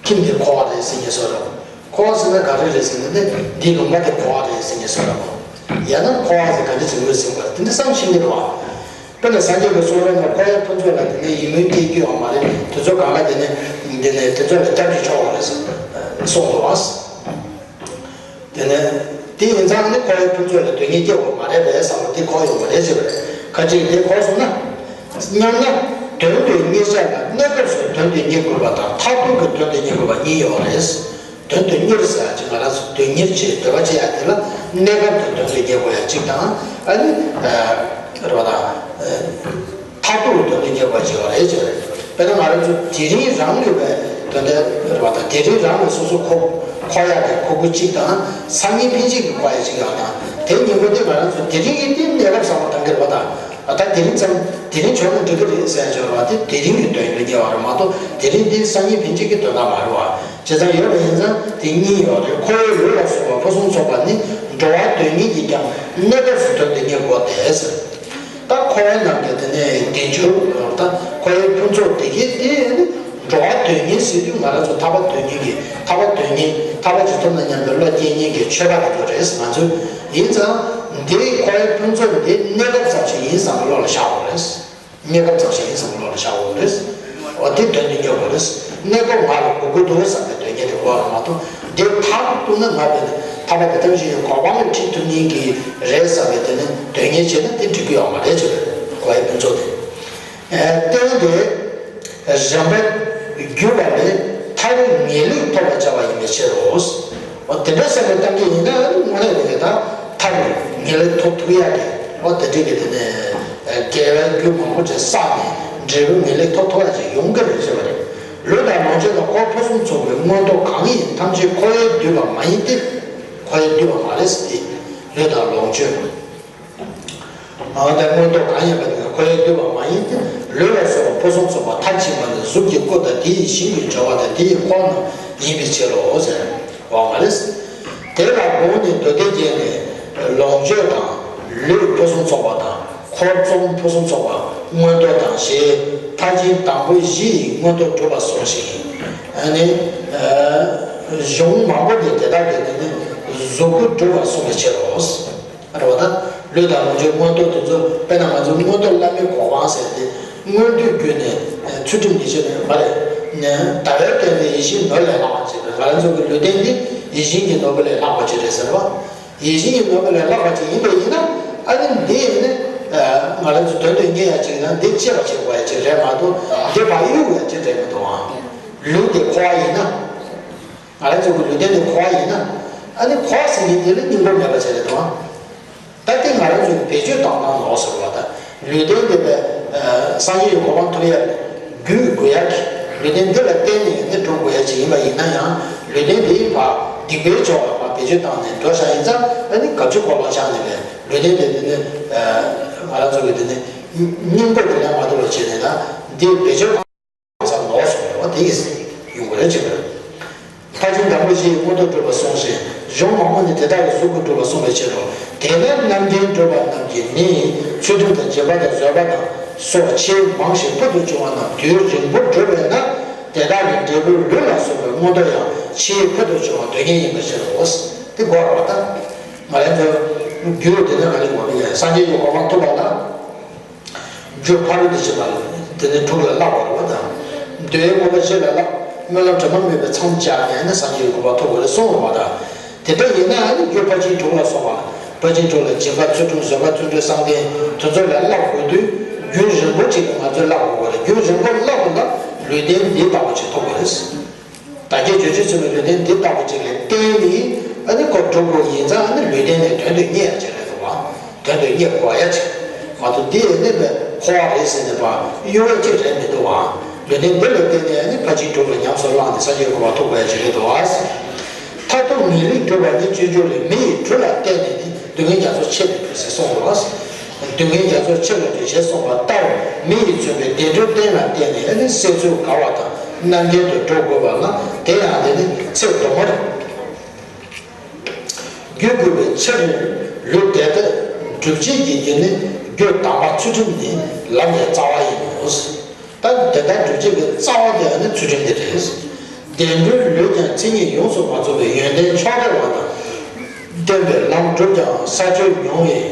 ཁྱིམ་འདི་འཁོར་བ་རེད་ཟེར་མཁན་བཟོ་འདྲ་པོ། འཁོར་བ་ཟེར་ན་ག་རེ་རེད་ཟེར་ན་ནི། འདིའི་ལུང་པ་འདི་འཁོར་བ་རེད་ཟེར་མཁན་བཟོ་འདྲ་པོ། ཡང་ན་འཁོར་བ་ཟེར་ག་འདྲ་ཟེར་ངོས་ཟིན་པ་དེ་འདྲ་བསམ་ཤེས་ཀྱི་རེད་པ། དཔེར་ན་སངས་རྒྱས་ཀྱི་གསུང་རབ་ནང་འཁོར་བའི་ཕུན་ཚོགས་ལ་དེ་ནས་ཡིད་སྨོན་སྐྱེ་རྒྱུ་ཡོད་མ་རེད། དེ་ཚོ་གང་ག་དེ་ནས་དེ་ནས་དེ་ཚོ་ལ་སྐྱབས་ཀྱི་ཆོག་པ་རེད་ཟེར་གསུངས་འདུག་པ། དེ་ནས་དེ་ཡིན་ཙང་ནི་འཁོར་བའི་ཕུན་ཚོགས་ལ་སྡུག་བསྔལ་སྐྱེ་དགོས་མ་རེད་པས་བསམ་པ་དེ་གོ་ཡོང་བ་རེད་ཟེར་བ་རེད། ཁ་ཅིག་དེ་གོ་སོང་ན། སྙམ་ན། དོན་དུ་གཉེར་བྱ་ལ་གནས་སྐབས་སུ་དོན་དུ་གཉེར་དགོས་པ་དང་། མཐར་ཐུག་གི་དོན་དུ་གཉེར་དགོས་པ་གཉིས་ཡོད་རེད། དོན་དུ་གཉེར་ཟེར་ཡ་ཅིག་ང་རང་ཚོ་དོན་གཉེར་བྱེད་འདོད་པ་བྱེད་ཡ་དེ་ལ་གནས་སྐབས་དུ་དོན་དུ་གཉེར་དགོས་ཡ་གཅིག་དང་། ཨ་ནི། རེད་པ། ད། མཐར་ཐུག་གི་དོན་དུ་གཉེར་དགོས་པ་གཅིག་ཡོད་རེད་ཟེར་བ་རེད། དཔེར་ན་ང་རང་ཚོ་དེ་རིང་རང་ལུས་པའི་དོན་དེ་རེད་པ་དང་། དེ་རིང་རང་ལ་སོ་སོ་འཁོར་འཁོར་ཡག་གི་འཁོར་སྒོ་གཅིག་དང་། སང་ཉིན་ཕན་ཆད་ཀྱི་འཁོར་ཡག་གཅིག་ཡོད་དང་། དེ་གཉིས་པོ་དེ་ང་རང་ཚོ་དེ་རིང་གི་དེ་གནས་སྐབས་བསམ་བློ་བཏང་གི་རེད་པ་དང་། ཨ། ད་དེ་རིང་ཙམ་དེ་རིང་བྱུང་ན་འགྲིག་གི་རེད་ཟེར་ཡག་ཅིག་ཡོད་རེད་པ། དེ་དེ་རིང་གི་དོན་ཡོད་ཉེ་བ་རེད་མ་གཏོགས། དེ་རིང་དེ་སང་ཉིན་ཕན་ཆད་ཀྱི་དོན་དག་མ་རེད་པ། བྱས་ཙང་ཡོད་པ་ཡིན་ཙང་དེ་གཉིས་ཡོད་རེད། འཁོར་བའི་ལུས་ལ་སོགས་པ་ཕུན་སུམ་ཚོགས་པ་ནི་འགྲོ་བ་དོན་གཉེར་གྱིས་ཀྱང་གནས་སྐབས་སུ་དོན་དུ་གཉེར་དགོས་ཏེ་ཟེར། ད་འཁོར་བའི་ནང་གི་དེ་ནས་བདེ་འབྱོར། ད་འཁོར་བའི་ཕུན་ཚོགས་དེ་གའི་དེ་ནི་འགྲོ་བ་དོན་གཉེར་ཟེར་དུས་ང་རང་ཚོ་ཐར་པ་དོན་གཉེར་གྱི། ཐར་པ་དོན་གཉེར། ཐར་པ་ཇི་ལྟར་ན་སྙམ་པའི་བློ་སྐྱེ་མཁན་གྱི་ཆོས་པ་དེ་ཚོ་རེད། ང་ཚོ་ཡིན་ཙང་། འདིའི་འཁོར་བའི་ཕུན་ཚོགས་འདི་གནས་སྐབས་ཙམ་ཞིག་ཡིན་བསམ་པའི་བློ་ལ་བཞག་དགོས་རེད། གནས་སྐབས་ཙམ་ཞིག་ཡིན་བསམ་པའི་བློ་ལ་བཞག་དགོས་རེད། འོ། དེ་དོན་དུ་གཉེར་དགོས་རེད། གནས་སྐབས་ང་ལ་དགོས་ཀྱི་འདུག་བསམ་པའི་དོན་གཉེར་དེ་དགོས་པ་མ་གཏོགས། འདི་མཐར་གཏུགས་ན་ང་བས་ཐར་པ་དེ་ཐམས་ཅད་ཀྱི་གོ་འཕང་ལ་ཁྲིད་ཐུབ་མཁན་གྱི་རེད་བསམ་པའི་དེ་ནི་དོན་གཉེར་བྱས་ན་དེ་འགྲིག་གི་ཡོད་མ་རེད་ཅེས་པའི་གོ་བའི་ཕུན་ཚོགས་དེ། ཨ། རྟེན་དེ་རིམ་པ་བརྒྱུད་པ་ལས་མཐར་ངེས་ལེགས་ཐོབ་པར་བྱ་བ་ཡིན་པའི་ཕྱིར་རོ། འོ། དེ་འདྲ་བསམ་བློ་བཏང་གི་ཡིན་ན། དངོས་གནས་རེད། ད་མཐར་ངེས་ལེགས་ཐོབ་ཐུབ་ཡག་གི། འོ། དེ་འདྲའི་གི་དེ་ནས་དགེ་བའི་རྒྱུ་མང་པོ་ཅིག་བསགས་ནས་འབྲས་བུ་ངེས་ལེགས་ཐོབ་ཐུབ་ཡག་ཅིག་ཡོང་གི་རེད་ཟེར་བ་རེད། ལུས་དང་ལོངས་སྤྱོད་དང་འཁོར་ཕུན་སུམ་ཚོགས་པའི་མངོན་རྟོགས་གང་ཡིན་ཐམས་ཅད་འཁོར་བས་བསྡུས་པ་མ་ཡིན་ཏེ། འཁོར་བས་བསྡུས་པ་མ་རེད་ཟེར་ཏེ། ལུས་དང་ལོངས་སྤྱོད། ཨ། དེ་མངོན་རྟོགས་གང་ཡིན་པ་དེ་འཁོར་བས་བསྡུས་པ་མ་ཡིན་ཏེ། ལུས་ལ་སོགས་པ་ཕུན་སུམ་ཚོགས་པ་མཐར་ཕྱིན་པ་ནི་གཟུགས་ཀྱི་སྐུ་དང་། དེ་ཡི་ཞིང་གི་འབྱོར་བ་དང་། དེ་ཡི་འཁོར་རྣམས་ཡིན་པའི་ཕྱིར་རོ་ཟེར་བ་མ་རེད། དེ་ལ་དགོངས་ནས་མདོ་སྡེ་རྒྱན་ནས་ལོངས་སྤྱོད་དང་། ལུས་ཕུན་སུམ་ཚོགས་པ་དང་། འཁོར་གསུམ་ཕུན་སུམ་ཚོགས་པ། མངོན་རྟོགས་དང་ཞེས་མཐར་ཕྱིན་དང་པོ་བཞི་ཡི་མངོན་རྟོགས་གྲུབ་པ་གསུངས་ཤིང་། ཨ་ནི། ཨ། གཞུང་མང་པོ་འདི་དེ་དག་གི་དེ་ནི་གཟུགས་སྐུ་གྲུབ་པ་གསུངས་པའི་ཕྱིར་རོ། རེད་པ། ད་ལུས་དང་ལོངས་སྤྱོད་མངོན་རྟོགས་དེ་ཚོ། དཔེར་ན་ང་ཚོ་མངོན་རྟོགས་བླ་མེད་གོ་འཕང་ཟེར་ཏེ། མངོན་འདོད་བརྒྱུད་ནས་ཚུལ་ཁྲིམས་ཉེས་སྤྱོད་མེད་པ་རེད། ནས་ལྟ་བའི་སྟེང་དུ་ཡིད་བཞིན་ནོར་ལས་ལྷག་པ་ཅིག་རེད། ང་རང་ཚོ་གི་ལུས་རྟེན་འདི་ཡིད་བཞིན་གྱི་ནོར་བུ་ལས་ལྷག་པ་ཅིག་རེད་ཟེར་བ། ཡིད་བཞིན་གྱི་ནོར་བུ་ལས་ལྷག་པ་ཅིག་ཡིན་པ་ཡིན་ན། ཨ་ནི་འདི་ནི་ང་རང་ཚོ་དོན་དུ་གཉེར་ཡ་ཅིག་དང་། འདི་གཅེས་པར་བྱེད་དགོས་ཡ་ཅིག་རེད་མ་གཏོགས། འདི་ཕར་གཡུག་ཡ་ཅིག་རེད་མི་འདུག་ཨང་། ལུས་འདི་འཁོར་བ་ཡིན་ན། ང་རང་ཚོ་གི་ལུས་རྟེན་འདི་འཁོར་བ་ཡིན་ན། ཨ་ནི་འཁོར་ཟེར་མཁན་དེ་ལ་སྙིང་པོ་མེད་པ་བྱས་རེད་དོ། ད་དེ་ང་རང་ཚོ་གི་བེད་སྤྱོད་བཏང་སྟངས་ལོགས་སུ་རེད་པ། ད་ལུས་རྟེན་འདི་བས་སངས་རྒྱས་ཀྱི་གོ་འཕང་ཐོབ་ཡ་རྒྱུ་དགོས་ཡ་གི། ལུས་རྟེན་འདི་ལ་བརྟེན་ནས་ནི་འགྲོ་དགོས་ཡ་ཅིག་ཡིན་པ་ཡིན་ན་ཡང་། ལུས་རྟེན་འདི་ཕར་སྡིག་པའི་ཕྱོགས་ལ་ཕར་བེད་སྤྱོད་བཏང་ནས་འགྲོ་བཞག་ཡིན་ཙང་། ཨ་ནི་དགག་བྱའི་སྐོར་ལ་བཞག་ནས་བས་ལུས་རྟེན་འདི་འདི་ནི་ང་རང་ཚོ་གི་འདི་ནི་སྙིང་པོ་དེ་ལས་མ་ཐོབ་པ་བྱས་ནས། ད་འདི་བེད་སྤྱོད། ས་ལོགས་སུ་ཡོང་བ་དེ་ཡིས་ཡོང་གི་རེད་ཅེས་པར། མཐར་ཕྱིན་དང་པོ་བཞི་ཡི་མངོན་རྟོགས་གྲུབ་པ་གསུངས་ཤིང་། གཞུང་མང་པོ་ནི་དེ་དག་གི་གཟུགས་སྐུ་གྲུབ་པ་གསུངས་པའི་ཕྱིར་རོ། དེས་ན་རྣམ་མཁྱེན་གྲུབ་པ་རྣམས་ཀྱིས་ནི་ཚུལ་ཁྲིམས་དང་སྦྱིན་པ་དང་བཟོད་པ་དང་སོགས་ཆེས་མང་ཞིང་ཕུལ་དུ་བྱུང་བ་རྣམས་དུས་རིང་པོར་གྲུབ་པས་ན། དེ་དག་གི་འབྲས་བུ་ལུས་ལ་སོགས་པའི་མངོན་རྟོགས་ཡང་ཆེས་ཕུལ་དུ་བྱུང་བ་དོན་གཉེར་ཡིན་པའི་ཕྱིར་རོ། དེ་གོ་ར་བ་དང་། ང་རང་ཚོ་རྒྱུད་དེ་ནས་ག་རེ་གོ་རེད། སངས་རྒྱས་ཀྱི་གོ་འཕང་ཐོབ་པ་ལ། རྒྱུ་ཕ་རོལ་ཏུ་ཕྱིན་པ་ལ་དེ་ནས་དྲུག་ལ་བསླབ་པ་རེད་པ་དང་། འདོད་ཡོན་མངོན་པ་བཞི་ལ་བསླབ། སྨོན་ལམ་དྲི་མ་མེད་པའི་མཚམས་སྦྱར་ནས་ནི་སངས་རྒྱས་ཀྱི་གོ་འཕང་ཐོབ་དགོས་རེད་གསུངས་པ་དང་། དེ་འདྲ་ཡིན་ན་ནི་རྒྱུ་ཕར་ཕྱིན་དྲུག་ལ་སོགས་པ། ཕར་ཕྱིན་དྲུག་ལ་སྦྱིན་པ་ཚུལ་ཁྲིམས་བཟོད་པ་བརྩོན་འགྲུས་བསམ་གཏན་དེ་ཚོ་ལ་བསླབ་དགོས་དུས། རྒྱུན་རིང་པོ་ཅིག་ལ་ང་ཚོས་བསླབ་དགོས་པ་རེད། རྒྱུན་རིང་པོ་བསླབ་པ་ལ་ལུས་རྟེན་འདི་ལྟ་བུ་ཅིག་ཐོབ་དགོས་རེད། བདག་བསྐྱེད་བརྗོད་བྱར་མཚོན་པའི་ལུས་རྟེན་འདི་ལྟ་བུ་ཅིག་ལ་བརྟེན་ནས། ཨ་ནི་ཁོ་སྒྲུབ་དགོས་ཡིན་ཙང་། ཨ་ནི་ལུས་རྟེན་ནི་དོན་དུ་གཉེར་ཡ་ཅིག་རེད་འདུག་བ། དོན་དུ་གཉེར་དགོས་ཡ་ཅིག་མ་གཏོགས། འདི་ཡང་གནས་པའི་འཁོར་བ་རེད་ཟེར་ནས་ཕར་གཡུག་ཡ་ཅིག་རེད་མི་འདུག་བ། ལུས་རྟེན་འདི་ལ་བརྟེན་ནས་ཨ་ནི་ཕར་ཕྱིན་དྲུག་ལ་ཉམས་སུ་བླངས་ཏེ་སངས་རྒྱས་གོ་འཕང་ཐོབ་དགོས་ཡ་ཅིག་རེད་འདུག་བ། མཐར་ཐུག་ངེས་ལེགས་གྲུབ་པ་ནི། སྤྱོད་འཇུག་ལས། མི་ཡི་གྲུ་ལ་བརྟེན་ནས་ནི། སྡུག་བསྔལ་རྒྱ་མཚོ་ཆེ་ལས་གྲུབ་ཟེར་གསུངས་པ། སྡུག་བསྔལ་རྒྱ་མཚོ་ཆེ་ལས་གྲུབ་ཞེས་གསུངས་པ་ལྟར། མི་ཡིས་མཚོན་པའི་བདེ་འགྲོའི་རྟེན་ལ་བརྟེན་ནས་ནི་སྲིད་མཚོ་བརྒལ་བ་དང་རྣམ་མཁྱེན་དུ་འགྲོ་དགོས་པ་ལ། དེ་ཡང་དེ་ནི་ཚེ་དུ་མར་རྒྱུ་དགོས་པའི་ཕྱིར། ལུས་དེ་དག་སྒྲུབ་བྱེད་ཀྱི་རྒྱུ་ནི། རྒྱུ་དམ་པ་ཚུལ་ཁྲིམས་ནི་ལམ་ཡང་རྩ་བ་ཡིན་ནོ། ད་དེ་དག་སྒྲུབ་བྱེད་ཀྱི་རྩ་བ་དེ་ནི་ཚུལ་ཁྲིམས་དེ་རེད། བདེ་འགྲོའི་ལུས་ཀྱང་མཚན་ཉིད་ཡོངས་སུ་མ་རྫོགས་པའི་ཡོན་ཏན་མཆོག་ཐེབས་པ་དང་། བསྟན་པའི་ལམ་སྒྲུབ་ཀྱང་ས་བཅུ་མྱོང་བས་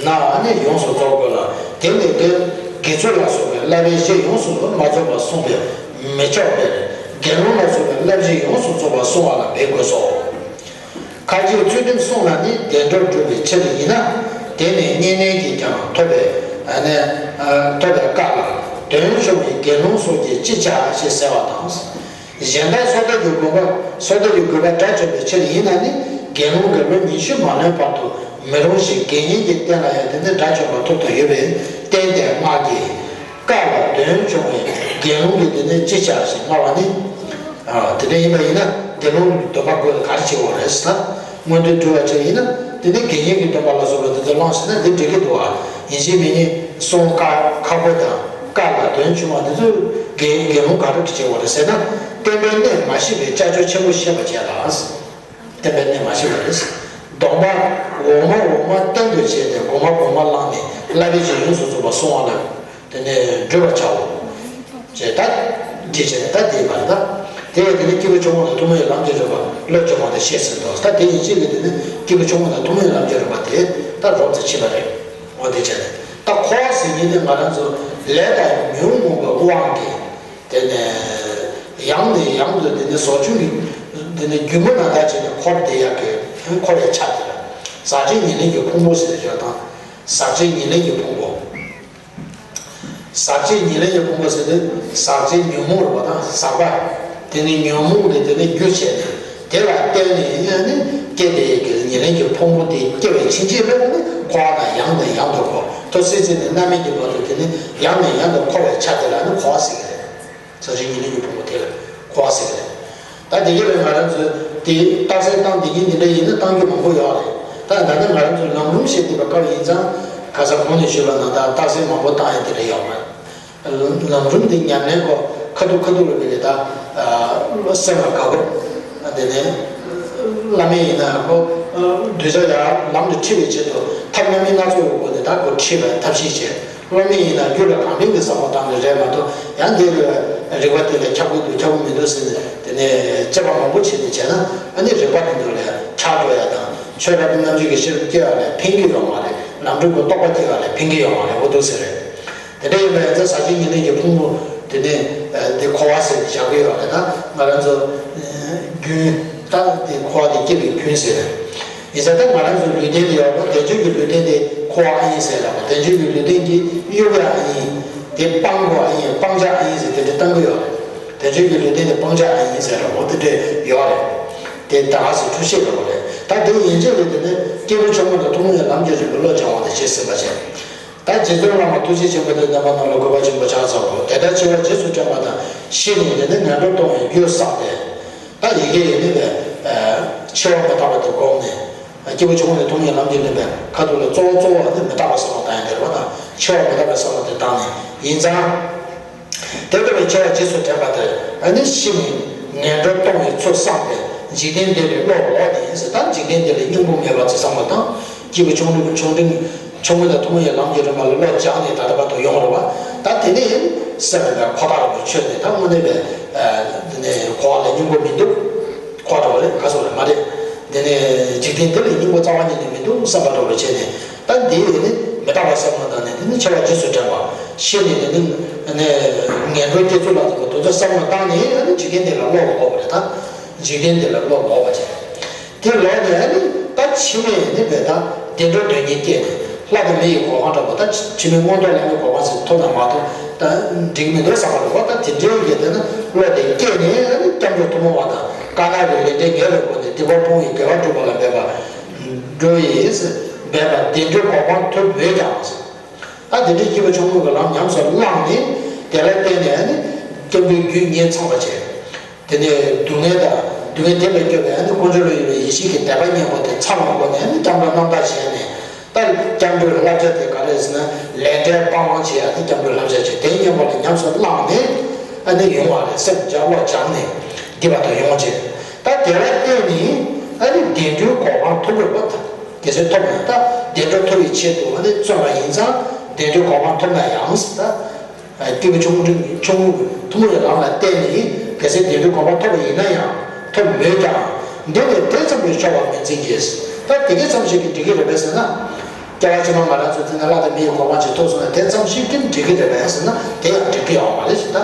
ན་ནི་ཡོངས་སུ་རྫོགས་དགོས་ལ། དེ་ལས་དེ་དགེ་ཚུལ་ལ་སོགས་པའི་བསླབ་པའི་གཞི་ཡོངས་སུ་མ་རྫོགས་པར་གསུངས་པས་མི་ཆོག་པས། དགེ་སློང་ལ་སོགས་པའི་བསླབ་བྱའི་ཡོངས་སུ་རྫོགས་པར་གསུངས་པ་ལ་འབད་དགོས་སོ། ཁ་ཅིག་ཚུལ་ཁྲིམས་བསྲུངས་ལ་ནི་བདེ་འགྲོར་འགྲོ་བའི་ཕྱིར་ཡིན་ན། དེ་ནི་བསྙེན་གནས་ཀྱིས་ཀྱང་ཐོབ་པའི་ཨ་ནི་ཨ་ཐོབ་པའི་དཀའ་ལ། དོན་ཆུང་བའི་དགེ་སློང་སོགས་ཀྱིས་ཅི་བྱ་ཞེས་ཟེར་བ་དང་། གཞན་དག་སོ་ཐར་གྱི་དགོས་པ། སོ་ཐར་གྱི་དགོས་པ་དགྲ་བཅོམ་པའི་ཕྱིར་ཡིན་ན་ནི། དགེ་སློང་གི་ལོ་ཉི་ཤུ་མ་ལོན་བར་དུ་མི་རུང་ཞིང་། དགེ་བསྙེན་གྱི་རྟེན་ལ་ཡང་དེ་ནི་དགྲ་བཅོམ་པ་ཐོབ་ཏུ་ཡོད་པས། བསྟན་ཏེ་སྔགས་ཀྱི་བཀའ་ལ་ དོན་བྱུང་བའི་དགེ་སློང་གི་དེ་ནས་ཅི་བྱ་ཞེས་སྨྲ་བ་ནི། དེ་འདྲ་ཡིན་པ་ཡིན་ན་དགེ་སློང་གི་སྡོམ་པ་དགོས་ལ་ག་རེ་བྱེད་དགོས་རེད་ཟེར་ན། མངོན་མཐོའི་སྤྲུལ་པ་ཅན་ཡིན་ན་དེ་ནས་དགེ་བསྙེན་གྱི་སྡོམ་པ་ལ་སོགས་པ་དེ་ཚོ་བླངས་ཟིན་ན་འདི་འགྲིག་གི་འདུག་ཨ། ཡིན་གཅིག་མིན་གཉིས་གསུང་བཀའ་ཁ་སྐོར་དང་བཀའ་ལ་དོན་བྱུང་བ་དེ་ཚོ་དགེ་དགེ་སློང་ག་རེ་བྱེད་དགོས་རེད་ཟེར་ན། བསྟན་པའི་གནད་མ་ཤེས་པའི་སྐྱབས་བཅོལ་ཆེན་པོ་ཤེས་པར་བྱས་ལ། བསྟན་པའི་གནད་མ་ཤེས་པ་རེད། སྡོམ་པ་འོག་མ་འོག་མ་བསྟན་དུ་བྱས་ཏེ་གོང་མ་གོང་མ་བླངས་ནས་བསླབ་པའི་རྗེས་ཡོངས་སུ་རྫོགས་པ་སྲུང་བ་ལ་དེ་ནས་བགྲོད་པར་བྱའོ། ཅེས་ད་འདི་བྱས་ནས་ད་འདི་མ་རེད་ད། དེ་ཡང་དེ་ནི་སྐྱེས་བུ་ཆུང་ངུ་དང་ཐུན་མོང་གི་ལམ་གྱི་རིམ་པ་བློ་སྦྱོང་བ་དང་ཤེས་ཟིན་ཏོ། ད་དེ་ཡིན་ཕྱིར་གྱི་དེ་ནི་སྐྱེས་བུ་ཆུང་ངུ་དང་ཐུན་མོང་གི་ལམ་གྱི་རིམ་པ་དེ་ད་རོབ་ཙམ་ཕྱིན་པ་རེད། འོ་དེ་བྱས་ནས་ད་འཁོར་བ་ཟེར་མཁན་དེ་ང་རང་ཚོ་ལས་དང་ཉོན་མོངས་པའི་དབང་གིས། དེ་ནས་ཡང་ནས་ཡང་དུ་དེ་ནས་ཟོ་ཆུན་གྱི་དེ་ནས་རྒྱུད་མ་ན་ད་བྱས་ནས་འཁོར་བསྡད་ཡག་གི་འཁོར་བའི་ཆ་དེ་ལ་ཟག་བཅས་ཉེར་ལེན་གྱི་ཕུང་པོ་ཟེར་ཏེ་བརྗོད་དང་། ཟག་བཅས་ཉེར་ལེན་གྱི་ཕུང་པོ། ཟག་བཅས་ཉེར་ལེན་གྱི་ཕུང་པོ་ཟེར་ཏེ་ཟག་བཅས་ཉོན་མོངས་རེད་པ་དང་ཟག་པ། དེ་ནས་ཉོན་མོངས་དེ་དེ་ནས་རྒྱུ་བྱས་ནས་དེ་ལ་བརྟེན་ནས་ཡང་ནི་སྐྱེ་དེ་ཡི་གེ་ཉེར་ལེན་གྱི་ཕུང་པོ་དེ་སྐྱེ་བའི་ཕྱིན་ཆད་ལ་ནི་འཁོར་བ་དང་ཡང་ནས་ཡང་དུ་འཁོར་ཐོག་སྲིད་རྩེ་ནས་རྣམ་སྨིན་གྱི་བར་དུ་དེ་ནི་ཡང་ནས་ཡང་དུ་འཁོར་བའི་ཆ་དེ་ལ་ནི་འཁོར་བ་ཟེར་གྱི་རེད། ཟག་བཅས་ཉེར་ལེན་གྱི་ཕུང་པོ་དེ་ལ་འཁོར་བ་ཟེར་གྱི་རེད། ད་དེ་ག་ལ་ང་རང་ཚོས་དེ་རྟགས་གསལ་བཏང་བསྡད་མཁན་འདི་འདྲ་ཡིན་ན་བཏང་རྒྱུ་མང་པོ་ཡོད་རེད། ད་ད་ལྟ་ང་རང་ཚོས་ལམ་རིམ་བཤད་བསྡད་པ་སྐབས་ཡིན་ཙང་ཁ་སང་གོང་ནས་ཞུས་པ་ནང་ལྟར་རྟགས་གསལ་མང་པོ་བཏང་ཡ་དེ་འདྲ་ཡོད་མ་རེད། ལམ་རིམ་འདི་ཉམས་ལེན་སྐོར་ཁ་ཐུག་ཁ་ཐུག་ལ་བས་ད་སེམས་ལ་དགའ་པོ། དེ་ནས་བླ་མས་ཡིན་ན་ཁོ་གདུལ་བྱ་ཡར་ལམ་དུ་ཁྲིད་པའི་ཆེད་དུ་ཐབས་རྣམ་དབྱེ་སྣ་ཚོགས་ཀྱི་སྒོ་ནས་ད་ཁོ་ཁྲིད་པའི་ཐབས་ཤེས་བྱས། སློབ་མ་ཡིན་ན་རྒྱུད་ལ་གང་ཕན་གྱི་བསམ་བློ་བཏང་ནས་རེད་མ་གཏོགས་ཡང་འདིར་རིག་པ་དེ་ལ་ཁྱབ་ཀྱི་འདུག་ཁྱབ་ཀྱི་མི་འདུག་ཟེར་ནས་དེ་ནས་དཔྱད་པ་མང་པོ་བྱས་ནས་བྱས་ན་ཨ་ནི་རིག་པ་དེ་ཚོ་ལ་ཆག་འགྲོ་ཡ་དང་ཆོས་རབ་ཏུ་རྣམ་འབྱེད་ཀྱི་ཤེས་རབ་སྐྱེ་བ་ལ་ཕན་གྱི་ཡོད་མ་རེད། ལམ་འགྲོ་གི་རྟོགས་པ་སྐྱེ་བ་ལ་ཕན་གྱི་ཡོད་མ་རེད། འོ་འདུག་ཟེར་རེད། དེ་འདྲ་ཡིན་པ་ཡིན་ཙང་ཟག་བཅས་ཉེར་ལེན་གྱི་ཕུང་པོ་དེ་ནས་དེ་འཁོར་བ་ཟེར་ནས་བཞག་གི་ཡོད་རེད། ད་ང་རང་ཚོ་རྒྱུན་ད་དེ་འཁོར་བ་དེ་སྐྱེ་བའི་རྒྱུན་ཟེར་རེད། ཡིན་ཙང་ད་ང་རང་ཚོའི་ལུས་རྟེན་དེ་ཡོད་རེད་པ། དལ་འབྱོར་གྱི་ལུས་རྟེན་དེ་འཁོར་བ་ཨ་ཡིན་ཟེར་རེད་པ། དལ་འབྱོར་གྱི་ལུས་རྟེན་གྱི་གཡོ་བ་ཨ་ཡིན། དེ་སྤང་དགོས་ཨ་ཡིན། སྤང་བྱ་ཨ་ཡིན་ཟེར་དེ་འདྲ་བཏང་གི་ཡོད་རེད། དལ་འབྱོར་གྱི་ལུས་རྟེན་དེ་སྤང་བྱ་ཨ་ཡིན་ཟེར་རེད་པ། དེ་འདྲ་ཡོད་རེད། དེ་ད་ག་ཟེ་འཁྲུལ་ཤེས་རེད་པ་རེད། ད་དེ་ཡན་ཆད་ལས་དེ་ནས་སྐྱེས་བུ་ཆུང་ངུ་དང་ཐུན་མོང་གི་ལམ་གྱི་རིམ་པའི་བློ་སྦྱང་བ་དང་ཞེས་ཟིན་པ་བྱས། ད་རྗེ་བཙུན་བླ་མ་ཐུགས་རྗེ་ཆེན་པོ་དེ་རྣམ་པ་རྣམས་ལ་གུས་པ་ཆེན་པོ་ཕྱག་འཚལ་ལོ། དེ་ལྟར་འཆི་བ་རྗེས་སུ་དྲན་པ་དང་ཤི་ནས་དེ་ནས་ངན་འགྲོར་ལྟུང་བའི་རྒྱུ་བསགས་ཏེ། ད་ཡི་གེ་ཡི་ནི་བས། འཆི་བ་མི་རྟག་པ་དེ་བསྒོམས་ནས། སྐྱེས་བུ་ཆུང་ངུ་ནས་ཐུན་མོང་གི་ལམ་གྱི་རིམ་པའི་ཁ་ཐུག་ལ་གཙོ་བོ་གཙོ་བོ་ནི་མི་རྟག་པའི་བསམ་བློ་བཏང་ཡ་དེ་རེད་པ་དང་འཆི་བ་མི་རྟག་པའི་བསམ་བློ་དེ་བཏང་ནས་ཡིན་ཙང་། དེ་ལྟ་བུའི་འཆི་བ་རྗེས་སུ་དྲན་པ་དེ་ཨ་ནི་ཤི་ནས་ངན་འགྲོར་ལྟུང་བའི་ཚུལ་བསམས་ཏེ་འཇིག་རྟེན་འདི་ལས་བློ་ལོག་ནས་ཟེར། ད་འཇིག་རྟེན་འདི་ལ་སྙིང་པོ་མེད་པ་ཅིག་བསམ་པ་དང་སྐྱེས་བུ་ཆུང་འབྲིང་ཆུང་འབྲིང་ཆུང་ངུ་དང་ཐུན་མོང་གི་ལམ་གྱི་རིམ་པ་ལ་བློ་སྦྱངས་ནས་ད་ལྟ་བར་དུ་ཡོང་རེད་པ། ད་དེ་ནས་སེམས་ལ་ཁོ་ཐག་རིང་པོ་ཆོད་ནས་ད་དངོས་གནས་པའི་དེ་ནས་འཁོར་བ་ལ་སྙིང་པོ་མི་འདུག་འཁོར་བ་འདྲ་བོ་རེད། ག་སོགས་རེད་མ་རེད། དེ་ནས་འཇིག་རྟེན་འདི་ལ་སྙིང་པོ་རྩ་བ་ཉིད་ནས་མི་འདུག་བསམ་པ་འདྲ་བོ་བྱས་ནས་ད་འདི་ཡིན་ནི་མི་རྟག་པ་བསམ་བློ་བཏང་ནས་དེ་ནི་འཆི་བ་རྗེས་སུ་དྲན་པ་ཤི་ནས་དེ་ནི་ངན་འགྲོར་སྐྱེ་ཚུལ་ལ་སོགས་པ་དེ་ཚོ་བསམ་བློ་བཏང་ནས་ཨ་ནི་འཇིག་རྟེན་འདི་ལ་བློ་ལོག་པ་རེད། ད་འཇིག་རྟེན་འདི་ལ་བློ་ལོག་པ་བྱས། དེ་ལོག་ནས་ཨ་ནི་ད་ཕྱི་མའི་ནི་བས་ད་བདེ་འགྲོ་འདོད་མཁན་སྐྱེས་ནས་ལྷ་དང་མི་ཡི་གོ་འཕང་འདྲ་པོ། ད་ཕྱི་མའི་མངོན་མཐོ་ལྷ་མིའི་གོ་འཕང་ཟེར་ཐོབ་དང་མ་ཐོབ་ད་འགྲིག་མི་འདུག་བསམ་པ་རེད་པ། ད་དེ་འདྲའི་གི་དེ་ན་བློ་དེ་སྐྱེས་ནས་ཨ་ནི་སྐྱབས་འགྲོ་ཐུན་མོང་བ་དང་དཀར་ནག་གི་ལས་འབྲས་ངེས་པའི་སྒོ་ནས་སྡིག་པ་སྤོང་བའི་དགེ་བ་སྒྲུབ་པ་ལ་འབད་པ། འགྲོ་ཡིས་འབད་པ་བདེ་འགྲོའི་གོ་འཕང་ཐོབ་མོད་ཀྱང་། ད་དེ་འདྲའི་སྐྱེས་བུ་ཆུང་ངུ་གི་ལམ་ཉམས་སུ་བླངས་ནས་དེ་ལ་བརྟེན་ནས་ཨ་ནི་སྐྱབས་འགྲོའི་རྒྱུ་ངེས་ཚང་བ་བྱས། དེ་ནས་སྡུག་བསྔལ་དང་སྡུག་བསྔལ་དེ་ལས་སྐྱོབ་པའི་ཨ་ནི་དཀོན་མཆོག་ལ་ཡོད་པའི་ཡེ་ཤེས་ཀྱི་དད་པ་སྙིང་པོ་དེ་ཚང་བའི་སྒོ་ནས་ཨ་ནི་སྐྱབས་འགྲོ་རྣམ་དག་བྱས་ནས། ད་སྐྱབས་འགྲོའི་བསླབ་བྱ་དེ་ག་རེ་ཟེར་ན་ལས་འབྲས་སྤང་བླང་བྱེད་ཡ་དེ་སྐྱབས་འགྲོའི་བསླབ་བྱ་བྱེད་དེ་སྙིང་པོ་ལ་ཉམས་སུ་བླངས་ནས་ཨ་ནི་ཡོང་བ་རེད། སེམས་བྱ་བློ་སྦྱངས་ནས་འདི་བར་དུ་ཡོང་བྱས། ད་དེ་ལ་བརྟེན་ནས་ཨ་ནི་བདེ་འགྲོའི་གོ་འཕང་ཐོབ་དགོས་པ་དང་། གལ་སྲིད་ཐོབ་ན་ད་བདེ་འགྲོ་ཐོབ་པའི་ཆེད་དུ་ཨ་ནི་བརྩོན་པ་ཡིན་ཙང་བདེ་འགྲོའི་གོ་འཕང་ཐོབ་ན་ཡང་ཟེར། ད་སྐྱེས་བུ་ཆུང་ངུ་ཆུང་ངུ་ཐུན་མོང་གི་ལམ་ལ་བརྟེན་ནས་གལ་སྲིད་བདེ་འགྲོའི་གོ་འཕང་ཐོབ་པ་ཡིན་ན་ཡང་ཐོབ་མོད་ཀྱང་འདི་ནི་དེ་ཙམ་གྱིས་ཆོག་པ་མིན་འཛིན་གྱི། ད་དེ་གས་ཙམ་ཞིག་གིས་འགྲིག་གི་རེད་པས་ཟེར་ན། སྐྱེ་བ་ཕྱི་མ་ང་རང་ཚོ་འདི་ན་ལྷ་དང་མི་ཡི་གོ་འཕང་ཅིག་ཐོབ་སོང་ན་དེ་ཙམ་ཞིག་གིས་འགྲིག་གི་རེད་པས་ཟེར་ན་དེ་ཡང་འགྲིག་གི་ཡོད་མ་རེད་ཟེར། ད་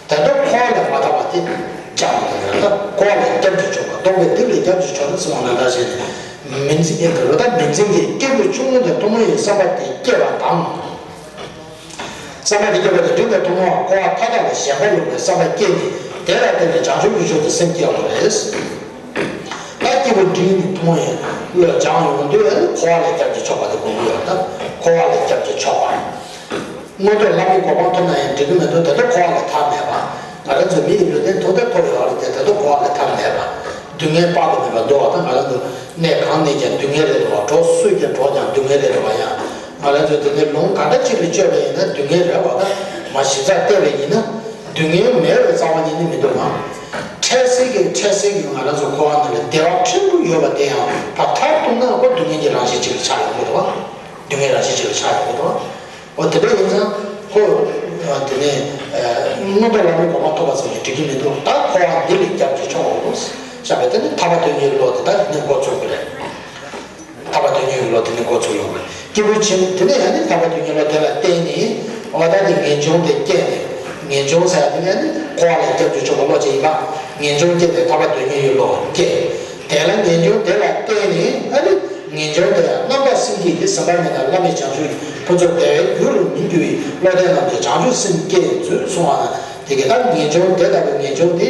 དེ་འདྲ་འཁོར་བ་ལས་མ་ཐར་བ་དེ་སྦྱངས་པ་དང་ཡང་ད་འཁོར་བ་ལས་སྐྱབས་ཀྱི་ཆོག་པ་ལྡོག་པའི་སྡིག་ལས་སྐྱབས་ཀྱི་ཆོག་ན་ཟེར་བ་ན་འདྲ་བྱས་ནས་མིན་འཛིན་གྱི་འདུག་ད་མིན་འཛིན་གྱི་སྐྱེས་བུ་ཆུང་ངུ་དེ་ཐུན་མོང་གི་བསམ་པ་དེ་སྐྱེས་པ་དང་། བསམ་པ་དེ་སྐྱེས་པ་དེ་འགྲིག་པའི་ཐུན་མོང་བ་འཁོར་བ་མཐའ་དག་ལས་ཞེན་པ་ལོག་པའི་བསམ་པ་སྐྱེས་ནས་དེ་ལ་བརྟེན་ནས་བྱང་ཆུབ་ཀྱི་ཕྱོགས་སུ་སེམས་བསྐྱེད་པ་རེད། ད་སྐྱེས་བུ་འབྲིང་གི་ཐུན་མོང་ཡིན་བློ་སྦྱང་ཡོང་དུས་ཨ་ནི་འཁོར་བ་ལས་སྐྱབས་ཀྱི་ཆོག་པ་དེ་དགོས་ཀྱི་ཡོད། ད་འཁོར་བ་ལས་སྐྱབས་ཀྱི་ཆོག་པ། མངོན་མཐོ་ལྷ་མིའི་གོ་འཕང་ཐོབ་ན་ཡང་འགྲིག་གི་མི་འདུག་ད་དུང་འཁོར་བ་ལས་ཐར་མེད་པ། ང་རང་ཚོ་མི་ཡི་ལུས་རྟེན་ཐོབ་ད་ཐོབ་ཡོད་རེད་དེ། ད་དུང་འཁོར་བ་ལས་ཐར་མེད་པ། སྡུག་བསྔལ་དཔག་ཏུ་མེད་པ་འདུག་བ། ད་ང་རང་ཚོ་གནས་གང་གནས་ཀྱང་སྡུག་བསྔལ་རེད་འདུག་བ། གྲོགས་སུས་ཀྱང་གྲོགས་ཀྱང་སྡུག་བསྔལ་རེད་འདུག་བ། ཡང་ང་རང་ཚོ་དེ་ནས་ལུང་ག་འདྲ་ཅིག་ལ་བཅོས་པ་ཡིན་ན་སྡུག་བསྔལ་རེད་བ། ད་མ་ཞིབ་ཚགས་བལྟས་པ་ཡིན་ན་སྡུག་བསྔལ་མེད་པའི་རྩ་བ་ཉིད་ནི་མི་འདུག་གམ། འཕྲལ་སེལ་གྱི་འཕྲལ་སེལ་གྱི་ང་རང་ཚོ་འཁོར་བ་ནང་ལ་བདེ་བ་ཕྲན་བུ་ཡོད་པ་དེ་ཡང་ཕར་མཐར་གཏུགས་ན་ཁོ་སྡུག་བསྔལ་གྱི་རང་བཞིན་ཅིག་ལ་ཆགས་ཡོང་གི་འདུག་བ། སྡུག་བསྔལ་རང་བཞིན་ཅིག་ལ་ཆགས་ཡོང་གི་འདུག་བ། འོ་དེ་འདྲ་ཡིན་ཙང་ཁོ་དེ་ནས་མངོན་མཐོ་ལྷ་མིའི་གོ་འཕང་ཐོབ་པ་ཙམ་གྱིས་འགྲིག་གི་མི་འདུག་ད་འཁོར་བ་འདི་ལས་སྐྱབས་ཀྱི་ཕྱོགས་འོང་ལོ་བཤད་པས། དེ་ནི་ཐར་པ་དོན་གཉེར་བློ་དེ་ད་ནི་འགོ་ཚུགས་ཀྱི་རེད། ཐར་པ་དོན་གཉེར་བློ་དེ་ནི་འགོ་ཚུགས་ཡོང་གི་རེད། སྐྱེས་བུ་ཆེན་དེ་ནས་ཡང་ནི་ཐར་པ་དོན་གཉེར་བློ་དེ་ལ་བརྟེན་ནས་འོ་ད་དེ་ངེས་འབྱུང་དེ་སྐྱེས་ནས། ངེས་འབྱུང་ཟེར་ཡ་དེ་ནི་ཡང་ནི་འཁོར་བ་ལས་སྐྱབས་ཀྱི་ཕྱོགས་བློ་ཅན་ཡིན་པ། ངེས་འབྱུང་སྐྱེས་ཏེ་ཐར་པ་དོན་གཉེར་བློ་སྐྱེས། དེ་ལ་ངེས་འབྱུང་དེ་ལ་བརྟེན་ནས་ཨ་ནི། ངེས་འབྱུང་དེ་ཡང་རྣམ་པ་སེམས་བསྐྱེད་ཀྱི་ཟིན་པ་མེད་ན་བླ་མེད་བྱང་ཆུབ་ཀྱི་ཕུན་ཚོགས་བདེ་བའི་རྒྱུ་རུ་མི་འགྱུར་བའི་བློ་ལྡན་རྣམས་ཀྱིས་བྱང་ཆུབ་སེམས་བསྐྱེད་མཛོད་གསུངས་པ་ན། དེ་གའི་ད་ངེས་འབྱུང་དེ་ལྟ་བུའི་ངེས་འབྱུང་དེ་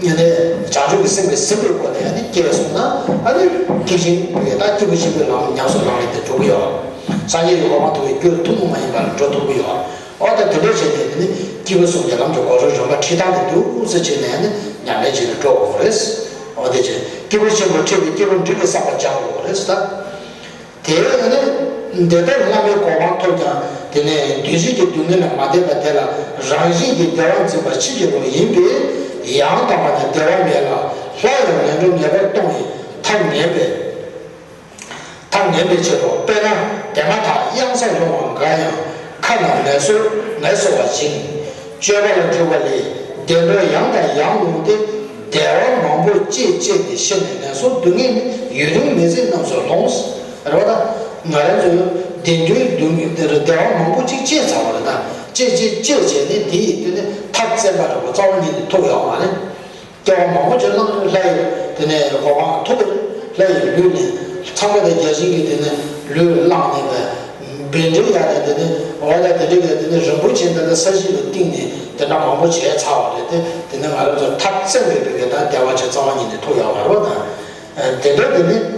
ནི་བྱང་ཆུབ་ཀྱི་སེམས་ཀྱིས་ཟིན་པའི་སྒོ་ནས་ཨ་ནི་སྐྱེས་སོང་ན་ཨ་ནི་ཐེག་ཆེན་གྱི་ད་སྐྱེས་བུ་ཆེན་པོའི་ལམ་ཉམས་སུ་བླང་བའི་དེ་འགྲོ་གི་ཡོད། སངས་རྒྱས་ཀྱི་གོ་འཕང་ཐོབ་པའི་རྒྱུར་ཐུན་མོང་མ་ཡིན་པ་ལ་འགྲོ་ཐུབ་ཀྱི་ཡོད། འོ་ད་དེ་འདྲ་བྱས་ནས་དེ་ནི་སྐྱེས་བུ་གསུམ་གྱི་ལམ་གྱི་གོ་རིམ་རིམ་པ་ཁྲིད་སྟངས་དེ་འདུག་སེ་བྱས་ནས་ནི་ཉམས་ལེན་བྱས་ནས་འགྲོ་དགོས་རེད། འོ་དེ་བྱས་སྐྱེས་བུ་ཆེན་པོ་ཁྲིད་པའི་སྐྱེས་བུ་འབྲིང་གི་བསམ་པ་སྦྱང་དགོས་རེད་ད། དེ་ནི་འདི་ལྟར་བླ་མའི་གོ་འཕང་ཐོབ་ཀྱང་དེ་ནས་བདུད་བཞི་གི་སྡུག་བསྔལ་ལས་མ་འདས་པ་དེ་ལ་རང་བཞིན་གྱིས་བདེ་བ་འཛིན་པ་ཕྱིན་ཅི་ལོག་ཡིན་པས་ཡང་དག་པ་ན་བདེ་བ་མེད་ལ་སླར་ཡང་ངན་འགྲོར་ངེས་པར་ལྟུང་བའི་ཐབས་ངན་པས། ཐབས་ངན་པའི་ཕྱིར་རོ། དཔེར་ན་དེ་མ་ཐག་གཡང་ས་ལྷུང་བ་འགའ་ཡང་ཁ་ན་ངལ་གསོ་ངལ་གསོ་བ་བཞིན། སྤྱོད་པ་ལ་འཇུག་པ་ལས་བདེ་འགྲོར་ཡང་དང་ཡང་ལྷུང་སྟེ། བདེ་བ་མང་པོ་སྤྱད་སྤྱད་དེ་ཤི་ནས་ངལ་གསོ་སྡུག་བསྔལ་ནི་ཡུན་རིང་མི་བཟད་རྣམས་སུ་ལྷུང་། རེད་པ། ད་ང་རང་ཚོས་བདེ་འགྲོའི་སྡུག་བསྔལ་དེར་བདེ་བ་མང་པོ་ཅིག་སྤྱད་ཚར་བ་རེད། ད་སྤྱད་སྤྱད་སྤྱད་བྱས་ནས་དེ་ཡི་དེ་ནི་ཐབས་བཙན་པ་རེད་པ། རྩ་བ་ཉིད་ནས་ཐུབ་ཡོད་མ་རེད། སྐྱེ་བ་མང་པོ་ཅིག་བླངས་ནས་ལྷ་ཡི་དེ་ནས་གོ་འཕང་ཐོབ་པ་རེད། ལྷ་ཡི་ལུས་ནས་ཚངས་པ་དང་བརྒྱ་བྱིན་གྱིས་དེ་ནས་ལུས་བླངས་ནས་པས་བཻ་ཌཱུརྱ་ནས་དེ་ནས་འོ་ལ་དེ་འདྲ་གི་དེ་ནས་རིན་པོ་ཆེ་འདི་ལ་ས་གཞི་ལ་བཏིང་ནས་དེ་འདྲ་མང་པོ་བྱས་ཚར་བ་རེད་དེ། དེ་ནས་ང་རང་ཚོ་ཐབས་བཙན་པའི་བུ་གའི་ད་བདེ་བ་ཆེ་རྩ་བ་ཉིད་ནས་ཐོབ་ཡོད་མ་རེད་པ། ད་དེ་འདྲ་དེ་ནས་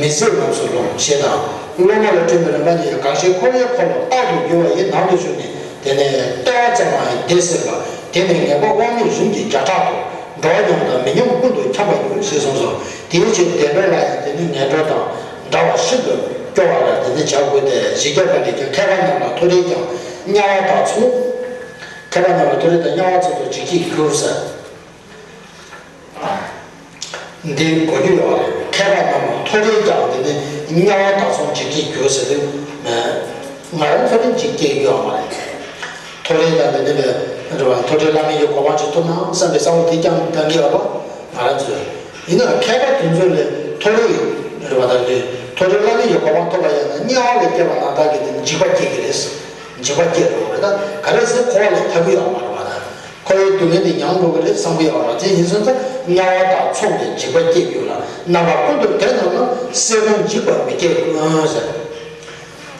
མི་བཟད་རྣམས་སུ་ལྷུང་ཞེས་དང་། སློབ་མ་ལ་སྤྲོད་པའི་རིམ་པ་ནི་དགག་བྱའི་འཁོར་བའི་འཁོར་ལོ་རྟག་ཏུ་རྒྱུ་བ་ཡི་ནང་དུ་ཞུགས་ནས་དེ་ནས་ལྟེ་བ་བཙེམ་པ་ཡི་བདེ་སྲིད་པ། དེ་ནས་ངེས་པ་དབང་མེད་རིམ་གྱིས་བརྒྱ་ཕྲག་ཏུ། འགྲོ་བ་ཉམས་དང་མི་ཉམས་ཀུན་ཏུ་འཁྱམས་པར་འགྱུར་ཞེས་གསུངས་སོ། དེའི་ཕྱིར་བདེ་འགྲོ་ལ་ཡང་དེ་ནི་ངན་འགྲོ་དང་འདྲ་བ་ཤིན་ཏུ་སྐྱོ་བ་ལ་དེ་ནི་བྱ་དགོས་ཏེ། བཞི་བརྒྱ་པ་ལས་ཀྱང་མཁས་པ་རྣམས་ལ་མཐོ་རིས་ཀྱང་དམྱལ་བ་དག་མཚུངས། མཁས་པ་རྣམས་ལ་མཐོ་རིས་དང་དམྱལ་བ་མཚུངས་སུ་འཇིགས་བྱེད་འགྱུར་ཟེར། འདི་གོ་རྒྱུ་ཡོད་རེད། མཁས་པ་རྣམས་ལ་མཐོ་རིས་ཀྱང་དེ་ནི་དམྱལ་བ་དག་མཚུངས་འཇིགས་བྱེད་འགྱུར་ཟེར་དུས། ང་རང་མཐོ་རིས་འཇིགས་བྱེད་ཡོད་མ་རེད། མཐོ་རིས་དང་དེ་ནི་རེད་བ། མཐོ་རིས་བླ་མེད་ཀྱི་གོ་འཕང་ཅིག་ཐོབ་ན་བསམ་པའི་བསམ་བློ་དེ་ཀྱང་བཏང་གི་ཡོད་པ་ང་རང་ཚོས། ཡིན་ནའང་མཁས་པ་དེ་ཚོ་ལས་མཐོ་རིས་རེད་བ། ད་དེ་མཐོ་རིས་བླ་མེད་ཀྱི་གོ་འཕང་ཐོབ་པ་ཡིན་ན་དམྱལ་བ་ལས་སྐྱེས་པ་རྣམས་དག་གིས་དེ་ནི་འཇིགས་པ་སྐྱེ་གི་རེད། འཇིགས་པ་སྐྱེ་འགྲོ་གི་རེད། ད་ག་རེ་ཟེར་འཁོར་བ་ལས་ཐར་གི་ཡོད་མ་རེད་བ། ད། འཁོར་བའི་སྡུག་བསྔལ་འདི་མྱང་འགྲོ་གི་རེད་བསམ་གི་ཡོད་རེད། དེ་ཡིན་སོང་ཙང་དམྱལ་བ་དང་མཚུངས་པའི་འཇིགས་པ་སྐྱེ་འགྱུར་ལ། རྣམ་པ་ཀུན་ཏུ་དེ་རྣམས་ལ། བསོད་ནམས་འཇིགས་པ་མི་སྐྱེ་ཀུན་ཟེར།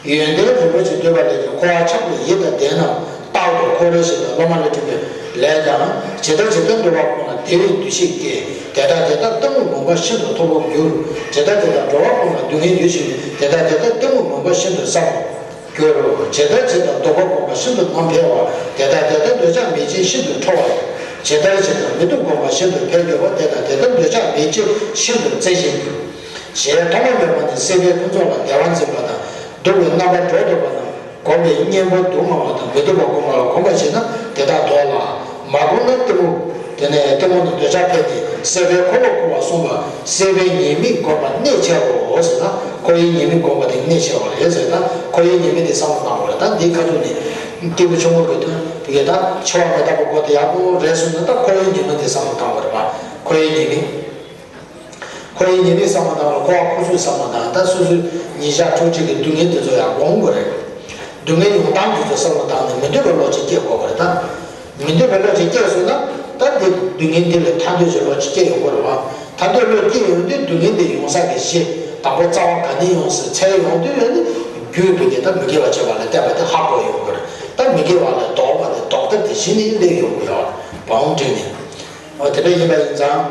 ཡོན་ཏན་རིན་པོ་ཆེ་འདོད་པ་ལས་ཀྱང་། འཁོར་བ་ཆགས་པའི་ཡིད་དང་ལྡན་རྣམས། རྟག་ཏུ་འཁོར་བའི་ཞིང་དུ། སློབ་མ་ལ་སྤྲོད་པའི་ལས་ཀྱང་། ཇི་ལྟར་ཇི་ལྟར་འགྲོ་བ་ཀུན་ལ་བདེ་བའི་འདུ་ཤེས་སྐྱེ། དེ་ལྟར་དེ་ལྟར་གཏི་མུག་མུན་པ་ཤིན་ཏུ་མཐོ་པོར་འགྱུར། ཇི་ལྟར་དེ་ལྟར་འགྲོ་བ་ཀུན་ལ་སྡུག་བསྔལ་འདུ་ཤེས་མེད། དེ་ལྟར་དེ་ལྟར་གཏི་མུག་མུན་པ་ཤིན་ཏུ་སེལ་བར་འགྱུར་རོ། ཇི་ལྟར་ཇི་ལྟར་སྡུག་པ་བསྒོམས་པ་ཤིན་ཏུ་རྣམ་འཕེལ་བ། དེ་ལྟར་དེ་ལྟར་འདོད་ཆགས་མེད་ཅིང་ཤིན་ཏུ་ཁྲོ་བ། ཇི་ལྟར་ཇི་ལྟར་མི་སྡུག་བསྒོམས་པ་ཤིན་ཏུ་འཕེལ་འགྱུར་བ། དེ་ལྟར་དེ་ལྟར་འདོད་ཆགས་མེད་ཅིང་ཤིན་ཏུ་རྩེ་ཞིང་འགྱུར། ཞེས་ཐོག་མ་མེད་པ་ནས་སྲིད་པའི་ཕུན་ཚོགས་ལ་བདེ་བར་འཛིན་པ་དང་། སྡུག་པའི་རྣམ་པར་གྲོལ་འདོད་པ་རྣམས་བསྒོམས་པས་གཉེན་པོ་སྡུག་བསྔལ་བ་དང་མི་སྡུག་པ་བསྒོམ་པ་ལ་གོམས་པར་བྱས་ན་དེ་དག་ལྡོག་ལ། མ་བསྒོམས་ན་གཏི་མུག་དེ་ནས་གཏི་མུག་ནི་འདོད་ཆགས་འཕེལ་ཏེ་སྲེད་པའི་འཁོར་ལོ་བསྐོར་བར་གསུངས་པ། སྲེད་པའི་ཉེས་དམིགས་བསྒོམ་པ་གནད་ཆེའོ་ཟེར་ན། འཁོར་བའི་ཉེས་དམིགས་བསྒོམ་པ་དེ་གནད་ཆེ་བ་རེད་ཟེར་ན། འཁོར་བའི་ཉེས་དམིགས་དེ་བསམ་བློ་བཏང་བ་རེད། ད་འདིའི་ཁ་ཐུག་ནས་སྐྱེས་བུ་ཆུང་ངུ་གི་དོན་དེ་གས་ད་འཆི་བ་མི་རྟག་པ་གོ་དེ་ཡག་པོ་རེད་གསུངས་ན། ད་འཁོར་བའི་ཉེས་དམིགས་དེ་བསམ་བློ་བཏང་བ་རེད་པ། འཁོར་བའི་ཉེས་དམིགས། འཁོར་བའི་ཉེས་དམིགས་བསམ་བློ་བཏང་བ། འཁོར་བ་ཁོ་ཚོའི་བསམ་བློ་བཏང་། ད་སོ་སོའི་ཉིན་ཞག་ཕྲུགས་གཅིག་གི་སྡུག་བསྔལ་དེ་ཚོ་ཡང་སྒོམ་དགོས་རེད། སྡུག་བསྔལ་ཡོང་སྟངས་དེ་ཚོ་བསམ་བློ་བཏང་ནས་མི་འདོད་པའི་བློ་ཅིག་སྐྱེ་དགོས་པ་རེད་ད། མི་འདོད་པའི་བློ་ཅིག་སྐྱེས་སོང་ན་ད་དེ་སྡུག་བསྔལ་འདི་ལས་ཐར་འདོད་ཀྱི་བློ་ཅིག་སྐྱེ་ཡོང་གི་རེད་བ། ཐར་འདོད་བློ་སྐྱེ་ཡོང་དུས་སྡུག་བསྔལ་འདི་ཡོང་ས་གི་གཞི་དང་པོ་རྩ་བ་ག་ནས་ཡོང་ཟེར་འཚོལ་ཡོང་དུས་ཡང་ནི་རྒྱུ་བོད་ཀྱི་ད་མི་དགེ་བ་བྱས་པ་ལ་བརྟེན་པ་དེ་ཧ་གོ་ཡོང་གི་རེད། ད་མི་དགེ་བ་ལས་ལྡོག་པ་དེ་ལྡོག་ཐབས་དེ་གཞི་ནས་སླེབས་ཡོང་གི་ཡོད་རེད། བ་འོང་དྲན་ནས། འོ་དེ་འདྲ་ཡིན་པ་ཡིན་ཙང་།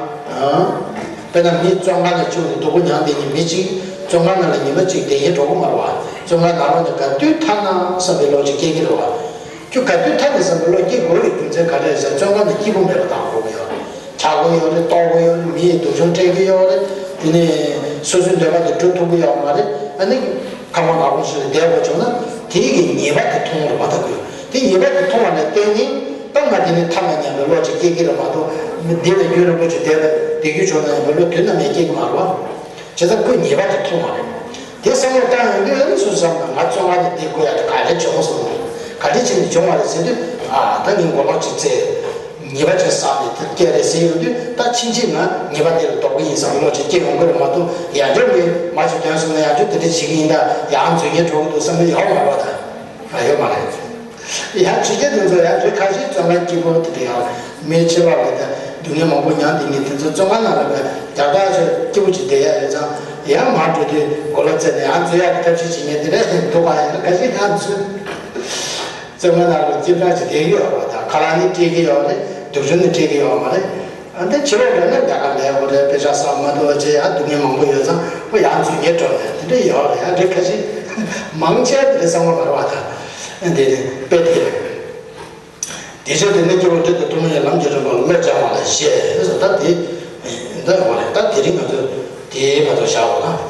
དཔེར་ན་མི་བཙོན་ཁང་ནས་བཅུག་ནས་སྡུག་པོ་མྱངས་བསྡད་མཁན་མི་གཅིག་བཙོན་ཁང་ནང་ལ་ཉི་མ་གཅིག་བསྡད་ཡིན་འགྲོ་གི་མ་རེད་བ། བཙོན་ཁང་ནང་ལོགས་ནས་ག་དུས་ཐར་ན་བསམ་པའི་བློ་ཅིག་སྐྱེ་གི་རེད་བ། ཁྱོད་ག་དུས་ཐ་དེ་བསམ་པའི་བློ་སྐྱེ་དགོས་པའི་རྒྱུ་མཚན་ག་རེ་རེད་ཟེར། བཙོན་ཁང་དུ་སྐྱིད་པོ་མེད་པ་བཏང་དགོས་ཀྱི་ཡོད་རེད། ཇག་པ་ཡོད་རེད། ལྟོགས་པ་ཡོད་རེད། མི་ཡི་སྡུག་སྦྱོང་སྤྲད་ཀྱི་ཡོད་རེད། དེ་ནས་སོ་སོའི་འདོད་པ་དེ་སྒྲུབ་ཐུབ་ཀྱི་ཡོད་མ་རེད། ཨ་ནི་ཁང་པ་ནག་པོ་ཞིག་ལ་བསྡད་དགོས་བྱུང་ན་དེའི་གི་ཉེས་པ་དེ་མཐོང་བར་མ་ཐག་གི་ཡོད། དེ་ཉེས་པ་དེ་མཐོང་བ་ལ་བརྟེན་ནས་ད་ང་དེ་ནས་ཐ་མ་སྙམ་པའི་བློ་ཅིག་སྐྱེ་གི་རེད་མ་གཏོགས། མི་འདི་ལ་རྒྱུན་རིང་པོ་ཅིག་བསྡད་ན་བསྡད་རྒྱུ་བྱུང་ན་ཡང་མི་བློ་དུས་ནམ་ཡང་སྐྱེ་གི་མ་རེད་བ། བྱས་ཙང་ཁོས་ཉེས་པ་དེ་མཐོང་བ་རེད། དེ་བསམ་བློ་བཏང་ཡོང་དུས་ཨ་ནི་སུ་བསམ་ན་ང་བཙོན་ཁང་ནས་བསྡད་དགོས་ཡ་དེ་ག་རེ་བྱུང་སོང་། ག་རེ་བྱས་ནས་བྱུང་བ་རེད་ཟེར་དུས། ཨ་ད་ངས་མགོ་ལོག་ཅིག་བཙལ། ཉེས་པ་ཅིག་བསགས་ནས་དེ་སྐྱེས་རེད་ཟེར་ཡོང་དུས། ད་ཕྱིན་ཆད་ང་ཉེས་པ་དེ་ལ་ལྡོག་གི་ཡིན་བསམ་བློ་ཅིག་སྐྱེ་ཡོང་གི་རེད་མ་གཏོགས། ཡང་བསྐྱར་ངས་མ་ཅིག་འདོན་སོང་ན་ཡང་བསྐྱར་དེ་འདྲ་བྱེད་ཀྱི་ཡིན། ད་ཡང་འཛུལ་ཉེས་འགྲོ་གི་འདུག་བསམ་གྱི་ཡོད་མ་རེད་བ། ད་ཨ་ཡོད་མ་རེད། ཡང་ཕྱི་རྒྱལ་དེ་ཚོ་ཡང་རེ་ཁ་ཤས་བཙོན་ཁང་སྐྱིད་པོ་དེ་འདྲ་ཡོད་རེད། མི་ཕྱི་ལོགས་ལ་ད་སྡུག་བསྔལ་མང་པོ་མྱངས་བསྡད་མཁན་དེ་ཚོ་བཙོན་ཁང་ནང་ལ་བས་རྒྱག་ཐག་ཆོད་སྐྱིད་པོ་ཅིག་བསྡད་ཡ་ཡོད་ཙང་། ཡང་མར་འགྲོ་དུས་མགོ་ལོག་བཙལ་ནས་ཡང་འཛུལ་ཡ་གི་ཐབས་ཤེས་བྱེད་མཁན་དེ་འདྲ་འདུག་ག་ཡང་ཁ་ཤས་ཡང་འཛུལ། བཙོན་ཁང་ནང་ལ་སྐྱིད་པོ་ཅིག་བསྡད་ཀྱི་ཡོད་རེད་བ། ད་ཁ་ལག་ནི་སྤྲད་ཀྱི་ཡོད་རེད། སྡུག་སྦྱོང་ནི་སྤྲད་ཀྱི་ཡོད་མ་རེད། ཨ་འདི་ཕྱི་ལོགས་ལ་ནི་ལས་ཀ་ལས་འོ་རེད། དཔེ་ཆ་བསགས་མ་ཐུབ་པ་བྱས་ཡང་སྡུག་བསྔལ་མང་པོ་ཡོད་ཙང་ཁོ་ཡང་འཛུལ་ཉེས་འགྲོ་ནས་དེ་འདྲ་ཡོད་རེད། ཡང་རེ་ཁ་ཤས་མང་ཆེ་དེ་འདྲ་བསམ་བློ་མ་རེད་བ། ད་འདི་དཔེ་དེ་རེད། དེ་ཕྱིར་དེ་ནི་སྐྱེས་བུ་འབྲིང་དང་ཐུན་མོང་གི་ལམ་གྱི་རིམ་པ་བློ་སྦྱང་བ་ལ་བཤད་ཟེར། ད་དེ་འདི་འོ་རེད། ད་དེ་རིང་ང་ཚོས་དེ་བར་དུ་བཞག་འོ་ན།